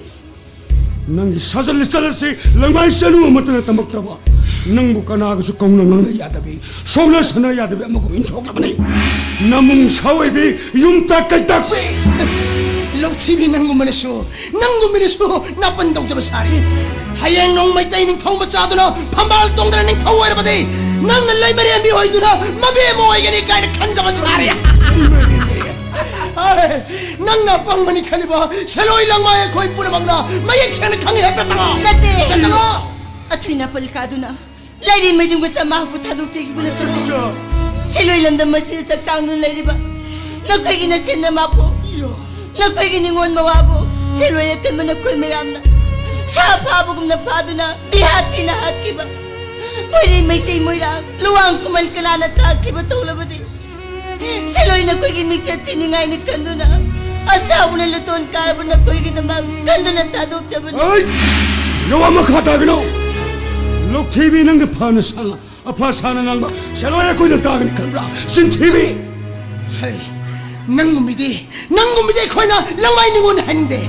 ꯅꯪꯒꯤ ꯁꯥꯖꯠ ꯂꯤꯆꯠ ꯑꯁꯤ ꯂꯪꯃꯥꯏ ꯆꯅꯨ ꯑꯃꯠꯇꯅ ꯇꯝꯃꯛꯇ꯭ꯔꯕ, ꯅꯪꯕꯨ ꯀꯅꯥꯒꯁꯨ ꯀꯧꯅ ꯉꯥꯡꯅ ꯌꯥꯗꯕꯤ, ꯁꯣꯛꯅ ꯁꯅ ꯌꯥꯗꯕꯤ ꯑꯃꯒꯨꯝ ꯏꯟꯊꯣꯛꯂꯕꯅꯤ꯫ ꯅꯃꯨꯡ ꯁꯥꯑꯣꯏꯕꯤ, ꯌꯨꯝꯇ ꯀꯩꯇꯥꯛꯄꯤ꯫ ꯂꯧꯊꯤꯕꯤ ꯅꯪꯒꯨꯝꯕꯅꯁꯨ, ꯅꯪꯒꯨꯝꯕꯅꯁꯨ ꯅꯥꯄꯟ ꯇꯧꯖꯕ ꯁꯥꯔꯤ꯫ ꯍꯌꯦꯡ ꯅꯣꯡ ꯃꯩꯇꯩ ꯅꯤꯡꯊꯧ ꯃꯆꯥꯗꯨꯅ ꯐꯝꯕꯥꯜ ꯇꯣꯡꯗꯅ ꯅꯤꯡꯊꯧ ꯑꯣꯏꯔꯕꯗꯤ ꯅꯪꯅ ꯂꯩꯃꯔꯦꯝꯕꯤ ꯑꯣꯏꯗꯨꯅ ꯃꯕꯦꯝꯃ ꯑꯣꯏꯒꯅꯤ ꯀꯥꯏꯅ ꯈꯟꯖꯕ ꯁꯥꯔꯤ꯫ ꯍꯥꯏ, ꯅꯪꯅ ꯑꯄꯪꯕꯅꯤ ꯈꯜꯂꯤꯕ ꯁꯦꯂꯣꯏ ꯂꯪꯃꯥꯏ ꯑꯩꯈꯣꯏ ꯄꯨꯝꯅꯃꯛꯅ ꯃꯌꯦꯛ ꯁꯦꯡꯅ ꯈꯪꯉꯤ ꯍꯥꯏꯐꯦꯠꯇꯪ ꯉꯥꯡꯉꯣ꯫ ꯅꯠꯇꯦ꯫ ꯍꯥꯏꯐꯦꯠꯇꯪ ꯉꯥꯡꯉꯣ꯫ ꯑꯊꯣꯏꯅ ꯄꯜꯂꯤꯀꯥꯗꯨꯅ ꯂꯥꯏꯔꯦꯝꯕꯤꯗꯨꯒ ꯆꯃꯥꯄꯨ ꯊꯥꯗꯣꯛꯆꯈꯤꯕ ꯅꯠꯇ꯭ꯔꯣ? ꯁꯦꯂꯣꯏ ꯂꯝꯗꯝ ꯑꯁꯤꯗ ꯆꯥꯛꯇꯥꯡꯗꯨꯅ ꯂꯩꯔꯤꯕ ꯅꯈꯣꯏꯒꯤ ꯅꯆꯤꯟ ꯅꯃꯥꯄꯨ, ꯅꯈꯣꯏꯒꯤ ꯅꯤꯉꯣꯜ ꯃꯋꯥꯕꯨ ꯁꯦꯂꯣꯏ ꯑꯀꯟꯕ ꯅꯈꯣꯏ ꯃꯌꯥꯝꯅ ꯁꯥ ꯐꯥꯕꯒꯨꯝꯅ ꯐꯥꯗꯨꯅ ꯃꯤꯍꯥꯠ ꯊꯤꯅ ꯍꯥꯠꯈꯤꯕ ꯃꯣꯏꯔꯤ ꯃꯩꯇꯩ ꯃꯣꯏꯔꯥꯡ ꯂꯨꯋꯥꯡ ꯈꯨꯃꯟ ꯀꯅꯥꯅ ꯇꯥꯛꯈꯤꯕ ꯇꯧꯂꯕꯗꯤ ꯁꯦꯂꯣꯏ ꯅꯈꯣꯏꯒꯤ ꯃꯤꯡꯆꯠ ꯊꯤꯅꯤꯡꯉꯥꯏꯅꯤ ꯈꯟꯗꯨꯅ ꯑꯁꯥꯎꯕꯅ ꯂꯨꯇꯣꯟ ꯀꯥꯔꯕ ꯅꯈꯣꯏꯒꯤꯗꯃꯛ ꯀꯟꯗꯨꯅ ꯊꯥꯗꯣꯛꯆꯕꯅꯤ꯫ ꯑꯩ! ꯅꯋꯥ ꯃꯈꯥ ꯇꯥꯒꯅꯨ! ꯂꯧꯊꯤꯕꯤ, ꯅꯪꯅ ꯐꯅ ꯁꯥ-, ꯑꯐ ꯁꯥꯅ ꯉꯥꯡꯕ ꯁꯦꯂꯣꯏ ꯑꯩꯈꯣꯏꯅ ꯇꯥꯒꯅꯤ ꯈꯟꯕ꯭ꯔꯥ? ꯆꯤꯟꯊꯤꯕꯤ! ꯍꯩ, ꯅꯪꯒꯨꯝꯕꯤꯗꯤ, ꯅꯪꯒꯨꯝꯕꯤꯗꯤ ꯑꯩꯈꯣꯏꯅ ꯂꯪꯃꯥꯏ ꯅꯤꯉꯣꯜ ꯍꯟꯗꯦ꯫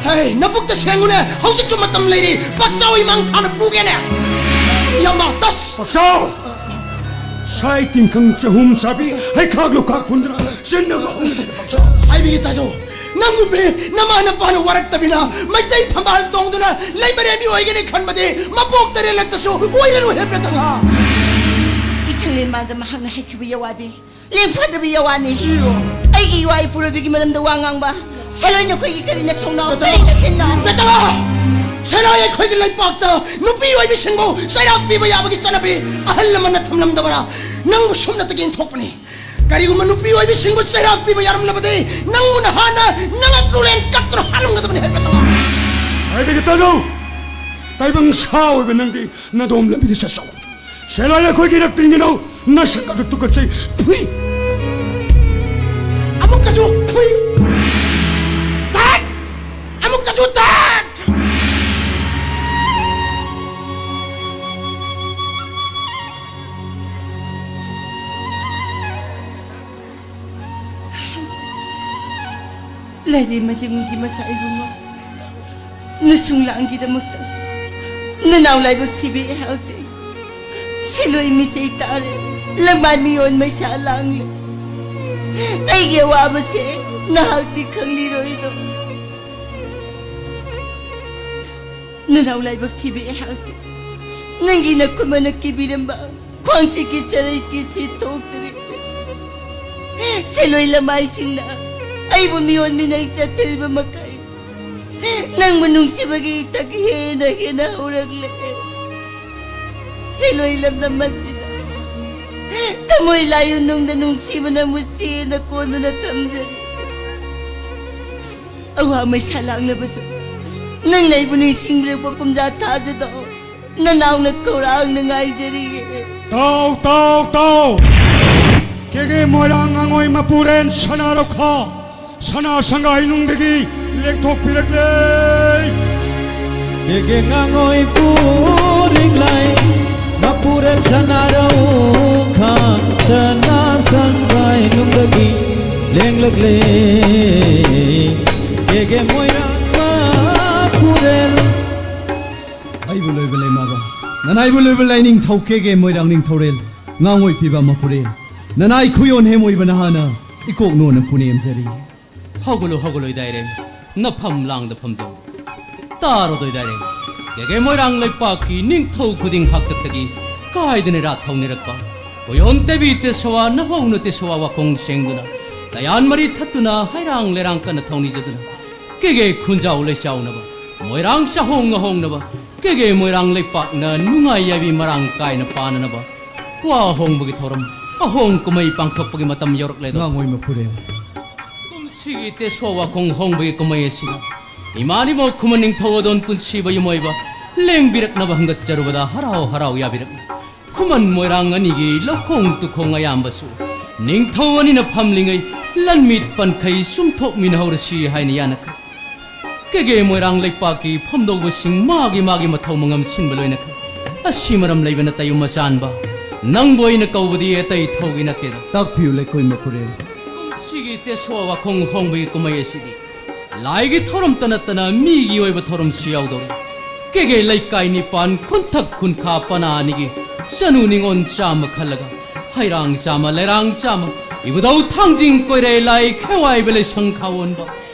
ꯍꯩ, ꯅꯕꯨꯛꯇ ꯁꯦꯡꯉꯨꯅꯦ, ꯍꯧꯖꯤꯛꯁꯨ ꯃꯇꯝ ꯂꯩꯔꯤ, ꯄꯥꯛꯆꯥꯎ ꯏꯃꯥꯡ ꯊꯥꯅ ꯄꯨꯒꯦꯅꯦ꯫ ꯌꯥꯝꯕ, ꯇꯁ! ꯄꯥꯛꯆꯥꯎ! ꯁꯥꯏ ꯇꯤꯡꯈꯪ ꯆꯍꯨꯝ ꯆꯥꯕꯤ ꯍꯩꯈꯥꯛ ꯂꯨꯈꯥꯛ ꯐꯨꯟꯗꯨꯅ ꯆꯤꯟꯅꯕ ꯍꯧꯅꯗꯦ ꯄꯥꯛꯆꯥꯎ꯫ ꯍꯥꯏꯕꯤꯒꯦ ꯇꯥꯖꯧ, ꯅꯪꯒꯨꯝꯕꯤ ꯅꯃꯥ ꯅꯄꯥꯅ ꯋꯥꯔꯛꯇꯕꯤꯅ ꯃꯩꯇꯩ ꯐꯝꯕꯥꯜ ꯇꯣꯡꯗꯨꯅ ꯂꯩꯃꯔꯦꯝꯕꯤ ꯑꯣꯏꯒꯅꯤ ꯈꯟꯕꯗꯤ ꯃꯄꯣꯛꯇ ꯔꯦꯜꯂꯛꯇꯁꯨ ꯑꯣꯏꯔꯔꯣꯏ ꯍꯦ ꯄꯦꯇꯪꯉꯥ꯫ ꯏꯊꯪꯂꯦꯟ ꯃꯥꯟꯖ ꯃꯍꯥꯛꯅ ꯍꯥꯏꯈꯤꯕ ꯌꯥꯋꯥꯗꯤ ꯂꯦꯡꯐꯗ꯭ꯔꯕ ꯌꯥꯋꯥꯅꯤ꯫ ꯑꯩꯒꯤ ꯏꯋꯥ ꯏꯄꯨꯔꯣꯏꯕꯒꯤ ꯃꯔꯝꯗ ꯋꯥ ꯉꯥꯡꯕ ꯁꯦꯂꯣꯏ, ꯅꯈꯣꯏꯒꯤ ꯀꯔꯤ ꯅꯊꯧꯅꯥ, ꯀꯔꯤ ꯅꯆꯤꯟꯅ? ꯕꯦꯇꯥ! ꯁꯦꯂꯣꯏ, ꯑꯩꯈꯣꯏꯒꯤ ꯂꯩꯄꯥꯛꯇ ꯅꯨꯄꯤ ꯑꯣꯏꯕꯤꯁꯤꯡꯕꯨ ꯆꯩꯔꯥꯛ ꯄꯤꯕ ꯌꯥꯕꯒꯤ ꯆꯠꯅꯕꯤ ꯑꯍꯜ ꯂꯃꯟꯅ ꯊꯝꯂꯝꯗꯕꯔꯥ? ꯅꯪꯕꯨ ꯁꯨꯞꯅꯇꯒꯤ ꯏꯟꯊꯣꯛꯄꯅꯤ꯫ ꯀꯔꯤꯒꯨꯝꯕ ꯅꯨꯄꯤ ꯑꯣꯏꯕꯤꯁꯤꯡꯕꯨ ꯆꯩꯔꯥꯛ ꯄꯤꯕ ꯌꯥꯔꯝꯂꯕꯗꯤ ꯅꯪꯕꯨ ꯅꯍꯥꯟꯅ ꯅꯉꯥꯛ ꯂꯨꯂꯦꯟ ꯀꯠꯇꯨꯅ ꯍꯥꯠꯂꯝꯒꯗꯕꯅꯤ ꯍꯥꯏꯕ ꯇꯥꯃꯣ꯫ ꯍꯥꯏꯕꯤꯒꯦ ꯇꯥꯖꯧ, ꯇꯥꯏꯕꯪ ꯁꯥ ꯑꯣꯏꯕ ꯅꯪꯗꯤ ꯅꯗꯣꯝ ꯂꯝꯕꯤꯗ ꯆꯠꯆꯧ꯫ ꯁꯦꯂꯥꯏ ꯑꯩꯈꯣꯏꯒꯤ ꯔꯛꯇꯤꯟꯒꯤꯅꯧ ꯅꯁꯛ ꯑꯗꯨ ꯇꯨꯀꯠꯆꯩ꯫ ꯐꯨꯏ! ꯑꯃꯨꯛꯀꯁꯨ ꯐꯨꯏ! ꯇꯥꯠ! ꯑꯃꯨꯛꯀꯁꯨ ꯇꯥꯠ! ꯂꯥꯏꯔꯦꯝ ꯃꯇꯤꯝꯒꯤ ꯃꯆꯥ ꯏꯕꯨꯡꯉꯣ, ꯅꯁꯨꯡ ꯂꯥꯡꯒꯤꯗꯃꯛꯇ ꯅꯅꯥꯎ ꯂꯥꯏꯕꯛ ꯊꯤꯕꯤ ꯑꯩꯍꯥꯛꯇꯤ ꯁꯤꯂꯣꯏ ꯃꯤꯆꯩ ꯇꯥꯔꯦ, ꯂꯃꯥꯏ ꯃꯤꯌꯣꯟ ꯃꯩꯁꯥ ꯂꯥꯡꯂꯦ꯫ ꯑꯩꯒꯤ ꯑꯋꯥꯕꯁꯦ ꯅꯍꯥꯛꯇꯤ ꯈꯪꯂꯤꯔꯣꯏꯗꯣ꯫ ꯅꯅꯥꯎ ꯂꯥꯏꯕꯛ ꯊꯤꯕꯤ ꯑꯩꯍꯥꯛꯇꯤ ꯅꯪꯒꯤ ꯅꯈꯨꯠꯃꯛꯅ ꯀꯤꯕꯤꯔꯝꯕ ꯈ꯭ꯋꯥꯡꯆꯤꯛꯀꯤ ꯆꯔꯩ ꯀꯤꯁꯤ ꯊꯣꯛꯇ꯭ꯔꯤ꯫ ꯁꯦꯂꯣꯏ ꯂꯃꯥꯏꯁꯤꯡꯅ ꯑꯩꯕꯨ ꯃꯤꯑꯣꯟ ꯃꯤꯅꯩ ꯆꯠꯊꯔꯤꯕ ꯃꯈꯩ ꯅꯪꯕꯨ ꯅꯨꯡꯁꯤꯕꯒꯤ ꯏꯊꯛ ꯍꯦꯟꯅ ꯍꯦꯟꯅ ꯍꯧꯔꯛꯂꯦ꯫ ꯁꯦꯂꯣꯏ ꯂꯝꯗꯝ ꯑꯁꯤꯗ ꯊꯃꯣꯏ ꯂꯥꯏꯑꯣꯟꯅꯨꯡꯗ ꯅꯨꯡꯁꯤꯕꯅ ꯃꯨꯠꯆꯦꯅ ꯀꯣꯟꯗꯨꯅ ꯊꯝꯖꯔꯤ꯫ ꯑꯋꯥ ꯃꯩꯁꯥ ꯂꯥꯡꯂꯕꯁꯨ ꯅꯪꯅ ꯑꯩꯕꯨ ꯅꯤꯡꯁꯤꯡꯕꯤꯔꯛꯄ ꯀꯨꯝꯖꯥ ꯊꯥꯖꯗꯣ ꯅꯅꯥꯎꯅ ꯈꯧꯔꯥꯡꯅ ꯉꯥꯏꯖꯔꯤꯌꯦ꯫ ꯇꯥꯎ, ꯇꯥꯎ, ꯇꯥꯎ! ꯀꯦꯒꯦ ꯃꯣꯏꯔꯥꯡ ꯉꯥꯉꯣꯏ ꯃꯄꯨꯔꯦꯟ ꯁꯅꯥꯔꯧꯈꯥ ꯁꯅꯥ ꯁꯪꯒꯥꯏꯅꯨꯡꯗꯒꯤ ꯂꯦꯡꯊꯣꯛꯄꯤꯔꯛꯂꯦ꯫ ꯀꯦꯒꯦ ꯉꯥꯉꯣꯏ ꯄꯨꯔꯤꯡꯂꯥꯏ ꯃꯄꯨꯔꯦꯟ ꯁꯅꯥꯔꯧꯈꯥ ꯁꯅꯥ ꯁꯪꯒꯥꯏꯅꯨꯡꯗꯒꯤ ꯂꯦꯡꯂꯛꯂꯦ꯫ ꯀꯦꯒꯦ ꯃꯣꯏꯔꯥꯡ ꯃꯄꯨꯔꯦꯟ꯫ ꯑꯩꯕꯨ ꯂꯣꯏꯕ ꯂꯩꯃꯥꯕ, ꯅꯅꯥꯏꯕꯨ ꯂꯣꯏꯕ ꯂꯥꯏꯅꯤꯡꯊꯧ ꯀꯦꯒꯦ ꯃꯣꯏꯔꯥꯡ ꯅꯤꯡꯊꯧꯔꯦꯜ, ꯉꯥꯉꯣꯏ ꯄꯤꯕ ꯃꯄꯨꯔꯦꯜ, ꯅꯅꯥꯏ ꯈꯨꯌꯣꯟ ꯍꯦꯝ ꯑꯣꯏꯕ ꯅꯍꯥꯅ ꯏꯀꯣꯛ ꯅꯣꯟꯅ ꯄꯨꯅꯦꯝꯖꯔꯤ꯫ ꯍꯧꯒꯠꯂꯨ, ꯍꯧꯒꯠꯂꯨ, ꯏꯗꯥꯏꯔꯦꯝ, ꯅꯐꯝ ꯂꯥꯡꯗ ꯐꯝꯖꯧ꯫ ꯇꯥꯔꯣꯗꯣ, ꯏꯗꯥꯏꯔꯦꯝ, ꯀꯦꯒꯦ ꯃꯣꯏꯔꯥꯡ ꯂꯩꯄꯥꯛꯀꯤ ꯅꯤꯡꯊꯧ ꯈꯨꯗꯤꯡ ꯍꯥꯛꯇꯛꯇꯒꯤ ꯀꯥꯏꯗꯅ ꯏꯔꯥꯠ ꯊꯧꯅꯤꯔꯛꯄ ꯈꯨꯌꯣꯟ ꯇꯦꯕꯤ ꯇꯦꯁꯋꯥ ꯅꯐꯧꯅ ꯇꯦꯁꯋꯥ ꯋꯥꯈꯣꯡ ꯁꯦꯡꯗꯨꯅ ꯇꯌꯥꯟ ꯃꯔꯤ ꯊꯠꯇꯨꯅ ꯍꯩꯔꯥꯡ ꯂꯩꯔꯥꯡ ꯀꯟꯅ ꯊꯧꯅꯤꯖꯗꯨꯅ ꯀꯦꯒꯦ ꯈꯨꯟꯖꯥꯎ ꯂꯩꯆꯥꯎꯅꯕ, ꯃꯣꯏꯔꯥꯡ ꯆꯥꯍꯣꯡ ꯉꯍꯣꯡꯅꯕ, ꯀꯦꯒꯦ ꯃꯣꯏꯔꯥꯡ ꯂꯩꯄꯥꯛꯅ ꯅꯨꯡꯉꯥꯏ ꯌꯥꯏꯕꯤ ꯃꯔꯥꯡ ꯀꯥꯏꯅ ꯄꯥꯟꯅꯅꯕ ꯋꯥ ꯍꯣꯡꯕꯒꯤ ꯊꯧꯔꯝ, ꯑꯍꯣꯡ ꯀꯨꯝꯍꯩ ꯄꯥꯡꯊꯣꯛꯄꯒꯤ ꯃꯇꯝ ꯌꯧꯔꯛꯂꯦꯗꯣ꯫ ꯉꯥꯉꯣꯏ ꯃꯄꯨꯔꯦꯜ꯫ ꯀꯨꯝꯁꯤꯒꯤ ꯇꯦꯁꯣ ꯋꯥꯈꯣꯡ ꯍꯣꯡꯕꯒꯤ ꯀꯨꯝꯍꯩ ꯑꯁꯤꯗ ꯏꯃꯥ ꯅꯤꯡꯃꯧ ꯈꯨꯃꯟ ꯅꯤꯡꯊꯧ ꯑꯗꯣꯟ ꯄꯨꯟꯁꯤꯕ ꯏꯃꯣꯏꯕ ꯂꯦꯡꯕꯤꯔꯛꯅꯕ ꯍꯪꯒꯠꯆꯔꯨꯕꯗ ꯍꯔꯥꯎ ꯍꯔꯥꯎ ꯌꯥꯕꯤꯔꯛꯂꯦ꯫ ꯈꯨꯃꯟ ꯃꯣꯏꯔꯥꯡ ꯑꯅꯤꯒꯤ ꯂꯧꯈꯣꯡ ꯇꯨꯈꯣꯡ ꯑꯌꯥꯝꯕꯁꯨ ꯅꯤꯡꯊꯧ ꯑꯅꯤꯅ ꯐꯝꯂꯤꯉꯩ ꯂꯟꯃꯤꯠ ꯄꯟꯈꯩ ꯆꯨꯝꯊꯣꯛꯃꯤꯟꯅꯍꯧꯔꯁꯤ ꯍꯥꯏꯅ ꯌꯥꯅꯈ꯭ꯔꯦ꯫ ꯀꯦꯒꯦ ꯃꯣꯏꯔꯥꯡ ꯂꯩꯄꯥꯛꯀꯤ ꯐꯝꯗꯧꯕꯁꯤꯡ ꯃꯥꯒꯤ ꯃꯥꯒꯤ ꯃꯊꯧ ꯃꯉꯝ ꯁꯤꯟꯕ ꯂꯣꯏꯅꯈ꯭ꯔꯦ꯫ ꯑꯁꯤ ꯃꯔꯝ ꯂꯩꯕꯅ ꯇꯌꯨꯝ ꯃꯆꯥꯟꯕ, ꯅꯪꯕꯨ ꯑꯩꯅ ꯀꯧꯕꯗꯤ ꯑꯇꯩ ꯊꯧꯒꯤ ꯅꯠꯇꯦꯗ꯫ ꯇꯥꯛꯄꯤꯌꯨ ꯂꯩꯀꯣꯏ ꯃꯄꯨꯔꯦꯜ꯫ ꯀꯨꯝꯁꯤꯒꯤ ꯇꯦꯁꯣ ꯋꯥꯈꯣꯡ ꯍꯣꯡꯕꯒꯤ ꯀꯨꯝꯍꯩ ꯑꯁꯤꯗꯤ ꯂꯥꯏꯒꯤ ꯊꯧꯔꯝꯇ ꯅꯠꯇꯅ ꯃꯤꯒꯤ ꯑꯣꯏꯕ ꯊꯧꯔꯝꯁꯨ ꯌꯥꯎꯗꯧꯔꯤ꯫ ꯀꯦꯒꯦ ꯂꯩꯀꯥꯏ ꯅꯤꯄꯥꯟ ꯈꯨꯟꯊꯛ ꯈꯨꯟꯈꯥ ꯄꯅꯥ ꯑꯅꯤꯒꯤ ꯆꯅꯨ ꯅꯤꯉꯣꯜ ꯆꯥꯝꯃ ꯈꯜꯂꯒ ꯍꯩꯔꯥꯡ ꯆꯥꯝꯃ, ꯂꯩꯔꯥꯡ ꯆꯥꯝꯃ, ꯏꯕꯨꯙꯧ ꯊꯥꯡꯖꯤꯡ ꯀꯣꯏꯔꯦ ꯂꯥꯏ ꯈꯦꯋꯥꯏꯕ ꯂꯩꯁꯪ ꯈꯥꯋꯣꯟꯕ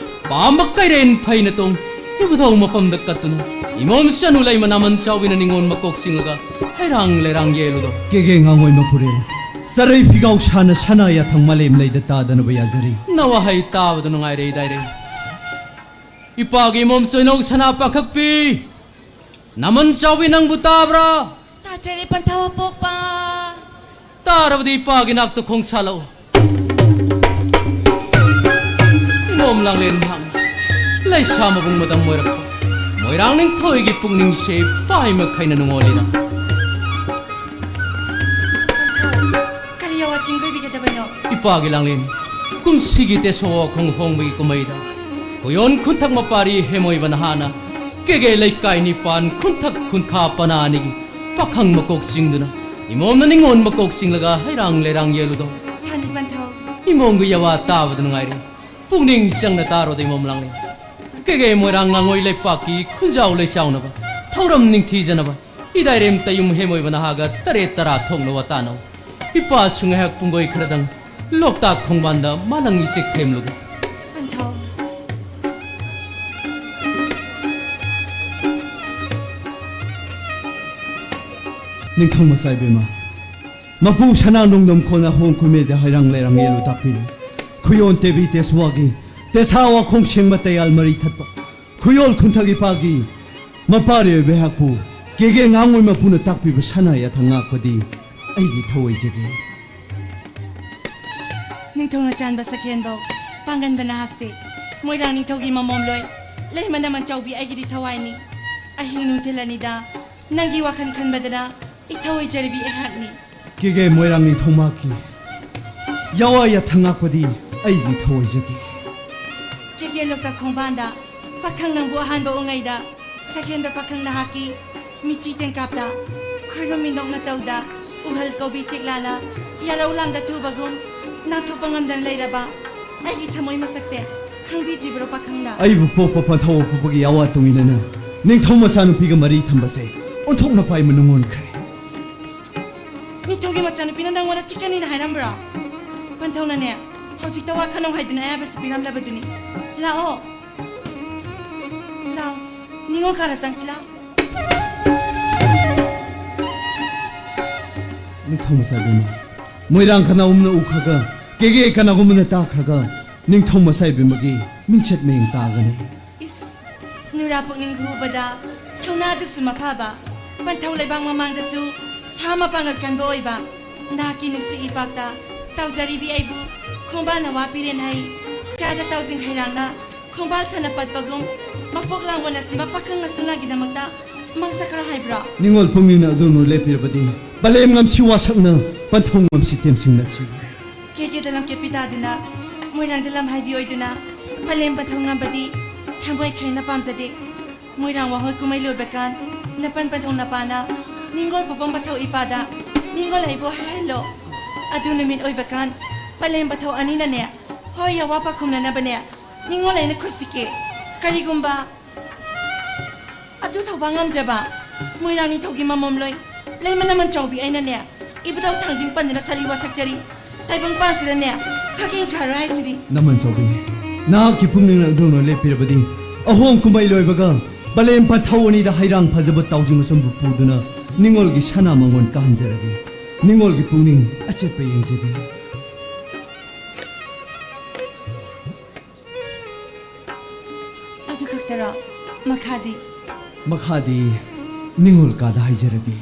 ꯄꯥꯝꯕ ꯀꯩꯔꯦꯟ ꯐꯩꯅ ꯇꯣꯡ ꯏꯕꯨꯙꯧ ꯃꯄꯝꯗ ꯀꯠꯇꯨꯅ ꯏꯃꯣꯝ ꯆꯅꯨ ꯂꯩꯃ ꯅꯥꯃꯟ ꯆꯥꯎꯕꯤꯅ ꯅꯤꯉꯣꯜ ꯃꯀꯣꯛ ꯆꯤꯡꯂꯒ ꯍꯩꯔꯥꯡ ꯂꯩꯔꯥꯡ ꯌꯦꯜꯂꯨꯗꯧ꯫ ꯀꯦꯒꯦ ꯉꯥꯉꯣꯏ ꯃꯄꯨꯔꯦꯜ, ꯆꯔꯩ ꯐꯤꯒꯥꯎ ꯁꯥꯅ ꯁꯅꯥ ꯌꯥꯊꯪ ꯃꯥꯂꯦꯝ ꯂꯩꯗ ꯇꯥꯗꯅꯕ ꯌꯥꯖꯔꯤ꯫ ꯅꯋꯥꯍꯩ ꯇꯥꯕꯗ ꯅꯨꯡꯉꯥꯏꯔꯦ ꯏꯗꯥꯏꯔꯦ꯫ ꯏꯄꯥꯒꯤ ꯏꯃꯣꯝ ꯆꯣꯏꯅꯧ ꯁꯅꯥ ꯄꯥꯈꯛꯄꯤ, ꯅꯃꯟ ꯆꯥꯎꯕꯤ ꯅꯪꯕꯨ ꯇꯥꯕ꯭ꯔꯥ? ꯇꯥꯖꯔꯦ ꯄꯟꯊꯧ ꯑꯄꯣꯛꯄ꯫ ꯇꯥꯔꯕꯗꯤ ꯏꯄꯥꯒꯤ ꯅꯥꯛꯇ ꯈꯣꯡꯁꯥꯜꯂꯛꯎ꯫ ꯏꯃꯣꯝ ꯂꯥꯡꯂꯦꯟ ꯃꯍꯥꯛꯅ ꯂꯩꯁꯥ ꯃꯕꯨꯡ ꯃꯇꯝ ꯑꯣꯏꯔꯛꯄ ꯃꯣꯏꯔꯥꯡ ꯅꯤꯡꯊꯧꯒꯤ ꯄꯨꯛꯅꯤꯡꯁꯦ ꯄꯥꯏ ꯃꯈꯩꯅ ꯅꯨꯡꯉꯣꯜꯂꯤꯗ꯫ ꯀꯔꯤ ꯑꯋꯥ ꯆꯤꯡꯒꯣꯏꯕꯤꯒꯗꯕꯅꯣ? ꯏꯄꯥꯒꯤ ꯂꯥꯡꯂꯦꯟ, ꯀꯨꯝꯁꯤꯒꯤ ꯇꯦꯁꯣ ꯋꯥꯈꯣꯡ ꯍꯣꯡꯕꯒꯤ ꯀꯨꯝꯍꯩꯗ ꯀꯣꯌꯣꯟ ꯈꯨꯟꯊꯛ ꯃꯄꯥꯔꯤ ꯍꯦꯃꯣꯏꯕ ꯅꯍꯥꯅ ꯀꯦꯒꯦ ꯂꯩꯀꯥꯏ ꯅꯤꯄꯥꯟ ꯈꯨꯟꯊꯛ ꯈꯨꯟꯈꯥ ꯄꯅꯥ ꯑꯅꯤꯒꯤ ꯄꯥꯈꯪ ꯃꯀꯣꯛ ꯆꯤꯡꯗꯨꯅ ꯏꯃꯣꯝꯅ ꯅꯤꯉꯣꯟ ꯃꯀꯣꯛ ꯆꯤꯡꯂꯒ ꯍꯩꯔꯥꯡ ꯂꯩꯔꯥꯡ ꯌꯦꯜꯂꯨꯗꯧ꯫ ꯍꯥꯟꯅꯤ ꯄꯟꯊꯧ꯫ ꯏꯃꯣꯝꯒꯤ ꯌꯋꯥ ꯇꯥꯕꯗ ꯅꯨꯡꯉꯥꯏꯔꯦ꯫ ꯄꯨꯛꯅꯤꯡ ꯆꯪꯅ ꯇꯥꯔꯣꯗ ꯏꯃꯣꯝ ꯂꯥꯡꯂꯦꯟ꯫ ꯀꯦꯒꯦ ꯃꯣꯏꯔꯥꯡ ꯉꯥꯉꯣꯏ ꯂꯩꯄꯥꯛꯀꯤ ꯈꯨꯟꯖꯥꯎ ꯂꯩꯆꯥꯎꯅꯕ ꯊꯧꯔꯝ ꯅꯤꯡꯊꯤꯖꯅꯕ ꯏꯗꯥꯏꯔꯦꯝ ꯇꯌꯨꯝ ꯍꯦꯃꯣꯏꯕ ꯅꯍꯥꯒ ꯇꯔꯦꯠ ꯇꯔꯥ ꯊꯣꯛꯅ ꯋꯥꯇꯥꯅꯧ꯫ ꯏꯄꯥꯁꯨ ꯉꯥꯏꯍꯥꯛ ꯄꯨꯡꯒꯣꯏ ꯈꯔꯗꯪ ꯂꯣꯛꯇꯥꯛ ꯈꯣꯡꯕꯥꯟꯗ ꯃꯥꯂꯪ ꯏꯆꯦꯛ ꯊꯦꯝꯂꯨꯒꯦ꯫ ꯄꯟꯊꯧ꯫ ꯅꯤꯡꯊꯧ ꯃꯆꯥ ꯏꯕꯦꯝꯃ, ꯃꯄꯨ ꯁꯅꯥ ꯅꯣꯡꯗꯝ ꯈꯣꯟꯅ ꯍꯣꯡ ꯀꯨꯝꯃꯦꯗ ꯍꯩꯔꯥꯡ ꯂꯩꯔꯥꯡ ꯌꯦꯜꯂꯨ ꯇꯥꯛꯄꯤꯔꯦ꯫ ꯈꯨꯌꯣꯟ ꯇꯦꯕꯤ ꯇꯦꯁꯋꯥꯒꯤ ꯇꯦꯁꯥ ꯋꯥꯈꯣꯡ ꯁꯦꯡꯕ ꯇꯌꯥꯜ ꯃꯔꯤ ꯊꯠꯄ ꯈꯨꯌꯣꯜ ꯈꯨꯟꯊꯛ ꯏꯄꯥꯒꯤ ꯃꯄꯥꯔꯤ ꯑꯣꯏꯕ ꯑꯩꯍꯥꯛꯄꯨ ꯀꯦꯒꯦ ꯉꯥꯉꯣꯏ ꯃꯄꯨꯅ ꯇꯥꯛꯄꯤꯕ ꯁꯅꯥ ꯌꯥꯊꯪ ꯉꯥꯛꯄꯗꯤ ꯑꯩꯒꯤ ꯊꯧꯑꯣꯏꯖꯒꯦ꯫ ꯅꯤꯡꯊꯧꯅ ꯆꯥꯟꯕ ꯁꯛꯍꯦꯟꯕꯧ ꯄꯥꯡꯒꯟꯕ ꯅꯍꯥꯛꯁꯦ ꯃꯣꯏꯔꯥꯡ ꯅꯤꯡꯊꯧꯒꯤ ꯃꯃꯣꯝꯂꯣꯏ ꯂꯩꯃ ꯅꯃꯟ ꯆꯥꯎꯕꯤ ꯑꯩꯒꯤꯗꯤ ꯊꯋꯥꯏꯅꯤ꯫ ꯑꯍꯤꯡ ꯅꯨꯡꯊꯤꯜ ꯑꯅꯤꯗ ꯅꯪꯒꯤ ꯋꯥꯈꯜ ꯈꯟꯕꯗꯅ ꯏꯊꯧ ꯑꯣꯏꯖꯔꯤꯕꯤ ꯑꯩꯍꯥꯛꯅꯤ꯫ ꯀꯦꯒꯦ ꯃꯣꯏꯔꯥꯡ ꯅꯤꯡꯊꯧꯃꯛꯀꯤ ꯌꯥꯋꯥ ꯌꯥꯊꯪ ꯉꯥꯛꯄꯗꯤ ꯑꯩꯒꯤ ꯊꯧꯑꯣꯏꯖꯒꯦ꯫ ꯀꯦꯒꯦ ꯂꯣꯛꯇꯥꯛ ꯈꯣꯡꯕꯥꯟꯗ ꯄꯥꯈꯪ ꯅꯪꯕꯨ ꯑꯍꯥꯟꯕ ꯎꯉꯩꯗ ꯁꯛꯍꯦꯟꯕ ꯄꯥꯈꯪ ꯅꯍꯥꯛꯀꯤ ꯃꯤꯆꯤ ꯇꯦꯡꯀꯥꯞꯇ ꯈꯣꯏꯔꯨꯝ ꯃꯤꯅꯣꯛꯅ ꯇꯧꯗ ꯎꯍꯜ ꯀꯧꯕꯤ ꯆꯤꯛꯂꯥꯅ ꯌꯥꯔꯧ ꯂꯥꯡꯗ ꯊꯨꯕꯒꯨꯝ ꯅꯥꯟꯊꯣꯛꯄ ꯉꯝꯗꯅ ꯂꯩꯔꯕ ꯑꯩꯒꯤ ꯊꯃꯣꯏ ꯃꯁꯛꯁꯦ ꯈꯪꯕꯤꯗ꯭ꯔꯤꯕ꯭ꯔꯣ ꯄꯥꯈꯪꯅ? ꯑꯩꯕꯨ ꯄꯣꯛꯄ ꯄꯟꯊꯧ ꯑꯣꯛꯄꯒꯤ ꯌꯥꯋꯥ ꯇꯨꯡꯏꯟꯅꯅ ꯅꯤꯡꯊꯧ ꯃꯆꯥꯅꯨꯄꯤꯒ ꯃꯔꯤ ꯊꯝꯕꯁꯦ ꯑꯣꯟꯊꯣꯛꯅ ꯄꯥꯏꯃꯅꯨꯡ ꯑꯣꯟꯈ꯭ꯔꯦ꯫ ꯅꯤꯡꯊꯧꯒꯤ ꯃꯆꯥꯅꯨꯄꯤꯅ ꯅꯪꯉꯣꯟꯗ ꯆꯤꯛꯀꯅꯤꯅ ꯍꯥꯏꯔꯝꯕ꯭ꯔꯣ? ꯄꯟꯊꯧꯅꯅꯦ ꯍꯧꯖꯤꯛꯇ ꯋꯥ ꯈꯟꯅꯧ ꯍꯥꯏꯗꯨꯅ ꯑꯌꯥꯕꯁꯨ ꯄꯤꯔꯝꯂꯕꯗꯨꯅꯤ꯫ ꯂꯥꯛꯑꯣ, ꯂꯥꯛꯑꯣ, ꯅꯤꯉꯣꯜ ꯀꯥꯂ ꯆꯪꯁꯤ ꯂꯥꯛꯑꯣ꯫ ꯅꯤꯡꯊꯧ ꯃꯆꯥ ꯏꯕꯦꯝꯃ, ꯃꯣꯏꯔꯥꯡ ꯀꯅꯥꯒꯨꯝꯕꯅ ꯎꯈ꯭ꯔꯒ, ꯀꯦꯒꯦ ꯀꯅꯥꯒꯨꯝꯕꯅ ꯇꯥꯈ꯭ꯔꯒ, ꯅꯤꯡꯊꯧ ꯃꯆꯥ ꯏꯕꯦꯝꯃꯒꯤ ꯃꯤꯡꯆꯠ ꯃꯌꯦꯡ ꯇꯥꯒꯅꯤ꯫ ꯏꯁ, ꯅꯨꯔꯥ ꯄꯨꯛꯅꯤꯡ ꯍꯨꯕꯗ ꯊꯧꯅꯥ ꯑꯗꯨꯛꯁꯨ ꯃꯐꯕ, ꯄꯟꯊꯧ ꯂꯩꯕꯥꯛ ꯃꯃꯥꯡꯗꯁꯨ ꯁꯥ ꯃꯄꯥꯡꯒꯜ ꯀꯟꯕ ꯑꯣꯏꯕ ꯅꯍꯥꯛꯀꯤ ꯅꯨꯡꯁꯤ ꯏꯄꯥꯛꯇ ꯇꯥꯎꯖꯔꯤꯕꯤ ꯑꯩꯕꯨ ꯈꯣꯡꯕꯥꯜꯅ ꯋꯥ ꯄꯤꯔꯦꯟ ꯍꯩ, ꯆꯥꯗ ꯇꯥꯎꯖꯤꯡ ꯍꯩꯔꯥꯡꯅ ꯈꯣꯡꯕꯥꯜ ꯊꯅ ꯄꯠꯄꯒꯨꯝ ꯃꯄꯣꯛ ꯂꯥꯡꯕꯣꯟ ꯑꯁꯤꯕ ꯄꯥꯈꯪ ꯃꯁꯨꯅꯒꯤꯗꯃꯛꯇ ꯃꯥꯡꯖꯈ꯭ꯔꯣ ꯍꯥꯏꯕ꯭ꯔꯣ? ꯅꯤꯡꯉꯣꯜ ꯄꯨꯛꯅꯤꯡꯅ ꯑꯗꯨꯅ ꯂꯦꯞꯄꯤꯔꯕꯗꯤ ꯄꯂꯦꯝ ꯉꯝꯁꯤ ꯋꯥꯁꯛꯅ ꯄꯟꯊꯧ ꯉꯝꯁꯤ ꯇꯦꯝꯁꯤꯡꯅꯁꯤ꯫ ꯀꯦꯒꯦꯗ ꯂꯝꯀꯦꯠ ꯄꯤꯇꯥꯗꯨꯅ ꯃꯣꯏꯔꯥꯡꯗ ꯂꯝ ꯍꯥꯏꯕꯤ ꯑꯣꯏꯗꯨꯅ ꯄꯂꯦꯝ ꯄꯟꯊꯧ ꯉꯝꯕꯗꯤ ꯊꯃꯣꯏ ꯈꯦꯡꯅ ꯄꯥꯝꯖꯗꯦ꯫ ꯃꯣꯏꯔꯥꯡ ꯋꯥꯍꯣꯏ ꯀꯨꯝꯍꯩ ꯂꯣꯏꯕ ꯀꯥꯟ ꯅꯄꯟ ꯄꯟꯊꯧ ꯅꯄꯥꯅ ꯅꯤꯡꯉꯣꯜ ꯄꯣꯄꯝ ꯄꯟꯊꯧ ꯏꯄꯥꯗ ꯅꯤꯡꯉꯣꯜ ꯑꯩꯕꯨ ꯍꯥꯏꯍꯜꯂꯣ꯫ ꯑꯗꯨ ꯅꯨꯃꯤꯠ ꯑꯣꯏꯕ ꯀꯥꯟ ꯄꯂꯦꯝ ꯄꯟꯊꯧ ꯑꯅꯤꯅꯅꯦ ꯍꯣꯏ ꯌꯥꯋꯥ ꯄꯥꯈꯨꯝꯅꯅꯕꯅꯦ ꯅꯤꯡꯉꯣꯜ ꯑꯩꯅ ꯈꯨꯠꯁꯤꯀꯦ꯫ ꯀꯔꯤꯒꯨꯝꯕ ꯑꯗꯨ ꯊꯧꯕ ꯉꯝꯗ꯭ꯔꯕ ꯃꯣꯏꯔꯥꯡ ꯅꯤꯡꯊꯧꯒꯤ ꯃꯃꯣꯝꯂꯣꯏ ꯂꯩꯃ ꯅꯃꯟ ꯆꯥꯎꯕꯤ ꯑꯩꯅꯅꯦ ꯏꯕꯨꯙꯧ ꯊꯥꯡꯖꯤꯡ ꯄꯟꯗꯨꯅ ꯁꯥꯔꯤ ꯋꯥꯁꯛꯆꯔꯤ꯫ ꯇꯥꯏꯕꯪ ꯄꯥꯟꯁꯤꯗꯅꯦ ꯈꯥꯀꯦꯟ ꯈꯥꯔꯣꯏ ꯍꯥꯏꯁꯤꯗꯤ꯫ ꯅꯃꯟ ꯆꯥꯎꯕꯤ, ꯅꯍꯥꯛꯀꯤ ꯄꯨꯛꯅꯤꯡꯅ ꯑꯗꯨꯅ ꯂꯦꯞꯄꯤꯔꯕꯗꯤ ꯑꯍꯣꯡ ꯀꯨꯝꯍꯩ ꯂꯣꯏꯕꯒ ꯄꯂꯦꯝ ꯄꯟꯊꯧ ꯑꯅꯤꯗ ꯍꯩꯔꯥꯡ ꯐꯖꯕ ꯇꯥꯎꯖꯤꯡ ꯑꯆꯨꯝꯕ ꯄꯨꯗꯨꯅ ꯅꯤꯡꯉꯣꯜꯒꯤ ꯁꯅꯥ ꯃꯉꯣꯟ ꯀꯥꯍꯟꯖꯔꯒꯦ꯫ ꯅꯤꯡꯉꯣꯜꯒꯤ ꯄꯨꯛꯅꯤꯡ ꯑꯆꯦꯠꯄ ꯌꯦꯡꯖꯒꯦ꯫ ꯃꯈꯥꯗꯤ? ꯃꯈꯥꯗꯤ ꯅꯤꯉꯣꯜ ꯀꯥꯗ ꯍꯥꯏꯖꯔꯒꯦ꯫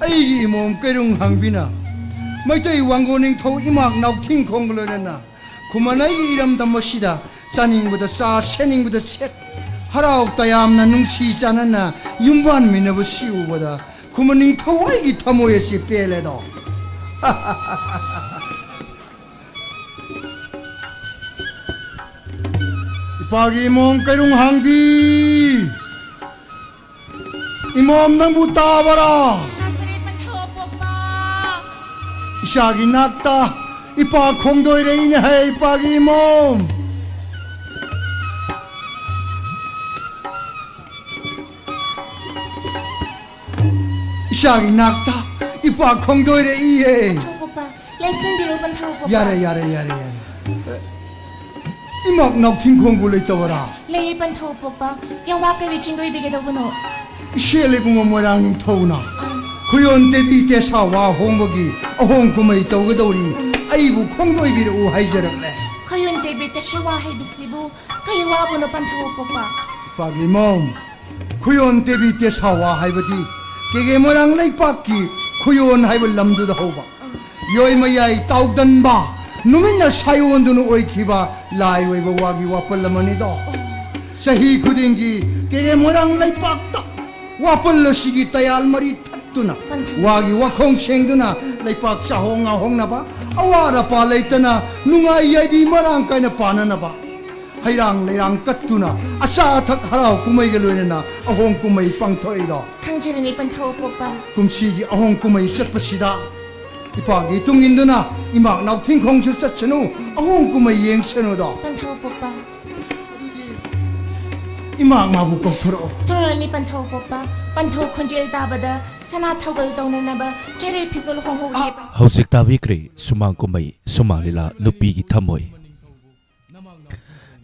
ꯑꯩꯒꯤ ꯏꯃꯣꯝ ꯀꯩꯔꯨꯡ ꯍꯥꯡꯕꯤꯅ ꯃꯩꯇꯩ ꯋꯥꯡꯒꯣꯟ ꯅꯤꯡꯊꯧ ꯏꯃꯥꯛ ꯅꯥꯎꯊꯤꯡꯈꯣꯡꯒ ꯂꯣꯏꯅꯅ ꯈꯨꯃꯟ ꯑꯩꯒꯤ ꯏꯔꯝꯗꯝ ꯑꯁꯤꯗ ꯆꯥꯅꯤꯡꯕꯗ ꯆꯥ, ꯁꯦꯠꯅꯤꯡꯕꯗ ꯁꯦꯠ, ꯍꯔꯥꯎ ꯇꯌꯥꯝꯅ ꯅꯨꯡꯁꯤ ꯆꯥꯟꯅꯅ ꯌꯨꯝꯕꯥꯟꯃꯤꯟꯅꯕꯁꯤ ꯎꯕꯗ ꯈꯨꯃꯟ ꯅꯤꯡꯊꯧ ꯑꯩꯒꯤ ꯊꯃꯣꯏ ꯑꯁꯤ ꯄꯦꯜꯂꯦꯗꯣ꯫ ꯏꯄꯥꯒꯤ ꯏꯃꯣꯝ ꯀꯩꯔꯨꯡ ꯍꯥꯡꯕꯤ, ꯏꯃꯣꯝ ꯅꯪꯕꯨ ꯇꯥꯕꯔꯥ? ꯇꯥꯖꯔꯦ ꯄꯟꯊꯧ ꯄꯣꯛꯄ꯫ ꯏꯆꯥꯒꯤ ꯅꯥꯛꯇ ꯏꯄꯥ ꯈꯣꯡꯗꯣꯏꯔꯛꯏꯅꯦ ꯍꯦ ꯏꯄꯥꯒꯤ ꯏꯃꯣꯝ꯫ ꯏꯆꯥꯒꯤ ꯅꯥꯛꯇ ꯏꯄꯥ ꯈꯣꯡꯗꯣꯏꯔꯛꯏꯌꯦ꯫ ꯄꯟꯊꯧ ꯄꯣꯛꯄ, ꯂꯦꯡꯁꯤꯟꯕꯤꯔꯣ ꯄꯟꯊꯧ ꯄꯣꯛꯄ꯫ ꯌꯥꯔꯦ, ꯌꯥꯔꯦ, ꯌꯥꯔꯦ, ꯌꯥꯔꯦ꯫ ꯏꯃꯥꯛ ꯅꯥꯎꯊꯤꯡꯈꯣꯡꯕꯨ ꯂꯩꯇꯕꯔꯥ? ꯂꯩꯌꯦ ꯄꯟꯊꯧ ꯄꯣꯛꯄ꯫ ꯌꯥꯋꯥ ꯀꯔꯤ ꯆꯤꯡꯗꯣꯏꯕꯤꯒꯗꯧꯕꯅꯣ? ꯏꯆꯦꯜ ꯏꯕꯨꯡꯉꯣ ꯃꯣꯏꯔꯥꯡ ꯅꯤꯡꯊꯧꯅ ꯈꯨꯌꯣꯟ ꯇꯦꯕꯤ ꯇꯦꯁꯥ ꯋꯥ ꯍꯣꯡꯕꯒꯤ ꯑꯍꯣꯡ ꯀꯨꯝꯍꯩ ꯇꯧꯒꯗꯧꯔꯤ, ꯑꯩꯕꯨ ꯈꯣꯡꯗꯣꯏꯕꯤꯔꯛꯎ ꯍꯥꯏꯖꯔꯛꯂꯦ꯫ ꯈꯨꯌꯣꯟ ꯇꯦꯕꯤ ꯇꯦꯁꯥ ꯋꯥ ꯍꯥꯏꯕꯁꯤꯕꯨ ꯀꯔꯤ ꯋꯥꯕꯨꯅꯣ ꯄꯟꯊꯧ ꯄꯣꯛꯄ? ꯏꯄꯥꯒꯤ ꯏꯃꯣꯝ, ꯈꯨꯌꯣꯟ ꯇꯦꯕꯤ ꯇꯦꯁꯥ ꯋꯥ ꯍꯥꯏꯕꯗꯤ ꯀꯦꯒꯦ ꯃꯣꯏꯔꯥꯡ ꯂꯩꯄꯥꯛꯀꯤ ꯈꯨꯌꯣꯟ ꯍꯥꯏꯕ ꯂꯝꯗꯨꯗ ꯍꯧꯕ, ꯌꯣꯏ ꯃꯌꯥꯏ ꯇꯥꯎꯗꯟꯕ, ꯅꯨꯃꯤꯠꯅ ꯁꯥꯏꯑꯣꯟꯗꯨꯅ ꯑꯣꯏꯈꯤꯕ ꯂꯥꯏ ꯑꯣꯏꯕ ꯋꯥꯒꯤ ꯋꯥꯄꯜ ꯑꯃꯅꯤꯗꯣ꯫ ꯆꯍꯤ ꯈꯨꯗꯤꯡꯒꯤ ꯀꯦꯒꯦ ꯃꯣꯏꯔꯥꯡ ꯂꯩꯄꯥꯛꯇ ꯋꯥꯄꯜ ꯑꯁꯤꯒꯤ ꯇꯌꯥꯜ ꯃꯔꯤ ꯊꯠꯇꯨꯅ, ꯋꯥꯒꯤ ꯋꯥꯈꯣꯡ ꯁꯦꯡꯗꯨꯅ, ꯂꯩꯄꯥꯛ ꯆꯥꯍꯣꯡ ꯉꯥꯍꯣꯡꯅꯕ, ꯑꯋꯥꯠ ꯑꯄꯥ ꯂꯩꯇꯅ ꯅꯨꯡꯉꯥꯏ ꯌꯥꯏꯕꯤ ꯃꯔꯥꯡ ꯀꯥꯏꯅ ꯄꯥꯟꯅꯅꯕ, ꯍꯩꯔꯥꯡ ꯂꯩꯔꯥꯡ ꯀꯠꯇꯨꯅ ꯑꯆꯥ ꯑꯊꯛ ꯍꯔꯥꯎ ꯀꯨꯝꯍꯩꯒ ꯂꯣꯏꯅꯅ ꯑꯍꯣꯡ ꯀꯨꯝꯍꯩ ꯄꯥꯡꯊꯣꯛꯏꯗꯣ꯫ ꯈꯪꯖꯔꯦꯅꯦ ꯄꯟꯊꯧ ꯄꯣꯛꯄ꯫ ꯀꯨꯝꯁꯤꯒꯤ ꯑꯍꯣꯡ ꯀꯨꯝꯍꯩ ꯆꯠꯄꯁꯤꯗ ꯏꯄꯥꯒꯤ ꯇꯨꯡ ꯏꯟꯗꯨꯅ ꯏꯃꯥꯛ ꯅꯥꯎꯊꯤꯡꯈꯣꯡꯁꯨ ꯆꯠꯁꯅꯨ, ꯑꯍꯣꯡ ꯀꯨꯝꯍꯩ ꯌꯦꯡꯁꯅꯨꯗꯣ꯫ ꯄꯟꯊꯧ ꯄꯣꯛꯄ꯫ ꯏꯃꯥꯛ ꯃꯥꯕꯨ ꯀꯧꯊꯣꯔꯛꯑꯣ꯫ ꯊꯣꯔꯛꯑꯅꯤ ꯄꯟꯊꯧ ꯄꯣꯛꯄ꯫ ꯄꯟꯊꯧ ꯈꯣꯟꯖꯦꯜ ꯇꯥꯕꯗ ꯁꯅꯥ ꯊꯧꯒꯜ ꯇꯧꯅꯅꯕ ꯆꯦꯔꯩ ꯐꯤꯖꯣꯜ ꯍꯣꯡꯍꯧꯔꯤ꯫ ꯍꯧꯖꯤꯛ ꯇꯥꯕꯤꯈ꯭ꯔꯦ ꯁꯨꯃꯥꯡ ꯀꯨꯝꯍꯩ ꯁꯨꯃꯥꯡ ꯂꯤꯂꯥ ꯅꯨꯄꯤꯒꯤ ꯊꯃꯣꯏ꯫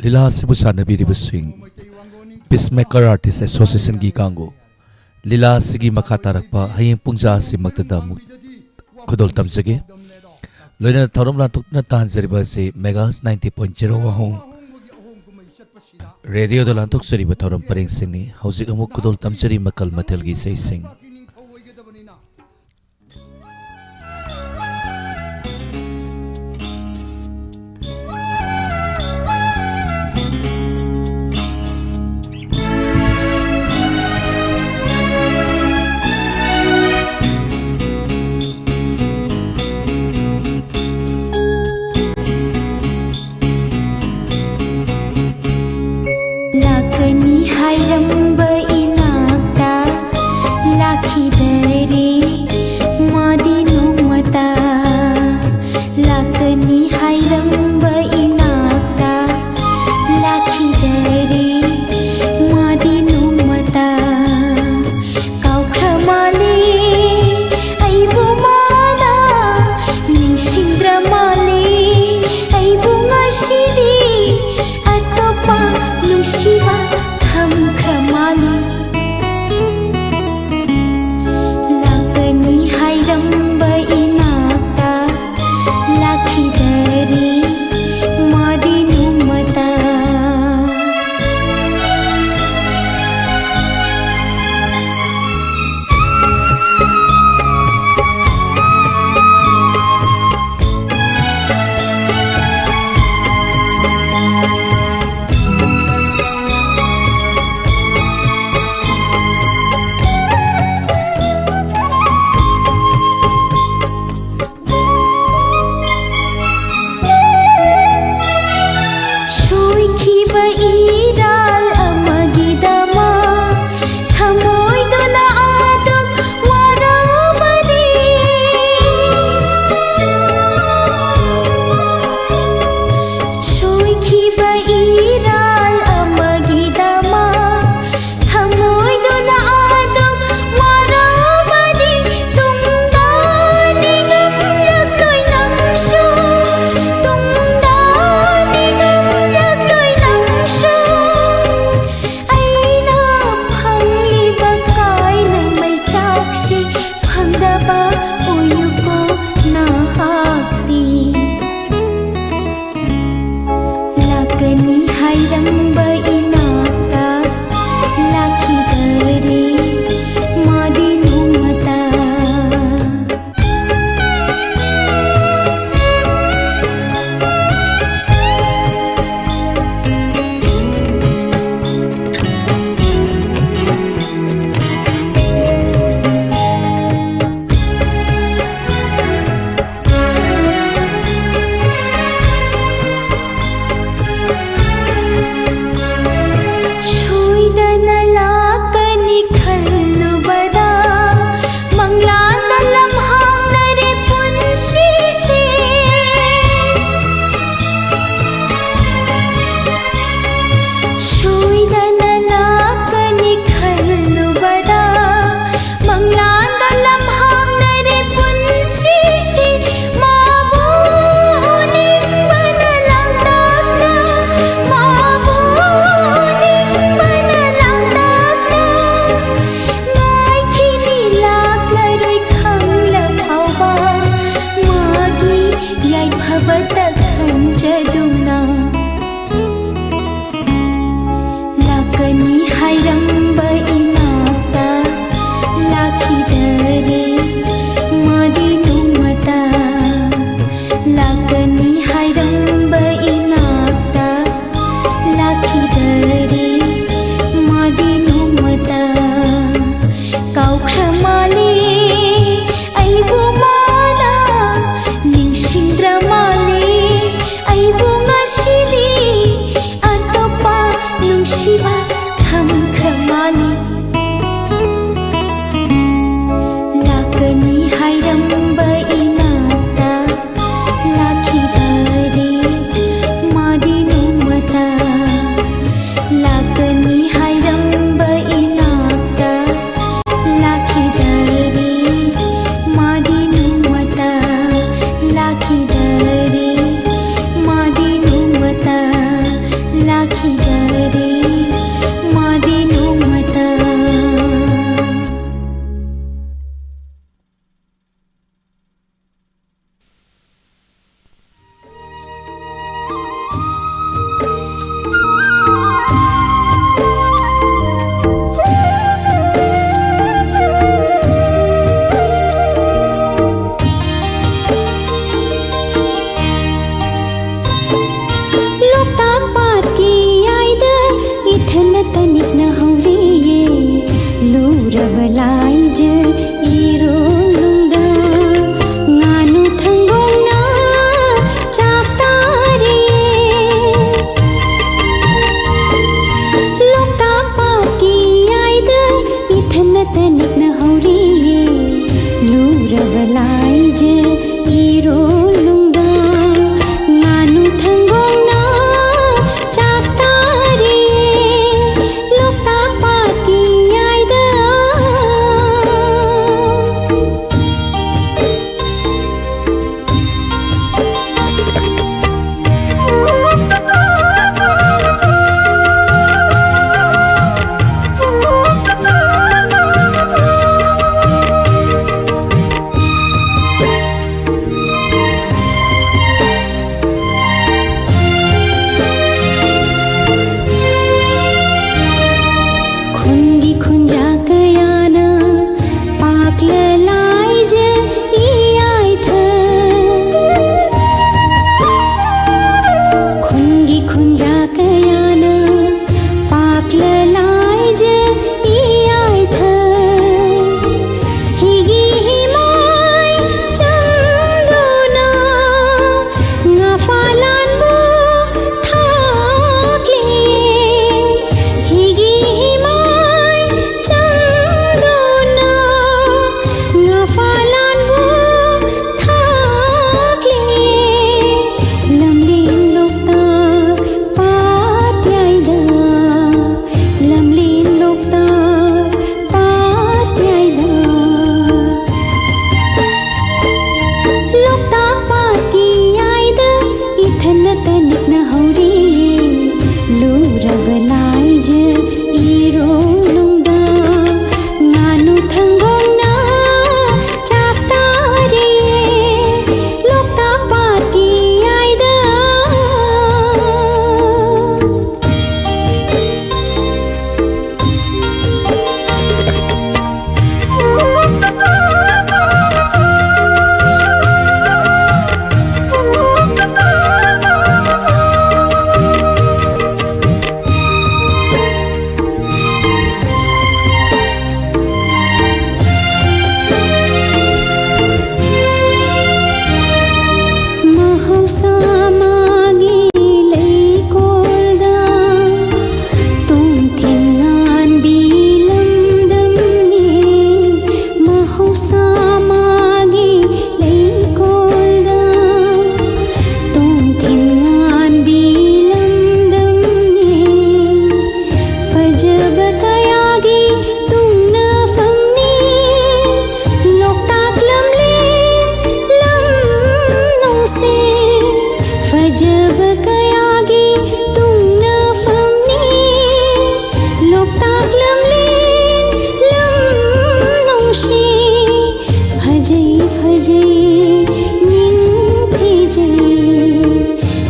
ꯂꯤꯂꯥ ꯑꯁꯤꯕꯨ ꯁꯥꯟꯅꯕꯤꯔꯤꯕꯁꯤꯡ Peacemaker Artist Association ꯒꯤ ꯀꯥꯡꯕꯨ꯫ ꯂꯤꯂꯥ ꯑꯁꯤꯒꯤ ꯃꯈꯥ ꯇꯥꯔꯛꯄ ꯍꯌꯦꯡ ꯄꯨꯡ ꯖꯥ ꯑꯁꯤꯃꯛꯇꯗ ꯑꯃꯨꯛ ꯈꯨꯗꯣꯜ ꯇꯝꯖꯒꯦ꯫ ꯂꯣꯏꯅꯅ ꯊꯧꯔꯝ ꯂꯥꯟꯊꯣꯛꯇꯨꯅ ꯇꯥꯍꯟꯖꯔꯤꯕ ꯑꯁꯤ Megas ninety point zero ꯋꯥꯍꯣꯡ ꯔꯦꯗꯤꯑꯣꯗ ꯂꯥꯟꯊꯣꯛꯆꯔꯤꯕ ꯊꯧꯔꯝ ꯄꯔꯦꯡꯁꯤꯡꯅꯤ꯫ ꯍꯧꯖꯤꯛ ꯑꯃꯨꯛ ꯈꯨꯗꯣꯜ ꯇꯝꯖꯔꯤ ꯃꯈꯜ ꯃꯊꯦꯜꯒꯤ ꯏꯁꯩꯁꯤꯡ꯫ ꯂꯥꯛꯀꯅꯤ ꯍꯥꯏꯔꯝꯕ ꯏꯅꯥꯛꯇ, ꯂꯥꯛ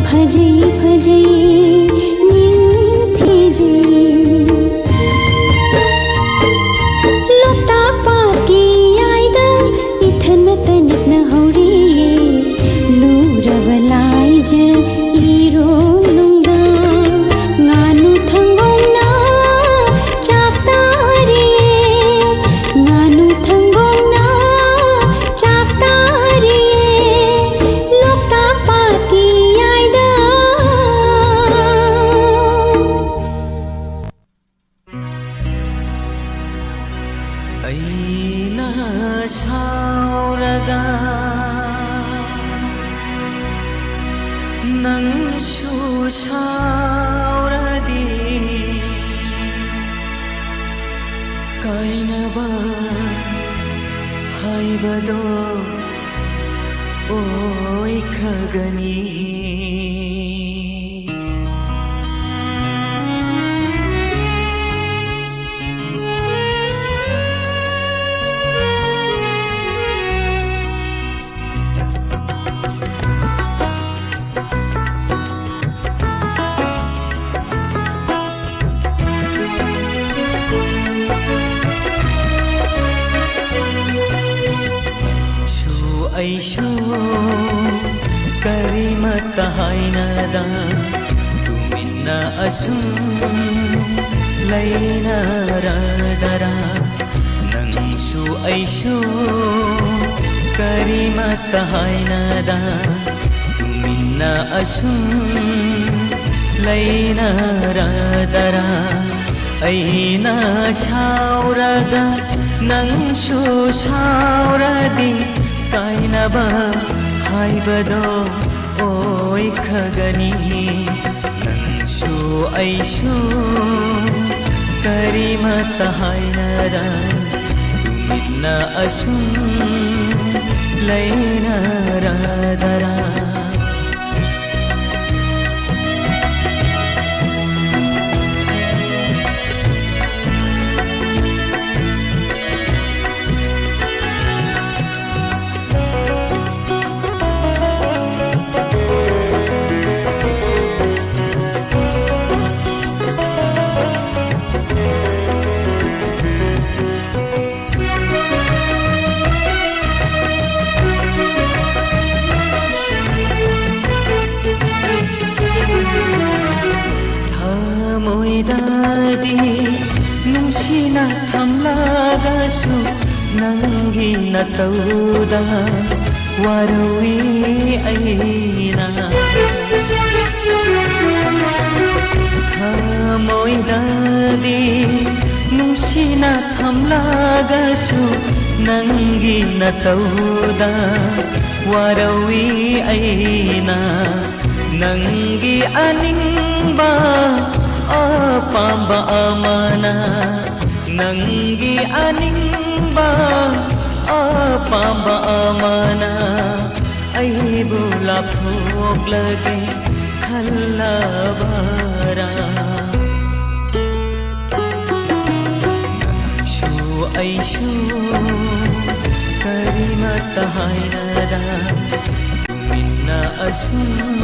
ꯐꯖꯩ, ꯐꯖꯩ, ꯅꯤꯡꯊꯤꯖꯩ꯫ ꯂꯣꯛꯇꯥꯛ ꯄꯥꯠꯀꯤ ꯌꯥꯏꯗ ꯏꯊꯟꯇ ꯅꯤꯛꯅ ꯍꯧꯔꯤꯌꯦ꯫ ꯂꯨꯔꯕ ꯂꯥꯏꯖ ꯏꯔꯣ ꯅꯨꯡꯗ ꯉꯥꯅꯨ ꯊꯪꯒꯣꯡꯅ ꯆꯥꯛ ꯇꯥꯔꯤꯌꯦ꯫ ꯉꯥꯅꯨ ꯊꯪꯒꯣꯡꯅ ꯆꯥꯛ ꯇꯥꯔꯤꯌꯦ꯫ ꯂꯣꯛꯇꯥꯛ ꯄꯥꯠꯀꯤ ꯌꯥꯏꯗ꯫ ꯑꯩꯅ ꯁꯥꯎꯔꯒ ꯅꯪꯁꯨ ꯁꯥꯎꯔꯗꯤ, ꯀꯥꯏꯅꯕ ꯍꯥꯏꯕꯗꯣ ꯑꯣꯏꯈ꯭ꯔꯒꯅꯤ꯫ ꯁꯨ ꯑꯩꯁꯨ ꯀꯔꯤꯃꯠꯇ ꯍꯥꯏꯅꯗ ꯇꯨꯃꯤꯟꯅ ꯑꯁꯨꯝ ꯂꯩꯅꯔꯗꯔꯥ? ꯅꯪꯁꯨ ꯑꯩꯁꯨ ꯀꯔꯤꯃꯠꯇ ꯍꯥꯏꯅꯗ ꯇꯨꯃꯤꯟꯅ ꯑꯁꯨꯝ ꯂꯩꯅꯔꯗꯔꯥ? ꯑꯩꯅ ꯁꯥꯎꯔꯒ ꯅꯪꯁꯨ ꯁꯥꯎꯔꯗꯤ, ꯀꯥꯏꯅꯕ ꯍꯥꯏꯕꯗꯣ ꯑꯣꯏꯈ꯭ꯔꯒꯅꯤ꯫ ꯅꯪꯁꯨ ꯑꯩꯁꯨ ꯀꯔꯤꯃꯠꯇ ꯍꯥꯏꯅꯔ ꯇꯨꯃꯤꯟꯅ ꯑꯁꯨꯝ ꯂꯩꯅꯔꯗꯔꯥ? ꯊꯝꯂꯒꯁꯨ ꯅꯪꯒꯤ ꯅꯇꯧꯗ ꯋꯥꯔꯧꯏ ꯑꯩꯅ꯫ ꯊꯃꯣꯏꯗꯗꯤ ꯅꯨꯡꯁꯤꯅ ꯊꯝꯂꯒꯁꯨ ꯅꯪꯒꯤ ꯅꯇꯧꯗ ꯋꯥꯔꯧꯏ ꯑꯩꯅ꯫ ꯅꯪꯒꯤ ꯑꯅꯤꯡꯕ ꯑꯄꯥꯝꯕ ꯑꯃꯅ, ꯅꯪꯒꯤ ꯑꯅꯤꯡꯕ ꯑꯄꯥꯝꯕ ꯑꯃꯅ ꯑꯩꯕꯨ ꯂꯥꯞꯊꯣꯛꯂꯒꯦ ꯈꯜꯂꯕꯔꯥ? ꯅꯪꯁꯨ ꯑꯩꯁꯨ ꯀꯔꯤꯃꯠꯇ ꯍꯥꯏꯅꯗ ꯇꯨꯃꯤꯟꯅ ꯑꯁꯨꯝ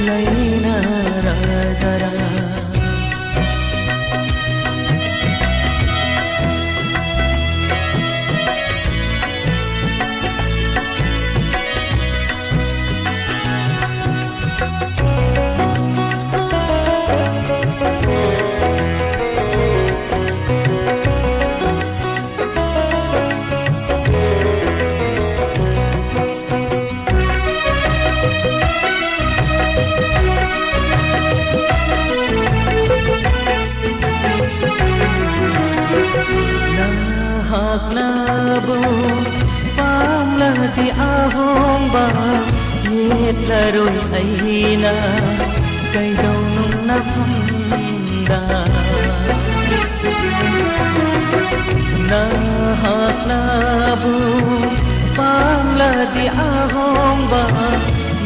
ꯂꯩꯅꯔꯗꯔꯥ? ꯅꯍꯥꯛꯅꯕꯨ ꯄꯥꯝꯂꯗꯤ ꯑꯍꯣꯡꯕ ꯌꯦꯠꯂꯔꯣꯏ ꯑꯩꯅ ꯀꯩꯗꯧꯅꯨꯡ ꯅꯐꯝꯗ꯫ ꯅꯍꯥꯛꯅꯕꯨ ꯄꯥꯝꯂꯗꯤ ꯑꯍꯣꯡꯕ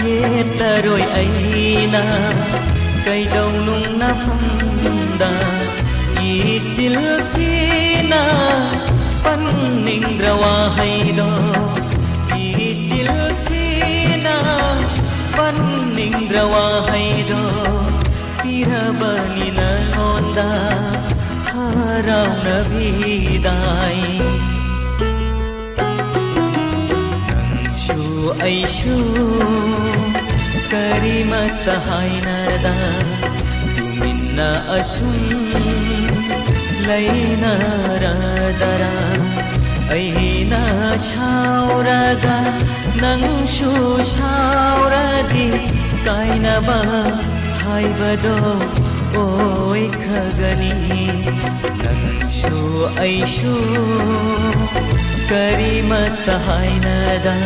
ꯌꯦꯠꯂꯔꯣꯏ ꯑꯩꯅ ꯀꯩꯗꯧꯅꯨꯡ ꯅꯐꯝꯗ꯫ ꯏꯆꯤꯜꯁꯤꯅ ꯄꯟꯅꯤꯡꯗ꯭ꯔ ꯋꯥꯍꯩꯗꯣ, ꯏꯆꯤꯜꯁꯤꯅ ꯄꯟꯅꯤꯡꯗ꯭ꯔ ꯋꯥꯍꯩꯗꯣ ꯄꯤꯔꯕꯅꯤ ꯅꯉꯣꯟꯗ ꯍꯔꯥꯎꯅ ꯕꯤꯗꯥꯏ꯫ ꯅꯪꯁꯨ ꯑꯩꯁꯨ ꯀꯔꯤꯃꯠꯇ ꯍꯥꯏꯅꯗ ꯇꯨꯃꯤꯟꯅ ꯑꯁꯨꯝ ꯂꯩꯅꯔꯗꯔꯥ? ꯑꯩꯅ ꯁꯥꯎꯔꯒ ꯅꯪꯁꯨ ꯁꯥꯎꯔꯗꯤ ꯀꯥꯏꯅꯕ ꯍꯥꯏꯕꯗꯣ ꯑꯣꯏꯈ꯭ꯔꯒꯅꯤ꯫ ꯅꯪꯁꯨ ꯑꯩꯁꯨ ꯀꯔꯤꯃꯠꯇ ꯍꯥꯏꯅꯗ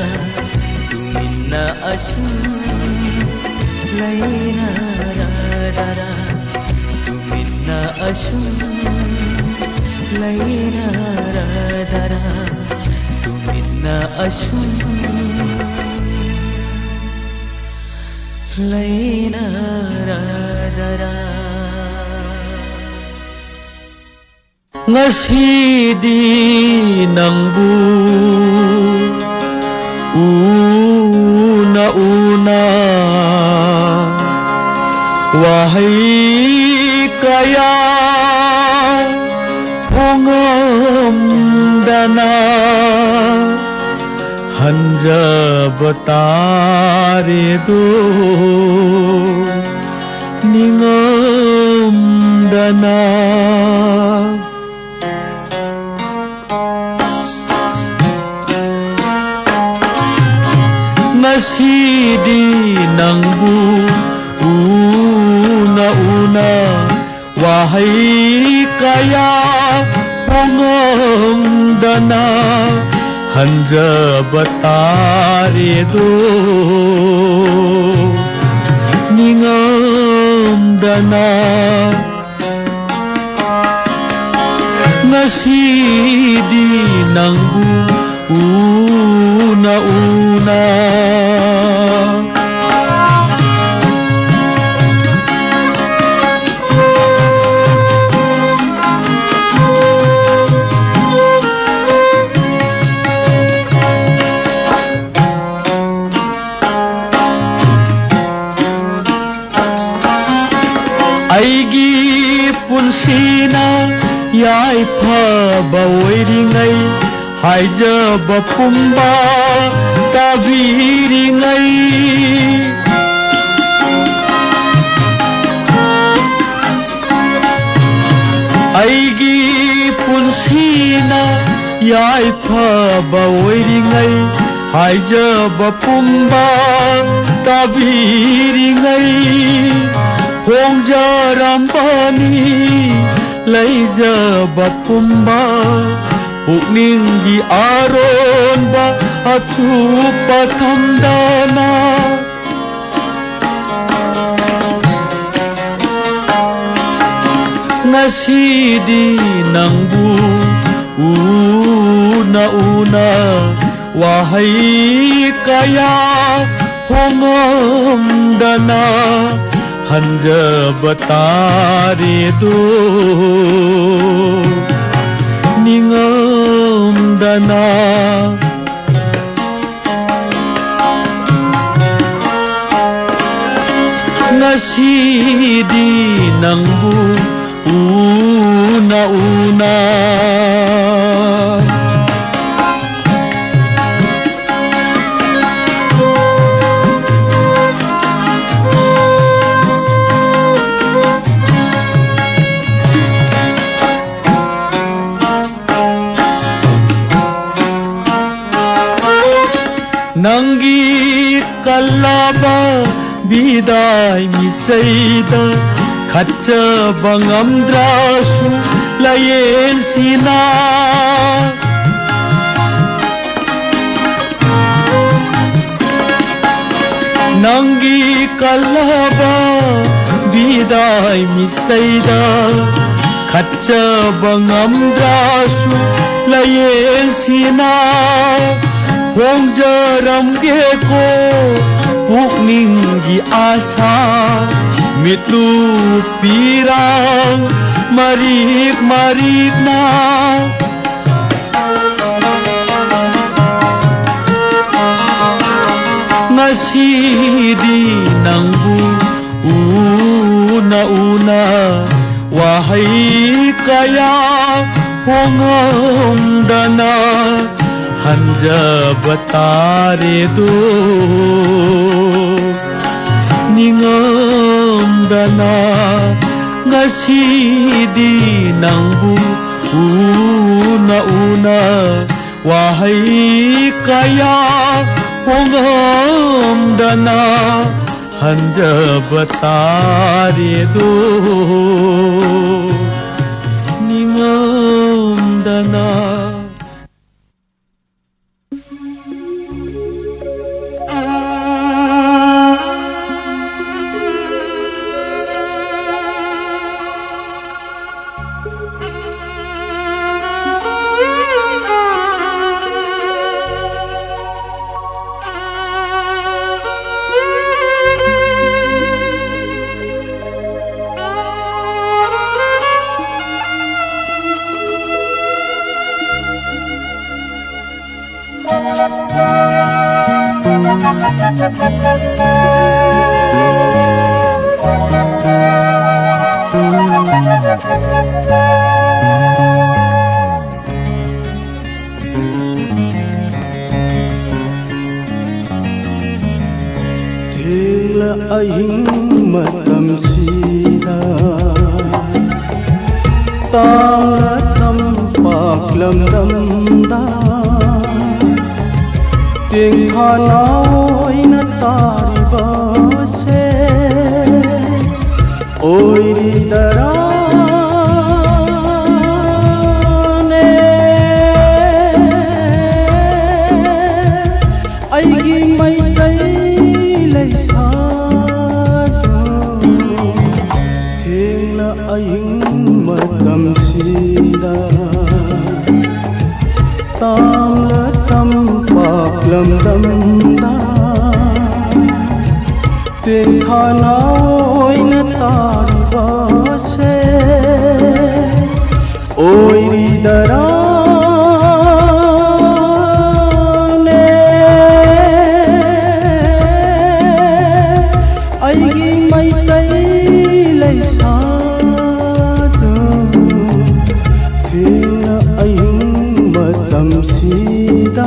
ꯇꯨꯃꯤꯟꯅ ꯑꯁꯨꯝ ꯂꯩꯅꯔꯗꯔꯥ? ꯇꯨꯃꯤꯟꯅ ꯑꯁꯨꯝ ꯂꯩꯅꯔꯗꯔꯥ? ꯇꯨꯃꯤꯟꯅ ꯑꯁꯨꯝ ꯂꯩꯅꯔꯗꯔꯥ? ꯉꯁꯤꯗꯤ ꯅꯪꯕꯨ ꯎꯅ ꯎꯅ ꯋꯥꯍꯩ ꯀꯌꯥ ꯐꯣꯡꯉꯝꯗꯅ ꯍꯟꯖꯕ ꯇꯥꯔꯦꯗꯣ ꯅꯤꯡꯉꯝꯗꯅ꯫ ꯉꯁꯤꯗꯤ ꯅꯪꯕꯨ ꯎꯅ ꯎꯅ ꯋꯥꯍꯩ ꯀꯌꯥ ꯐꯣꯡꯉꯝꯗꯅ ꯍꯟꯖꯕ ꯇꯥꯔꯦꯗꯣ ꯅꯤꯡꯉꯝꯗꯅ꯫ ꯉꯁꯤꯗꯤ ꯅꯪꯕꯨ ꯎꯅ ꯎꯅ꯫ ꯑꯩꯒꯤ ꯄꯨꯟꯁꯤꯅ ꯌꯥꯏꯐꯕ ꯑꯣꯏꯔꯤꯉꯩ, ꯍꯥꯏꯖꯕ ꯄꯨꯝꯕ ꯇꯥꯕꯤꯔꯤꯉꯩ, ꯑꯩꯒꯤ ꯌꯥꯏꯐꯕ ꯑꯣꯏꯔꯤꯉꯩ, ꯍꯥꯏꯖꯕ ꯄꯨꯝꯕ ꯇꯥꯕꯤꯔꯤꯉꯩ, ꯍꯣꯡꯖꯔꯝꯕꯅꯤ ꯂꯩꯖꯕ ꯄꯨꯝꯕ, ꯄꯨꯛꯅꯤꯡꯒꯤ ꯑꯔꯣꯟꯕ ꯑꯊꯨꯞꯄ ꯊꯝꯗꯅ꯫ ꯉꯁꯤꯗꯤ ꯅꯪꯕꯨ ꯎꯅ ꯎꯅ ꯋꯥꯍꯩ ꯀꯌꯥ ꯍꯣꯡꯉꯝꯗꯅ, ꯍꯟꯖꯕ ꯇꯥꯔꯦꯗꯣ ꯅꯤꯡꯉꯝꯗꯅ꯫ ꯉꯁꯤꯗꯤ ꯅꯪꯕꯨ ꯎꯅ ꯎꯅ꯫ ꯅꯪꯒꯤ ꯀꯜꯂꯕ ꯕꯤꯗꯥꯏ ꯃꯤꯁꯩꯗ ꯈꯠꯆꯕ ꯉꯝꯗ꯭ꯔꯁꯨ ꯂꯥꯌꯦꯡꯁꯤꯅ꯫ ꯅꯪꯒꯤ ꯀꯜꯂꯕ ꯕꯤꯗꯥꯏ ꯃꯤꯁꯩꯗ ꯈꯠꯆꯕ ꯉꯝꯗ꯭ꯔꯁꯨ ꯂꯥꯌꯦꯡꯁꯤꯅ꯫ ꯍꯣꯡꯖꯔꯝꯒꯦꯀꯣ ꯄꯨꯛꯅꯤꯡꯒꯤ ꯑꯥꯁꯥ, ꯃꯤꯠꯂꯨ ꯄꯤꯔꯥꯡ ꯃꯔꯤꯛ ꯃꯔꯤꯛꯅ꯫ ꯉꯁꯤꯗꯤ ꯅꯪꯕꯨ ꯎꯅ ꯎꯅ ꯋꯥꯍꯩ ꯀꯌꯥ ꯍꯣꯡꯉꯝꯗꯅ ꯍꯟꯖꯕ ꯇꯥꯔꯦꯗꯣ ꯅꯤꯡꯉꯝꯗꯅ꯫ ꯉꯁꯤꯗꯤ ꯅꯪꯕꯨ ꯎꯅ ꯎꯅ ꯋꯥꯍꯩ ꯀꯌꯥ ꯍꯣꯡꯉꯝꯗꯅ ꯍꯟꯖꯕ ꯇꯥꯔꯦꯗꯣ ꯅꯤꯡꯉꯝꯗꯅ꯫ ꯊꯦꯡꯂ ꯑꯍꯤꯡ ꯃꯇꯝꯁꯤꯗ ꯇꯥꯡꯂ ꯇꯝꯄꯥꯛ ꯂꯝꯗꯝꯗ ꯇꯦꯡꯊꯥꯅ ꯑꯣꯏꯅ ꯇꯥꯔꯤꯕꯁꯦ ꯑꯣꯏꯔꯤꯗꯔꯥꯅꯦ? ꯑꯩꯒꯤ ꯃꯩꯇꯩ ꯂꯩꯁꯥꯗꯣ ꯊꯦꯡꯂ ꯑꯍꯤꯡ ꯃꯇꯝꯁꯤꯗ ꯇꯥꯝꯂ ꯇꯝꯄꯥꯛ ꯂꯝꯗꯝꯗ ꯇꯦꯡꯊꯥꯅ ꯑꯣꯏꯅ ꯇꯥꯔꯤꯕꯁꯦ ꯑꯣꯏꯔꯤꯗꯔꯥꯅꯦ? ꯑꯩꯒꯤ ꯃꯩꯇꯩ ꯂꯩꯁꯥꯗꯨ ꯊꯦꯡꯅ ꯑꯍꯤꯡ ꯃꯇꯝꯁꯤꯗ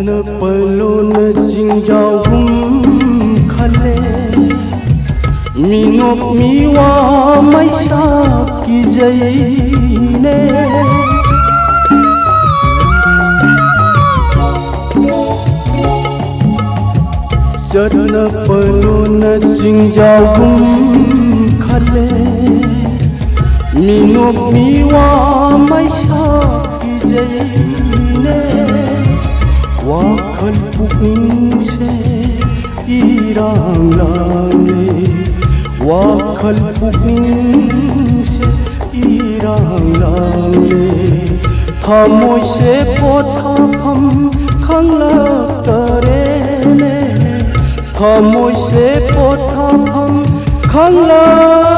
ꯅ ꯄꯜꯂꯣꯅ ꯆꯤꯡꯖꯥꯎꯒꯨꯝ ꯈꯜꯂꯦ꯫ ꯃꯤꯅꯣꯛ ꯃꯤꯋꯥ ꯃꯩꯁꯥ ꯀꯤꯖꯩꯅꯦ꯫ ꯆꯠꯅ ꯄꯜꯂꯣꯅ ꯆꯤꯡꯖꯥꯎꯒꯨꯝ ꯈꯜꯂꯦ꯫ ꯃꯤꯅꯣꯛ ꯃꯤꯋꯥ ꯃꯩꯁꯥ ꯀꯤꯖꯩꯅꯦ꯫ ꯋꯥꯈꯜ ꯄꯨꯛꯅꯤꯡꯁꯦ ꯏꯔꯥꯡ ꯂꯥꯡꯂꯦ꯫ ꯋꯥꯈꯜ ꯄꯨꯛꯅꯤꯡꯁꯦ ꯏꯔꯥꯡ ꯂꯥꯡꯂꯦ꯫ ꯊꯃꯣꯏꯁꯦ ꯄꯣꯊꯥꯐꯝ ꯈꯪꯂꯛꯇꯔꯦꯅꯦ꯫ ꯊꯃꯣꯏꯁꯦ ꯄꯣꯊꯥꯐꯝ ꯈꯪꯂꯛꯇꯔꯦꯅꯦ꯫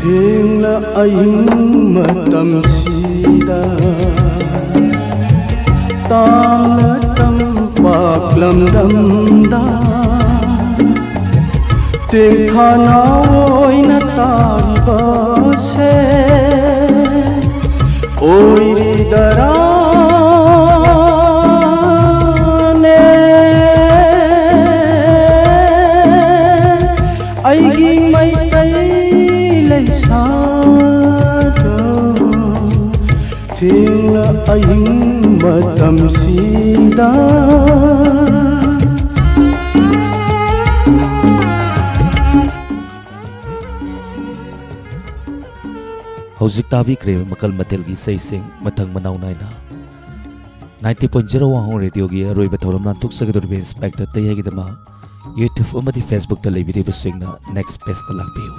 ꯊꯦꯡꯂ ꯑꯍꯤꯡ ꯃꯇꯝꯁꯤꯗ, ꯇꯥꯡꯂ ꯇꯝꯄꯥꯛ ꯂꯝꯗꯝꯗ, ꯇꯦꯡꯊꯥꯅ ꯑꯣꯏꯅ ꯇꯥꯔꯤꯕꯁꯦ ꯑꯣꯏꯔꯤꯗꯔꯥꯅꯦ? ꯑꯩꯒꯤ ꯃꯩꯇꯩ ꯂꯩꯁꯥꯗꯣ, ꯊꯦꯡꯂ ꯑꯍꯤꯡ ꯃꯇꯝꯁꯤꯗ꯫ ꯍꯧꯖꯤꯛ ꯇꯥꯕꯤꯈ꯭ꯔꯤꯕ ꯃꯈꯜ ꯃꯊꯦꯜꯒꯤ ꯏꯁꯩꯁꯤꯡ ꯃꯊꯪ ꯃꯅꯥꯎ ꯅꯥꯏꯅ ninety point zero Wahong Radioꯒꯤ ꯑꯔꯣꯏꯕ ꯊꯧꯔꯝ ꯂꯥꯟꯊꯣꯛꯆꯒꯗꯧꯔꯤꯕ ꯏꯟꯁꯄꯦꯛꯇꯔ ꯇꯩꯍꯩꯒꯤꯗꯃꯛ YouTube ꯑꯃꯗꯤ Facebookꯇ ꯂꯩꯕꯤꯔꯤꯕꯁꯤꯡꯅ next pageꯇ ꯂꯥꯛꯄꯤꯌꯨ꯫